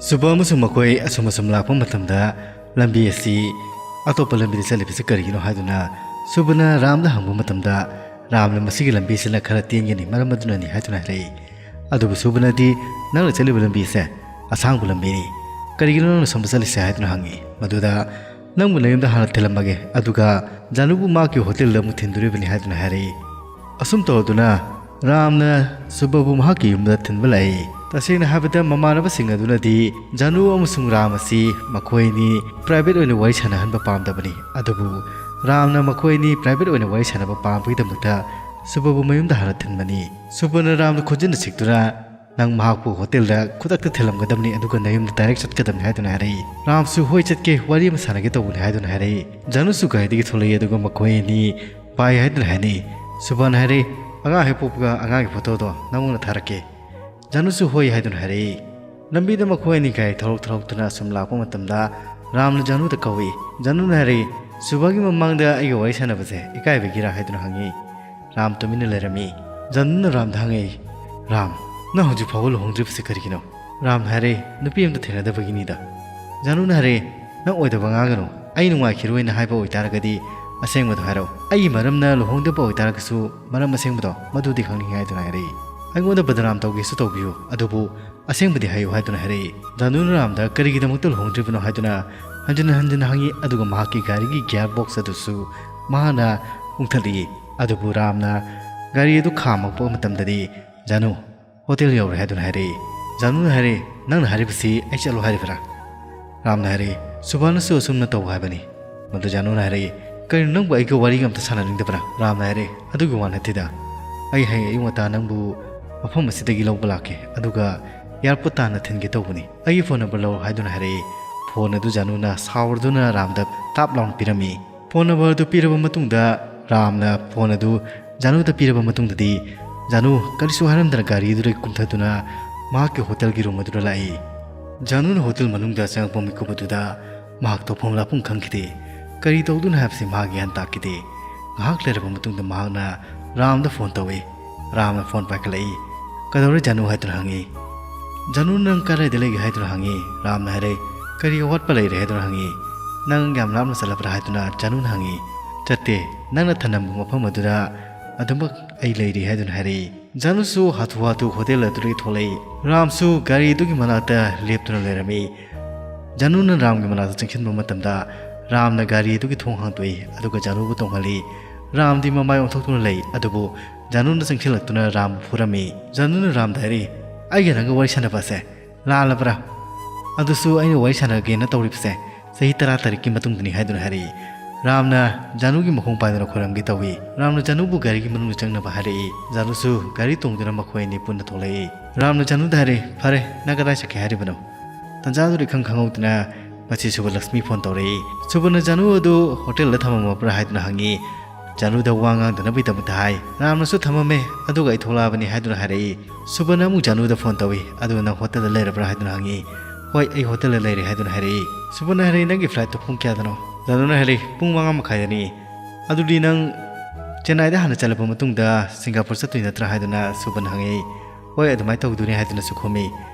ꯁꯨꯕ ꯑꯃꯁꯨꯡ ꯃꯈꯣꯏ ꯑꯁꯨꯝ ꯑꯁꯨꯝ ꯂꯥꯛꯄ ꯃꯇꯝꯗ ꯂꯝꯕꯤ ꯑꯁꯤ ꯑꯇꯣꯞꯄ ꯂꯝꯕꯤꯗ ꯆꯠꯂꯤꯕꯁꯤ ꯀꯔꯤꯒꯤꯅꯣ ꯍꯥꯏꯗꯨꯅ ꯁꯨꯕꯅ ꯔꯥꯝꯗ ꯍꯪꯕ ꯃꯇꯝꯗ, ꯔꯥꯝꯅ "ꯃꯁꯤꯒꯤ ꯂꯝꯕꯤꯁꯤꯅ ꯈꯔ ꯇꯦꯟꯒꯅꯤ, ꯃꯔꯝ ꯑꯗꯨꯅꯅꯤ" ꯍꯥꯏꯗꯨꯅ ꯍꯥꯏꯔꯛꯏ꯫ ꯑꯗꯨꯕꯨ ꯁꯨꯕꯅꯗꯤ, "ꯅꯪꯅ ꯆꯠꯂꯤꯕ ꯂꯝꯕꯤ ꯑꯁꯦ ꯑꯁꯥꯡꯕ ꯂꯝꯕꯤꯅꯤ, ꯀꯔꯤꯒꯤꯅꯣ ꯅꯪꯅ ꯁꯣꯝꯗ ꯆꯠꯂꯤꯁꯦ?" ꯍꯥꯏꯗꯨꯅ ꯍꯪꯉꯤ꯫ ꯃꯗꯨꯗ, "ꯅꯪꯕꯨ ꯅꯌꯨꯝꯗ ꯍꯥꯟꯅ ꯊꯤꯜꯂꯝꯃꯒꯦ, ꯑꯗꯨꯒ ꯖꯥꯅꯨꯕꯨ ꯃꯍꯥꯛꯀꯤ ꯍꯣꯇꯦꯜꯗ ꯑꯃꯨꯛ ꯊꯤꯟꯗꯣꯔꯤꯕꯅꯤ" ꯍꯥꯏꯗꯨꯅ ꯍꯥꯏꯔꯛꯏ꯫ ꯑꯁꯨꯝ ꯇꯧꯗꯨꯅ ꯔꯥꯝꯅ ꯁꯨꯕꯕꯨ ꯃꯍꯥꯛꯀꯤ ꯌꯨꯝꯗ ꯊꯤꯟꯕ ꯂꯥꯛꯏ꯫ ꯇꯁꯦꯡꯅ ꯍꯥꯏꯕꯗ, ꯃꯃꯥꯟꯅꯕꯁꯤꯡ ꯑꯗꯨꯅꯗꯤ ꯖꯥꯅꯨ ꯑꯃꯁꯨꯡ ꯔꯥꯝ ꯑꯁꯤ ꯃꯈꯣꯏ ꯑꯅꯤ ꯄ꯭ꯔꯥꯏꯚꯦꯠ ꯑꯣꯏꯅ ꯋꯥꯔꯤ ꯁꯥꯟꯅꯍꯟꯕ ꯄꯥꯝꯗꯕꯅꯤ꯫ ꯑꯗꯨꯕꯨ ꯔꯥꯝꯅ ꯃꯈꯣꯏ ꯑꯅꯤ ꯄ꯭ꯔꯥꯏꯚꯦꯠ ꯑꯣꯏꯅ ꯋꯥꯔꯤ ꯁꯥꯟꯅꯕ ꯄꯥꯝꯕꯒꯤꯗꯃꯛꯇ ꯁꯨꯕꯕꯨ ꯃꯌꯨꯝꯗ ꯍꯥꯟꯅ ꯊꯤꯟꯕꯅꯤ꯫ ꯁꯨꯕꯅ ꯔꯥꯝꯗ ꯈꯣꯟꯖꯤꯟꯅ ꯁꯤꯛꯇꯨꯅ, "ꯅꯪ ꯃꯍꯥꯛꯄꯨ ꯍꯣꯇꯦꯜꯗ ꯈꯨꯗꯛꯇ ꯊꯤꯜꯂꯝꯒꯗꯕꯅꯤ, ꯑꯗꯨꯒ ꯅꯌꯨꯝꯗ ꯗꯥꯏꯔꯦꯛ ꯆꯠꯀꯗꯕꯅꯤ" ꯍꯥꯏꯗꯨꯅ ꯍꯥꯏꯔꯛꯏ꯫ ꯔꯥꯝꯁꯨ "ꯍꯣꯏ, ꯆꯠꯀꯦ, ꯋꯥꯔꯤ ꯑꯃ ꯁꯥꯟꯅꯒꯦ ꯇꯧꯕꯅꯤ" ꯍꯥꯏꯗꯨꯅ ꯍꯥꯏꯔꯛꯏ꯫ ꯖꯥꯅꯨꯁꯨ ꯒꯥꯔꯤꯗꯒꯤ ꯊꯣꯛꯂꯛꯏ, ꯑꯗꯨꯒ ꯃꯈꯣꯏ ꯑꯅꯤ ꯕꯥꯏ ꯍꯥꯏꯗꯨꯅ ꯍꯥꯏꯅꯩ꯫ ꯁꯨꯕꯥꯅ ꯍꯥꯏꯔꯛꯏ, "ꯑꯉꯥꯡ ꯍꯦꯛ ꯄꯣꯛꯄꯒ ꯑꯉꯥꯡꯒꯤ ꯐꯣꯇꯣꯗꯣ ꯅꯪꯉꯣꯟꯗ ꯊꯥꯔꯛꯀꯦ"꯫ ꯖꯥꯅꯨꯁꯨ "ꯍꯣꯏ" ꯍꯥꯏꯗꯨꯅ ꯍꯥꯏꯔꯛꯏ꯫ ꯂꯝꯕꯤꯗ ꯃꯈꯣꯏ ꯑꯅꯤ ꯒꯥꯔꯤ ꯊꯧꯔꯛ ꯊꯧꯔꯛꯇꯨꯅ ꯑꯁꯨꯝ ꯂꯥꯛꯄ ꯃꯇꯝꯗ ꯔꯥꯝꯅ ꯖꯥꯅꯨꯗ ꯀꯧꯏ꯫ ꯖꯥꯅꯨꯅ ꯍꯥꯏꯔꯛꯏ, "ꯁꯨꯕꯥꯒꯤ ꯃꯃꯥꯡꯗ ꯑꯩꯒ ꯋꯥꯔꯤ ꯁꯥꯟꯅꯕꯁꯦ ꯏꯀꯥꯏꯕꯒꯤꯔꯥ?" ꯍꯥꯏꯗꯨꯅ ꯍꯪꯉꯤ꯫ ꯔꯥꯝ ꯇꯨꯃꯤꯟꯅ ꯂꯩꯔꯝꯃꯤ꯫ ꯖꯥꯅꯨꯅ ꯔꯥꯝꯗ ꯍꯪꯉꯛꯏ, "ꯔꯥꯝ, ꯅꯪ ꯍꯧꯖꯤꯛ ꯐꯥꯎꯕ ꯂꯨꯍꯣꯡꯗ꯭ꯔꯤꯕꯁꯤ ꯀꯔꯤꯒꯤꯅꯣ?" ꯔꯥꯝꯅ ꯍꯥꯏꯔꯦ, "ꯅꯨꯄꯤ ꯑꯝꯇ ꯊꯦꯡꯅꯗꯕꯒꯤꯅꯤꯗ꯫" ꯖꯥꯅꯨꯅ ꯍꯥꯏꯔꯦ, "ꯅꯪ ꯑꯣꯏꯗꯕ ꯉꯥꯡꯒꯅꯨ꯫ ꯑꯩ ꯅꯨꯡꯉꯥꯏꯈꯤꯔꯣꯏꯅ ꯍꯥꯏꯕ ꯑꯣꯏꯇꯥꯔꯒꯗꯤ ꯑꯁꯦꯡꯕꯗꯣ ꯍꯥꯏꯔꯛꯎ꯫ ꯑꯩꯒꯤ ꯃꯔꯝꯅ ꯂꯨꯍꯣꯡꯗꯕ ꯑꯣꯏꯇꯥꯔꯒꯁꯨ ꯃꯔꯝ ꯑꯁꯦꯡꯕꯗꯣ ꯃꯗꯨꯗꯤ ꯈꯪꯅꯤꯡꯉꯤ" ꯍꯥꯏꯗꯨꯅ ꯍꯥꯏꯔꯛꯏ꯫ "ꯑꯩꯉꯣꯟꯗ ꯕꯗꯅꯥꯝ ꯇꯧꯒꯦꯁꯨ ꯇꯧꯕꯤꯌꯨ, ꯑꯗꯨꯕꯨ ꯑꯁꯦꯡꯕꯗꯤ ꯍꯥꯏꯌꯨ" ꯍꯥꯏꯗꯨꯅ ꯍꯥꯏꯔꯛꯏ꯫ ꯖꯥꯅꯨꯅ ꯔꯥꯝꯗ "ꯀꯔꯤꯒꯤꯗꯃꯛꯇ ꯂꯨꯍꯣꯡꯗ꯭ꯔꯤꯕꯅꯣ?" ꯍꯥꯏꯗꯨꯅ ꯍꯟꯖꯤꯟ ꯍꯟꯖꯤꯟ ꯍꯪꯉꯤ, ꯑꯗꯨꯒ ꯃꯍꯥꯛꯀꯤ ꯒꯥꯔꯤꯒꯤ ꯒꯤꯌꯥꯔ ꯕꯣꯛꯁ ꯑꯗꯨꯁꯨ ꯃꯍꯥꯛꯅ ꯎꯪꯊꯠꯂꯤ꯫ ꯑꯗꯨꯕꯨ ꯔꯥꯝꯅ ꯒꯥꯔꯤ ꯑꯗꯨ ꯈꯥꯝꯃꯛꯄ ꯃꯇꯝꯗꯗꯤ, "ꯖꯥꯅꯨ, ꯍꯣꯇꯦꯜ ꯌꯧꯔꯦ" ꯍꯥꯏꯗꯨꯅ ꯍꯥꯏꯔꯛꯏ꯫ ꯖꯥꯅꯨꯅ ꯍꯥꯏꯔꯛꯏ, "ꯅꯪꯅ ꯍꯥꯏꯔꯤꯕꯁꯤ ꯑꯩ ꯆꯠꯂꯣ ꯍꯥꯏꯔꯤꯕ꯭ꯔꯥ?" ꯔꯥꯝꯅ ꯍꯥꯏꯔꯛꯏ, "ꯁꯨꯕꯥꯅꯁꯨ ꯑꯁꯨꯝꯅ ꯇꯧ ꯍꯥꯏꯕꯅꯤ꯫" ꯃꯗꯨ ꯖꯥꯅꯨꯅ ꯍꯥꯏꯔꯛꯏ, "ꯀꯔꯤꯅꯣ, ꯅꯪꯕꯨ ꯑꯩꯒ ꯋꯥꯔꯤꯒ ꯑꯝꯇ ꯁꯥꯟꯅꯅꯤꯡꯗꯕ꯭ꯔꯥ?" ꯔꯥꯝꯅ ꯍꯥꯏꯔꯛꯏ, "ꯑꯗꯨꯒꯤ ꯋꯥ ꯅꯠꯇꯦꯗ꯫ ꯑꯩ ꯍꯌꯦꯡ ꯑꯌꯨꯛ ꯉꯟꯇꯥ ꯅꯪꯕꯨ ꯃꯐꯝ ꯑꯁꯤꯗꯒꯤ ꯂꯧꯕ ꯂꯥꯛꯀꯦ, ꯑꯗꯨꯒ ꯑꯦꯌꯥꯔꯄꯣꯔꯠ ꯇꯥꯟꯅ ꯊꯤꯟꯒꯦ ꯇꯧꯕꯅꯤ꯫ ꯑꯩꯒꯤ ꯐꯣꯟ ꯅꯝꯕꯔ ꯂꯧꯔꯣ" ꯍꯥꯏꯗꯨꯅ ꯍꯥꯏꯔꯛꯏ꯫ ꯐꯣꯟ ꯑꯗꯨ ꯖꯥꯅꯨꯅ ꯁꯥꯎꯔꯗꯨꯅ ꯔꯥꯝꯗ ꯇꯥꯞ ꯂꯥꯎꯅ ꯄꯤꯔꯝꯃꯤ꯫ ꯐꯣꯟ ꯅꯝꯕꯔ ꯑꯗꯨ ꯄꯤꯔꯕ ꯃꯇꯨꯡꯗ ꯔꯥꯝꯅ ꯐꯣꯟ ꯑꯗꯨ ꯖꯥꯅꯨꯗ ꯄꯤꯔꯕ ꯃꯇꯨꯡꯗꯗꯤ, ꯖꯥꯅꯨ ꯀꯔꯤꯁꯨ ꯍꯥꯏꯔꯝꯗꯅ ꯒꯥꯔꯤ ꯑꯗꯨꯗꯒꯤ ꯀꯨꯝꯊꯗꯨꯅ ꯃꯍꯥꯛꯀꯤ ꯍꯣꯇꯦꯜꯒꯤ ꯔꯨꯝ ꯑꯗꯨꯗ ꯂꯥꯛꯏ꯫ ꯖꯥꯅꯨꯅ ꯍꯣꯇꯦꯜ ꯃꯅꯨꯡꯗ ꯆꯪꯉꯛꯄ ꯃꯤꯀꯨꯞ ꯑꯗꯨꯗ ꯃꯍꯥꯛ ꯇꯧꯐꯝ ꯂꯥꯛꯐꯝ ꯈꯪꯈꯤꯗꯦ꯫ ꯀꯔꯤ ꯇꯧꯗꯨꯅ ꯍꯥꯏꯕꯁꯤ ꯃꯍꯥꯛ ꯒ꯭ꯌꯥꯟ ꯇꯥꯈꯤꯗꯦ꯫ ꯉꯥꯏꯍꯥꯛ ꯂꯩꯔꯕ ꯃꯇꯨꯡꯗ ꯃꯍꯥꯛꯅ ꯔꯥꯝꯗ ꯐꯣꯟ ꯇꯧꯏ꯫ ꯔꯥꯝꯅ ꯐꯣꯟ ꯄꯥꯏꯈꯠꯂꯛꯏ꯫ "ꯀꯩꯗꯧꯔꯦ ꯖꯥꯅꯨ?" ꯍꯥꯏꯗꯨꯅ ꯍꯪꯉꯤ꯫ "ꯖꯥꯅꯨ, ꯅꯪ ꯀꯗꯥꯏꯗ ꯂꯩꯒꯦ?" ꯍꯥꯏꯗꯨꯅ ꯍꯪꯉꯤ꯫ ꯔꯥꯝꯅ ꯍꯥꯏꯔꯦ, "ꯀꯔꯤ ꯑꯋꯥꯠꯄ ꯂꯩꯔꯦ?" ꯍꯥꯏꯗꯨꯅ ꯍꯪꯉꯤ꯫ "ꯅꯪ ꯌꯥꯝ ꯂꯥꯞꯅ ꯆꯠꯂꯕ꯭ꯔꯥ?" ꯍꯥꯏꯗꯨꯅ ꯖꯥꯅꯨꯅ ꯍꯪꯉꯤ꯫ "ꯆꯠꯇꯦ, ꯅꯪꯅ ꯊꯅꯝꯕ ꯃꯐꯝ ꯑꯗꯨꯗ ꯑꯗꯨꯃꯛ ꯑꯩ ꯂꯩꯔꯤ" ꯍꯥꯏꯗꯨꯅ ꯍꯥꯏꯔꯛꯏ꯫ ꯖꯥꯅꯨꯁꯨ ꯍꯥꯊꯨ ꯍꯥꯊꯨ ꯍꯣꯇꯦꯜ ꯑꯗꯨꯗꯒꯤ ꯊꯣꯛꯂꯛꯏ꯫ ꯔꯥꯝꯁꯨ ꯒꯥꯔꯤ ꯑꯗꯨꯒꯤ ꯃꯅꯥꯛꯇ ꯂꯦꯞꯇꯨꯅ ꯂꯩꯔꯝꯃꯤ꯫ ꯖꯥꯅꯨꯅ ꯔꯥꯝꯒꯤ ꯃꯅꯥꯛꯇ ꯆꯪꯁꯤꯟꯕ ꯃꯇꯝꯗ ꯔꯥꯝꯅ ꯒꯥꯔꯤ ꯑꯗꯨꯒꯤ ꯊꯣꯡ ꯍꯥꯡꯗꯣꯛꯏ, ꯑꯗꯨꯒ ꯖꯥꯅꯨꯕꯨ ꯇꯣꯡꯍꯜꯂꯤ꯫ ꯔꯥꯝꯗꯤ ꯃꯃꯥꯏ ꯑꯣꯟꯊꯣꯛꯇꯨꯅ ꯂꯩ, ꯑꯗꯨꯕꯨ ꯖꯥꯅꯨꯅ ꯆꯪꯁꯤꯜꯂꯛꯇꯨꯅ ꯔꯥꯝꯕꯨ ꯐꯨꯔꯝꯃꯤ꯫ ꯖꯥꯅꯨꯅ ꯔꯥꯝꯗ ꯍꯥꯏꯔꯤ, "ꯑꯩꯒ ꯅꯪꯒ ꯋꯥꯔꯤ ꯁꯥꯟꯅꯕ ꯑꯁꯦ ꯂꯥꯜꯂꯕ꯭ꯔꯥ? ꯑꯗꯨꯁꯨ ꯑꯩꯅ ꯋꯥꯔꯤ ꯁꯥꯟꯅꯒꯦꯅ ꯇꯧꯔꯤꯕꯁꯦ ꯆꯍꯤ ꯇꯔꯥ ꯇꯔꯦꯠꯀꯤ ꯃꯇꯨꯡꯗꯅꯤ" ꯍꯥꯏꯗꯨꯅ ꯍꯥꯏꯔꯛꯏ꯫ ꯔꯥꯝꯅ ꯖꯥꯅꯨꯒꯤ ꯃꯈꯣꯡ ꯄꯥꯏꯗꯨꯅ ꯈꯣꯏꯔꯝꯒꯦ ꯇꯧꯏ꯫ ꯔꯥꯝꯅ ꯖꯥꯅꯨꯕꯨ ꯒꯥꯔꯤꯒꯤ ꯃꯅꯨꯡꯗ ꯆꯪꯅꯕ ꯍꯥꯏꯔꯛꯏ꯫ ꯖꯥꯅꯨꯁꯨ ꯒꯥꯔꯤ ꯇꯣꯡꯗꯨꯅ ꯃꯈꯣꯏ ꯑꯅꯤ ꯄꯨꯟꯅ ꯊꯣꯛꯂꯛꯏ꯫ ꯔꯥꯝꯅ ꯖꯥꯅꯨꯗ ꯍꯥꯏꯔꯛꯏ, "ꯐꯔꯦ, ꯅꯪ ꯀꯗꯥꯏ ꯆꯠꯀꯦ ꯍꯥꯏꯔꯤꯕꯅꯣ?" ꯇꯟꯖꯥꯗꯨꯗ ꯏꯈꯪ ꯈꯪꯍꯧꯗꯅ ꯃꯁꯤ ꯁꯨꯕꯂꯛꯁꯃꯤ ꯐꯣꯟ ꯇꯧꯔꯛꯏ꯫ ꯁꯨꯕꯅ ꯖꯥꯅꯨ ꯑꯗꯨ ꯍꯣꯇꯦꯜꯗ ꯊꯝꯃꯝꯃꯕ꯭ꯔꯥ ꯍꯥꯏꯗꯨꯅ ꯍꯪꯉꯤ꯫ ꯖꯥꯅꯨꯗ ꯋꯥ ꯉꯥꯡꯗꯅꯕꯒꯤꯗꯃꯛꯇ ꯍꯥꯏ꯫ ꯔꯥꯝꯅꯁꯨ "ꯊꯝꯃꯝꯃꯦ, ꯑꯗꯨꯒ ꯑꯩ ꯊꯣꯛꯂꯛꯑꯕꯅꯤ" ꯍꯥꯏꯗꯨꯅ ꯍꯥꯏꯔꯛꯏ꯫ ꯁꯨꯕꯅ ꯑꯃꯨꯛ ꯖꯥꯅꯨꯗ ꯐꯣꯟ ꯇꯧꯏ꯫ "ꯑꯗꯨ ꯅꯪ ꯍꯣꯇꯦꯜꯗ ꯂꯩꯔꯕ꯭ꯔꯥ?" ꯍꯥꯏꯗꯨꯅ ꯍꯪꯉꯤ꯫ "ꯍꯣꯏ, ꯑꯩ ꯍꯣꯇꯦꯜꯗ ꯂꯩꯔꯦ" ꯍꯥꯏꯗꯨꯅ ꯍꯥꯏꯔꯛꯏ꯫ ꯁꯨꯕꯅ ꯍꯥꯏꯔꯛꯏ, "ꯅꯪꯒꯤ ꯐ꯭ꯂꯥꯏꯠꯇꯣ ꯄꯨꯡ ꯀꯌꯥꯗꯅꯣ?" ꯖꯥꯅꯨꯅ ꯍꯥꯏꯔꯛꯏ, "ꯄꯨꯡ ꯃꯉꯥ ꯃꯈꯥꯏꯗꯅꯤ"꯫ "ꯑꯗꯨꯗꯤ ꯅꯪ ꯆꯦꯟꯅꯥꯏꯗ ꯍꯥꯟꯅ ꯆꯠꯂꯕ ꯃꯇꯨꯡꯗ ꯁꯤꯡꯒꯥꯄꯨꯔ ꯆꯠꯇꯣꯏ ꯅꯠꯇ꯭ꯔꯥ?" ꯍꯥꯏꯗꯨꯅ ꯁꯨꯕꯅ ꯍꯪꯉꯛꯏ꯫ "ꯍꯣꯏ, ꯑꯗꯨꯃꯥꯏꯅ ꯇꯧꯗꯣꯏꯅꯤ" ꯍꯥꯏꯗꯨꯅꯁꯨ ꯈꯨꯝꯃꯤ꯫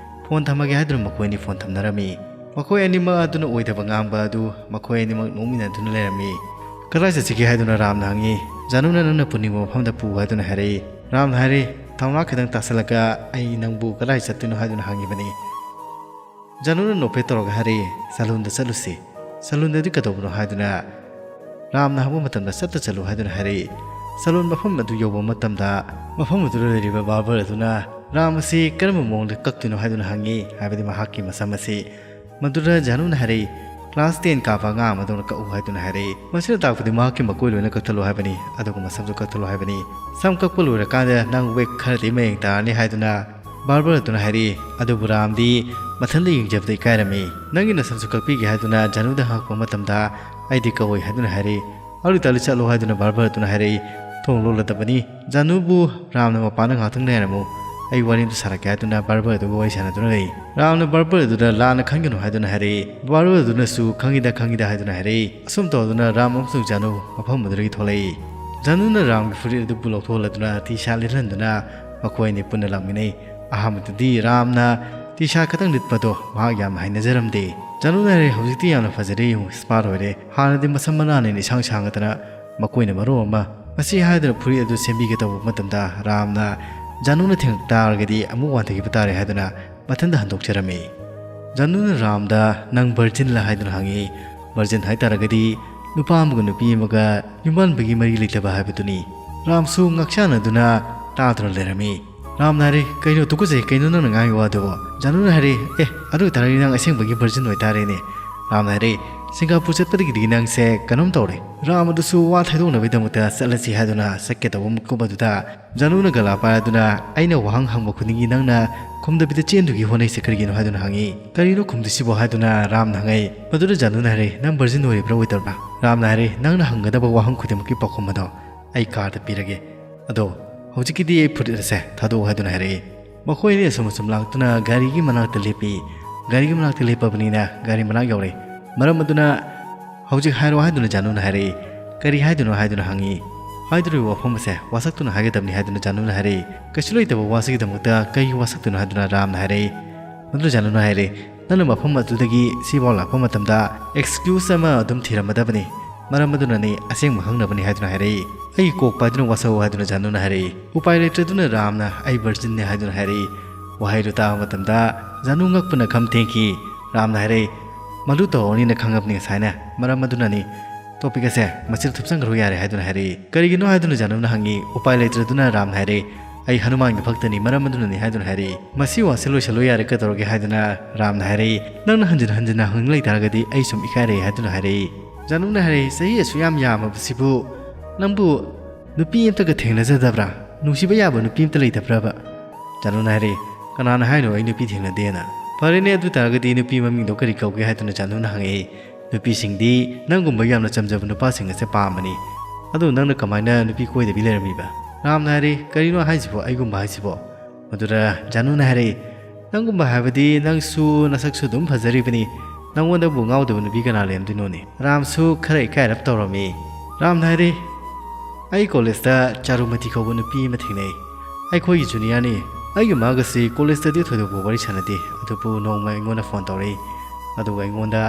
ꯐꯣꯟ ꯊꯝꯃꯒꯦ ꯍꯥꯏꯗꯨꯅ ꯃꯈꯣꯏ ꯑꯅꯤ ꯐꯣꯟ ꯊꯝꯅꯔꯝꯃꯤ꯫ ꯃꯈꯣꯏ ꯑꯅꯤꯃꯛ ꯑꯗꯨꯅ ꯑꯣꯏꯗꯕ ꯉꯥꯡꯕ ꯑꯗꯨ ꯃꯈꯣꯏ ꯑꯅꯤꯃꯛ ꯅꯣꯛꯃꯤꯟꯅꯗꯨꯅ ꯂꯩꯔꯝꯃꯤ꯫ "ꯀꯗꯥꯏ ꯆꯠꯁꯤꯒꯦ?" ꯍꯥꯏꯗꯨꯅ ꯔꯥꯝꯅ ꯍꯪꯉꯤ꯫ "ꯖꯥꯅꯨꯅ ꯅꯪꯅ ꯄꯨꯅꯤꯡꯕ ꯃꯐꯝꯗ ꯄꯨ" ꯍꯥꯏꯗꯨꯅ ꯍꯥꯏꯔꯛꯏ꯫ ꯔꯥꯝꯅ ꯍꯥꯏꯔꯤ, "ꯊꯧꯅꯥ ꯈꯤꯇꯪ ꯇꯥꯁꯤꯜꯂꯒ ꯑꯩ ꯅꯪꯕꯨ ꯀꯗꯥꯏ ꯆꯠꯇꯣꯏꯅꯣ?" ꯍꯥꯏꯗꯨꯅ ꯍꯪꯉꯤꯕꯅꯤ꯫ ꯖꯥꯅꯨꯅ ꯅꯣꯛꯐꯦꯠ ꯇꯧꯔꯒ ꯍꯥꯏꯔꯛꯏ, "ꯁꯂꯨꯟꯗ ꯆꯠꯂꯨꯁꯤ꯫ ꯁꯂꯨꯟꯗꯗꯤ ꯀꯩꯗꯧꯕꯅꯣ?" ꯍꯥꯏꯗꯨꯅ ꯔꯥꯝꯅ ꯍꯪꯕ ꯃꯇꯝꯗ, "ꯆꯠꯇ ꯆꯠꯂꯨ" ꯍꯥꯏꯗꯨꯅ ꯍꯥꯏꯔꯛꯏ꯫ ꯁꯂꯨꯟ ꯃꯐꯝ ꯑꯗꯨ ꯌꯧꯕ ꯃꯇꯝꯗ ꯃꯐꯝ ꯑꯗꯨꯗ ꯂꯩꯔꯤꯕ ꯕꯥꯔꯕꯔ ꯑꯗꯨꯅ ꯔꯥꯝ ꯑꯁꯤ ꯀꯔꯝꯕ ꯃꯑꯣꯡꯗ ꯀꯛꯇꯣꯏꯅꯣ ꯍꯥꯏꯗꯨꯅ ꯍꯪꯉꯤ, ꯍꯥꯏꯕꯗꯤ ꯃꯍꯥꯛꯀꯤ ꯃꯁꯝ ꯑꯁꯤ꯫ ꯃꯗꯨꯗ ꯖꯥꯅꯨꯅ ꯍꯥꯏꯔꯛꯏ, "ꯀ꯭ꯂꯥꯁ ꯇꯦꯟ ꯀꯥꯕ ꯑꯉꯥꯡ ꯑꯃꯗꯧꯅ ꯀꯛꯎ" ꯍꯥꯏꯗꯨꯅ ꯍꯥꯏꯔꯛꯏ꯫ ꯃꯁꯤꯅ ꯇꯥꯛꯄꯗꯤ ꯃꯍꯥꯛꯀꯤ ꯃꯀꯣꯏ ꯂꯣꯏꯅ ꯀꯛꯊꯠꯂꯨ ꯍꯥꯏꯕꯅꯤ, ꯑꯗꯨꯒ ꯃꯁꯝꯁꯨ ꯀꯛꯊꯠꯂꯨ ꯍꯥꯏꯕꯅꯤ꯫ "ꯁꯝ ꯀꯛꯄ ꯂꯣꯏꯔꯀꯥꯟꯗ ꯅꯪ ꯋꯦꯛ ꯈꯔꯗꯤ ꯃꯌꯦꯡ ꯇꯥꯔꯅꯤ" ꯍꯥꯏꯗꯨꯅ ꯕꯥꯔꯕꯔ ꯑꯗꯨꯅ ꯍꯥꯏꯔꯛꯏ꯫ ꯑꯗꯨꯕꯨ ꯔꯥꯝꯗꯤ ꯃꯊꯟꯇ ꯌꯦꯡꯖꯕꯗ ꯏꯀꯥꯏꯔꯝꯃꯤ꯫ "ꯅꯪꯒꯤ ꯅꯁꯝꯁꯨ ꯀꯛꯄꯤꯒꯦ" ꯍꯥꯏꯗꯨꯅ ꯖꯥꯅꯨꯗ ꯍꯪꯉꯛꯄ ꯃꯇꯝꯗ, "ꯑꯩꯗꯤ ꯀꯛꯑꯣꯏ" ꯍꯥꯏꯗꯨꯅ ꯍꯥꯏꯔꯛꯏ꯫ "ꯑꯗꯨ ꯑꯣꯏꯇꯥꯔꯗꯤ ꯆꯠꯂꯣ" ꯍꯥꯏꯗꯨꯅ ꯕꯥꯔꯕꯔ ꯑꯗꯨꯅ ꯍꯥꯏꯔꯛꯏ꯫ "ꯊꯣꯡ ꯂꯣꯜꯂꯗꯕꯅꯤ꯫ ꯖꯥꯅꯨꯕꯨ ꯔꯥꯝꯅ ꯃꯄꯥꯟꯗ ꯉꯥꯏꯍꯥꯛꯇꯪ ꯂꯩꯔꯝꯃꯨ, ꯑꯩ ꯋꯥꯔꯤ ꯑꯃꯇ ꯁꯥꯔꯛꯀꯦ" ꯍꯥꯏꯗꯨꯅ ꯕꯥꯔꯕꯔ ꯑꯗꯨꯒ ꯋꯥꯔꯤ ꯁꯥꯟꯅꯗꯨꯅ ꯂꯩ꯫ ꯔꯥꯝꯅ ꯕꯥꯔꯕꯔ ꯑꯗꯨꯗ "ꯂꯥꯟꯅ ꯈꯟꯒꯅꯨ" ꯍꯥꯏꯗꯨꯅ ꯍꯥꯏꯔꯛꯏ꯫ ꯕꯥꯔꯕꯔ ꯑꯗꯨꯅꯁꯨ "ꯈꯪꯉꯤꯗ, ꯈꯪꯉꯤꯗ" ꯍꯥꯏꯗꯨꯅ ꯍꯥꯏꯔꯛꯏ꯫ ꯑꯁꯨꯝ ꯇꯧꯗꯨꯅ ꯔꯥꯝ ꯑꯃꯁꯨꯡ ꯖꯥꯅꯨ ꯃꯐꯝ ꯑꯗꯨꯗꯒꯤ ꯊꯣꯛꯂꯛꯏ꯫ ꯖꯥꯅꯨꯅ ꯔꯥꯝꯒꯤ ꯐꯨꯔꯤꯠ ꯑꯗꯨꯕꯨ ꯂꯧꯊꯣꯛꯍꯜꯂꯗꯨꯅ ꯇꯤ ꯁꯥꯔꯠ ꯂꯤꯠꯍꯟꯗꯨꯅ ꯃꯈꯣꯏ ꯑꯅꯤ ꯄꯨꯟꯅ ꯂꯥꯛꯃꯤꯟꯅꯩ꯫ ꯑꯍꯥꯟꯕꯗꯗꯤ ꯔꯥꯝꯅ ꯇꯤ ꯁꯥꯔꯠ ꯈꯛꯇꯪ ꯂꯤꯠꯄꯗꯣ ꯃꯍꯥꯛ ꯌꯥꯝꯅ ꯍꯩꯅꯖꯔꯝꯗꯦ꯫ ꯖꯥꯅꯨꯅ ꯍꯥꯏꯔꯦ, "ꯍꯧꯖꯤꯛꯇꯤ ꯌꯥꯝꯅ ꯐꯖꯔꯦ, ꯌꯦꯡꯉꯨ, ꯁ꯭ꯃꯥꯔꯠ ꯑꯣꯏꯔꯦ꯫ ꯍꯥꯟꯅꯗꯤ ꯃꯁꯝ ꯃꯅꯥꯅ ꯍꯦꯟꯅ ꯏꯁꯥꯡ ꯁꯥꯡꯉꯗꯅ ꯃꯈꯣꯏꯅ ꯃꯔꯣꯜ ꯑꯃ꯫ ꯃꯁꯤ ꯍꯥꯏꯗꯨꯅ ꯐꯨꯔꯤꯠ ꯑꯗꯨ ꯁꯦꯝꯕꯤꯒꯦ ꯇꯧꯕ ꯃꯇꯝꯗ ꯔꯥꯝꯅ ꯖꯥꯅꯨꯅ ꯊꯦꯡꯂꯛ ꯇꯥꯔꯒꯗꯤ ꯑꯃꯨꯛ ꯋꯥꯟꯊꯈꯤꯕ ꯇꯥꯔꯦ" ꯍꯥꯏꯗꯨꯅ ꯃꯊꯟꯇ ꯍꯟꯗꯣꯛꯆꯔꯝꯃꯤ꯫ ꯖꯥꯅꯨꯅ ꯔꯥꯝꯗ, "ꯅꯪ ꯚꯔꯖꯤꯟꯂ?" ꯍꯥꯏꯗꯨꯅ ꯍꯪꯉꯤ꯫ ꯚꯔꯖꯤꯟ ꯍꯥꯏꯇꯥꯔꯒꯗꯤ ꯅꯨꯄꯥ ꯑꯃꯒ ꯅꯨꯄꯤ ꯑꯃꯒ ꯌꯨꯝꯕꯥꯟꯕꯒꯤ ꯃꯔꯤ ꯂꯩꯇꯕ ꯍꯥꯏꯕꯗꯨꯅꯤ꯫ ꯔꯥꯝꯁꯨ ꯉꯛꯁꯥꯟꯅꯗꯨꯅ ꯇꯥꯗꯨꯅ ꯂꯩꯔꯝꯃꯤ꯫ ꯔꯥꯝꯅ ꯍꯥꯏꯔꯦ, "ꯀꯩꯅꯣ ꯇꯨꯀꯠꯆꯩ, ꯀꯩꯅꯣ ꯅꯪꯅ ꯉꯥꯡꯉꯤ ꯋꯥꯗꯨꯕꯣ?" ꯖꯥꯅꯨꯅ ꯍꯥꯏꯔꯦ, "ꯑꯦ, ꯑꯗꯨ ꯑꯣꯏꯇꯥꯔꯗꯤ ꯅꯪ ꯑꯁꯦꯡꯕꯒꯤ ꯚꯔꯖꯤꯟ ꯑꯣꯏꯇꯥꯔꯦꯅꯦ꯫" ꯔꯥꯝꯅ ꯍꯥꯏꯔꯦ, "ꯁꯤꯡꯒꯥꯄꯨꯔ ꯆꯠꯄꯗꯒꯤꯗꯤ ꯅꯪꯁꯦ ꯀꯩꯅꯣꯝ ꯇꯧꯔꯦ꯫" ꯔꯥꯝ ꯑꯗꯨꯁꯨ ꯋꯥ ꯊꯩꯗꯣꯛꯅꯕꯒꯤꯗꯃꯛꯇ ꯆꯠꯂꯁꯤ ꯍꯥꯏꯗꯨꯅ ꯆꯠꯀꯦ ꯇꯧꯕ ꯃꯤꯀꯨꯞ ꯑꯗꯨꯗ ꯖꯥꯅꯨꯅ ꯒꯂꯥ ꯄꯥꯏꯔꯗꯨꯅ, "ꯑꯩꯅ ꯋꯥꯍꯪ ꯍꯪꯕ ꯈꯨꯗꯤꯡꯒꯤ ꯅꯪꯅ ꯈꯨꯝꯗꯕꯤꯗ ꯆꯦꯟꯗꯨꯒꯤ ꯍꯣꯠꯅꯩꯁꯦ ꯀꯔꯤꯒꯤꯅꯣ?" ꯍꯥꯏꯗꯨꯅ ꯍꯪꯉꯤ꯫ "ꯀꯔꯤꯅꯣ ꯈꯨꯝꯗꯣꯏꯁꯤꯕꯣ?" ꯍꯥꯏꯗꯨꯅ ꯔꯥꯝꯅ ꯍꯪꯉꯛꯏ꯫ ꯃꯗꯨꯗ ꯖꯥꯅꯨꯅ ꯍꯥꯏꯔꯦ, "ꯅꯪ ꯚꯔꯖꯤꯟ ꯑꯣꯏꯔꯤꯕ꯭ꯔꯥ ꯑꯣꯏꯗꯕ꯭ꯔꯥ?" ꯔꯥꯝꯅ ꯍꯥꯏꯔꯦ, "ꯅꯪꯅ ꯍꯪꯒꯗꯕ ꯋꯥꯍꯪ ꯈꯨꯗꯤꯡꯃꯛꯀꯤ ꯄꯥꯎꯈꯨꯝ ꯑꯗꯣ ꯑꯩ ꯀꯥꯔꯗ ꯄꯤꯔꯒꯦ꯫ ꯑꯗꯣ ꯍꯧꯖꯤꯛꯀꯤꯗꯤ ꯑꯩ ꯐꯨꯔꯤꯠ ꯑꯁꯦ ꯊꯥꯗꯣꯛꯎ" ꯍꯥꯏꯗꯨꯅ ꯍꯥꯏꯔꯛꯏ꯫ ꯃꯈꯣꯏ ꯑꯅꯤ ꯑꯁꯨꯝ ꯑꯁꯨꯝ ꯂꯥꯛꯇꯨꯅ ꯒꯥꯔꯤꯒꯤ ꯃꯅꯥꯛꯇ ꯂꯦꯞꯄꯤ꯫ ꯒꯥꯔꯤꯒꯤ ꯃꯅꯥꯛꯇ ꯂꯦꯞꯄꯕꯅꯤꯅ ꯒꯥꯔꯤ ꯃꯅꯥꯛ ꯌꯧꯔꯦ꯫ ꯃꯔꯝ ꯑꯗꯨꯅ "ꯍꯧꯖꯤꯛ ꯍꯥꯏꯔꯣ" ꯍꯥꯏꯗꯨꯅ ꯖꯥꯅꯨꯅ ꯍꯥꯏꯔꯛꯏ꯫ "ꯀꯔꯤ ꯍꯥꯏꯗꯣꯏꯅꯣ?" ꯍꯥꯏꯗꯨꯅ ꯍꯪꯉꯤ꯫ "ꯍꯥꯏꯗꯣꯔꯤꯕ ꯋꯥꯐꯝ ꯑꯁꯦ ꯋꯥꯁꯛꯇꯨꯅ ꯍꯥꯏꯒꯗꯕꯅꯤ" ꯍꯥꯏꯗꯨꯅ ꯖꯥꯅꯨꯅ ꯍꯥꯏꯔꯛꯏ꯫ "ꯀꯩꯁꯨ ꯂꯩꯇꯕ ꯋꯥꯁꯤꯒꯤꯗꯃꯛꯇ ꯀꯩꯒꯤ ꯋꯥꯁꯛꯇꯣꯏꯅꯣ?" ꯍꯥꯏꯗꯨꯅ ꯔꯥꯝꯅ ꯍꯥꯏꯔꯛꯏ꯫ ꯃꯗꯨ ꯖꯥꯅꯨꯅ ꯍꯥꯏꯔꯦ, "ꯅꯪꯅ ꯃꯐꯝ ꯑꯗꯨꯗꯒꯤ ꯁꯤꯐꯥꯎ ꯂꯥꯛꯄ ꯃꯇꯝꯗ excuse ꯑꯃ ꯑꯗꯨꯝ ꯊꯤꯔꯝꯃꯗꯕꯅꯤ, ꯃꯔꯝ ꯑꯗꯨꯅꯅꯤ ꯑꯁꯦꯡꯕ ꯈꯪꯅꯕꯅꯤ" ꯍꯥꯏꯗꯨꯅ ꯍꯥꯏꯔꯛꯏ꯫ "ꯑꯩꯒꯤ ꯀꯣꯛ ꯄꯥꯏꯗꯨꯅ ꯋꯥꯁꯛꯎ" ꯍꯥꯏꯗꯨꯅ ꯖꯥꯅꯨꯅ ꯍꯥꯏꯔꯛꯏ꯫ ꯎꯄꯥꯏ ꯂꯩꯇ꯭ꯔꯗꯨꯅ ꯔꯥꯝꯅ "ꯑꯩ virginꯅꯤ" ꯍꯥꯏꯗꯨꯅ ꯍꯥꯏꯔꯛꯏ꯫ ꯋꯥꯍꯩꯗꯨ ꯇꯥꯕ ꯃꯇꯝꯗ ꯖꯥꯅꯨ ꯉꯛꯄꯅ ꯈꯝ ꯊꯦꯡꯈꯤ꯫ ꯔꯥꯝꯅ ꯍꯥꯏꯔꯛꯏ, "ꯃꯗꯨ ꯇꯧꯔꯅꯤꯅ ꯈꯪꯉꯕꯅꯤ ꯉꯁꯥꯏꯅ, ꯃꯔꯝ ꯑꯗꯨꯅꯅꯤ꯫ Topic ꯑꯁꯦ ꯃꯁꯤꯗ ꯊꯨꯞꯆꯟꯈ꯭ꯔꯣ ꯌꯥꯔꯦ" ꯍꯥꯏꯗꯨꯅ ꯍꯥꯏꯔꯛꯏ꯫ "ꯀꯔꯤꯒꯤꯅꯣ?" ꯍꯥꯏꯗꯨꯅ ꯖꯥꯅꯨꯅ ꯍꯪꯉꯤ꯫ ꯎꯄꯥꯏ ꯂꯩꯇ꯭ꯔꯗꯨꯅ ꯔꯥꯝꯅ ꯍꯥꯏꯔꯛꯏ, "ꯑꯩ ꯍꯅꯨꯃꯥꯟꯒꯤ ꯚꯛꯇꯅꯤ, ꯃꯔꯝ ꯑꯗꯨꯅꯅꯤ" ꯍꯥꯏꯗꯨꯅ ꯍꯥꯏꯔꯛꯏ꯫ "ꯃꯁꯤ ꯋꯥꯁꯦ ꯂꯣꯏꯁꯜꯂꯣ ꯌꯥꯔꯦ, ꯀꯩꯗꯧꯔꯒꯦ?" ꯍꯥꯏꯗꯨꯅ ꯔꯥꯝꯅ ꯍꯥꯏꯔꯛꯏ꯫ "ꯅꯪꯅ ꯍꯟꯖꯤꯟ ꯍꯟꯖꯤꯟꯅ ꯍꯪꯅꯤꯡ ꯂꯩꯇꯥꯔꯒꯗꯤ ꯑꯩ ꯁꯨꯝ ꯏꯀꯥꯏꯔꯛꯏ" ꯍꯥꯏꯗꯨꯅ ꯍꯥꯏꯔꯛꯏ꯫ ꯖꯥꯅꯨꯅ ꯍꯥꯏꯔꯛꯏ, "ꯆꯍꯤ ꯑꯁꯨꯛ ꯌꯥꯝ ꯌꯥꯝꯃꯕꯁꯤꯕꯨ ꯅꯪꯕꯨ ꯅꯨꯄꯤ ꯑꯝꯇꯒ ꯊꯦꯡꯅꯖꯗꯕ꯭ꯔꯥ? ꯅꯨꯡꯁꯤꯕ ꯌꯥꯕ ꯅꯨꯄꯤ ꯑꯝꯇ ꯂꯩꯇꯕ꯭ꯔꯕ?" ꯖꯥꯅꯨꯅ ꯍꯥꯏꯔꯛꯏ, "ꯀꯅꯥꯅ ꯍꯥꯏꯅꯣ ꯑꯩ ꯅꯨꯄꯤ ꯊꯦꯡꯅꯗꯦꯅ?" "ꯐꯔꯦꯅꯦ, ꯑꯗꯨ ꯇꯥꯔꯒꯗꯤ ꯅꯨꯄꯤ ꯃꯃꯤꯡꯗꯣ ꯀꯔꯤ ꯀꯧꯒꯦ?" ꯍꯥꯏꯗꯨꯅ ꯖꯥꯅꯨꯅ ꯍꯪꯉꯛꯏ꯫ "ꯅꯨꯄꯤꯁꯤꯡꯗꯤ ꯅꯪꯒꯨꯝꯕ ꯌꯥꯝꯅ ꯆꯝꯖꯕ ꯅꯨꯄꯥꯁꯤꯡ ꯑꯁꯦ ꯄꯥꯝꯕꯅꯤ꯫ ꯑꯗꯣ ꯅꯪꯅ ꯀꯃꯥꯏꯅ ꯅꯨꯄꯤ ꯀꯣꯏꯗꯕꯤ ꯂꯩꯔꯝꯃꯤꯕ?" ꯔꯥꯝꯅ ꯍꯥꯏꯔꯛꯏ, "ꯀꯔꯤꯅꯣ ꯍꯥꯏꯁꯤꯕꯣ, ꯑꯩꯒꯨꯝꯕ ꯍꯥꯏꯁꯤꯕꯣ?" ꯃꯗꯨꯗ ꯖꯥꯅꯨꯅ ꯍꯥꯏꯔꯛꯏ, "ꯅꯪꯒꯨꯝꯕ ꯍꯥꯏꯕꯗꯤ ꯅꯪꯁꯨ ꯅꯁꯛꯁꯨ ꯑꯗꯨꯝ ꯐꯖꯔꯤꯕꯅꯤ, ꯅꯪꯉꯣꯟꯗꯕꯨ ꯉꯥꯎꯗꯕ ꯅꯨꯄꯤ ꯀꯅꯥ ꯂꯩꯔꯝꯗꯣꯏꯅꯣꯅꯦ?" ꯔꯥꯝꯁꯨ ꯈꯔ ꯏꯀꯥꯏꯔꯞ ꯇꯧꯔꯝꯃꯤ꯫ ꯔꯥꯝꯅ ꯍꯥꯏꯔꯛꯏ, "ꯑꯩ ꯀꯣꯂꯦꯖꯇ ꯆꯥꯔꯨꯃꯇꯤ ꯀꯧꯕ ꯅꯨꯄꯤ ꯑꯃ ꯊꯦꯡꯅꯩ꯫ ꯑꯩꯈꯣꯏꯒꯤ ꯖꯨꯅꯤꯌꯔꯅꯤ꯫ ꯑꯩꯒ ꯃꯥꯒꯁꯤ ꯀꯣꯂꯦꯖꯇꯗꯤ ꯊꯣꯏꯗꯣꯛꯄ ꯋꯥꯔꯤ ꯁꯥꯟꯅꯗꯦ, ꯑꯗꯨꯕꯨ ꯅꯣꯡꯃ ꯑꯩꯉꯣꯟꯗ ꯐꯣꯟ ꯇꯧꯔꯛꯏ꯫ ꯑꯗꯨꯒ ꯑꯩꯉꯣꯟꯗ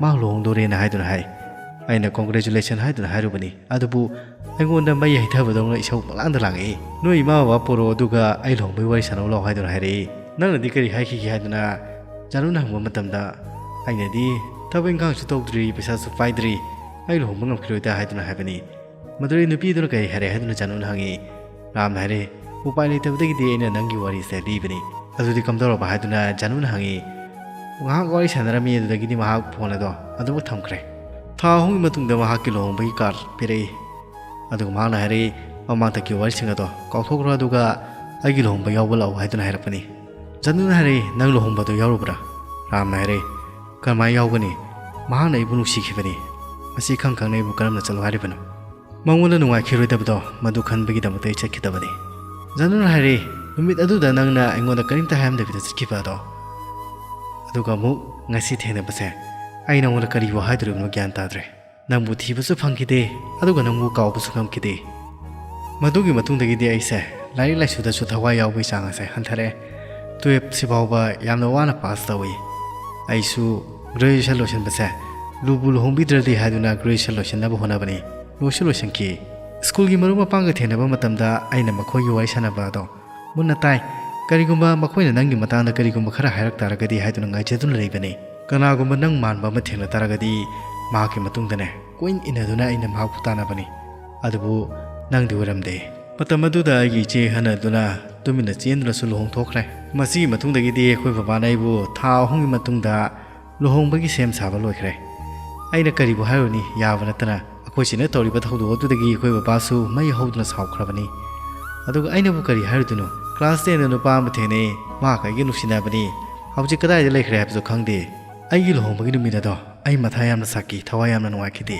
ꯃꯥ ꯂꯨꯍꯣꯡꯗꯣꯔꯦꯅ ꯍꯥꯏꯗꯨꯅ ꯍꯥꯏ꯫ ꯑꯩꯅ congratulation ꯍꯥꯏꯗꯨꯅ ꯍꯥꯏꯔꯨꯕꯅꯤ, ꯑꯗꯨꯕꯨ ꯑꯩꯉꯣꯟꯗ ꯃꯩ ꯍꯩꯊꯕꯗꯧꯅ ꯏꯁꯧ ꯄꯪꯂꯥꯡꯗ ꯂꯥꯡꯉꯛꯏ꯫ 'ꯅꯣꯏ ꯏꯃꯥ ꯕꯕꯥ ꯄꯨꯔꯛꯑꯣ, ꯑꯗꯨꯒ ꯑꯩ ꯂꯨꯍꯣꯡꯕꯒꯤ ꯋꯥꯔꯤ ꯁꯥꯟꯅꯧ ꯂꯥꯛꯑꯣ' ꯍꯥꯏꯗꯨꯅ ꯍꯥꯏꯔꯛꯏ꯫ ꯅꯪꯅꯗꯤ ꯀꯔꯤ ꯍꯥꯏꯈꯤꯒꯦ?" ꯍꯥꯏꯗꯨꯅ ꯖꯥꯅꯨꯅ ꯍꯪꯕ ꯃꯇꯝꯗ, ꯑꯩꯅꯗꯤ, "ꯊꯕꯛ ꯏꯪꯈꯥꯡꯁꯨ ꯇꯧꯗ꯭ꯔꯤ, ꯄꯩꯁꯥꯁꯨ ꯄꯥꯏꯗ꯭ꯔꯤ, ꯑꯩ ꯂꯨꯍꯣꯡꯕ ꯉꯝꯈꯤꯔꯣꯏꯗ" ꯍꯥꯏꯗꯨꯅ ꯍꯥꯏꯕꯅꯤ꯫ ꯃꯗꯨꯗꯩ ꯅꯨꯄꯤꯗꯨꯅ ꯀꯔꯤ ꯍꯥꯏꯔꯛꯑꯦ ꯍꯥꯏꯗꯨꯅ ꯖꯥꯅꯨꯅ ꯍꯪꯉꯤ꯫ ꯔꯥꯝꯅ ꯍꯥꯏꯔꯛꯏ, "ꯎꯄꯥꯏ ꯂꯩꯇꯕꯗꯒꯤꯗꯤ ꯑꯩꯅ ꯅꯪꯒꯤ ꯋꯥꯔꯤꯁꯦ ꯂꯤꯕꯅꯤ꯫ ꯑꯗꯨꯗꯤ ꯀꯝꯗꯧꯔꯕ?" ꯍꯥꯏꯗꯨꯅ ꯖꯥꯅꯨꯅ ꯍꯪꯉꯤ꯫ ꯉꯥꯏꯍꯥꯛ ꯋꯥꯔꯤ ꯁꯥꯟꯅꯔꯝꯃꯤ, ꯑꯗꯨꯗꯒꯤꯗꯤ ꯃꯍꯥꯛ ꯐꯣꯟ ꯑꯗꯣ ꯑꯗꯨꯃꯛ ꯊꯝꯈ꯭ꯔꯦ꯫ ꯊꯥ ꯑꯍꯨꯝꯒꯤ ꯃꯇꯨꯡꯗ ꯃꯍꯥꯛꯀꯤ ꯂꯨꯍꯣꯡꯕꯒꯤ ꯀꯥꯔꯗ ꯄꯤꯔꯛꯏ꯫ ꯑꯗꯨꯒ ꯃꯍꯥꯛꯅ ꯍꯥꯏꯔꯛꯏ, "ꯃꯃꯥꯡꯊꯛꯀꯤ ꯋꯥꯔꯤꯁꯤꯡ ꯑꯗꯣ ꯀꯥꯎꯊꯣꯛꯈ꯭ꯔꯣ, ꯑꯗꯨꯒ ꯑꯩꯒꯤ ꯂꯨꯍꯣꯡꯕ ꯌꯥꯎꯕ ꯂꯥꯛꯎ" ꯍꯥꯏꯗꯨꯅ ꯍꯥꯏꯔꯛꯄꯅꯤ꯫ ꯖꯥꯅꯨꯅ ꯍꯥꯏꯔꯛꯏ, "ꯅꯪ ꯂꯨꯍꯣꯡꯕꯗꯣ ꯌꯥꯎꯔꯨꯕ꯭ꯔꯥ?" ꯔꯥꯝꯅ ꯍꯥꯏꯔꯛꯏ, "ꯀꯔꯝꯍꯥꯏꯅ ꯌꯥꯎꯒꯅꯤ? ꯃꯍꯥꯛꯅ ꯑꯩꯕꯨ ꯅꯨꯡꯁꯤꯈꯤꯕꯅꯤ꯫ ꯃꯁꯤ ꯈꯪ ꯈꯪꯅ ꯑꯩꯕꯨ ꯀꯔꯝꯅ ꯆꯠꯂꯨ ꯍꯥꯏꯔꯤꯕꯅꯣ?" ꯃꯉꯣꯟꯗ ꯅꯨꯡꯉꯥꯏꯈꯤꯔꯣꯏꯗꯕꯗꯣ ꯃꯗꯨ ꯈꯟꯕꯒꯤꯗꯃꯛꯇ ꯑꯩ ꯆꯠꯈꯤꯗꯕꯅꯤ꯫ ꯖꯥꯅꯨꯅ ꯍꯥꯏꯔꯛꯏ, "ꯅꯨꯃꯤꯠ ꯑꯗꯨꯗ ꯅꯪꯅ ꯑꯩꯉꯣꯟꯗ ꯀꯔꯤꯝꯇ ꯍꯥꯏꯔꯝꯗꯕꯤꯗ ꯆꯠꯈꯤꯕ ꯑꯗꯣ, ꯑꯗꯨꯒ ꯑꯃꯨꯛ ꯉꯁꯤ ꯊꯦꯡꯅꯕꯁꯦ, ꯑꯩ ꯅꯉꯣꯟꯗ ꯀꯔꯤꯕꯨ ꯍꯥꯏꯗꯣꯔꯤꯕꯅꯣ ꯒ꯭ꯌꯥꯟ ꯇꯥꯗ꯭ꯔꯦ꯫ ꯅꯪꯕꯨ ꯊꯤꯕꯁꯨ ꯐꯪꯈꯤꯗꯦ, ꯑꯗꯨꯒ ꯅꯪꯕꯨ ꯀꯥꯎꯕꯁꯨ ꯉꯝꯈꯤꯗꯦ꯫ ꯃꯗꯨꯒꯤ ꯃꯇꯨꯡꯗꯒꯤꯗꯤ ꯑꯩꯁꯦ ꯂꯥꯏꯔꯤꯛ ꯂꯥꯏꯁꯨꯗꯁꯨ ꯊꯋꯥꯏ ꯌꯥꯎꯕꯒꯤ ꯆꯥꯡ ꯑꯁꯦ ꯍꯟꯊꯔꯛꯑꯦ꯫ ꯇꯨꯌꯦꯜꯞꯁꯤ ꯐꯥꯎꯕ ꯌꯥꯝꯅ ꯋꯥꯅ ꯄꯥꯁ ꯇꯧꯏ꯫ ꯑꯩꯁꯨ ꯒ꯭ꯔꯦꯖꯨꯑꯦꯁꯟ ꯂꯣꯏꯁꯤꯟꯕꯁꯦ ꯂꯨꯕꯨ ꯂꯨꯍꯣꯡꯕꯤꯗ꯭ꯔꯗꯤ ꯍꯥꯏꯗꯨꯅ ꯒ꯭ꯔꯦꯖꯨꯑꯦꯁꯟ ꯂꯣꯏꯁꯤꯟꯅꯕ ꯍꯣꯠꯅꯕꯅꯤ꯫ ꯂꯣꯏꯁꯨ ꯂꯣꯏꯁꯤꯟꯈꯤ꯫ ꯁ꯭ꯀꯨꯜꯒꯤ ꯃꯔꯨꯞ ꯃꯄꯥꯡꯒ ꯊꯦꯡꯅꯕ ꯃꯇꯝꯗ ꯑꯩꯅ ꯃꯈꯣꯏꯒꯤ ꯋꯥꯔꯤ ꯁꯥꯟꯅꯕ ꯑꯗꯣ ꯃꯨꯟꯅ ꯇꯥꯏ꯫ ꯀꯔꯤꯒꯨꯝꯕ ꯃꯈꯣꯏꯅ ꯅꯪꯒꯤ ꯃꯇꯥꯡꯗ ꯀꯔꯤꯒꯨꯝꯕ ꯈꯔ ꯍꯥꯏꯔꯛ ꯇꯥꯔꯒꯗꯤ ꯍꯥꯏꯗꯨꯅ ꯉꯥꯏꯖꯗꯨꯅ ꯂꯩꯕꯅꯤ꯫ ꯀꯅꯥꯒꯨꯝꯕ ꯅꯪ ꯃꯥꯟꯕ ꯑꯃ ꯊꯦꯡꯅ ꯇꯥꯔꯒꯗꯤ ꯃꯍꯥꯛꯀꯤ ꯃꯇꯨꯡꯗꯅꯦ ꯀꯣꯏꯏꯟ ꯏꯟꯅꯗꯨꯅ ꯑꯩꯅ ꯃꯍꯥꯛꯄꯨ ꯇꯥꯟꯅꯕꯅꯤ꯫ ꯑꯗꯨꯕꯨ ꯅꯪꯗꯤ ꯑꯣꯏꯔꯝꯗꯦ꯫ ꯃꯇꯝ ꯑꯗꯨꯗ ꯑꯩꯒꯤ ꯏꯆꯦ ꯍꯟꯅꯗꯨꯅ ꯇꯨꯃꯤꯟꯅ ꯆꯦꯟꯗꯨꯅꯁꯨ ꯂꯨꯍꯣꯡꯊꯣꯛꯈ꯭ꯔꯦ꯫ ꯃꯁꯤꯒꯤ ꯃꯇꯨꯡꯗꯒꯤꯗꯤ ꯑꯩꯈꯣꯏ ꯕꯕꯥꯅ ꯑꯩꯕꯨ ꯊꯥ ꯑꯍꯨꯝꯒꯤ ꯃꯇꯨꯡꯗ ꯂꯨꯍꯣꯡꯕꯒꯤ ꯁꯦꯝ ꯁꯥꯕ ꯂꯣꯏꯈ꯭ꯔꯦ꯫ ꯑꯩꯅ ꯀꯔꯤꯕꯨ ꯍꯥꯏꯔꯨꯅꯤ, ꯌꯥꯕ ꯅꯠꯇꯅ ꯑꯩꯈꯣꯏ ꯆꯦꯅ ꯇꯧꯔꯤꯕ ꯊꯧꯗꯣꯛ ꯑꯗꯨꯗꯒꯤ ꯑꯩꯈꯣꯏ ꯕꯕꯥꯁꯨ ꯃꯩ ꯍꯧꯗꯨꯅ ꯁꯥꯎꯈ꯭ꯔꯕꯅꯤ꯫ ꯑꯗꯨꯒ ꯑꯩꯅꯕꯨ ꯀꯔꯤ ꯍꯥꯏꯔꯨꯗꯣꯏꯅꯣ? ꯀ꯭ꯂꯥꯁ ꯇꯦꯟꯗ ꯅꯨꯄꯥ ꯑꯃ ꯊꯦꯡꯅꯩ, ꯃꯍꯥꯛꯀ ꯑꯩꯒ ꯅꯨꯡꯁꯤꯅꯕꯅꯤ꯫ ꯍꯧꯖꯤꯛ ꯀꯗꯥꯏꯗ ꯂꯩꯈ꯭ꯔꯦ ꯍꯥꯏꯕꯁꯨ ꯈꯪꯗꯦ꯫ ꯑꯩꯒꯤ ꯂꯨꯍꯣꯡꯕꯒꯤ ꯅꯨꯃꯤꯠ ꯑꯗꯣ ꯑꯩ ꯃꯊꯥ ꯌꯥꯝꯅ ꯁꯥꯈꯤ, ꯊꯋꯥꯏ ꯌꯥꯝꯅ ꯅꯨꯡꯉꯥꯏꯈꯤꯗꯦ꯫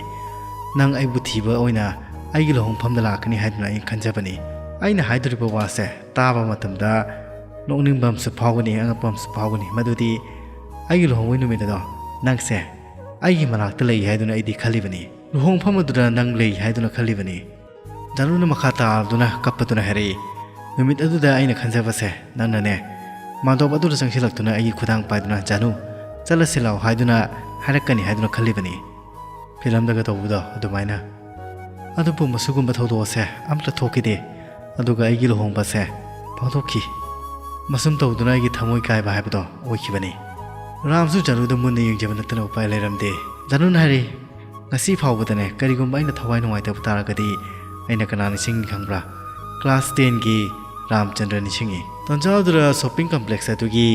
ꯅꯪ ꯑꯩꯕꯨ ꯊꯤꯕ ꯑꯣꯏꯅ ꯑꯩꯒꯤ ꯂꯨꯍꯣꯡꯐꯝꯗ ꯂꯥꯛꯀꯅꯤ ꯍꯥꯏꯗꯨꯅ ꯑꯩꯅ ꯈꯟꯖꯕꯅꯤ꯫ ꯑꯩꯅ ꯍꯥꯏꯗꯣꯔꯤꯕ ꯋꯥꯁꯦ ꯇꯥꯕ ꯃꯇꯝꯗ ꯅꯣꯛꯅꯤꯡꯕ ꯑꯃꯁꯨ ꯐꯥꯎꯒꯅꯤ, ꯑꯉꯛꯄ ꯑꯃꯁꯨ ꯐꯥꯎꯒꯅꯤ꯫ ꯃꯗꯨꯗꯤ ꯑꯩꯒꯤ ꯂꯨꯍꯣꯡꯕꯒꯤ ꯅꯨꯃꯤꯠ ꯑꯗꯣ ꯅꯪꯁꯦ ꯑꯩꯒꯤ ꯃꯅꯥꯛꯇ ꯂꯩ ꯍꯥꯏꯗꯨꯅ ꯑꯩꯗꯤ ꯈꯜꯂꯤꯕꯅꯤ꯫ ꯂꯨꯍꯣꯡꯐꯝ ꯑꯗꯨꯗ ꯅꯪ ꯂꯩ ꯍꯥꯏꯗꯨꯅ ꯈꯜꯂꯤꯕꯅꯤ꯫ ꯖꯥꯅꯨꯅ ꯃꯈꯥ ꯇꯥꯗꯨꯅ ꯀꯞꯄꯗꯨꯅ ꯍꯥꯏꯔꯛꯏ, "ꯅꯨꯃꯤꯠ ꯑꯗꯨꯗ ꯑꯩꯅ ꯈꯟꯖꯕꯁꯦ ꯅꯪꯅꯅꯦ, ꯃꯥꯟꯗꯣꯞ ꯑꯗꯨꯗ ꯆꯪꯁꯤꯜꯂꯛꯇꯨꯅ ꯑꯩꯒꯤ ꯈꯨꯗꯥꯡ ꯄꯥꯏꯗꯨꯅ, 'ꯖꯥꯅꯨ, ꯆꯠꯂꯁꯤ ꯂꯥꯛꯑꯣ' ꯍꯥꯏꯗꯨꯅ ꯍꯥꯏꯔꯛꯀꯅꯤ ꯍꯥꯏꯗꯨꯅ ꯈꯜꯂꯤꯕꯅꯤ꯫ ꯐꯤꯂꯝꯗꯒ ꯇꯧꯕꯗꯣ ꯑꯗꯨꯃꯥꯏꯅ꯫ ꯑꯗꯨꯕꯨ ꯃꯁꯤꯒꯨꯝꯕ ꯊꯧꯗꯣꯛ ꯑꯁꯦ ꯑꯝꯇ ꯊꯣꯛꯈꯤꯗꯦ꯫ ꯑꯗꯨꯒ ꯑꯩꯒꯤ ꯂꯨꯍꯣꯡꯕꯁꯦ ꯄꯥꯡꯊꯣꯛꯈꯤ꯫ ꯃꯁꯨꯝ ꯇꯧꯗꯨꯅ ꯑꯩꯒꯤ ꯊꯃꯣꯏ ꯀꯥꯏꯕ ꯍꯥꯏꯕꯗꯣ ꯑꯣꯏꯈꯤꯕꯅꯤ"꯫ ꯔꯥꯝꯁꯨ ꯖꯥꯅꯨꯗ ꯃꯨꯟꯅ ꯌꯦꯡꯖꯕ ꯅꯠꯇꯅ ꯎꯄꯥꯏ ꯂꯩꯔꯝꯗꯦ꯫ ꯖꯥꯅꯨꯅ ꯍꯥꯏꯔꯤ, "ꯉꯁꯤ ꯐꯥꯎꯕꯗꯅꯦ, ꯀꯔꯤꯒꯨꯝꯕ ꯑꯩꯅ ꯊꯋꯥꯏ ꯅꯨꯡꯉꯥꯏꯇꯕ ꯇꯥꯔꯒꯗꯤ ꯑꯩꯅ ꯀꯅꯥ ꯅꯤꯡꯁꯤꯡꯉꯤ ꯈꯪꯕ꯭ꯔꯥ? ꯀ꯭ꯂꯥꯁ ꯇꯦꯟꯒꯤ ꯔꯥꯝꯆꯟꯗ꯭ꯔ ꯅꯤꯡꯁꯤꯡꯉꯤ"꯫ ꯇꯟꯖꯥ ꯑꯗꯨꯗ ꯁꯣꯄꯤꯡ ꯀꯝꯄ꯭ꯂꯦꯛꯁ ꯑꯗꯨꯒꯤ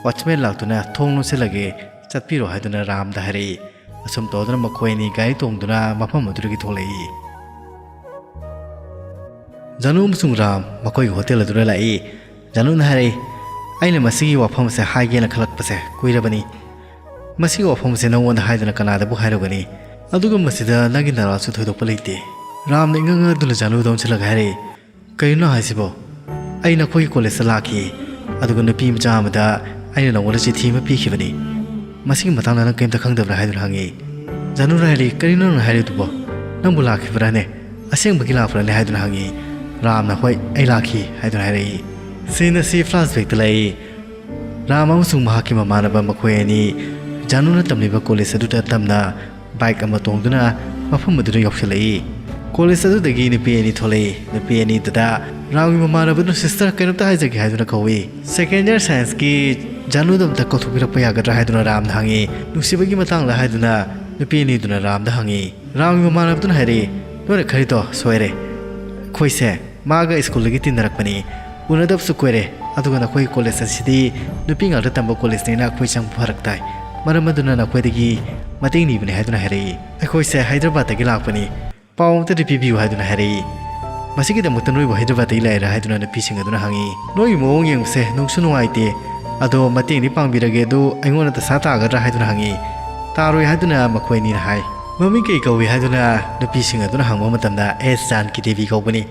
ꯋꯥꯠꯆꯃꯦꯟ ꯂꯥꯛꯇꯨꯅ "ꯊꯣꯡ ꯂꯣꯟꯁꯤꯜꯂꯒꯦ, ꯆꯠꯄꯤꯔꯣ" ꯍꯥꯏꯗꯨꯅ ꯔꯥꯝꯗ ꯍꯥꯏꯔꯛꯏ꯫ ꯑꯁꯨꯝ ꯇꯧꯗꯨꯅ ꯃꯈꯣꯏ ꯑꯅꯤ ꯒꯥꯔꯤ ꯇꯣꯡꯗꯨꯅ ꯃꯐꯝ ꯑꯗꯨꯗꯒꯤ ꯊꯣꯛꯂꯛꯏ꯫ ꯖꯥꯅꯨ ꯑꯃꯁꯨꯡ ꯔꯥꯝ ꯃꯈꯣꯏꯒꯤ ꯍꯣꯇꯦꯜ ꯑꯗꯨꯗ ꯂꯥꯛꯏ꯫ ꯖꯥꯅꯨꯅ ꯍꯥꯏꯔꯛꯏ, "ꯑꯩꯅ ꯃꯁꯤꯒꯤ ꯋꯥꯐꯝ ꯑꯁꯦ ꯍꯥꯏꯒꯦꯅ ꯈꯜꯂꯛꯄꯁꯦ ꯀꯨꯏꯔꯕꯅꯤ꯫ ꯃꯁꯤꯒꯤ ꯋꯥꯐꯝ ꯑꯁꯦ ꯅꯉꯣꯟꯗ ꯍꯥꯏꯗꯅ ꯀꯅꯥꯗꯕꯨ ꯍꯥꯏꯔꯨꯒꯅꯤ? ꯑꯗꯨꯒ ꯃꯁꯤꯗ ꯅꯪꯒꯤ ꯅꯔꯥꯜꯁꯨ ꯊꯣꯏꯗꯣꯛꯄ ꯂꯩꯇꯦ"꯫ ꯔꯥꯝꯅ ꯏꯉꯛ ꯉꯛꯗꯨꯅ ꯖꯥꯅꯨꯗ ꯑꯣꯟꯁꯤꯜꯂꯒ ꯍꯥꯏꯔꯛꯏ, "ꯀꯔꯤꯅꯣ ꯍꯥꯏꯁꯤꯕꯣ? ꯑꯩ ꯅꯈꯣꯏꯒꯤ ꯀꯣꯂꯦꯖꯇ ꯂꯥꯛꯈꯤ, ꯑꯗꯨꯒ ꯅꯨꯄꯤ ꯃꯆꯥ ꯑꯃꯗ ꯑꯩꯅ ꯅꯉꯣꯟꯗ ꯆꯤꯊꯤ ꯑꯃ ꯄꯤꯈꯤꯕꯅꯤ꯫ ꯃꯁꯤꯒꯤ ꯃꯇꯥꯡꯗ ꯅꯪ ꯀꯔꯤꯝꯇ ꯈꯪꯗꯕ꯭ꯔꯥ?" ꯍꯥꯏꯗꯨꯅ ꯍꯪꯉꯤ꯫ ꯖꯥꯅꯨꯅ ꯍꯥꯏꯔꯤ, "ꯀꯔꯤꯅꯣ ꯅꯪꯅ ꯍꯥꯏꯔꯤꯗꯨꯕꯣ? ꯅꯪꯕꯨ ꯂꯥꯛꯈꯤꯕ꯭ꯔꯥꯅꯦ? ꯑꯁꯦꯡꯕꯒꯤ ꯂꯥꯛꯄ꯭ꯔꯥꯅꯦ?" ꯍꯥꯏꯗꯨꯅ ꯍꯪꯉꯤ꯫ ꯔꯥꯝꯅ, "ꯍꯣꯏ, ꯑꯩ ꯂꯥꯛꯈꯤ" ꯍꯥꯏꯗꯨꯅ ꯍꯥꯏꯔꯛꯏ꯫ ꯁꯤꯟ ꯑꯁꯤ ꯐ꯭ꯂꯥꯁꯕꯦꯛꯇ ꯂꯩ꯫ ꯔꯥꯝ ꯑꯃꯁꯨꯡ ꯃꯍꯥꯛꯀꯤ ꯃꯃꯥꯟꯅꯕ ꯃꯈꯣꯏ ꯑꯅꯤ ꯖꯥꯅꯨꯅ ꯇꯝꯂꯤꯕ ꯀꯣꯂꯦꯖ ꯑꯗꯨꯗ ꯇꯝꯅ ꯕꯥꯏꯛ ꯑꯃ ꯇꯣꯡꯗꯨꯅ ꯃꯐꯝ ꯑꯗꯨꯗ ꯌꯧꯁꯤꯜꯂꯛꯏ꯫ ꯀꯣꯂꯦꯖ ꯑꯗꯨꯗꯒꯤ ꯅꯨꯄꯤ ꯑꯅꯤ ꯊꯣꯛꯂꯛꯏ꯫ ꯅꯨꯄꯤ ꯑꯅꯤꯗꯨꯗ ꯔꯥꯝꯒꯤ ꯃꯃꯥꯟꯅꯕꯗꯨꯅ "ꯁꯤꯁꯇꯔ, ꯀꯩꯅꯣꯝꯇ ꯍꯥꯏꯖꯒꯦ" ꯍꯥꯏꯗꯨꯅ ꯀꯧꯏ꯫ ꯁꯦꯀꯦꯟ ꯏꯌꯔ ꯁꯥꯏꯟꯁꯀꯤ ꯖꯥꯅꯨꯗꯣ ꯑꯝꯇ ꯀꯧꯊꯣꯛꯄꯤꯔꯛꯄ ꯌꯥꯒꯗ꯭ꯔꯥ ꯍꯥꯏꯗꯨꯅ ꯔꯥꯝꯗ ꯍꯪꯉꯤ꯫ ꯅꯨꯡꯁꯤꯕꯒꯤ ꯃꯇꯥꯡꯗ ꯍꯥꯏꯗꯨꯅ ꯅꯨꯄꯤ ꯑꯅꯤꯗꯨꯅ ꯔꯥꯝꯗ ꯍꯪꯉꯤ꯫ ꯔꯥꯝꯒꯤ ꯃꯃꯥꯟꯅꯕꯗꯨꯅ ꯍꯥꯏꯔꯛꯏ, "ꯅꯣꯏꯅ ꯈꯜꯂꯤꯗꯣ ꯁꯣꯏꯔꯦ꯫ ꯑꯩꯈꯣꯏꯁꯦ ꯃꯥꯒ ꯁ꯭ꯀꯨꯜꯗꯒꯤ ꯇꯤꯟꯅꯔꯛꯄꯅꯤ, ꯎꯅꯗꯕꯁꯨ ꯀꯨꯏꯔꯦ꯫ ꯑꯗꯨꯒ ꯅꯈꯣꯏ ꯀꯣꯂꯦꯖ ꯑꯁꯤꯗꯤ ꯅꯨꯄꯤ ꯉꯥꯛꯇ ꯇꯝꯕ ꯀꯣꯂꯦꯖꯅꯤꯅ ꯑꯩꯈꯣꯏ ꯆꯪꯕ ꯐꯔꯛ ꯇꯥꯏ꯫ ꯃꯔꯝ ꯑꯗꯨꯅ ꯅꯈꯣꯏꯗꯒꯤ ꯃꯇꯦꯡ ꯅꯤꯕꯅꯤ" ꯍꯥꯏꯗꯨꯅ ꯍꯥꯏꯔꯛꯏ꯫ "ꯑꯩꯈꯣꯏꯁꯦ ꯍꯥꯏꯗ꯭ꯔꯕꯥꯠꯇꯒꯤ ꯂꯥꯛꯄꯅꯤ, ꯄꯥꯎ ꯑꯝꯇꯗꯤ ꯄꯤꯕꯤꯌꯨ" ꯍꯥꯏꯗꯨꯅ ꯍꯥꯏꯔꯛꯏ꯫ "ꯃꯁꯤꯒꯤꯗꯃꯛꯇ ꯅꯣꯏꯕꯨ ꯍꯥꯏꯗ꯭ꯔꯕꯥꯠꯇꯒꯤ ꯂꯥꯛꯏꯔꯥ?" ꯍꯥꯏꯗꯨꯅ ꯅꯨꯄꯤꯁꯤꯡ ꯑꯗꯨꯅ ꯍꯪꯉꯤ꯫ "ꯅꯣꯏꯒꯤ ꯃꯑꯣꯡ ꯌꯦꯡꯕꯁꯦ ꯅꯨꯡꯁꯨ ꯅꯨꯡꯉꯥꯏꯇꯦ, ꯑꯗꯣ ꯃꯇꯦꯡꯗꯤ ꯄꯥꯡꯕꯤꯔꯒꯦ, ꯑꯗꯨ ꯑꯩꯉꯣꯟꯗ ꯗꯁꯥ ꯇꯥꯒꯗ꯭ꯔꯥ?" ꯍꯥꯏꯗꯨꯅ ꯍꯪꯉꯤ꯫ "ꯇꯥꯔꯣꯏ" ꯍꯥꯏꯗꯨꯅ ꯃꯈꯣꯏ ꯑꯅꯤꯅ ꯍꯥꯏ꯫ "ꯃꯃꯤꯡ ꯀꯩ ꯀꯧꯏ?" ꯍꯥꯏꯗꯨꯅ ꯅꯨꯄꯤꯁꯤꯡ ꯑꯗꯨꯅ ꯍꯪꯕ ꯃꯇꯝꯗ, "ꯑꯦꯁ ꯖꯥꯟꯀꯤ ꯗꯦꯕꯤ ꯀꯧꯕꯅꯤ,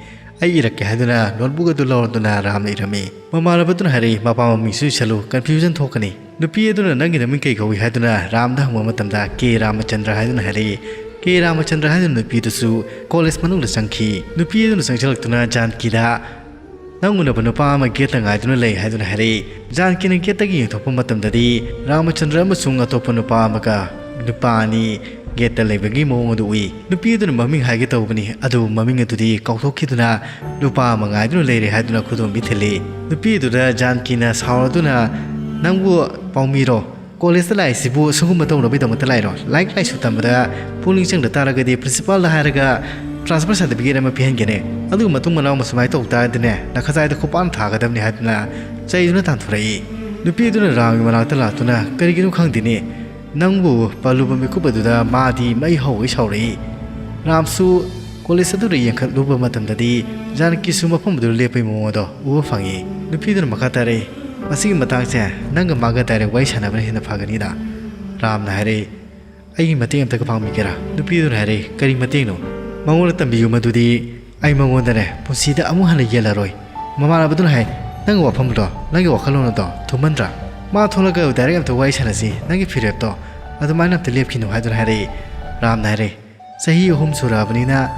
ꯑꯩ ꯏꯔꯛꯀꯦ" ꯍꯥꯏꯗꯨꯅ ꯅꯣꯠꯕꯨꯛ ꯑꯗꯨ ꯂꯧꯔꯗꯨꯅ ꯔꯥꯝꯅ ꯏꯔꯝꯃꯤ꯫ ꯃꯃꯥꯟꯅꯕꯗꯨꯅ ꯍꯥꯏꯔꯛꯏ, "ꯃꯄꯥ ꯃꯃꯤꯡꯁꯨ ꯏꯁꯜꯂꯨ, ꯀꯟꯐ꯭ꯌꯨꯖꯟ ꯊꯣꯛꯀꯅꯤ"꯫ ꯅꯨꯄꯤ ꯑꯗꯨꯅ "ꯅꯪꯒꯤ ꯅꯃꯤꯡ ꯀꯩ ꯀꯧꯏ?" ꯍꯥꯏꯗꯨꯅ ꯔꯥꯝꯗ ꯍꯪꯕ ꯃꯇꯝꯗ, "ꯀꯦ ꯔꯥꯃꯆꯟꯗ꯭ꯔ" ꯍꯥꯏꯗꯨꯅ ꯍꯥꯏꯔꯛꯏ꯫ ꯀꯦ ꯔꯥꯃꯆꯟꯗ꯭ꯔ ꯍꯥꯏꯗꯨꯅ ꯅꯨꯄꯤꯗꯨꯁꯨ ꯀꯣꯂꯦꯖ ꯃꯅꯨꯡꯗ ꯆꯪꯈꯤ꯫ ꯅꯨꯄꯤ ꯑꯗꯨꯅ ꯆꯪꯁꯤꯜꯂꯛꯇꯨꯅ ꯖꯥꯟꯀꯤꯗ "ꯅꯪ ꯎꯅꯕ ꯅꯨꯄꯥ ꯑꯃ ꯒꯦꯠꯇ ꯉꯥꯏꯗꯨꯅ ꯂꯩ" ꯍꯥꯏꯗꯨꯅ ꯍꯥꯏꯔꯛꯏ꯫ ꯖꯥꯟꯀꯤꯅ ꯒꯦꯠꯇꯒꯤ ꯌꯦꯡꯊꯣꯛꯄ ꯃꯇꯝꯗꯗꯤ ꯔꯥꯃꯆꯟꯗ꯭ꯔ ꯑꯃꯁꯨꯡ ꯑꯇꯣꯞꯄ ꯅꯨꯄꯥ ꯑꯃꯒ ꯅꯨꯄꯥ ꯑꯅꯤ ꯒꯦꯠꯇ ꯂꯩꯕꯒꯤ ꯃꯑꯣꯡ ꯑꯗꯨ ꯎꯏ꯫ ꯅꯨꯄꯤ ꯑꯗꯨꯅ ꯃꯃꯤꯡ ꯍꯥꯏꯒꯦ ꯇꯧꯕꯅꯤ, ꯑꯗꯨꯕꯨ ꯃꯃꯤꯡ ꯑꯗꯨꯗꯤ ꯀꯥꯎꯊꯣꯛꯈꯤꯗꯨꯅ ꯅꯨꯄꯥ ꯑꯃ ꯉꯥꯏꯗꯨꯅ ꯂꯩꯔꯦ ꯍꯥꯏꯗꯨꯅ ꯈꯨꯗꯣꯝꯕꯤ ꯊꯤꯜꯂꯤ꯫ ꯅꯨꯄꯤ ꯑꯗꯨꯗ ꯖꯥꯟꯀꯤꯅ ꯁꯥꯎꯔꯗꯨꯅ, "ꯅꯪꯕꯨ ꯄꯥꯎꯃꯤꯔꯣ? ꯀꯣꯂꯦꯖꯇ ꯂꯥꯛꯏꯁꯤꯕꯨ ꯁꯤꯒꯨꯝꯕ ꯇꯧꯅꯕꯒꯤꯗꯃꯛꯇ ꯂꯥꯛꯏꯔꯣ? ꯂꯥꯏꯔꯤꯛ ꯂꯥꯏꯁꯨ ꯇꯝꯕꯗ ꯄꯨꯛꯅꯤꯡ ꯆꯪꯗ ꯇꯥꯔꯒꯗꯤ ꯄ꯭ꯔꯤꯟꯁꯤꯄꯥꯜꯗ ꯍꯥꯏꯔꯒ ꯇ꯭ꯔꯥꯟꯁꯐꯔ ꯁꯥꯔꯇꯤꯐꯤꯀꯦꯠ ꯑꯃ ꯄꯤꯍꯟꯒꯦꯅꯦ꯫ ꯑꯗꯨꯒ ꯃꯇꯨꯡ ꯃꯅꯥꯎ ꯑꯃ ꯁꯨꯃꯥꯏꯅ ꯇꯧ ꯇꯥꯔꯗꯤꯅꯦ, ꯅꯈꯖꯥꯏꯗ ꯈꯨꯄꯥꯛꯅ ꯊꯥꯒꯗꯕꯅꯤ" ꯍꯥꯏꯗꯨꯅ ꯆꯩꯗꯨꯅ ꯇꯥꯟꯊꯣꯔꯛꯏ꯫ ꯅꯨꯄꯤ ꯑꯗꯨꯅ ꯔꯥꯝꯒꯤ ꯃꯅꯥꯛꯇ ꯂꯥꯛꯇꯨꯅ, "ꯀꯔꯤꯒꯤꯅꯣ ꯈꯪꯗꯦꯅꯦ, ꯅꯪꯕꯨ ꯄꯜꯂꯨꯕ ꯃꯤꯀꯨꯞ ꯑꯗꯨꯗ ꯃꯥꯗꯤ ꯃꯩ ꯍꯧꯒꯩ ꯁꯥꯎꯔꯛꯏ"꯫ ꯔꯥꯝꯁꯨ ꯀꯣꯂꯦꯖ ꯑꯗꯨꯗ ꯌꯦꯡꯈꯠꯂꯨꯕ ꯃꯇꯝꯗꯗꯤ ꯖꯥꯅꯀꯤꯁꯨ ꯃꯐꯝ ꯑꯗꯨꯗ ꯂꯦꯞꯄꯒꯤ ꯃꯑꯣꯡ ꯑꯗꯣ ꯎꯕ ꯐꯪꯉꯤ꯫ ꯅꯨꯄꯤꯗꯨꯅ ꯃꯈꯥ ꯇꯥꯔꯛꯏ, "ꯃꯁꯤꯒꯤ ꯃꯇꯥꯡꯁꯦ ꯅꯪꯒ ꯃꯥꯒ ꯗꯥꯏꯔꯦꯛ ꯋꯥꯔꯤ ꯁꯥꯟꯅꯕꯅ ꯍꯦꯟꯅ ꯐꯒꯅꯤꯗ"꯫ ꯔꯥꯝꯅ ꯍꯥꯏꯔꯛꯏ, "ꯑꯩꯒꯤ ꯃꯇꯦꯡ ꯑꯝꯇꯒ ꯄꯥꯡꯕꯤꯒꯦꯔꯥ?" ꯅꯨꯄꯤꯗꯨꯅ ꯍꯥꯏꯔꯛꯏ, "ꯀꯔꯤ ꯃꯇꯦꯡꯅꯣ?" "ꯃꯉꯣꯟꯗ ꯇꯝꯕꯤꯌꯨ, ꯃꯗꯨꯗꯤ ꯑꯩ ꯃꯉꯣꯟꯗꯅꯦ ꯄꯨꯟꯁꯤꯗ ꯑꯃꯨꯛ ꯍꯟꯅ ꯌꯦꯜꯂꯔꯣꯏ"꯫ ꯃꯃꯥꯟꯅꯕꯗꯨꯅ ꯍꯥꯏ, "ꯅꯪꯒꯤ ꯋꯥꯐꯝꯗꯣ, ꯅꯪꯒꯤ ꯋꯥꯈꯜꯂꯣꯟ ꯑꯗꯣ ꯊꯨꯝꯍꯟꯗ꯭ꯔꯥ? ꯃꯥ ꯊꯣꯛꯂꯒ ꯗꯥꯏꯔꯦꯛ ꯑꯝꯇ ꯋꯥꯔꯤ ꯁꯥꯟꯅꯁꯤ, ꯅꯪꯒꯤ ꯐꯤꯔꯦꯞꯇꯣ ꯑꯗꯨꯃꯥꯏꯅ ꯑꯝꯇ ꯂꯦꯞꯈꯤꯅꯨ" ꯍꯥꯏꯗꯨꯅ ꯍꯥꯏꯔꯛꯏ꯫ ꯔꯥꯝꯅ ꯍꯥꯏꯔꯛꯏ, "ꯆꯍꯤ ꯑꯍꯨꯝ ꯁꯨꯔꯛꯑꯕꯅꯤꯅ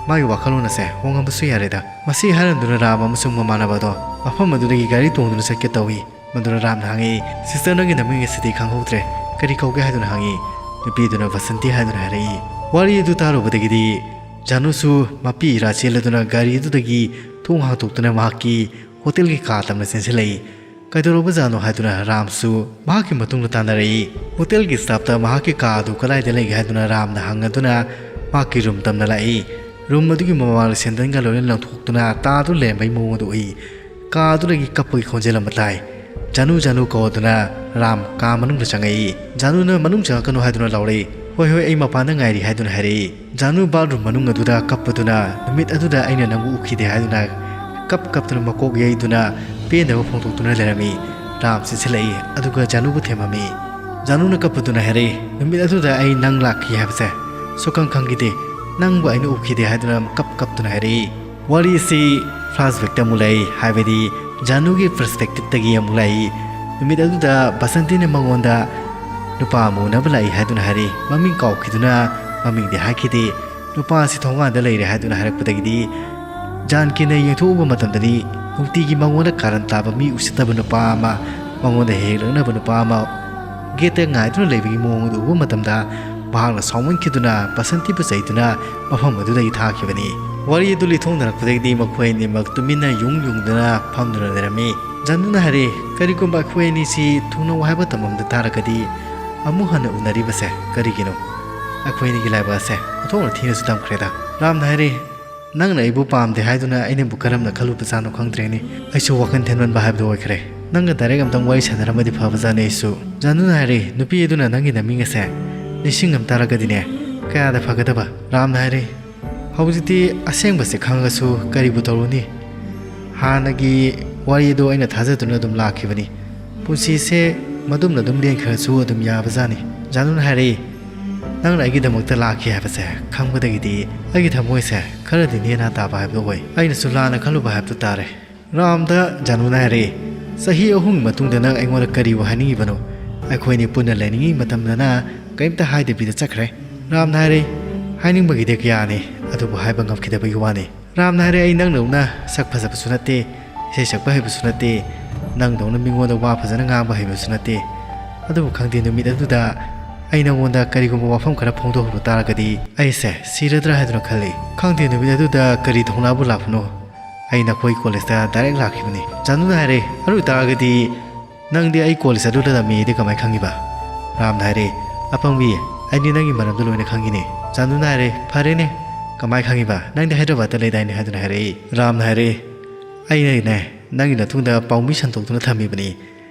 ꯃꯥꯒꯤ ꯋꯥꯈꯜꯂꯣꯟ ꯑꯁꯦ ꯍꯣꯡꯉꯝꯕꯁꯨ ꯌꯥꯔꯦꯗ꯫ ꯃꯁꯤ ꯍꯥꯏꯔꯝꯗꯨꯅ ꯔꯥꯝ ꯑꯃꯁꯨꯡ ꯃꯃꯥꯟꯅꯕꯗꯣ ꯃꯐꯝ ꯑꯗꯨꯗꯒꯤ ꯒꯥꯔꯤ ꯇꯣꯡꯗꯨꯅ ꯆꯠꯀꯦ ꯇꯧꯏ꯫ ꯃꯗꯨꯅ ꯔꯥꯝꯅ ꯍꯪꯉꯛꯏ, "ꯁꯤꯁꯇꯔ, ꯅꯪꯒꯤ ꯅꯃꯤꯡ ꯑꯁꯤꯗꯤ ꯈꯪꯍꯧꯗ꯭ꯔꯦ, ꯀꯔꯤ ꯀꯧꯒꯦ?" ꯍꯥꯏꯗꯨꯅ ꯍꯪꯉꯤ꯫ ꯅꯨꯄꯤꯗꯨꯅ ꯕꯁꯟꯇꯤ ꯍꯥꯏꯗꯨꯅ ꯍꯥꯏꯔꯛꯏ꯫ ꯋꯥꯔꯤ ꯑꯗꯨ ꯇꯥꯔꯨꯕꯗꯒꯤꯗꯤ ꯖꯥꯅꯨꯁꯨ ꯃꯄꯤ ꯏꯔꯥ ꯆꯦꯜꯂꯗꯨꯅ ꯒꯥꯔꯤ ꯑꯗꯨꯗꯒꯤ ꯊꯣꯡ ꯍꯥꯡꯇꯣꯛꯇꯨꯅ ꯃꯍꯥꯛꯀꯤ ꯍꯣꯇꯦꯜꯒꯤ ꯀꯥ ꯇꯝꯅ ꯆꯦꯟꯁꯤꯜꯂꯛꯏ꯫ "ꯀꯩꯗꯧꯔꯕꯖꯥꯠꯅꯣ?" ꯍꯥꯏꯗꯨꯅ ꯔꯥꯝꯁꯨ ꯃꯍꯥꯛꯀꯤ ꯃꯇꯨꯡꯗ ꯇꯥꯟꯅꯔꯛꯏ꯫ ꯍꯣꯇꯦꯜꯒꯤ ꯁ꯭ꯇꯥꯐꯇ ꯃꯍꯥꯛꯀꯤ ꯀꯥ ꯑꯗꯨ ꯀꯗꯥꯏꯗ ꯂꯩꯒꯦ ꯍꯥꯏꯗꯨꯅ ꯔꯥꯝꯅ ꯍꯪꯉꯗꯨꯅ ꯃꯍꯥꯛꯀꯤ ꯔꯨꯝ ꯇꯝꯅ ꯂꯥꯛꯏ꯫ ꯔꯨꯝ ꯑꯗꯨꯒꯤ ꯃꯃꯥꯡꯗ ꯁꯦꯟꯗꯟꯒ ꯂꯣꯏꯅ ꯂꯪꯊꯣꯛꯇꯨꯅ ꯇꯥꯗꯨꯅ ꯂꯩꯔꯝꯕꯒꯤ ꯃꯑꯣꯡ ꯑꯗꯨ ꯎꯏ꯫ ꯀꯥ ꯑꯗꯨꯗꯒꯤ ꯀꯞꯄꯒꯤ ꯈꯣꯟꯖꯦꯜ ꯑꯃ ꯇꯥꯏ꯫ "ꯖꯥꯅꯨ, ꯖꯥꯅꯨ" ꯀꯧꯗꯨꯅ ꯔꯥꯝ ꯀꯥ ꯃꯅꯨꯡꯗ ꯆꯪꯉꯛꯏ꯫ ꯖꯥꯅꯨꯅ "ꯃꯅꯨꯡ ꯆꯪꯉꯛꯀꯅꯨ" ꯍꯥꯏꯗꯨꯅ ꯂꯥꯎꯔꯛꯏ꯫ "ꯍꯣꯏ, ꯍꯣꯏ, ꯑꯩ ꯃꯄꯥꯟꯗ ꯉꯥꯏꯔꯤ" ꯍꯥꯏꯗꯨꯅ ꯍꯥꯏꯔꯛꯏ꯫ ꯖꯥꯅꯨ ꯕꯥꯠꯔꯨꯝ ꯃꯅꯨꯡ ꯑꯗꯨꯗ ꯀꯞꯄꯗꯨꯅ, "ꯅꯨꯃꯤꯠ ꯑꯗꯨꯗ ꯑꯩꯅ ꯅꯪꯕꯨ ꯎꯈꯤꯗꯦ" ꯍꯥꯏꯗꯨꯅ ꯀꯞ ꯀꯞꯇꯨꯅ ꯃꯀꯣꯛ ꯌꯩꯗꯨꯅ ꯄꯦꯟꯗꯕ ꯐꯣꯡꯗꯣꯛꯇꯨꯅ ꯂꯩꯔꯝꯃꯤ꯫ ꯔꯥꯝ ꯆꯦꯟꯁꯤꯜꯂꯛꯏ, ꯑꯗꯨꯒ ꯖꯥꯅꯨꯕꯨ ꯊꯦꯝꯃꯝꯃꯤ꯫ ꯖꯥꯅꯨꯅ ꯀꯞꯄꯗꯨꯅ ꯍꯥꯏꯔꯛꯏ, "ꯅꯨꯃꯤꯠ ꯑꯗꯨꯗ ꯑꯩ ꯅꯪ ꯂꯥꯛꯈꯤ ꯍꯥꯏꯕꯁꯦ ꯁꯨꯛꯈꯪ ꯈꯪꯈꯤꯗꯦ, ꯅꯪꯕꯨ ꯑꯩꯅ ꯎꯈꯤꯗꯦ" ꯍꯥꯏꯗꯨꯅ ꯀꯞ ꯀꯞꯇꯨꯅ ꯍꯥꯏꯔꯛꯏ꯫ ꯋꯥꯔꯤ ꯑꯁꯤ ꯐ꯭ꯂꯥꯁꯕꯦꯛꯇ ꯑꯃꯨꯛ ꯂꯥꯛꯏ, ꯍꯥꯏꯕꯗꯤ ꯖꯥꯅꯨꯒꯤ ꯄꯔꯁꯄꯦꯛꯇꯤꯞꯇꯒꯤ ꯑꯃꯨꯛ ꯂꯥꯛꯏ꯫ ꯅꯨꯃꯤꯠ ꯑꯗꯨꯗ ꯕꯁꯟꯇꯤꯅ ꯃꯉꯣꯟꯗ ꯅꯨꯄꯥ ꯑꯃ ꯎꯅꯕ ꯂꯥꯛꯏ ꯍꯥꯏꯗꯨꯅ ꯍꯥꯏꯔꯛꯏ꯫ ꯃꯃꯤꯡ ꯀꯥꯎꯈꯤꯗꯨꯅ ꯃꯃꯤꯡꯗꯤ ꯍꯥꯏꯈꯤꯗꯦ꯫ ꯅꯨꯄꯥ ꯑꯁꯤ ꯊꯣꯡꯒꯥꯟꯗ ꯂꯩꯔꯦ ꯍꯥꯏꯗꯨꯅ ꯍꯥꯏꯔꯛꯄꯗꯒꯤꯗꯤ ꯖꯥꯟꯀꯤꯅ ꯌꯦꯡꯊꯣꯛꯎꯕ ꯃꯇꯝꯗꯗꯤ ꯅꯨꯡꯇꯤꯒꯤ ꯃꯉꯣꯟꯗ ꯀꯥꯔꯟ ꯇꯥꯕ, ꯃꯤ ꯎꯁꯤꯠꯇꯕ ꯅꯨꯄꯥ ꯑꯃ, ꯃꯉꯣꯟꯗ ꯍꯦꯛ ꯍꯦꯛ ꯂꯛꯅꯕ ꯅꯨꯄꯥ ꯑꯃ ꯒꯦꯠꯇ ꯉꯥꯏꯗꯨꯅ ꯂꯩꯕꯒꯤ ꯃꯑꯣꯡ ꯑꯗꯨ ꯎꯕ ꯃꯇꯝꯗ ꯃꯍꯥꯛꯅ ꯁꯥꯎꯃꯟꯈꯤꯗꯨꯅ ꯕꯁꯟꯇꯤꯕꯨ ꯆꯩꯗꯨꯅ ꯃꯐꯝ ꯑꯗꯨꯗꯒꯤ ꯊꯥꯈꯤꯕꯅꯤ꯫ ꯋꯥꯔꯤ ꯑꯗꯨ ꯂꯤꯊꯣꯛꯅꯔꯛꯄꯗꯒꯤꯗꯤ ꯃꯈꯣꯏ ꯑꯅꯤꯃꯛ ꯇꯨꯃꯤꯟꯅ ꯌꯨꯡ ꯌꯨꯡꯗꯨꯅ ꯐꯝꯗꯨꯅ ꯂꯩꯔꯝꯃꯤ꯫ ꯖꯥꯟꯗꯨꯅ ꯍꯥꯏꯔꯦ, "ꯀꯔꯤꯒꯨꯝꯕ ꯑꯩꯈꯣꯏ ꯑꯅꯤꯁꯤ ꯊꯨꯡꯅꯧ ꯍꯥꯏꯕ ꯇꯝꯃꯝꯗ ꯇꯥꯔꯒꯗꯤ ꯑꯃꯨꯛ ꯍꯟꯅ ꯎꯅꯔꯤꯕꯁꯦ ꯀꯔꯤꯒꯤꯅꯣ? ꯑꯩꯈꯣꯏ ꯑꯅꯤꯒꯤ ꯂꯥꯏꯕꯛ ꯑꯁꯦ ꯑꯣꯟꯊꯣꯛꯅ ꯊꯤꯅꯁꯨ ꯇꯝꯈ꯭ꯔꯦꯗ"꯫ ꯔꯥꯝꯅ ꯍꯥꯏꯔꯦ, "ꯅꯪꯅ ꯑꯩꯕꯨ ꯄꯥꯝꯗꯦ ꯍꯥꯏꯗꯨꯅ ꯑꯩꯅꯕꯨ ꯀꯔꯝꯅ ꯈꯜꯂꯨꯕꯖꯥꯠꯅꯣ ꯈꯪꯗ꯭ꯔꯦꯅꯦ꯫ ꯑꯩꯁꯨ ꯋꯥꯈꯜ ꯊꯦꯟꯃꯟꯕ ꯍꯥꯏꯕꯗꯨ ꯑꯣꯏꯈ꯭ꯔꯦ꯫ ꯅꯪꯒ ꯗꯥꯏꯔꯦꯛ ꯑꯝꯇꯪ ꯋꯥꯔꯤ ꯁꯥꯟꯅꯔꯝꯃꯗꯤ ꯐꯕꯖꯥꯠꯅꯤ ꯑꯩꯁꯨ"꯫ ꯖꯥꯟꯗꯨꯅ ꯍꯥꯏꯔꯦ, "ꯅꯨꯄꯤ ꯑꯗꯨꯅ ꯅꯪꯒꯤ ꯅꯃꯤꯡ ꯑꯁꯦ ꯅꯤꯡꯁꯤꯡꯉꯝ ꯇꯥꯔꯒꯗꯤꯅꯦ ꯀꯌꯥꯗ ꯐꯒꯗꯕ"꯫ ꯔꯥꯝꯅ ꯍꯥꯏꯔꯦ, "ꯍꯧꯖꯤꯛꯇꯤ ꯑꯁꯦꯡꯕꯁꯦ ꯈꯪꯉꯒꯁꯨ ꯀꯔꯤꯕꯨ ꯇꯧꯔꯨꯅꯤ? ꯍꯥꯟꯅꯒꯤ ꯋꯥꯔꯤ ꯑꯗꯨ ꯑꯩꯅ ꯊꯥꯖꯗꯨꯅ ꯑꯗꯨꯝ ꯂꯥꯛꯈꯤꯕꯅꯤ꯫ ꯄꯨꯟꯁꯤꯁꯦ ꯃꯗꯨꯝꯅ ꯑꯗꯨꯝ ꯂꯦꯟꯈ꯭ꯔꯁꯨ ꯑꯗꯨꯝ ꯌꯥꯕꯖꯥꯠꯅꯤ"꯫ ꯖꯥꯅꯨꯅ ꯍꯥꯏꯔꯛꯏ, "ꯅꯪꯅ ꯑꯩꯒꯤꯗꯃꯛꯇ ꯂꯥꯛꯈꯤ ꯍꯥꯏꯕꯁꯦ ꯈꯪꯕꯗꯒꯤꯗꯤ ꯑꯩꯒꯤ ꯊꯃꯣꯏꯁꯦ ꯈꯔꯗꯤ ꯅꯦꯅꯥ ꯇꯥꯕ ꯍꯥꯏꯕꯗꯨ ꯑꯣꯏ꯫ ꯑꯩꯅꯁꯨ ꯂꯥꯟꯅ ꯈꯜꯂꯨꯕ ꯍꯥꯏꯕꯗꯨ ꯇꯥꯔꯦ"꯫ ꯔꯥꯝꯗ ꯖꯥꯅꯨꯅ ꯍꯥꯏꯔꯛꯏ, "ꯆꯍꯤ ꯑꯍꯨꯝꯒꯤ ꯃꯇꯨꯡꯗ ꯅꯪ ꯑꯩꯉꯣꯟꯗ ꯀꯔꯤꯕꯨ ꯍꯥꯏꯅꯤꯡꯉꯤꯕꯅꯣ? ꯑꯩꯈꯣꯏꯅꯤ ꯄꯨꯟꯅ ꯂꯩꯅꯤꯡꯉꯤ ꯃꯇꯝꯗꯅ ꯀꯔꯤꯝꯇ ꯍꯥꯏꯗꯕꯤꯗ ꯆꯠꯈ꯭ꯔꯦ"꯫ ꯔꯥꯝꯅ ꯍꯥꯏꯔꯛꯏ, ꯍꯥꯏꯅꯤꯡꯕꯒꯤꯗꯤ ꯀꯌꯥꯅꯤ, ꯑꯗꯨꯕꯨ ꯍꯥꯏꯕ ꯉꯝꯈꯤꯗꯕꯒꯤ ꯋꯥꯅꯤ꯫ ꯔꯥꯝꯅ ꯍꯥꯏꯔꯦ, "ꯑꯩ ꯅꯪꯗꯧꯅ ꯁꯛ ꯐꯖꯕꯁꯨ ꯅꯠꯇꯦ, ꯏꯁꯩ ꯁꯛꯄ ꯍꯩꯕꯁꯨ ꯅꯠꯇꯦ, ꯅꯪꯗꯧꯅ ꯃꯤꯉꯣꯟꯗ ꯋꯥ ꯐꯖꯅ ꯉꯥꯡꯕ ꯍꯩꯕꯁꯨ ꯅꯠꯇꯦ꯫ ꯑꯗꯨꯕꯨ ꯈꯪꯗꯦ, ꯅꯨꯃꯤꯠ ꯑꯗꯨꯗ ꯑꯩ ꯅꯪꯉꯣꯟꯗ ꯀꯔꯤꯒꯨꯝꯕ ꯋꯥꯐꯝ ꯈꯔ ꯐꯣꯡꯗꯣꯛꯍꯧꯕ ꯇꯥꯔꯒꯗꯤ ꯑꯩꯁꯦ ꯁꯤꯔꯗ꯭ꯔꯥ ꯍꯥꯏꯗꯨꯅ ꯈꯜꯂꯤ꯫ ꯈꯪꯗꯦ, ꯅꯨꯃꯤꯠ ꯑꯗꯨꯗ ꯀꯔꯤ ꯊꯧꯅꯥꯕꯨ ꯂꯥꯛꯄꯅꯣ, ꯑꯩ ꯅꯈꯣꯏ ꯀꯣꯂꯦꯖꯇ ꯗꯥꯏꯔꯦꯛ ꯂꯥꯛꯈꯤꯕꯅꯤ꯫" ꯖꯥꯅꯨꯅ ꯍꯥꯏꯔꯦ, "ꯑꯗꯨ ꯑꯣꯏꯇꯥꯔꯒꯗꯤ ꯅꯪꯗꯤ ꯑꯩ ꯀꯣꯂꯦꯖ ꯑꯗꯨꯗ ꯇꯝꯃꯤꯗꯤ ꯀꯃꯥꯏ ꯈꯪꯉꯤꯕ?" ꯔꯥꯝꯅ ꯍꯥꯏꯔꯦ, "ꯑꯄꯪꯕꯤ, ꯑꯩꯗꯤ ꯅꯪꯒꯤ ꯃꯔꯝꯗ ꯂꯣꯏꯅ ꯈꯪꯉꯤꯅꯦ꯫" ꯖꯥꯅꯨꯅ ꯍꯥꯏꯔꯦ, "ꯐꯔꯦꯅꯦ, ꯀꯃꯥꯏ ꯈꯪꯉꯤꯕ? ꯅꯪꯗꯤ ꯍꯥꯏꯗ꯭ꯔꯕꯥꯗꯇ ꯂꯩꯗꯥꯏꯅꯦ?" ꯍꯥꯏꯗꯨꯅ ꯍꯥꯏꯔꯛꯏ꯫ ꯔꯥꯝꯅ ꯍꯥꯏꯔꯦ, "ꯑꯩꯅꯅꯦ, ꯅꯪꯒꯤ ꯅꯇꯨꯡꯗ ꯄꯥꯎꯃꯤ ꯁꯟꯗꯣꯛꯇꯨꯅ ꯊꯝꯃꯤꯕꯅꯤ꯫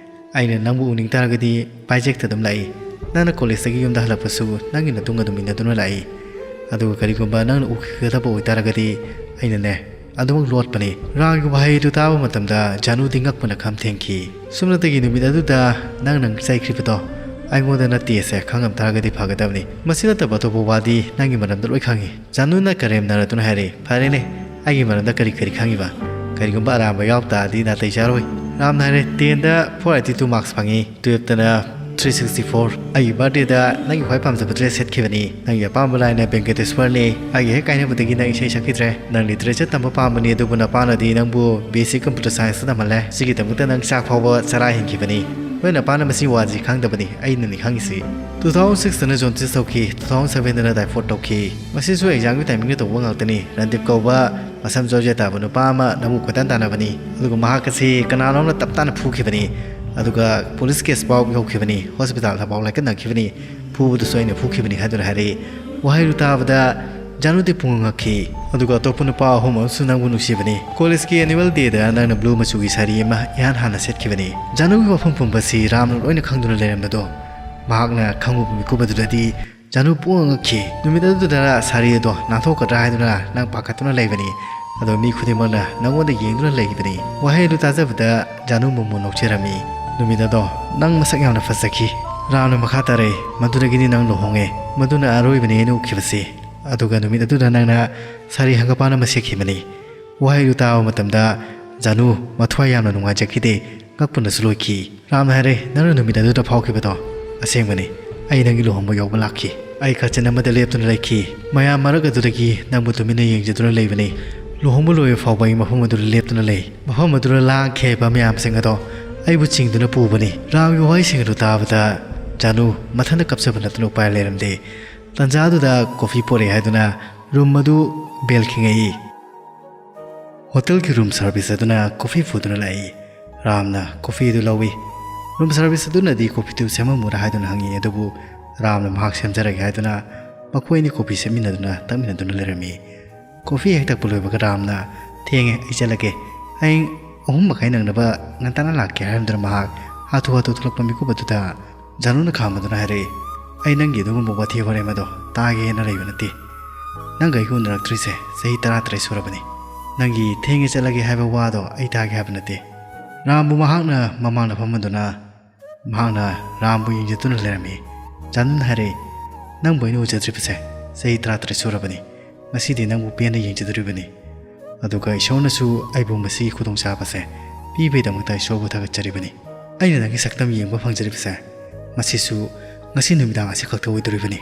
ꯑꯩꯅ ꯅꯪꯕꯨ ꯎꯅꯤꯡ ꯇꯥꯔꯒꯗꯤ ꯄꯥꯏꯖꯦꯛꯇ ꯑꯗꯨꯝ ꯂꯥꯛꯏ꯫ ꯅꯪꯅ ꯀꯣꯂꯦꯖꯇꯒꯤ ꯌꯨꯝꯗ ꯍꯜꯂꯛꯄꯁꯨ ꯅꯪꯒꯤ ꯅꯇꯨꯡ ꯑꯗꯨꯝ ꯏꯟꯅꯗꯨꯅ ꯂꯥꯛꯏ꯫ ꯑꯗꯨꯒ ꯀꯔꯤꯒꯨꯝꯕ ꯅꯪꯅ ꯎꯈꯤꯒꯗꯕ ꯑꯣꯏꯇꯥꯔꯒꯗꯤ ꯑꯩꯅꯅꯦ, ꯑꯗꯨꯃꯛ ꯂꯣꯠꯄꯅꯤ꯫" ꯔꯥꯝꯒꯤ ꯋꯥꯍꯩ ꯑꯗꯨ ꯇꯥꯕ ꯃꯇꯝꯗ ꯖꯥꯅꯨꯗꯤ ꯉꯛꯄꯅ ꯈꯝ ꯊꯦꯡꯈꯤ꯫ ꯁꯨꯞꯅꯇꯒꯤ ꯅꯨꯃꯤꯠ ꯑꯗꯨꯗ ꯅꯪꯅ ꯆꯩꯈ꯭ꯔꯤꯕꯗꯣ ꯑꯩꯉꯣꯟꯗ ꯅꯠꯇꯦꯁꯦ ꯈꯪꯉꯝ ꯇꯥꯔꯒꯗꯤ ꯐꯒꯗꯕꯅꯤ꯫ ꯃꯁꯤ ꯅꯠꯇꯕ ꯑꯇꯣꯞꯄ ꯋꯥꯗꯤ ꯅꯪꯒꯤ ꯃꯔꯝꯗ ꯂꯣꯏ ꯈꯪꯉꯤ꯫ ꯖꯥꯅꯨꯅ ꯀꯔꯦꯝꯅꯔꯗꯨꯅ ꯍꯥꯏꯔꯦ, "ꯐꯔꯦꯅꯦ, ꯑꯩꯒꯤ ꯃꯔꯝꯗ ꯀꯔꯤ ꯀꯔꯤ ꯈꯪꯉꯤꯕ? ꯀꯔꯤꯒꯨꯝꯕ ꯑꯔꯥꯟꯕ ꯌꯥꯎ ꯇꯥꯔꯗꯤ ꯅꯥꯇꯩ ꯆꯥꯔꯣꯏ꯫" ꯔꯥꯝꯅ ꯍꯥꯏꯔꯦ, "ꯇꯦꯟꯗ four eighty two marks ꯐꯪꯉꯤ, ꯇꯨꯌꯦꯜꯞꯇꯅ three sixty four꯫ ꯑꯩꯒꯤ ꯕꯥꯔꯗꯦꯗ ꯅꯪꯒꯤ ꯈ꯭ꯋꯥꯏ ꯄꯥꯝꯖꯕ ꯗ꯭ꯔꯦꯁ ꯁꯦꯠꯈꯤꯕꯅꯤ꯫ ꯅꯪꯒꯤ ꯑꯄꯥꯝꯕ ꯂꯥꯏꯅ ꯚꯦꯡꯀꯇꯦꯁ꯭ꯋꯔꯅꯤ꯫ ꯑꯩꯒꯤ ꯍꯦꯛ ꯀꯥꯏꯅꯕꯗꯒꯤ ꯅꯪ ꯏꯁꯩ ꯁꯛꯈꯤꯗ꯭ꯔꯦ꯫ ꯅꯪ ꯂꯤꯇꯔꯦꯆꯔ ꯇꯝꯕ ꯄꯥꯝꯕꯅꯤ, ꯑꯗꯨꯕꯨ ꯅꯄꯥꯅꯗꯤ ꯅꯪꯕꯨ ꯕꯤ ꯑꯦꯁ ꯁꯤ ꯀꯝꯄ꯭ꯌꯨꯇꯔ ꯁꯥꯏꯟꯁꯇ ꯇꯝꯍꯜꯂꯦ꯫ ꯁꯤꯒꯤꯗꯃꯛꯇ ꯅꯪ ꯆꯥꯛ ꯐꯥꯎꯕ ꯆꯔꯥ ꯍꯦꯟꯈꯤꯕꯅꯤ꯫ ꯍꯣꯏ, ꯅꯄꯥꯅ ꯃꯁꯤ ꯋꯥꯁꯤ ꯈꯪꯗꯕꯅꯤ, ꯑꯩꯅꯅꯤ ꯈꯪꯉꯤꯁꯤ꯫ Two thousand sixꯇꯅ ꯖꯣꯟꯇꯤꯁ ꯇꯧꯈꯤ, two thousand sevenꯗꯅ ꯇꯥꯏꯐꯣꯏꯗ ꯇꯧꯈꯤ꯫ ꯃꯁꯤꯁꯨ ꯑꯦꯛꯖꯥꯝꯒꯤ ꯇꯥꯏꯃꯤꯡꯗ ꯇꯧꯕ ꯉꯥꯛꯇꯅꯤ꯫ ꯔꯟꯗꯤꯞ ꯀꯧꯕ ꯃꯁꯝ ꯖꯣꯔꯖꯦꯠ ꯇꯥꯕ ꯅꯨꯄꯥ ꯑꯃ ꯅꯪꯕꯨ ꯀꯣꯏꯇꯥꯟ ꯇꯥꯟꯅꯕꯅꯤ, ꯑꯗꯨꯒ ꯃꯍꯥꯛ ꯑꯁꯤ ꯀꯅꯥꯅꯣꯝꯅ ꯇꯞ ꯇꯥꯅ ꯐꯨꯈꯤꯕꯅꯤ, ꯑꯗꯨꯒ ꯄꯨꯂꯤꯁ ꯀꯦꯁ ꯐꯥꯎ ꯌꯧꯈꯤꯕꯅꯤ, ꯍꯣꯁꯄꯤꯇꯥꯜꯗ ꯐꯥꯎ ꯂꯥꯏꯀꯠꯅꯈꯤꯕꯅꯤ꯫ "ꯐꯨꯕꯗꯨꯁꯨ ꯑꯩꯅ ꯐꯨꯈꯤꯕꯅꯤ" ꯍꯥꯏꯗꯨꯅ ꯍꯥꯏꯔꯛꯏ꯫ ꯋꯥꯍꯩꯗꯨ ꯇꯥꯕꯗ ꯖꯥꯅꯨꯗꯤ ꯄꯨꯡꯉꯛ ꯉꯛꯈꯤ꯫ "ꯑꯗꯨꯒ ꯑꯇꯣꯞꯄ ꯅꯨꯄꯥ ꯑꯍꯨꯝ ꯑꯃꯁꯨ ꯅꯪꯕꯨ ꯅꯨꯡꯁꯤꯕꯅꯤ꯫ ꯀꯣꯂꯦꯖꯀꯤ ꯑꯦꯅꯨꯋꯦꯜ ꯗꯦꯗ ꯅꯪꯅ ꯕ꯭ꯂꯨ ꯃꯆꯨꯒꯤ ꯁꯥꯔꯤ ꯑꯃ ꯏꯍꯥꯟ ꯍꯥꯟꯅ ꯁꯦꯠꯈꯤꯕꯅꯤ꯫" ꯖꯥꯅꯨꯒꯤ ꯋꯥꯐꯝ ꯄꯨꯝꯕꯁꯤ ꯔꯥꯝꯅ ꯂꯣꯏꯅ ꯈꯪꯗꯨꯅ ꯂꯩꯔꯝꯕꯗꯣ ꯃꯍꯥꯛꯅ ꯈꯪꯉꯨꯕ ꯃꯤꯀꯨꯞ ꯑꯗꯨꯗꯗꯤ ꯖꯥꯅꯨ ꯄꯨꯡꯉꯛ ꯉꯛꯈꯤ꯫ ꯅꯨꯃꯤꯠ ꯑꯗꯨꯗ ꯁꯥꯔꯤ ꯑꯗꯣ ꯅꯥꯟꯊꯣꯛꯀꯗ꯭ꯔꯥ ꯍꯥꯏꯗꯨꯅ ꯅꯪ ꯄꯥꯈꯠꯇꯨꯅ ꯂꯩꯕꯅꯤ꯫ ꯑꯗꯣ ꯃꯤ ꯈꯨꯗꯤꯡꯃꯛꯅ ꯅꯪꯉꯣꯟꯗ ꯌꯦꯡꯗꯨꯅ ꯂꯩꯕꯅꯤ꯫ ꯋꯥꯍꯩ ꯑꯗꯨ ꯇꯥꯖꯕꯗ ꯖꯥꯅꯨ ꯃꯣꯃꯣꯟ ꯅꯣꯛꯆꯔꯝꯃꯤ꯫ "ꯅꯨꯃꯤꯠ ꯑꯗꯣ ꯅꯪ ꯃꯁꯛ ꯌꯥꯝꯅ ꯐꯖꯈꯤ꯫" ꯔꯥꯝꯅ ꯃꯈꯥ ꯇꯥꯔꯛꯏ, "ꯃꯗꯨꯗꯒꯤꯗꯤ ꯅꯪ ꯂꯨꯍꯣꯡꯉꯦ꯫ ꯃꯗꯨꯅ ꯑꯔꯣꯏꯕꯅꯤ ꯑꯩꯅ ꯎꯈꯤꯕꯁꯤ꯫ ꯑꯗꯨꯒ ꯅꯨꯃꯤꯠ ꯑꯗꯨꯗ ꯅꯪꯅ ꯁꯥꯔꯤ ꯍꯪꯒꯄꯥꯟ ꯑꯃ ꯁꯦꯠꯈꯤꯕꯅꯤ꯫" ꯋꯥꯍꯩ ꯑꯗꯨ ꯇꯥꯕ ꯃꯇꯝꯗ ꯖꯥꯅꯨ ꯃꯊ꯭ꯋꯥꯏ ꯌꯥꯝꯅ ꯅꯨꯡꯉꯥꯏꯖꯈꯤꯗꯦ, ꯉꯛꯄꯅꯁꯨ ꯂꯣꯏꯈꯤ꯫ ꯔꯥꯝꯅ ꯍꯥꯏꯔꯦ, "ꯅꯪꯅ ꯅꯨꯃꯤꯠ ꯑꯗꯨꯗ ꯐꯥꯎꯈꯤꯕꯗꯣ ꯑꯁꯦꯡꯕꯅꯤ꯫ ꯑꯩ ꯅꯪꯒꯤ ꯂꯨꯍꯣꯡꯕ ꯌꯥꯎꯕ ꯂꯥꯛꯈꯤ꯫ ꯑꯩ ꯀꯥꯆꯤꯟ ꯑꯃꯗ ꯂꯦꯞꯇꯨꯅ ꯂꯩꯈꯤ꯫ ꯃꯌꯥꯝ ꯃꯔꯛ ꯑꯗꯨꯗꯒꯤ ꯅꯪꯕꯨ ꯇꯨꯃꯤꯟꯅ ꯌꯦꯡꯖꯗꯨꯅ ꯂꯩꯕꯅꯤ꯫ ꯂꯨꯍꯣꯡꯕ ꯂꯣꯏꯕ ꯐꯥꯎꯕ ꯑꯩ ꯃꯐꯝ ꯑꯗꯨꯗ ꯂꯦꯞꯇꯨꯅ ꯂꯩ꯫ ꯃꯐꯝ ꯑꯗꯨꯗ ꯂꯥꯡꯈꯤꯕ ꯃꯌꯥꯝꯁꯤꯡ ꯑꯗꯣ ꯑꯩꯕꯨ ꯆꯤꯡꯗꯨꯅ ꯄꯨꯕꯅꯤ꯫ ꯔꯥꯝꯒꯤ ꯋꯥꯍꯩꯁꯤꯡ ꯑꯗꯨ ꯇꯥꯕꯗ ꯖꯥꯅꯨ ꯃꯊꯟꯇ ꯀꯞꯆꯕ ꯅꯠꯇꯅ ꯎꯄꯥꯏ ꯂꯩꯔꯝꯗꯦ꯫ ꯇꯟꯖꯥꯗꯨꯗ ꯀꯣꯐꯤ ꯄꯣꯔꯛꯑꯦ ꯍꯥꯏꯗꯨꯅ ꯔꯨꯝ ꯑꯗꯨ ꯕꯦꯜ ꯈꯤꯉꯛꯏ꯫ ꯍꯣꯇꯦꯜꯒꯤ ꯔꯨꯝ ꯁꯥꯔꯚꯤꯁ ꯑꯗꯨꯅ ꯀꯣꯐꯤ ꯄꯨꯗꯨꯅ ꯂꯥꯛꯏ꯫ ꯔꯥꯝꯅ ꯀꯣꯐꯤ ꯑꯗꯨ ꯂꯧꯏ꯫ ꯔꯨꯝ ꯁꯥꯔꯚꯤꯁ ꯑꯗꯨꯅꯗꯤ ꯀꯣꯐꯤꯗꯨ ꯁꯦꯝꯃꯝꯃꯨꯔꯥ ꯍꯥꯏꯗꯨꯅ ꯍꯪꯉꯤ, ꯑꯗꯨꯕꯨ ꯔꯥꯝꯅ ꯃꯍꯥꯛ ꯁꯦꯝꯖꯔꯒꯦ ꯍꯥꯏꯗꯨꯅ ꯃꯈꯣꯏ ꯑꯅꯤ ꯀꯣꯐꯤ ꯁꯦꯝꯃꯤꯟꯅꯗꯨꯅ ꯊꯛꯃꯤꯟꯅꯗꯨꯅ ꯂꯩꯔꯝꯃꯤ꯫ ꯀꯣꯐꯤ ꯍꯦꯛ ꯊꯛꯄ ꯂꯣꯏꯕꯒ ꯔꯥꯝꯅ, "ꯊꯦꯡꯉꯦ, ꯑꯩ ꯆꯠꯂꯒꯦ꯫ ꯍꯌꯦꯡ ꯑꯍꯨꯝ ꯃꯈꯥꯏ ꯅꯪꯅꯕ ꯉꯟꯇꯥꯅ ꯂꯥꯛꯀꯦ" ꯍꯥꯏꯔꯝꯗꯨꯅ ꯃꯍꯥꯛ ꯍꯥꯊꯨ ꯍꯥꯊꯨ ꯊꯣꯛꯂꯛꯄ ꯃꯤꯀꯨꯞ ꯑꯗꯨꯗ ꯖꯥꯅꯨꯅ ꯈꯥꯝꯃꯗꯨꯅ ꯍꯥꯏꯔꯛꯏ, "ꯑꯩ ꯅꯪꯒꯤ ꯑꯗꯨꯒꯨꯝꯕ ꯋꯥꯊꯤ ꯋꯥꯔꯦꯝ ꯑꯗꯣ ꯇꯥꯒꯦꯅ ꯂꯩꯕ ꯅꯠꯇꯦ꯫ ꯅꯪꯒ ꯑꯩꯒ ꯎꯅꯔꯛꯇ꯭ꯔꯤꯁꯦ ꯆꯍꯤ ꯇꯔꯥꯇꯔꯦꯠ ꯁꯨꯔꯕꯅꯤ꯫ ꯅꯪꯒꯤ ꯊꯦꯡꯉꯦ ꯆꯠꯂꯒꯦ ꯍꯥꯏꯕ ꯋꯥꯗꯣ ꯑꯩ ꯇꯥꯒꯦ ꯍꯥꯏꯕ ꯅꯠꯇꯦ"꯫ ꯔꯥꯝꯕꯨ ꯃꯍꯥꯛꯅ ꯃꯃꯥꯡꯗ ꯐꯝꯍꯟꯗꯨꯅ ꯃꯍꯥꯛꯅ ꯔꯥꯝꯕꯨ ꯌꯦꯡꯖꯠꯇꯨꯅ ꯂꯩꯔꯝꯃꯤ꯫ ꯖꯥꯅꯨꯅ ꯍꯥꯏꯔꯛꯏ, "ꯅꯪꯕꯨ ꯑꯩꯅ ꯎꯖꯗ꯭ꯔꯤꯕꯁꯦ ꯆꯍꯤ ꯇꯔꯥꯇꯔꯦꯠ ꯁꯨꯔꯕꯅꯤ꯫ ꯉꯁꯤꯗꯤ ꯅꯪꯕꯨ ꯄꯦꯟꯅ ꯌꯦꯡꯖꯗꯣꯔꯤꯕꯅꯤ꯫ ꯑꯗꯨꯒ ꯏꯁꯣꯔꯅꯁꯨ ꯑꯩꯕꯨ ꯃꯁꯤꯒꯤ ꯈꯨꯗꯣꯡꯆꯥꯕꯁꯦ ꯄꯤꯕꯒꯤꯗꯃꯛꯇ ꯏꯁꯣꯔꯕꯨ ꯊꯥꯒꯠꯆꯔꯤꯕꯅꯤ꯫ ꯑꯩꯅ ꯅꯪꯒꯤ ꯁꯛꯇꯝ ꯌꯦꯡꯕ ꯐꯪꯖꯔꯤꯕꯁꯦ ꯃꯁꯤꯁꯨ ꯉꯁꯤ ꯅꯨꯃꯤꯗꯥꯡ ꯑꯁꯤ ꯈꯛꯇ ꯑꯣꯏꯗꯣꯔꯤꯕꯅꯤ꯫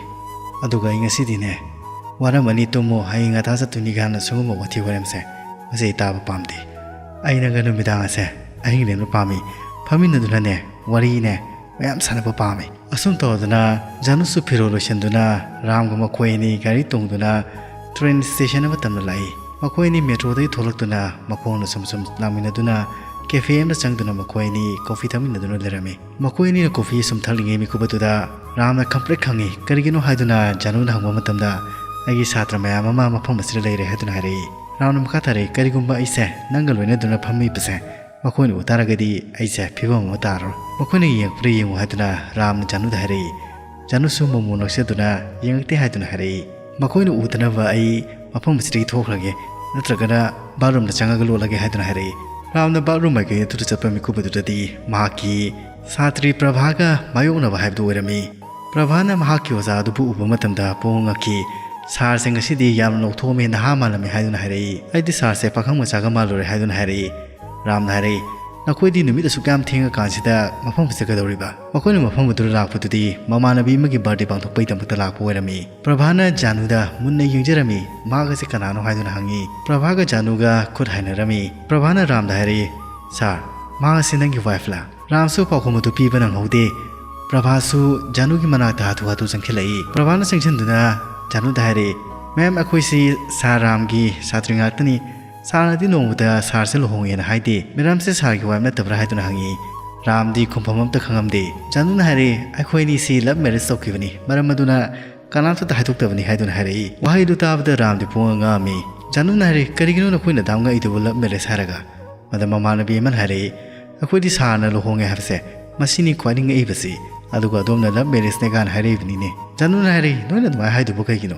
ꯑꯗꯨꯒ ꯑꯩ ꯉꯁꯤꯗꯤꯅꯦ, ꯋꯥꯔꯝꯃꯅꯤ, ꯇꯨꯝꯃꯣ, ꯍꯌꯦꯡ ꯉꯟꯇꯥ ꯆꯠꯇꯣꯏꯅꯤ" ꯀꯥꯏꯅ ꯁꯨꯒꯨꯝꯕ ꯋꯥꯊꯤ ꯋꯥꯔꯦꯝꯁꯦ ꯃꯁꯤ ꯑꯩ ꯇꯥꯕ ꯄꯥꯝꯗꯦ꯫ ꯑꯩ ꯅꯪꯒ ꯅꯨꯃꯤꯗꯥꯡ ꯑꯁꯦ ꯑꯍꯤꯡ ꯂꯦꯟꯕ ꯄꯥꯝꯃꯤ꯫ ꯐꯝꯃꯤꯟꯅꯗꯨꯅꯅꯦ, ꯋꯥꯔꯤꯅꯦ ꯃꯌꯥꯝ ꯁꯥꯟꯅꯕ ꯄꯥꯝꯃꯤ꯫ ꯑꯁꯨꯝ ꯇꯧꯗꯅ ꯖꯥꯅꯨꯁꯨ ꯐꯤꯔꯣꯜ ꯂꯣꯏꯁꯤꯟꯗꯨꯅ ꯔꯥꯝꯒ ꯃꯈꯣꯏ ꯑꯅꯤ ꯒꯥꯔꯤ ꯇꯣꯡꯗꯨꯅ ꯇ꯭ꯔꯦꯟ ꯁ꯭ꯇꯦꯁꯟ ꯑꯃ ꯇꯝꯅ ꯂꯥꯛꯏ꯫ ꯃꯈꯣꯏ ꯑꯅꯤ ꯃꯦꯇ꯭ꯔꯣꯗꯒꯤ ꯊꯣꯛꯂꯛꯇꯨꯅ ꯃꯈꯣꯡꯅ ꯁꯨꯝ ꯁꯨꯝ ꯂꯥꯛꯃꯤꯟꯅꯗꯨꯅ ꯀꯦꯐꯦ ꯑꯃꯗ ꯆꯪꯗꯨꯅ ꯃꯈꯣꯏ ꯑꯅꯤ ꯀꯣꯐꯤ ꯊꯛꯃꯤꯟꯅꯗꯨꯅ ꯂꯩꯔꯝꯃꯤ꯫ ꯃꯈꯣꯏ ꯑꯅꯤꯅ ꯀꯣꯐꯤ ꯁꯨꯝ ꯊꯛꯂꯤꯉꯩ ꯃꯤꯀꯨꯞ ꯑꯗꯨꯗ ꯔꯥꯝꯅ ꯈꯪꯄ꯭ꯔꯦꯛ ꯈꯪꯉꯤ꯫ ꯀꯔꯤꯒꯤꯅꯣ ꯍꯥꯏꯗꯨꯅ ꯖꯥꯅꯨꯅ ꯍꯪꯕ ꯃꯇꯝꯗ, "ꯑꯩꯒꯤ ꯁꯥꯇ꯭ꯔ ꯃꯌꯥꯝ ꯑꯃ ꯃꯐꯝ ꯑꯁꯤꯗ ꯂꯩꯔꯦ" ꯍꯥꯏꯗꯨꯅ ꯍꯥꯏꯔꯛꯏ꯫ ꯔꯥꯝꯅ ꯃꯈꯥ ꯇꯥꯔꯛꯏ, "ꯀꯔꯤꯒꯨꯝꯕ ꯑꯩꯁꯦ ꯅꯪꯒ ꯂꯣꯏꯅꯗꯨꯅ ꯐꯝꯃꯤꯕꯁꯦ ꯃꯈꯣꯏꯅ ꯎ ꯇꯥꯔꯒꯗꯤ ꯑꯩꯁꯦ ꯐꯤꯕꯝ ꯑꯃ ꯇꯥꯔꯔꯣꯏ꯫ ꯃꯈꯣꯏꯅ ꯌꯦꯡꯉꯛꯄ꯭ꯔꯥ ꯌꯦꯡꯉꯨ" ꯍꯥꯏꯗꯨꯅ ꯔꯥꯝꯅ ꯖꯥꯅꯨꯗ ꯍꯥꯏꯔꯛꯏ꯫ ꯖꯥꯅꯨꯁꯨ ꯃꯣꯃꯣ ꯅꯣꯛꯆꯗꯨꯅ ꯌꯦꯡꯉꯛꯇꯦ ꯍꯥꯏꯗꯨꯅ ꯍꯥꯏꯔꯛꯏ꯫ "ꯃꯈꯣꯏꯅ ꯎꯗꯅꯕ ꯑꯩ ꯃꯐꯝ ꯑꯁꯤꯗꯒꯤ ꯊꯣꯛꯈ꯭ꯔꯒꯦ, ꯅꯠꯇ꯭ꯔꯒꯅ ꯕꯥꯠꯔꯨꯝꯗ ꯆꯪꯉꯒ ꯂꯣꯠꯂꯒꯦ" ꯍꯥꯏꯗꯨꯅ ꯍꯥꯏꯔꯛꯏ꯫ ꯔꯥꯝꯅ ꯕꯥꯠꯔꯨꯝ ꯃꯥꯏꯀꯩ ꯑꯗꯨꯗ ꯆꯠꯄ ꯃꯤꯀꯨꯞ ꯑꯗꯨꯗꯗꯤ ꯃꯍꯥꯛꯀꯤ ꯁꯥꯇ꯭ꯔꯤ ꯄ꯭ꯔꯚꯥꯒ ꯃꯥꯌꯣꯛꯅꯕ ꯍꯥꯏꯕꯗꯨ ꯑꯣꯏꯔꯝꯃꯤ꯫ ꯄ꯭ꯔꯚꯥꯅ ꯃꯍꯥꯛꯀꯤ ꯑꯣꯖꯥ ꯑꯗꯨꯕꯨ ꯎꯕ ꯃꯇꯝꯗ ꯄꯨꯡꯉꯛ ꯉꯛꯈꯤ꯫ "ꯁꯥꯔꯁꯦ ꯉꯁꯤꯗꯤ ꯌꯥꯝꯅ ꯂꯧꯊꯣꯛꯑꯝꯃꯤ, ꯅꯍꯥ ꯃꯥꯜꯂꯝꯃꯤ" ꯍꯥꯏꯗꯨꯅ ꯍꯥꯏꯔꯛꯏ꯫ "ꯑꯩꯗꯤ ꯁꯥꯔꯁꯦ ꯄꯥꯈꯪ ꯃꯆꯥꯒ ꯃꯥꯜꯂꯨꯔꯦ" ꯍꯥꯏꯗꯨꯅ ꯍꯥꯏꯔꯛꯏ꯫ ꯔꯥꯝꯅ ꯍꯥꯏꯔꯛꯏ, "ꯅꯈꯣꯏꯗꯤ ꯅꯨꯃꯤꯠ ꯑꯁꯨꯛ ꯌꯥꯝ ꯊꯦꯡꯉꯀꯥꯟꯁꯤꯗ ꯃꯐꯝ ꯑꯁꯤꯗ ꯀꯩꯗꯧꯔꯤꯕ?" ꯃꯈꯣꯏꯅ ꯃꯐꯝ ꯑꯗꯨꯗ ꯂꯥꯛꯄꯗꯨꯗꯤ ꯃꯃꯥꯟꯅꯕꯤ ꯑꯃꯒꯤ ꯕꯥꯔꯗꯦ ꯄꯥꯡꯊꯣꯛꯄꯒꯤꯗꯃꯛꯇ ꯂꯥꯛꯄ ꯑꯣꯏꯔꯝꯃꯤ꯫ ꯄ꯭ꯔꯚꯥꯅ ꯖꯥꯅꯨꯗ ꯃꯨꯟꯅ ꯌꯦꯡꯖꯔꯝꯃꯤ꯫ ꯃꯍꯥꯛ ꯑꯁꯤ ꯀꯅꯥꯅꯣ ꯍꯥꯏꯗꯨꯅ ꯍꯪꯉꯤ꯫ ꯄ꯭ꯔꯚꯥꯒ ꯖꯥꯅꯨꯒ ꯈꯨꯠ ꯍꯥꯏꯅꯔꯝꯃꯤ꯫ ꯄ꯭ꯔꯚꯥꯅ ꯔꯥꯝꯗ ꯍꯥꯏꯔꯛꯏ, "ꯁꯥꯔ, ꯃꯍꯥꯛ ꯑꯁꯤ ꯅꯪꯒꯤ ꯋꯥꯏꯐꯂꯥ?" ꯔꯥꯝꯁꯨ ꯄꯥꯎꯈꯨꯝ ꯑꯗꯨ ꯄꯤꯕ ꯅꯪꯍꯧꯗꯦ꯫ ꯄ꯭ꯔꯚꯥꯁꯨ ꯖꯥꯅꯨꯒꯤ ꯃꯅꯥꯛꯇ ꯍꯥꯊꯨ ꯍꯥꯊꯨ ꯆꯪꯁꯤꯜꯂꯛꯏ꯫ ꯄ꯭ꯔꯚꯥꯅ ꯆꯪꯁꯤꯟꯗꯨꯅ ꯖꯥꯅꯨꯗ ꯍꯥꯏꯔꯛꯏ, "ꯃꯦꯝ, ꯑꯩꯈꯣꯏꯁꯤ ꯁꯥꯔ ꯔꯥꯝꯒꯤ ꯁꯥꯇ꯭ꯔꯤ ꯉꯥꯛꯇꯅꯤ꯫ ꯁꯥꯔꯅꯗꯤ ꯅꯣꯡꯃꯗ ꯁꯥꯔꯁꯦ ꯂꯨꯍꯣꯡꯉꯦꯅ ꯍꯥꯏꯗꯦ꯫ ꯃꯦꯗꯥꯝꯁꯦ ꯁꯥꯔꯒꯤ ꯋꯥꯏꯐ ꯅꯠꯇꯕ꯭ꯔꯥ?" ꯍꯥꯏꯗꯨꯅ ꯍꯪꯉꯤ꯫ ꯔꯥꯝꯗꯤ ꯈꯨꯝꯐꯝ ꯑꯝꯇ ꯈꯪꯉꯝꯗꯦ꯫ ꯖꯥꯅꯨꯅ ꯍꯥꯏꯔꯛꯏ, "ꯑꯩꯈꯣꯏ ꯑꯅꯤꯁꯤ ꯂꯚ ꯃꯦꯔꯦꯖ ꯇꯧꯈꯤꯕꯅꯤ, ꯃꯔꯝ ꯑꯗꯨꯅ ꯀꯅꯥꯝꯇꯗ ꯍꯥꯏꯗꯣꯛꯇꯕꯅꯤ" ꯍꯥꯏꯗꯨꯅ ꯍꯥꯏꯔꯛꯏ꯫ ꯋꯥꯍꯩꯗꯨ ꯇꯥꯕꯗ ꯔꯥꯝꯗꯤ ꯄꯨꯡꯉꯛ ꯉꯛꯑꯝꯃꯤ꯫ ꯖꯥꯅꯨꯅ ꯍꯥꯏꯔꯛꯏ, "ꯀꯔꯤꯒꯤꯅꯣ ꯅꯈꯣꯏꯅ ꯑꯗꯥꯝ ꯉꯛꯏꯗꯨꯕꯨ, ꯂꯚ ꯃꯦꯔꯦꯖ ꯍꯥꯏꯔꯒ?" ꯃꯗ ꯃꯃꯥꯟꯅꯕꯤ ꯑꯃꯅ ꯍꯥꯏꯔꯛꯏ, "ꯑꯩꯈꯣꯏꯗꯤ ꯁꯥꯔꯅ ꯂꯨꯍꯣꯡꯉꯦ ꯍꯥꯏꯕꯁꯦ, ꯃꯁꯤꯅꯤ ꯈ꯭ꯋꯥꯏꯗꯒꯤ ꯉꯛꯏꯕꯁꯤ, ꯑꯗꯨꯒ ꯑꯗꯣꯝꯅ ꯂꯚ ꯃꯦꯔꯦꯖꯅꯦ ꯀꯥꯏꯅ ꯍꯥꯏꯔꯛꯏꯕꯅꯤꯅꯦ꯫" ꯖꯥꯅꯨꯅ ꯍꯥꯏꯔꯛꯏ, "ꯅꯣꯏꯅ ꯑꯗꯨꯃꯥꯏꯅ ꯍꯥꯏꯗꯨꯕꯨ ꯀꯩꯒꯤꯅꯣ?"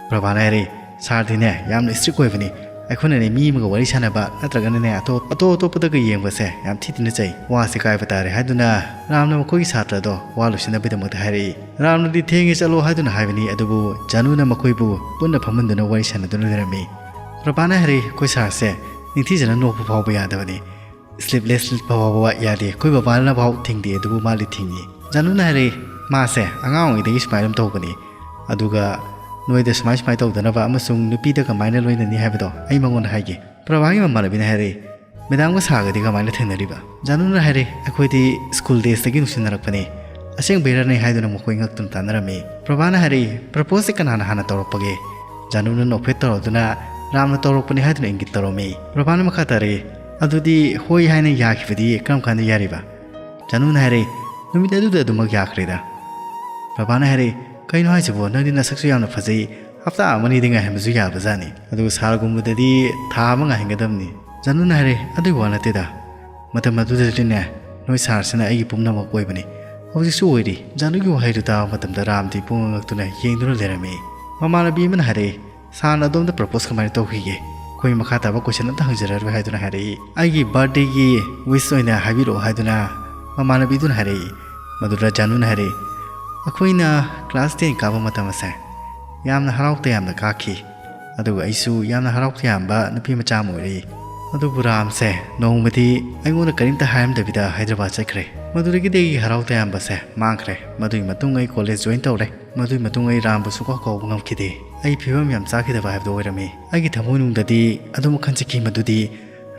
ꯄ꯭ꯔꯚꯥꯅ ꯍꯥꯏꯔꯛꯏ, "ꯁꯥꯔꯗꯤꯅꯦ ꯌꯥꯝꯅ ꯏꯁꯇ꯭ꯔꯤꯛ ꯑꯣꯏꯕꯅꯤ꯫ ꯑꯩꯈꯣꯏꯅꯅꯦ ꯃꯤ ꯑꯃꯒ ꯋꯥꯔꯤ ꯁꯥꯟꯅꯕ ꯅꯠꯇ꯭ꯔꯒꯅꯅꯦ ꯑꯇꯣꯞ ꯑꯇꯣꯞ ꯑꯇꯣꯞꯄꯗꯒ ꯌꯦꯡꯕꯁꯦ ꯌꯥꯝ ꯊꯤ ꯊꯤꯅ ꯆꯩ꯫ ꯋꯥꯁꯦ ꯀꯥꯏꯕ ꯇꯥꯔꯦ" ꯍꯥꯏꯗꯨꯅ ꯔꯥꯝꯅ ꯃꯈꯣꯏꯒꯤ ꯁꯥꯇ꯭ꯔꯗꯣ ꯋꯥ ꯂꯣꯏꯁꯤꯟꯅꯕꯒꯤꯗꯃꯛꯇ ꯍꯥꯏꯔꯛꯏ꯫ ꯔꯥꯝꯅꯗꯤ "ꯊꯦꯡꯉꯦ, ꯆꯠꯂꯣ" ꯍꯥꯏꯗꯨꯅ ꯍꯥꯏꯕꯅꯤ, ꯑꯗꯨꯕꯨ ꯖꯥꯅꯨꯅ ꯃꯈꯣꯏꯕꯨ ꯄꯨꯟꯅ ꯐꯝꯍꯟꯗꯨꯅ ꯋꯥꯔꯤ ꯁꯥꯟꯅꯗꯨꯅ ꯂꯩꯔꯝꯃꯤ꯫ ꯄ꯭ꯔꯚꯥꯅ ꯍꯥꯏꯔꯛꯏ, "ꯑꯩꯈꯣꯏ ꯁꯥꯔꯁꯦ ꯅꯤꯡꯊꯤꯖꯅ ꯅꯣꯛꯄ ꯐꯥꯎꯕ ꯌꯥꯗꯕꯅꯤ꯫ ꯁ꯭ꯂꯤꯞꯂꯦꯁ ꯐꯥꯎꯕ ꯌꯥꯗꯦ꯫ ꯑꯩꯈꯣꯏ ꯕꯕꯥꯅ ꯐꯥꯎ ꯊꯤꯡꯗꯦ, ꯑꯗꯨꯕꯨ ꯃꯥꯗꯤ ꯊꯤꯡꯉꯤ꯫" ꯖꯥꯅꯨꯅ ꯍꯥꯏꯔꯛꯏ, "ꯃꯥꯁꯦ ꯑꯉꯥꯡ ꯑꯣꯏꯔꯤꯉꯩꯗꯒꯤ ꯁꯨꯃꯥꯏꯅ ꯑꯗꯨꯝ ꯇꯧꯕꯅꯤ꯫ ꯑꯗꯨꯒ ꯅꯣꯏꯗ ꯁꯨꯃꯥꯏ ꯁꯨꯃꯥꯏ ꯇꯧꯗꯅꯕ ꯑꯃꯁꯨꯡ ꯅꯨꯄꯤꯗ ꯀꯃꯥꯏꯅ ꯂꯣꯏꯅꯅꯤ ꯍꯥꯏꯕꯗꯣ ꯑꯩ ꯃꯉꯣꯟꯗ ꯍꯥꯏꯒꯦ꯫" ꯄ꯭ꯔꯚꯥꯒꯤ ꯃꯃꯥꯟꯅꯕꯤꯅ ꯍꯥꯏꯔꯛꯏ, "ꯃꯦꯗꯥꯝꯒ ꯁꯥꯔꯒꯗꯤ ꯀꯃꯥꯏꯅ ꯊꯦꯡꯅꯔꯤꯕ?" ꯖꯥꯅꯨꯅ ꯍꯥꯏꯔꯛꯏ, "ꯑꯩꯈꯣꯏꯗꯤ ꯁ꯭ꯀꯨꯜ ꯗꯦꯖꯇꯒꯤ ꯅꯨꯡꯁꯤꯅꯔꯛꯄꯅꯤ꯫" "ꯑꯁꯦꯡꯕꯩꯔꯅꯦ?" ꯍꯥꯏꯗꯨꯅ ꯃꯈꯣꯏ ꯉꯛꯇꯨꯅ ꯇꯥꯟꯅꯔꯝꯃꯤ꯫ ꯄ꯭ꯔꯚꯥꯅ ꯍꯥꯏꯔꯛꯏ, "ꯄ꯭ꯔꯄꯣꯁꯁꯦ ꯀꯅꯥꯅ ꯍꯥꯟꯅ ꯇꯧꯔꯛꯄꯒꯦ?" ꯖꯥꯅꯨꯅ ꯅꯣꯛꯐꯦꯠ ꯇꯧꯔꯗꯨꯅ, "ꯔꯥꯝꯅ ꯇꯧꯔꯛꯄꯅꯤ" ꯍꯥꯏꯗꯨꯅ ꯏꯪꯒꯤꯠ ꯇꯧꯔꯝꯃꯤ꯫ ꯄ꯭ꯔꯚꯥꯅ ꯃꯈꯥ ꯇꯥꯔꯛꯏ, "ꯑꯗꯨꯗꯤ ꯍꯣꯏ ꯍꯥꯏꯅ ꯌꯥꯈꯤꯕꯗꯤ ꯀꯔꯝ ꯀꯥꯟꯗ ꯌꯥꯔꯤꯕ?" ꯖꯥꯅꯨꯅ ꯍꯥꯏꯔꯛꯏ, "ꯅꯨꯃꯤꯠ ꯑꯗꯨꯗ ꯑꯗꯨꯃꯛ ꯌꯥꯈ꯭ꯔꯦꯗ꯫" ꯄ꯭ꯔꯚꯥꯅ ꯍꯥꯏꯔꯛꯏ, "ꯀꯩꯅꯣ ꯍꯥꯏꯁꯤꯕꯣ? ꯅꯪꯗꯤ ꯅꯁꯛꯁꯨ ꯌꯥꯝꯅ ꯐꯖꯩ, ꯍꯞꯇꯥ ꯑꯃꯅꯤꯗꯤ ꯉꯥꯏꯍꯟꯕꯁꯨ ꯌꯥꯕꯖꯥꯠꯅꯤ꯫ ꯑꯗꯨꯒ ꯁꯥꯔꯒꯨꯝꯕꯗꯗꯤ ꯊꯥ ꯑꯃ ꯉꯥꯏꯍꯟꯒꯗꯕꯅꯤ꯫" ꯖꯥꯅꯨꯅ ꯍꯥꯏꯔꯛꯏ, "ꯑꯗꯨꯒꯤ ꯋꯥ ꯅꯠꯇꯦꯗ, ꯃꯇꯝ ꯑꯗꯨꯗꯗꯤꯅꯦ, ꯅꯣꯏ ꯁꯥꯔꯁꯤꯅ ꯑꯩꯒꯤ ꯄꯨꯝꯅꯃꯛ ꯑꯣꯏꯕꯅꯤ, ꯍꯧꯖꯤꯛꯁꯨ ꯑꯣꯏꯔꯤ꯫" ꯖꯥꯅꯨꯒꯤ ꯋꯥꯍꯩꯗꯨ ꯇꯥꯕ ꯃꯇꯝꯗ ꯔꯥꯝꯗꯤ ꯄꯨꯡꯉꯛ ꯉꯛꯇꯨꯅ ꯌꯦꯡꯗꯨꯅ ꯂꯩꯔꯝꯃꯤ꯫ ꯃꯃꯥꯟꯅꯕꯤ ꯑꯃꯅ ꯍꯥꯏꯔꯛꯏ, "ꯁꯥꯔꯅ ꯑꯗꯣꯝꯗ ꯄ꯭ꯔꯄꯣꯁ ꯀꯃꯥꯏꯅ ꯇꯧꯈꯤꯒꯦ? ꯑꯩꯈꯣꯏ ꯃꯈꯥ ꯇꯥꯕ ꯀꯣꯏꯁꯟ ꯑꯝꯇ ꯍꯪꯖꯔꯔꯣꯏ" ꯍꯥꯏꯗꯨꯅ ꯍꯥꯏꯔꯛꯏ꯫ "ꯑꯩꯒꯤ ꯕꯥꯔꯗꯦꯒꯤ ꯋꯤꯁ ꯑꯣꯏꯅ ꯍꯥꯏꯕꯤꯔꯛꯑꯣ" ꯍꯥꯏꯗꯨꯅ ꯃꯃꯥꯟꯅꯕꯤꯗꯨꯅ ꯍꯥꯏꯔꯛꯏ꯫ ꯃꯗꯨꯗ ꯖꯥꯅꯨꯅ ꯍꯥꯏꯔꯛꯏ, "ꯑꯩꯈꯣꯏꯅ ꯀ꯭ꯂꯥꯁ ꯇꯦꯟ ꯀꯥꯕ ꯃꯇꯝ ꯑꯁꯦ ꯌꯥꯝꯅ ꯍꯔꯥꯎ ꯇꯌꯥꯝꯅ ꯀꯥꯈꯤ, ꯑꯗꯨꯒ ꯑꯩꯁꯨ ꯌꯥꯝꯅ ꯍꯔꯥꯎ ꯇꯌꯥꯝꯕ ꯅꯨꯄꯤ ꯃꯆꯥ ꯑꯃ ꯑꯣꯏꯔꯛꯏ꯫ ꯑꯗꯨꯕꯨ ꯔꯥꯝꯁꯦ ꯅꯣꯡꯃꯗꯤ ꯑꯩꯉꯣꯟꯗ ꯀꯔꯤꯝꯇ ꯍꯥꯏꯔꯝꯗꯕꯤꯗ ꯍꯥꯏꯗ꯭ꯔꯕꯥꯗ ꯆꯠꯈ꯭ꯔꯦ꯫ ꯃꯗꯨꯗꯒꯤꯗꯤ ꯑꯩꯒꯤ ꯍꯔꯥꯎ ꯇꯌꯥꯝꯕꯁꯦ ꯃꯥꯡꯈ꯭ꯔꯦ꯫ ꯃꯗꯨꯒꯤ ꯃꯇꯨꯡ ꯑꯩ ꯀꯣꯂꯦꯖ ꯖꯣꯏꯟ ꯇꯧꯔꯦ꯫ ꯃꯗꯨꯒꯤ ꯃꯇꯨꯡ ꯑꯩ ꯔꯥꯝꯕꯨ ꯁꯨꯡꯀꯥꯎ ꯀꯥꯎꯕ ꯉꯝꯈꯤꯗꯦ꯫ ꯑꯩ ꯐꯤꯕꯝ ꯌꯥꯝ ꯆꯥꯈꯤꯗꯕ ꯍꯥꯏꯕꯗꯨ ꯑꯣꯏꯔꯝꯃꯤ꯫ ꯑꯩꯒꯤ ꯊꯃꯣꯏꯅꯨꯡꯗꯗꯤ ꯑꯗꯨꯃꯛ ꯈꯟꯖꯈꯤ ꯃꯗꯨꯗꯤ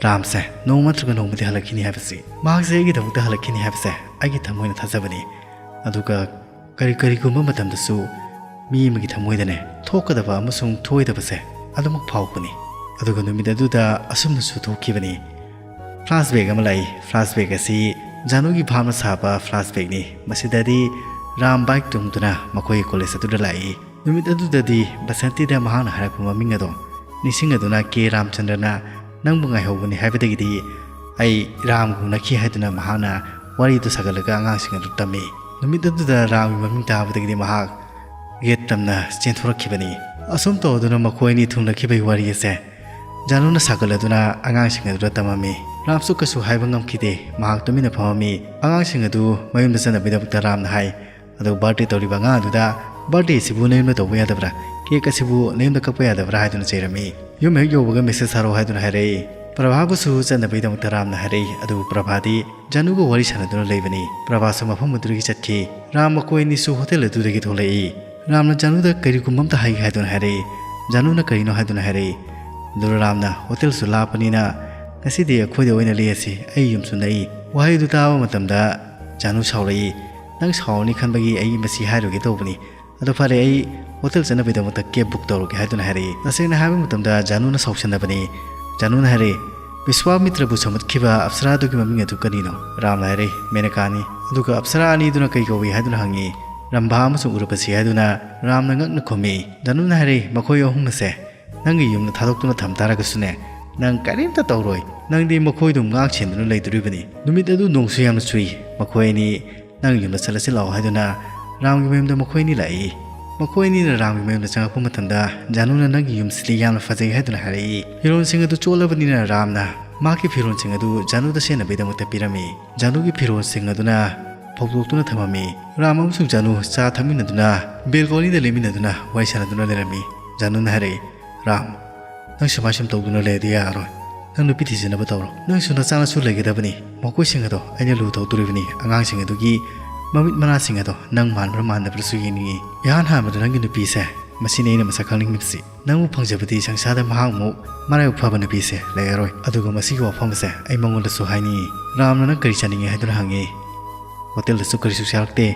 ꯔꯥꯝꯁꯦ ꯅꯣꯡꯃ ꯅꯠꯇ꯭ꯔꯒ ꯅꯣꯡꯃꯗꯤ ꯍꯜꯂꯛꯈꯤꯅꯤ ꯍꯥꯏꯕꯁꯤ꯫ ꯃꯍꯥꯛꯁꯦ ꯑꯩꯒꯤꯗꯃꯛꯇ ꯍꯜꯂꯛꯈꯤꯅꯤ ꯍꯥꯏꯕꯁꯦ ꯑꯩꯒꯤ ꯊꯃꯣꯏꯅ ꯊꯥꯖꯕꯅꯤ꯫ ꯑꯗꯨꯒ ꯀꯔꯤ ꯀꯔꯤꯒꯨꯝꯕ ꯃꯇꯝꯗꯁꯨ ꯃꯤ ꯑꯃꯒꯤ ꯊꯃꯣꯏꯗꯅꯦ ꯊꯣꯛꯀꯗꯕ ꯑꯃꯁꯨꯡ ꯊꯣꯛꯑꯣꯏꯗꯕꯁꯦ ꯑꯗꯨꯃꯛ ꯐꯥꯎꯕꯅꯤ꯫ ꯑꯗꯨꯒ ꯅꯨꯃꯤꯠ ꯑꯗꯨꯗ ꯑꯁꯨꯝꯅꯁꯨ ꯊꯣꯛꯈꯤꯕꯅꯤ꯫ ꯐ꯭ꯂꯥꯁꯕꯦꯛ ꯑꯃ ꯂꯥꯛꯏ꯫ ꯐ꯭ꯂꯥꯁꯕꯦꯛ ꯑꯁꯤ ꯖꯥꯅꯨꯒꯤ ꯚꯥꯞꯅ ꯁꯥꯕ ꯐ꯭ꯂꯥꯁꯕꯦꯛꯅꯤ꯫ ꯃꯁꯤꯗꯗꯤ ꯔꯥꯝ ꯕꯥꯏꯛ ꯇꯣꯡꯗꯨꯅ ꯃꯈꯣꯏꯒꯤ ꯀꯣꯂꯦꯖ ꯑꯗꯨꯗ ꯂꯥꯛꯏ꯫ ꯅꯨꯃꯤꯠ ꯑꯗꯨꯗꯗꯤ ꯕꯁꯟꯇꯤꯗ ꯃꯍꯥꯛꯅ ꯍꯥꯏꯔꯛꯄ ꯃꯃꯤꯡ ꯑꯗꯣ ꯅꯤꯡꯁꯤꯡꯉꯗꯨꯅ ꯀꯦ ꯔꯥꯝꯆꯟꯗ꯭ꯔꯅ ꯅꯪꯕꯨ ꯉꯥꯏꯍꯧꯕꯅꯤ ꯍꯥꯏꯕꯗꯒꯤꯗꯤ ꯑꯩ ꯔꯥꯝꯒ ꯎꯅꯈꯤ ꯍꯥꯏꯗꯨꯅ ꯃꯍꯥꯛꯅ ꯋꯥꯔꯤꯗꯨ ꯁꯥꯒꯠꯂꯒ ꯑꯉꯥꯡꯁꯤꯡ ꯑꯗꯨ ꯇꯝꯃꯤ꯫ ꯅꯨꯃꯤꯠ ꯑꯗꯨꯗ ꯔꯥꯝꯒꯤ ꯃꯃꯤꯡ ꯇꯥꯕꯗꯒꯤꯗꯤ ꯃꯍꯥꯛ ꯒꯦꯠ ꯇꯝꯅ ꯆꯦꯟꯊꯣꯔꯛꯈꯤꯕꯅꯤ꯫ ꯑꯁꯨꯝ ꯇꯧꯗꯨꯅ ꯃꯈꯣꯏ ꯑꯅꯤ ꯊꯨꯡꯅꯈꯤꯕꯒꯤ ꯋꯥꯔꯤ ꯑꯁꯦ ꯖꯥꯅꯨꯅ ꯁꯥꯒꯠꯂꯗꯨꯅ ꯑꯉꯥꯡꯁꯤꯡ ꯑꯗꯨꯗ ꯇꯝꯃꯝꯃꯤ꯫ ꯔꯥꯝꯁꯨ ꯀꯩꯁꯨ ꯍꯥꯏꯕ ꯉꯝꯈꯤꯗꯦ꯫ ꯃꯍꯥꯛ ꯇꯨꯃꯤꯟꯅ ꯐꯝꯃꯝꯃꯤ꯫ ꯑꯉꯥꯡꯁꯤꯡ ꯑꯗꯨ ꯃꯌꯨꯝꯗ ꯆꯠꯅꯕꯒꯤꯗꯃꯛꯇ ꯔꯥꯝꯅ ꯍꯥꯏ꯫ ꯑꯗꯨꯒ ꯕꯥꯔꯗꯦ ꯇꯧꯔꯤꯕ ꯑꯉꯥꯡ ꯑꯗꯨꯗ, "ꯕꯥꯔꯗꯦ ꯑꯁꯤꯕꯨ ꯅꯌꯨꯝꯗ ꯇꯧꯕ ꯌꯥꯗꯕ꯭ꯔꯥ? ꯀꯦꯛ ꯑꯁꯤꯕꯨ ꯅꯌꯨꯝꯗ ꯀꯛꯄ ꯌꯥꯗꯕ꯭ꯔꯥ?" ꯍꯥꯏꯗꯨꯅ ꯆꯩꯔꯝꯃꯤ꯫ ꯌꯨꯝ ꯍꯦꯛ ꯌꯧꯕꯒ ꯃꯦꯁꯦꯖ ꯊꯥꯔꯛꯑꯣ ꯍꯥꯏꯗꯨꯅ ꯍꯥꯏꯔꯛꯏ꯫ ꯄ꯭ꯔꯚꯥꯕꯨꯁꯨ ꯆꯠꯅꯕꯒꯤꯗꯃꯛꯇ ꯔꯥꯝꯅ ꯍꯥꯏꯔꯛꯏ꯫ ꯑꯗꯨꯕꯨ ꯄ꯭ꯔꯚꯥꯗꯤ ꯖꯥꯅꯨꯒ ꯋꯥꯔꯤ ꯁꯥꯟꯅꯗꯨꯅ ꯂꯩꯕꯅꯤ꯫ ꯄ꯭ꯔꯚꯥꯁꯨ ꯃꯐꯝ ꯑꯗꯨꯗꯒꯤ ꯆꯠꯈꯤ꯫ ꯔꯥꯝ ꯃꯈꯣꯏ ꯑꯅꯤꯁꯨ ꯍꯣꯇꯦꯜ ꯑꯗꯨꯗꯒꯤ ꯊꯣꯛꯂꯛꯏ꯫ ꯔꯥꯝꯅ ꯖꯥꯅꯨꯗ ꯀꯔꯤꯒꯨꯝꯕ ꯑꯝꯇ ꯍꯥꯏꯒꯦ ꯍꯥꯏꯗꯨꯅ ꯍꯥꯏꯔꯛꯏ꯫ ꯖꯥꯅꯨꯅ ꯀꯔꯤꯅꯣ ꯍꯥꯏꯗꯨꯅ ꯍꯥꯏꯔꯛꯏ꯫ ꯑꯗꯨꯗ ꯔꯥꯝꯅ, "ꯍꯣꯇꯦꯜꯁꯨ ꯂꯥꯞꯄꯅꯤꯅ ꯉꯁꯤꯗꯤ ꯑꯩꯈꯣꯏꯗ ꯑꯣꯏꯅ ꯂꯦꯛꯑꯁꯤ, ꯑꯩ ꯌꯨꯝꯁꯨ ꯅꯛꯏ"꯫ ꯋꯥꯍꯩꯗꯨ ꯇꯥꯕ ꯃꯇꯝꯗ ꯖꯥꯅꯨ ꯁꯥꯎꯔꯛꯏ꯫ "ꯅꯪ ꯁꯥꯎꯔꯅꯤ ꯈꯟꯕꯒꯤ ꯑꯩ ꯃꯁꯤ ꯍꯥꯏꯔꯣꯏꯒꯦ ꯇꯧꯕꯅꯤ꯫ ꯑꯗꯣ ꯐꯔꯦ, ꯑꯩ ꯍꯣꯇꯦꯜ ꯆꯠꯅꯕꯒꯤꯗꯃꯛꯇ ꯀꯦꯕ ꯕꯨꯛ ꯇꯧꯔꯒꯦ" ꯍꯥꯏꯗꯨꯅ ꯍꯥꯏꯔꯛꯏ꯫ ꯇꯁꯦꯡꯅ ꯍꯥꯏꯕ ꯃꯇꯝꯗ ꯖꯥꯅꯨꯅ ꯁꯥꯎꯁꯟꯅꯕꯅꯤ꯫ ꯖꯥꯅꯨꯅ ꯍꯥꯏꯔꯛꯏ, "ꯕꯤꯁ꯭ꯋꯥꯃꯤꯇ꯭ꯔꯕꯨ ꯁꯃꯨꯠꯈꯤꯕ ꯑꯞꯁꯔꯥꯗꯨꯒꯤ ꯃꯃꯤꯡ ꯑꯗꯨ ꯀꯔꯤꯅꯣ?" ꯔꯥꯝꯅ ꯍꯥꯏꯔꯛꯏ, "ꯃꯦꯅꯀꯥꯅꯤ"꯫ ꯑꯗꯨꯒ ꯑꯞꯁꯔꯥ ꯑꯅꯤꯗꯨꯅ ꯀꯩ ꯀꯧꯏ ꯍꯥꯏꯗꯨꯅ ꯍꯪꯉꯤ꯫ "ꯔꯝꯚꯥ ꯑꯃꯁꯨꯡ ꯎꯔꯕꯁꯤ" ꯍꯥꯏꯗꯨꯅ ꯔꯥꯝꯅ ꯉꯛꯅ ꯈꯨꯝꯃꯤ꯫ ꯖꯥꯅꯨꯅ ꯍꯥꯏꯔꯛꯏ, "ꯃꯈꯣꯏ ꯑꯍꯨꯝ ꯑꯁꯦ ꯅꯪꯒꯤ ꯌꯨꯝꯗ ꯊꯥꯗꯣꯛꯇꯨꯅ ꯊꯝ ꯇꯥꯔꯒꯁꯨꯅꯦ, ꯅꯪ ꯀꯔꯤꯝꯇ ꯇꯧꯔꯣꯏ꯫ ꯅꯪꯗꯤ ꯃꯈꯣꯏꯗꯨ ꯉꯥꯛ ꯁꯦꯟꯗꯨꯅ ꯂꯩꯗꯣꯔꯤꯕꯅꯤ"꯫ ꯅꯨꯃꯤꯠ ꯑꯗꯨ ꯅꯣꯡꯁꯨ ꯌꯥꯝꯅ ꯆꯨꯏ꯫ ꯃꯈꯣꯏ ꯑꯅꯤ ꯅꯪ ꯌꯨꯝꯗ ꯆꯠꯂꯁꯤ ꯂꯥꯛꯑꯣ ꯍꯥꯏꯗꯨꯅ ꯔꯥꯝꯒꯤ ꯃꯌꯨꯝꯗ ꯃꯈꯣꯏ ꯑꯅꯤ ꯂꯥꯛꯏ꯫ ꯃꯈꯣꯏ ꯑꯅꯤꯅ ꯔꯥꯝꯒꯤ ꯃꯌꯨꯝꯗ ꯆꯪꯉꯛꯄ ꯃꯇꯝꯗ ꯖꯥꯅꯨꯅ ꯅꯪꯒꯤ ꯌꯨꯝꯁꯤꯗꯤ ꯌꯥꯝꯅ ꯐꯖꯩ ꯍꯥꯏꯗꯨꯅ ꯍꯥꯏꯔꯛꯏ꯫ ꯐꯤꯔꯣꯜꯁꯤꯡ ꯑꯗꯨ ꯆꯣꯠꯂꯕꯅꯤꯅ ꯔꯥꯝꯅ ꯃꯍꯥꯛꯀꯤ ꯐꯤꯔꯣꯜꯁꯤꯡ ꯑꯗꯨ ꯖꯥꯅꯨꯗ ꯁꯦꯠꯅꯕꯒꯤꯗꯃꯛꯇ ꯄꯤꯔꯝꯃꯤ꯫ ꯖꯥꯅꯨꯒꯤ ꯐꯤꯔꯣꯜꯁꯤꯡ ꯑꯗꯨꯅ ꯐꯧꯗꯣꯛꯇꯨꯅ ꯊꯝꯃꯝꯃꯤ꯫ ꯔꯥꯝ ꯑꯃꯁꯨꯡ ꯖꯥꯅꯨ ꯆꯥ ꯊꯛꯃꯤꯟꯅꯗꯨꯅ ꯕꯦꯜꯀꯣꯅꯤꯗ ꯂꯦꯞꯃꯤꯟꯅꯗꯨꯅ ꯋꯥꯔꯤ ꯁꯥꯟꯅꯗꯨꯅ ꯂꯩꯔꯝꯃꯤ꯫ ꯖꯥꯅꯨꯅ ꯍꯥꯏꯔꯛꯏ, "ꯔꯥꯝ, ꯅꯪ ꯁꯨꯃꯥꯏ ꯁꯨꯝ ꯇꯧꯗꯨꯅ ꯂꯩꯔꯗꯤ ꯌꯥꯔꯔꯣꯏ꯫ ꯅꯪ ꯅꯨꯄꯤ ꯊꯤꯖꯤꯟꯅꯕ ꯇꯧꯔꯣ꯫ ꯅꯪꯁꯨ ꯅꯆꯥ ꯅꯁꯨ ꯂꯩꯒꯗꯕꯅꯤ꯫ ꯃꯈꯣꯏꯁꯤꯡ ꯑꯗꯣ ꯑꯩꯅ ꯂꯨ ꯇꯧꯗꯣꯔꯤꯕꯅꯤ꯫ ꯑꯉꯥꯡꯁꯤꯡ ꯑꯗꯨꯒꯤ ꯃꯃꯤꯠ ꯃꯅꯥꯁꯤꯡ ꯑꯗꯣ ꯅꯪ ꯃꯥꯟꯕ꯭ꯔꯥ ꯃꯥꯟꯗꯕ꯭ꯔꯥꯁꯨ ꯌꯦꯡꯅꯤꯡꯏ꯫ ꯏꯍꯥꯟ ꯍꯥꯟꯕꯗ ꯅꯪꯒꯤ ꯅꯨꯄꯤꯁꯦ, ꯃꯁꯤꯅꯤ ꯑꯩꯅ ꯃꯁꯛ ꯈꯪꯅꯤꯡꯂꯤꯕꯁꯤ꯫ ꯅꯪꯕꯨ ꯐꯪꯖꯕꯗꯤ ꯁꯪꯁꯥꯔꯗ ꯃꯍꯥꯛꯃꯨꯛ ꯃꯔꯥꯏꯕꯛ ꯐꯕ ꯅꯨꯄꯤꯁꯦ ꯂꯩꯔꯔꯣꯏ꯫ ꯑꯗꯨꯒ ꯃꯁꯤꯒꯤ ꯋꯥꯐꯝ ꯑꯁꯦ ꯑꯩ ꯃꯉꯣꯟꯗꯁꯨ ꯍꯥꯏꯅꯤꯡꯏ꯫ ꯔꯥꯝꯅ ꯅꯪ ꯀꯔꯤ ꯆꯥꯅꯤꯡꯏ ꯍꯥꯏꯗꯨꯅ ꯍꯪꯉꯤ꯫ ꯍꯣꯇꯦꯜꯗꯁꯨ ꯀꯔꯤꯁꯨ ꯆꯥꯔꯛꯇꯦ꯫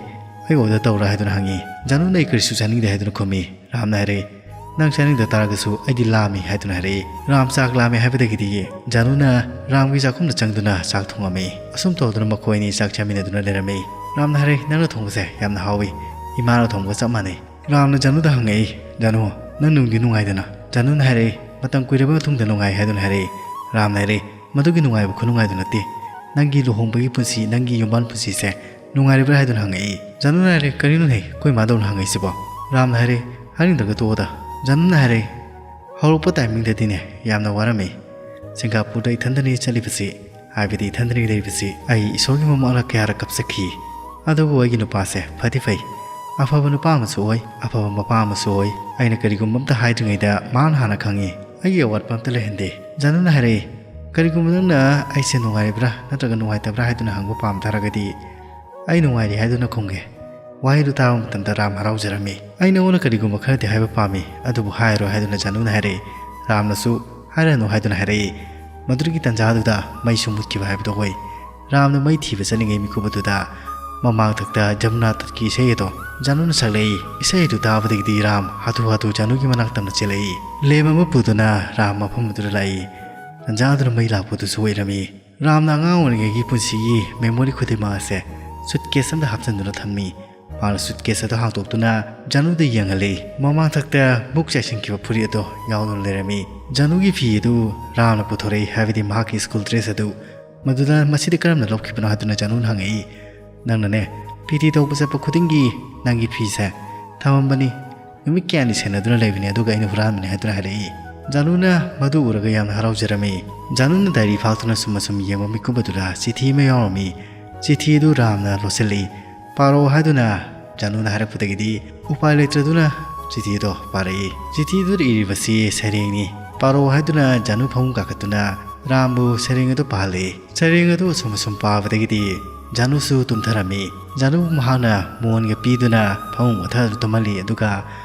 ꯑꯩ ꯑꯣꯔꯗꯔ ꯇꯧꯔꯥ ꯍꯥꯏꯗꯨꯅ ꯍꯪꯉꯤ꯫ ꯖꯥꯅꯨꯅ ꯑꯩ ꯀꯔꯤꯁꯨ ꯆꯥꯅꯤꯡꯗꯦ ꯍꯥꯏꯗꯨꯅ ꯈꯨꯝꯃꯤ꯫ ꯔꯥꯝꯅ ꯍꯥꯏꯔꯛꯏ, ꯅꯪ ꯆꯥꯅꯤꯡꯗ ꯇꯥꯔꯒꯁꯨ ꯑꯩꯗꯤ ꯂꯥꯝꯃꯤ ꯍꯥꯏꯗꯨꯅ ꯍꯥꯏꯔꯛꯏ꯫ ꯔꯥꯝ ꯆꯥꯛ ꯂꯥꯝꯃꯤ ꯍꯥꯏꯕꯗꯒꯤꯗꯤ ꯖꯥꯅꯨꯅ ꯔꯥꯝꯒꯤ ꯆꯥꯛꯈꯨꯝꯗ ꯆꯪꯗꯨꯅ ꯆꯥꯛ ꯊꯣꯡꯉꯝꯃꯤ꯫ ꯑꯁꯨꯝ ꯇꯧꯗꯨꯅ ꯃꯈꯣꯏ ꯑꯅꯤ ꯆꯥꯛ ꯆꯥꯃꯤꯟꯅꯗꯨꯅ ꯂꯩꯔꯝꯃꯤ꯫ ꯔꯥꯝꯅ ꯍꯥꯏꯔꯛꯏ, ꯅꯪꯅ ꯊꯣꯡꯕꯁꯦ ꯌꯥꯝꯅ ꯍꯥꯎꯏ꯫ ꯏꯃꯥꯅ ꯊꯣꯡꯕꯒ ꯆꯞ ꯃꯥꯟꯅꯩ꯫ ꯔꯥꯝꯅ ꯖꯥꯅꯨꯗ ꯍꯪꯉꯛꯏ, ꯖꯥꯅꯨ, ꯅꯪ ꯅꯨꯡꯗꯤ ꯅꯨꯡꯉꯥꯏꯗꯅ? ꯖꯥꯅꯨꯅ ꯍꯥꯏꯔꯛꯏ, ꯃꯇꯝ ꯀꯨꯏꯔꯕ ꯃꯇꯨꯡꯗ ꯅꯨꯡꯉꯥꯏ ꯍꯥꯏꯗꯨꯅ ꯍꯥꯏꯔꯛꯏ꯫ ꯔꯥꯝꯅ ꯍꯥꯏꯔꯛꯏ, ꯃꯗꯨꯒꯤ ꯅꯨꯡꯉꯥꯏꯕ ꯈꯨꯅꯨꯡꯉꯥꯏꯗꯨ ꯅꯠꯇꯦ꯫ ꯅꯪꯒꯤ ꯂꯨꯍꯣꯡꯕꯒꯤ ꯄꯨꯟꯁꯤ, ꯅꯪꯒꯤ ꯌꯨꯝꯕꯥꯟ ꯄꯨꯟꯁꯤꯁꯦ ꯅꯨꯡꯉꯥꯏꯔꯤꯕ꯭ꯔꯥ ꯍꯥꯏꯗꯨꯅ ꯍꯪꯉꯛꯏ꯫ ꯖꯥꯅꯨꯅ ꯍꯥꯏꯔꯦ, ꯀꯔꯤꯅꯣꯅꯦ ꯀꯣꯏ ꯃꯥꯗꯧꯅ ꯍꯪꯉꯛꯏꯁꯤꯕꯣ? ꯔꯥꯝꯅ ꯍꯥꯏꯔꯦ, ꯍꯥꯏꯅꯤꯡꯗ꯭ꯔꯒ ꯇꯣꯛꯑꯣꯗ꯫ ꯖꯥꯅꯨꯅ ꯍꯥꯏꯔꯦ, ꯍꯧꯔꯛꯄ ꯇꯥꯏꯃꯤꯡꯗꯗꯤꯅꯦ ꯌꯥꯝꯅ ꯋꯥꯔꯝꯃꯤ꯫ ꯁꯤꯡꯒꯥꯄꯨꯔꯗ ꯏꯊꯟꯗꯅꯤ ꯆꯠꯂꯤꯕꯁꯤ, ꯍꯥꯏꯕꯗꯤ ꯏꯊꯟꯗꯅꯤ ꯂꯩꯔꯤꯕꯁꯤ꯫ ꯑꯩ ꯏꯁꯣꯔꯒꯤ ꯃꯃꯥꯡꯗ ꯀꯌꯥꯔꯛ ꯀꯞꯆꯈꯤ꯫ ꯑꯗꯨꯕꯨ ꯑꯩꯒꯤ ꯅꯨꯄꯥꯁꯦ ꯐꯗꯤ ꯐꯩ, ꯑꯐꯕ ꯅꯨꯄꯥ ꯑꯃꯁꯨ ꯑꯣꯏ, ꯑꯐꯕ ꯃꯄꯥ ꯑꯃꯁꯨ ꯑꯣꯏ꯫ ꯑꯩꯅ ꯀꯔꯤꯒꯨꯝꯕ ꯑꯝꯇ ꯍꯥꯏꯗ꯭ꯔꯤꯉꯩꯗ ꯃꯥꯅ ꯍꯥꯟꯅ ꯈꯪꯉꯤ, ꯑꯩꯒꯤ ꯑꯋꯥꯠꯄ ꯑꯝꯇ ꯂꯩꯍꯟꯗꯦ꯫ ꯖꯥꯅꯨꯅ ꯍꯥꯏꯔꯛꯏ, ꯀꯔꯤꯒꯨꯝꯕ ꯅꯪꯅ ꯑꯩꯁꯦ ꯅꯨꯡꯉꯥꯏꯔꯤꯕ꯭ꯔꯥ ꯅꯠꯇ꯭ꯔꯒ ꯅꯨꯡꯉꯥꯏꯇꯕ꯭ꯔꯥ ꯍꯥꯏꯗꯨꯅ ꯍꯪꯕ ꯄꯥꯝ ꯇꯥꯔꯒꯗꯤ, ꯑꯩ ꯅꯨꯡꯉꯥꯏꯔꯤ ꯍꯥꯏꯗꯨꯅ ꯈꯨꯝꯒꯦ꯫ ꯋꯥꯍꯩꯗꯨ ꯇꯥꯕ ꯃꯇꯝꯗ ꯔꯥꯝ ꯍꯔꯥꯎꯖꯔꯝꯃꯤ꯫ ꯑꯩ ꯅꯉꯣꯟꯗ ꯀꯔꯤꯒꯨꯝꯕ ꯈꯔꯗꯤ ꯍꯥꯏꯕ ꯄꯥꯝꯃꯤ, ꯑꯗꯨꯕꯨ ꯍꯥꯏꯔꯣꯏ ꯍꯥꯏꯗꯨꯅ ꯖꯥꯅꯨꯅ ꯍꯥꯏꯔꯛꯏ꯫ ꯔꯥꯝꯅꯁꯨ ꯍꯥꯏꯔꯅꯨ ꯍꯥꯏꯗꯨꯅ ꯍꯥꯏꯔꯛꯏ꯫ ꯃꯗꯨꯒꯤ ꯇꯥꯟꯖꯥꯗꯨꯗ ꯃꯩꯁꯨ ꯃꯨꯠꯈꯤꯕ ꯍꯥꯏꯕꯗꯨ ꯑꯣꯏ꯫ ꯔꯥꯝꯅ ꯃꯩ ꯊꯤꯕ ꯆꯠꯂꯤꯉꯩ ꯃꯤꯀꯨꯞ ꯑꯗꯨꯗ ꯃꯃꯥꯡꯊꯛꯇ ꯖꯃꯨꯅꯥ ꯇꯠꯀꯤ ꯏꯁꯩ ꯑꯗꯣ ꯖꯥꯅꯨꯅ ꯁꯛꯂꯛꯏ꯫ ꯏꯁꯩ ꯑꯗꯨ ꯇꯥꯕꯗꯒꯤꯗꯤ ꯔꯥꯝ ꯍꯥꯊꯨ ꯍꯥꯊꯨ ꯖꯥꯅꯨꯒꯤ ꯃꯅꯥꯛ ꯇꯝꯅ ꯆꯦꯜꯂꯛꯏ꯫ ꯂꯦꯝ ꯑꯃ ꯄꯨꯗꯨꯅ ꯔꯥꯝ ꯃꯐꯝ ꯑꯗꯨꯗ ꯂꯥꯛꯏ꯫ ꯇꯥꯟꯖꯥ ꯑꯗꯨꯗ ꯃꯩ ꯂꯥꯛꯄꯗꯨꯁꯨ ꯑꯣꯏꯔꯝꯃꯤ꯫ ꯔꯥꯝꯅ ꯑꯉꯥꯡ ꯑꯣꯏꯔꯤꯉꯩꯒꯤ ꯄꯨꯟꯁꯤꯒꯤ ꯃꯦꯃꯣꯔꯤ ꯈꯨꯗꯤꯡꯃꯛ ꯑꯁꯦ ꯁꯨꯠꯀꯦꯁ ꯑꯃꯗ ꯍꯥꯞꯆꯤꯟꯗꯨꯅ ꯊꯝꯃꯤ꯫ ꯃꯥꯅ ꯁꯨꯠꯀꯦꯁ ꯑꯗꯨ ꯍꯥꯡꯗꯣꯛꯇꯨꯅ ꯖꯥꯅꯨꯗ ꯌꯦꯡꯍꯜꯂꯤ꯫ ꯃꯃꯥꯡꯊꯛꯇ ꯃꯨꯛ ꯆꯥꯏꯁꯤꯟꯈꯤꯕ ꯐꯨꯔꯤꯠ ꯑꯗꯨ ꯌꯥꯎꯗꯨꯅ ꯂꯩꯔꯝꯃꯤ꯫ ꯖꯥꯅꯨꯒꯤ ꯐꯤ ꯑꯗꯨ ꯔꯥꯝꯅ ꯄꯨꯊꯣꯔꯛꯏ, ꯍꯥꯏꯕꯗꯤ ꯃꯍꯥꯛꯀꯤ ꯁ꯭ꯀꯨꯜ ꯗ꯭ꯔꯦꯁ ꯑꯗꯨ꯫ ꯃꯗꯨꯗ ꯃꯁꯤꯗꯤ ꯀꯔꯝꯅ ꯂꯧꯈꯤꯕꯅꯣ ꯍꯥꯏꯗꯨꯅ ꯖꯥꯅꯨꯅ ꯍꯪꯉꯛꯏ꯫ ꯅꯪꯅꯅꯦ, ꯄꯤ ꯇꯤ ꯇꯧꯕ ꯆꯠꯄ ꯈꯨꯗꯤꯡꯒꯤ ꯅꯪꯒꯤ ꯐꯤꯁꯦ ꯊꯝꯃꯝꯕꯅꯤ꯫ ꯅꯨꯃꯤꯠ ꯀꯌꯥꯅꯤ ꯁꯦꯟꯅꯗꯨꯅ ꯂꯩꯕꯅꯤ, ꯑꯗꯨꯒ ꯑꯩꯅ ꯍꯨꯔꯥꯟꯕꯅꯤ ꯍꯥꯏꯗꯨꯅ ꯍꯥꯏꯔꯛꯏ꯫ ꯖꯥꯅꯨꯅ ꯃꯗꯨ ꯎꯔꯒ ꯌꯥꯝꯅ ꯍꯔꯥꯎꯖꯔꯝꯃꯤ꯫ ꯖꯥꯅꯨꯅ ꯗꯥꯏꯔꯤ ꯐꯥꯛꯇꯨꯅ ꯁꯨꯝ ꯑꯁꯨꯝ ꯌꯦꯡꯕ ꯃꯤꯀꯨꯞ ꯑꯗꯨꯗ ꯆꯤꯊꯤ ꯑꯃ ꯌꯥꯎꯔꯝꯃꯤ꯫ ꯆꯤꯊꯤ ꯑꯗꯨ ꯔꯥꯝꯅ ꯂꯣꯠꯁꯤꯜꯂꯤ꯫ ꯄꯥꯔꯛꯑꯣ ꯍꯥꯏꯗꯨꯅ ꯖꯥꯅꯨꯅ ꯍꯥꯏꯔꯛꯄꯗꯒꯤꯗꯤ ꯎꯄꯥꯏ ꯂꯩꯇ꯭ꯔꯗꯨꯅ ꯆꯤꯊꯤ ꯑꯗꯨ ꯄꯥꯔꯛꯏ꯫ ꯆꯤꯊꯤ ꯑꯗꯨꯗ ꯏꯔꯤꯕꯁꯤ ꯁꯩꯔꯦꯡꯅꯤ꯫ ꯄꯥꯔꯛꯑꯣ ꯍꯥꯏꯗꯨꯅ ꯖꯥꯅꯨ ꯐꯃꯨꯡ ꯀꯥꯈꯠꯇꯨꯅ ꯔꯥꯝꯕꯨ ꯁꯩꯔꯦꯡ ꯑꯗꯨ ꯄꯥꯍꯜꯂꯤ꯫ ꯁꯩꯔꯦꯡ ꯑꯗꯨ ꯑꯁꯨꯝ ꯑꯁꯨꯝ ꯄꯥꯕꯗꯒꯤꯗꯤ ꯖꯥꯅꯨꯁꯨ ꯇꯨꯝꯊꯔꯝꯃꯤ꯫ ꯖꯥꯅꯨꯕꯨ ꯃꯍꯥꯛꯅ ꯃꯣꯟꯒ ꯄꯤꯗꯨꯅ ꯐꯃꯨꯡ ꯃꯊꯛ ꯑꯗꯨ ꯇꯨꯝꯍꯜꯂꯤ꯫ ꯑꯗꯨꯒ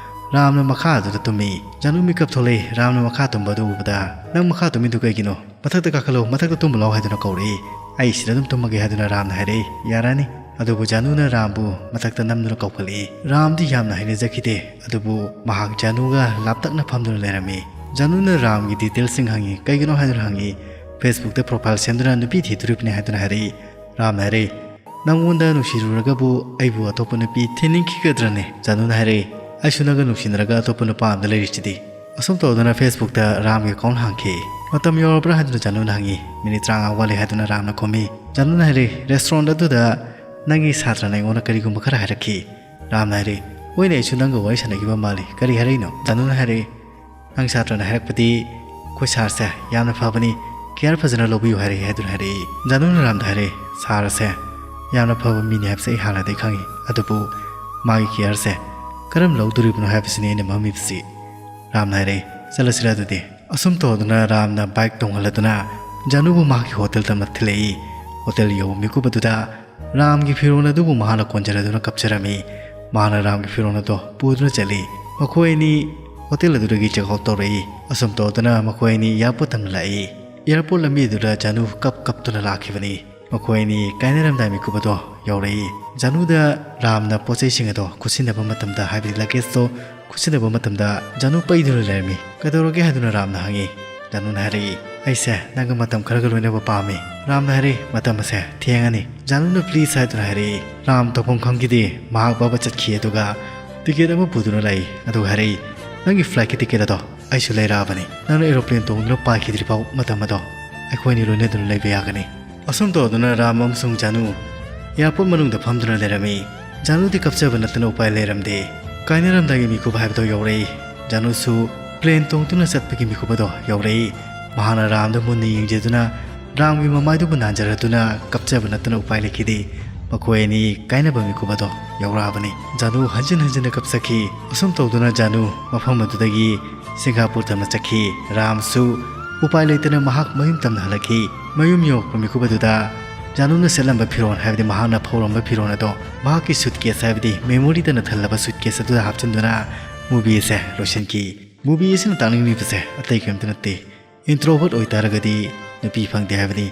ꯔꯥꯝꯅ ꯃꯈꯥ ꯑꯗꯨꯗ ꯇꯨꯝꯃꯤ꯫ ꯖꯥꯅꯨ ꯃꯤꯀꯞ ꯊꯣꯛꯂꯛꯏ꯫ ꯔꯥꯝꯅ ꯃꯈꯥ ꯇꯨꯝꯕ ꯑꯗꯨ ꯎꯕꯗ, "ꯅꯪ ꯃꯈꯥ ꯇꯨꯝꯃꯤꯗꯨ ꯀꯩꯒꯤꯅꯣ? ꯃꯊꯛꯇ ꯀꯥꯈꯠꯂꯣ, ꯃꯊꯛꯇ ꯇꯨꯝꯕ ꯂꯥꯎ" ꯍꯥꯏꯗꯨꯅ ꯀꯧꯔꯛꯏ꯫ "ꯑꯩ ꯁꯤꯗ ꯑꯗꯨꯝ ꯇꯨꯝꯃꯒꯦ" ꯍꯥꯏꯗꯨꯅ ꯔꯥꯝꯅ ꯍꯥꯏꯔꯛꯏ꯫ "ꯌꯥꯔꯅꯤ"꯫ ꯑꯗꯨꯕꯨ ꯖꯥꯅꯨꯅ ꯔꯥꯝꯕꯨ ꯃꯊꯛꯇ ꯅꯝꯗꯨꯅ ꯀꯧꯈꯠꯂꯛꯏ꯫ ꯔꯥꯝꯗꯤ ꯌꯥꯝꯅ ꯍꯩꯅꯖꯈꯤꯗꯦ, ꯑꯗꯨꯕꯨ ꯃꯍꯥꯛ ꯖꯥꯅꯨꯒ ꯂꯥꯞꯇꯛꯅ ꯐꯝꯗꯨꯅ ꯂꯩꯔꯝꯃꯤ꯫ ꯖꯥꯅꯨꯅ ꯔꯥꯝꯒꯤ ꯗꯤꯇꯦꯜꯁꯤꯡ ꯍꯪꯉꯤ꯫ ꯀꯩꯒꯤꯅꯣ ꯍꯥꯏꯗꯨꯅ ꯍꯪꯉꯤ꯫ "Facebookꯇ profile ꯁꯦꯝꯗꯨꯅ ꯅꯨꯄꯤ ꯊꯤꯗꯣꯔꯤꯕꯅꯤ" ꯍꯥꯏꯗꯨꯅ ꯍꯥꯏꯔꯛꯏ꯫ ꯔꯥꯝꯅ ꯍꯥꯏꯔꯛꯏ, "ꯅꯪꯉꯣꯟꯗ ꯅꯨꯡꯁꯤꯔꯨꯔꯒꯕꯨ ꯑꯩꯕꯨ ꯑꯇꯣꯞꯄ ꯅꯨꯄꯤ ꯊꯤꯅꯤꯡꯈꯤꯒꯗ꯭ꯔꯅꯦ?" ꯖꯥꯅꯨꯅ ꯍꯥꯏꯔꯛꯏ, "ꯑꯩꯁꯨ ꯅꯪꯒ ꯅꯨꯡꯁꯤꯅꯔꯒ ꯑꯇꯣꯞꯄ ꯅꯨꯄꯥ ꯑꯃꯗ ꯂꯩꯔꯤꯁꯤꯗꯤ"꯫ ꯑꯁꯨꯝ ꯇꯧꯗꯨꯅ Facebookꯇ ꯔꯥꯝꯒꯤ account ꯍꯥꯡꯈꯤ꯫ "ꯃꯇꯝ ꯌꯧꯔꯕ꯭ꯔꯥ?" ꯍꯥꯏꯗꯨꯅ ꯖꯥꯅꯨꯅ ꯍꯪꯉꯤ꯫ "ꯃꯤꯅꯤꯠ ꯇꯔꯥꯃꯉꯥ ꯋꯥꯠꯂꯤ" ꯍꯥꯏꯗꯨꯅ ꯔꯥꯝꯅ ꯈꯨꯝꯃꯤ꯫ ꯖꯥꯅꯨꯅ ꯍꯥꯏꯔꯛꯏ, "Restaurant ꯑꯗꯨꯗ ꯅꯪꯒꯤ ꯁꯥꯇ꯭ꯔꯅ ꯑꯩꯉꯣꯟꯗ ꯀꯔꯤꯒꯨꯝꯕ ꯈꯔ ꯍꯥꯏꯔꯛꯈꯤ"꯫ ꯔꯥꯝꯅ ꯍꯥꯏꯔꯛꯏ, "ꯍꯣꯏꯅꯦ, ꯑꯩꯁꯨ ꯅꯪꯒ ꯋꯥꯔꯤ ꯁꯥꯟꯅꯈꯤꯕ ꯃꯥꯜꯂꯤ꯫ ꯀꯔꯤ ꯍꯥꯏꯔꯛꯏꯅꯣ?" ꯖꯥꯅꯨꯅ ꯍꯥꯏꯔꯛꯏ, "ꯅꯪ ꯁꯥꯇ꯭ꯔꯅ ꯍꯥꯏꯔꯛꯄꯗꯤ ꯑꯩꯈꯣꯏ ꯁꯥꯔꯁꯦ ꯌꯥꯝꯅ ꯐꯕꯅꯤ, care ꯐꯖꯅ ꯂꯧꯕꯤꯌꯨ ꯍꯥꯏꯔꯛꯏ" ꯍꯥꯏꯗꯨꯅ ꯍꯥꯏꯔꯛꯏ꯫ ꯖꯥꯅꯨꯅ ꯔꯥꯝꯗ ꯍꯥꯏꯔꯛꯏ, "ꯁꯥꯔꯁꯦ ꯌꯥꯝꯅ ꯐꯕ ꯃꯤꯅꯤ ꯍꯥꯏꯕꯁꯦ ꯑꯩ ꯍꯥꯟꯅꯗꯒꯤ ꯈꯪꯉꯤ, ꯑꯗꯨꯕꯨ ꯃꯥꯒꯤ careꯁꯦ ꯀꯔꯝ ꯂꯧꯗꯣꯔꯤꯕꯅꯣ ꯍꯥꯏꯕꯁꯤꯅꯤ ꯑꯩꯅ ꯃꯝꯃꯤꯕꯁꯤ"꯫ ꯔꯥꯝꯅ ꯍꯥꯏꯔꯛꯏ, "ꯆꯠꯂꯁꯤꯔ ꯑꯗꯨꯗꯤ?" ꯑꯁꯨꯝ ꯇꯧꯗꯨꯅ ꯔꯥꯝꯅ bike ꯇꯣꯡꯍꯜꯂꯗꯨꯅ ꯖꯥꯅꯨꯕꯨ ꯃꯍꯥꯛꯀꯤ hotel ꯇꯝꯅ ꯊꯤꯜꯂꯛꯏ꯫ Hotel ꯌꯧꯕ ꯃꯤꯀꯨꯞ ꯑꯗꯨꯗ ꯔꯥꯝꯒꯤ ꯐꯤꯔꯣꯜ ꯑꯗꯨꯕꯨ ꯃꯍꯥꯛꯅ ꯀꯣꯟꯖꯔꯗꯨꯅ ꯀꯞꯆꯔꯝꯃꯤ꯫ ꯃꯍꯥꯛꯅ ꯔꯥꯝꯒꯤ ꯐꯤꯔꯣꯜ ꯑꯗꯨ ꯄꯨꯗꯨꯅ ꯆꯠꯂꯤ꯫ ꯃꯈꯣꯏ ꯑꯅꯤ hotel ꯑꯗꯨꯗꯒꯤ check out ꯇꯧꯔꯛꯏ꯫ ꯑꯁꯨꯝ ꯇꯧꯗꯨꯅ ꯃꯈꯣꯏ ꯑꯅꯤ airport ꯇꯝꯅ ꯂꯥꯛꯏ꯫ Airport ꯂꯝꯕꯤ ꯑꯗꯨꯗ ꯖꯥꯅꯨ ꯀꯞ ꯀꯞꯇꯨꯅ ꯂꯥꯛꯈꯤꯕꯅꯤ꯫ ꯃꯈꯣꯏ ꯑꯅꯤ ꯀꯥꯏꯅꯔꯝꯗꯥꯏ ꯃꯤꯀꯨꯞ ꯑꯗꯣ ꯌꯧꯔꯛꯏ꯫ ꯖꯥꯅꯨꯗ ꯔꯥꯝꯅ ꯄꯣꯠ ꯆꯩꯁꯤꯡ ꯑꯗꯣ ꯈꯨꯠꯁꯤꯟꯅꯕ ꯃꯇꯝꯗ, ꯍꯥꯏꯕꯗꯤ luggageꯇꯣ ꯈꯨꯠꯁꯤꯟꯅꯕ ꯃꯇꯝꯗ ꯖꯥꯅꯨ ꯄꯩꯗꯨꯅ ꯂꯩꯔꯝꯃꯤ꯫ "ꯀꯩꯗꯧꯔꯒꯦ?" ꯍꯥꯏꯗꯨꯅ ꯔꯥꯝꯅ ꯍꯪꯉꯤ꯫ ꯖꯥꯅꯨꯅ ꯍꯥꯏꯔꯛꯏ, "ꯑꯩꯁꯦ ꯅꯪꯒ ꯃꯇꯝ ꯈꯔꯒ ꯂꯣꯏꯅꯕ ꯄꯥꯝꯃꯤ"꯫ ꯔꯥꯝꯅ ꯍꯥꯏꯔꯛꯏ, "ꯃꯇꯝ ꯑꯁꯦ ꯊꯦꯡꯉꯅꯤ"꯫ ꯖꯥꯅꯨꯅ please ꯍꯥꯏꯗꯨꯅ ꯍꯥꯏꯔꯛꯏ꯫ ꯔꯥꯝ ꯇꯧꯐꯝ ꯈꯪꯈꯤꯗꯦ꯫ ꯃꯍꯥꯛ ꯕꯕ ꯆꯠꯈꯤ, ꯑꯗꯨꯒ ticket ꯑꯃ ꯄꯨꯗꯨꯅ ꯂꯥꯛꯏ꯫ ꯑꯗꯨꯒ ꯍꯥꯏꯔꯛꯏ, "ꯅꯪꯒꯤ flightꯀꯤ ticket ꯑꯗꯣ ꯑꯩꯁꯨ ꯂꯩꯔꯛꯑꯕꯅꯤ꯫ ꯅꯪꯅ aeroplane ꯇꯣꯡꯗꯨꯅ ꯄꯥꯏꯈꯤꯗ꯭ꯔꯤꯐꯥꯎ ꯃꯇꯝ ꯑꯗꯣ ꯑꯩꯈꯣꯏꯅꯤ ꯂꯣꯏꯅꯗꯨꯅ ꯂꯩꯕ ꯌꯥꯒꯅꯤ"꯫ ꯑꯁꯨꯝ ꯇꯧꯗꯨꯅ ꯔꯥꯝ ꯑꯃꯁꯨꯡ ꯖꯥꯅꯨ airport ꯃꯅꯨꯡꯗ ꯐꯝꯗꯨꯅ ꯂꯩꯔꯝꯃꯤ꯫ ꯖꯥꯅꯨꯗꯤ ꯀꯞꯆꯕ ꯅꯠꯇꯅ ꯎꯄꯥꯏ ꯂꯩꯔꯝꯗꯦ꯫ ꯀꯥꯏꯅꯔꯝꯗꯥꯏꯒꯤ ꯃꯤꯀꯨꯞ ꯍꯥꯏꯕꯗꯣ ꯌꯧꯔꯛꯏ꯫ ꯖꯥꯅꯨꯁꯨ plane ꯇꯣꯡꯗꯨꯅ ꯆꯠꯄꯒꯤ ꯃꯤꯀꯨꯞ ꯑꯗꯣ ꯌꯧꯔꯛꯏ꯫ ꯃꯍꯥꯛꯅ ꯔꯥꯝꯗ ꯃꯨꯟꯅ ꯌꯦꯡꯖꯗꯨꯅ ꯔꯥꯝꯒꯤ ꯃꯃꯥꯏꯗꯨꯕꯨ ꯅꯥꯟꯖꯔꯗꯨꯅ ꯀꯞꯆꯕ ꯅꯠꯇꯅ ꯎꯄꯥꯏ ꯂꯩꯈꯤꯗꯦ꯫ ꯃꯈꯣꯏ ꯑꯅꯤ ꯀꯥꯏꯅꯕ ꯃꯤꯀꯨꯞ ꯑꯗꯣ ꯌꯧꯔꯛꯑꯕꯅꯤ꯫ ꯖꯥꯅꯨ ꯍꯟꯖꯤꯟ ꯍꯟꯖꯤꯟꯅ ꯀꯞꯆꯈꯤ꯫ ꯑꯁꯨꯝ ꯇꯧꯗꯨꯅ ꯖꯥꯅꯨ ꯃꯐꯝ ꯑꯗꯨꯗꯒꯤ ꯁꯤꯡꯒꯥꯄꯨꯔ ꯇꯝꯅ ꯆꯠꯈꯤ꯫ ꯔꯥꯝꯁꯨ ꯎꯄꯥꯏ ꯂꯩꯇꯅ ꯃꯍꯥꯛ ꯃꯌꯨꯝ ꯇꯝꯅ ꯍꯜꯂꯛꯈꯤ꯫ ꯃꯌꯨꯝ ꯌꯧꯔꯛꯄ ꯃꯤꯀꯨꯞ ꯑꯗꯨꯗ ꯖꯥꯅꯨꯅ ꯁꯦꯠꯂꯝꯕ ꯐꯤꯔꯣꯜ, ꯍꯥꯏꯕꯗꯤ ꯃꯍꯥꯛꯅ ꯐꯧꯔꯝꯕ ꯐꯤꯔꯣꯜ ꯑꯗꯣ ꯃꯍꯥꯛꯀꯤ ꯁꯨꯠꯀꯦꯁ, ꯍꯥꯏꯕꯗꯤ ꯃꯦꯃꯣꯔꯤꯗꯅ ꯊꯜꯂꯕ ꯁꯨꯠꯀꯦꯁ ꯑꯗꯨꯗ ꯍꯥꯞꯆꯤꯟꯗꯨꯅ ꯃꯨꯚꯤ ꯑꯁꯦ ꯂꯣꯏꯁꯤꯟꯈꯤ꯫ ꯃꯨꯚꯤ ꯑꯁꯤꯅ ꯇꯥꯛꯅꯤꯡꯂꯤꯕꯁꯦ ꯑꯇꯩ ꯀꯔꯤꯝꯇ ꯅꯠꯇꯦ, ꯏꯟꯇ꯭ꯔꯣꯚꯔꯠ ꯑꯣꯏꯇꯥꯔꯒꯗꯤ ꯅꯨꯄꯤ ꯐꯪꯗꯦ ꯍꯥꯏꯕꯅꯤ꯫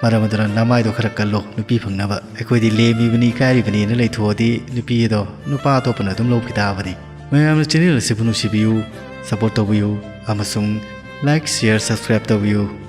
ꯃꯔꯝ ꯑꯗꯨꯅ ꯅꯃꯥꯏꯗꯣ ꯈꯔ ꯀꯜꯂꯣ, ꯅꯨꯄꯤ ꯐꯪꯅꯕ꯫ ꯑꯩꯈꯣꯏꯗꯤ ꯂꯦꯝꯃꯤꯕꯅꯤ, ꯏꯀꯥꯏꯔꯤꯕꯅꯤꯅ ꯂꯩꯊꯣꯛꯑꯗꯤ ꯅꯨꯄꯤ ꯑꯗꯣ ꯅꯨꯄꯥ ꯑꯇꯣꯞꯄꯅ ꯑꯗꯨꯝ ꯂꯧꯈꯤ ꯇꯥꯕꯅꯤ꯫ ꯃꯌꯥꯝꯅ ꯆꯦꯅꯦꯜ ꯑꯁꯤꯕꯨ ꯅꯨꯡꯁꯤꯕꯤꯌꯨ, ꯁꯄꯣꯔꯠ ꯇꯧꯕꯤꯌꯨ ꯑꯃꯁꯨꯡ ꯂꯥꯏꯛ, ꯁꯤꯌꯔ, ꯁꯕꯁꯀ꯭ꯔꯥꯏꯕ ꯇꯧꯕꯤꯌꯨ꯫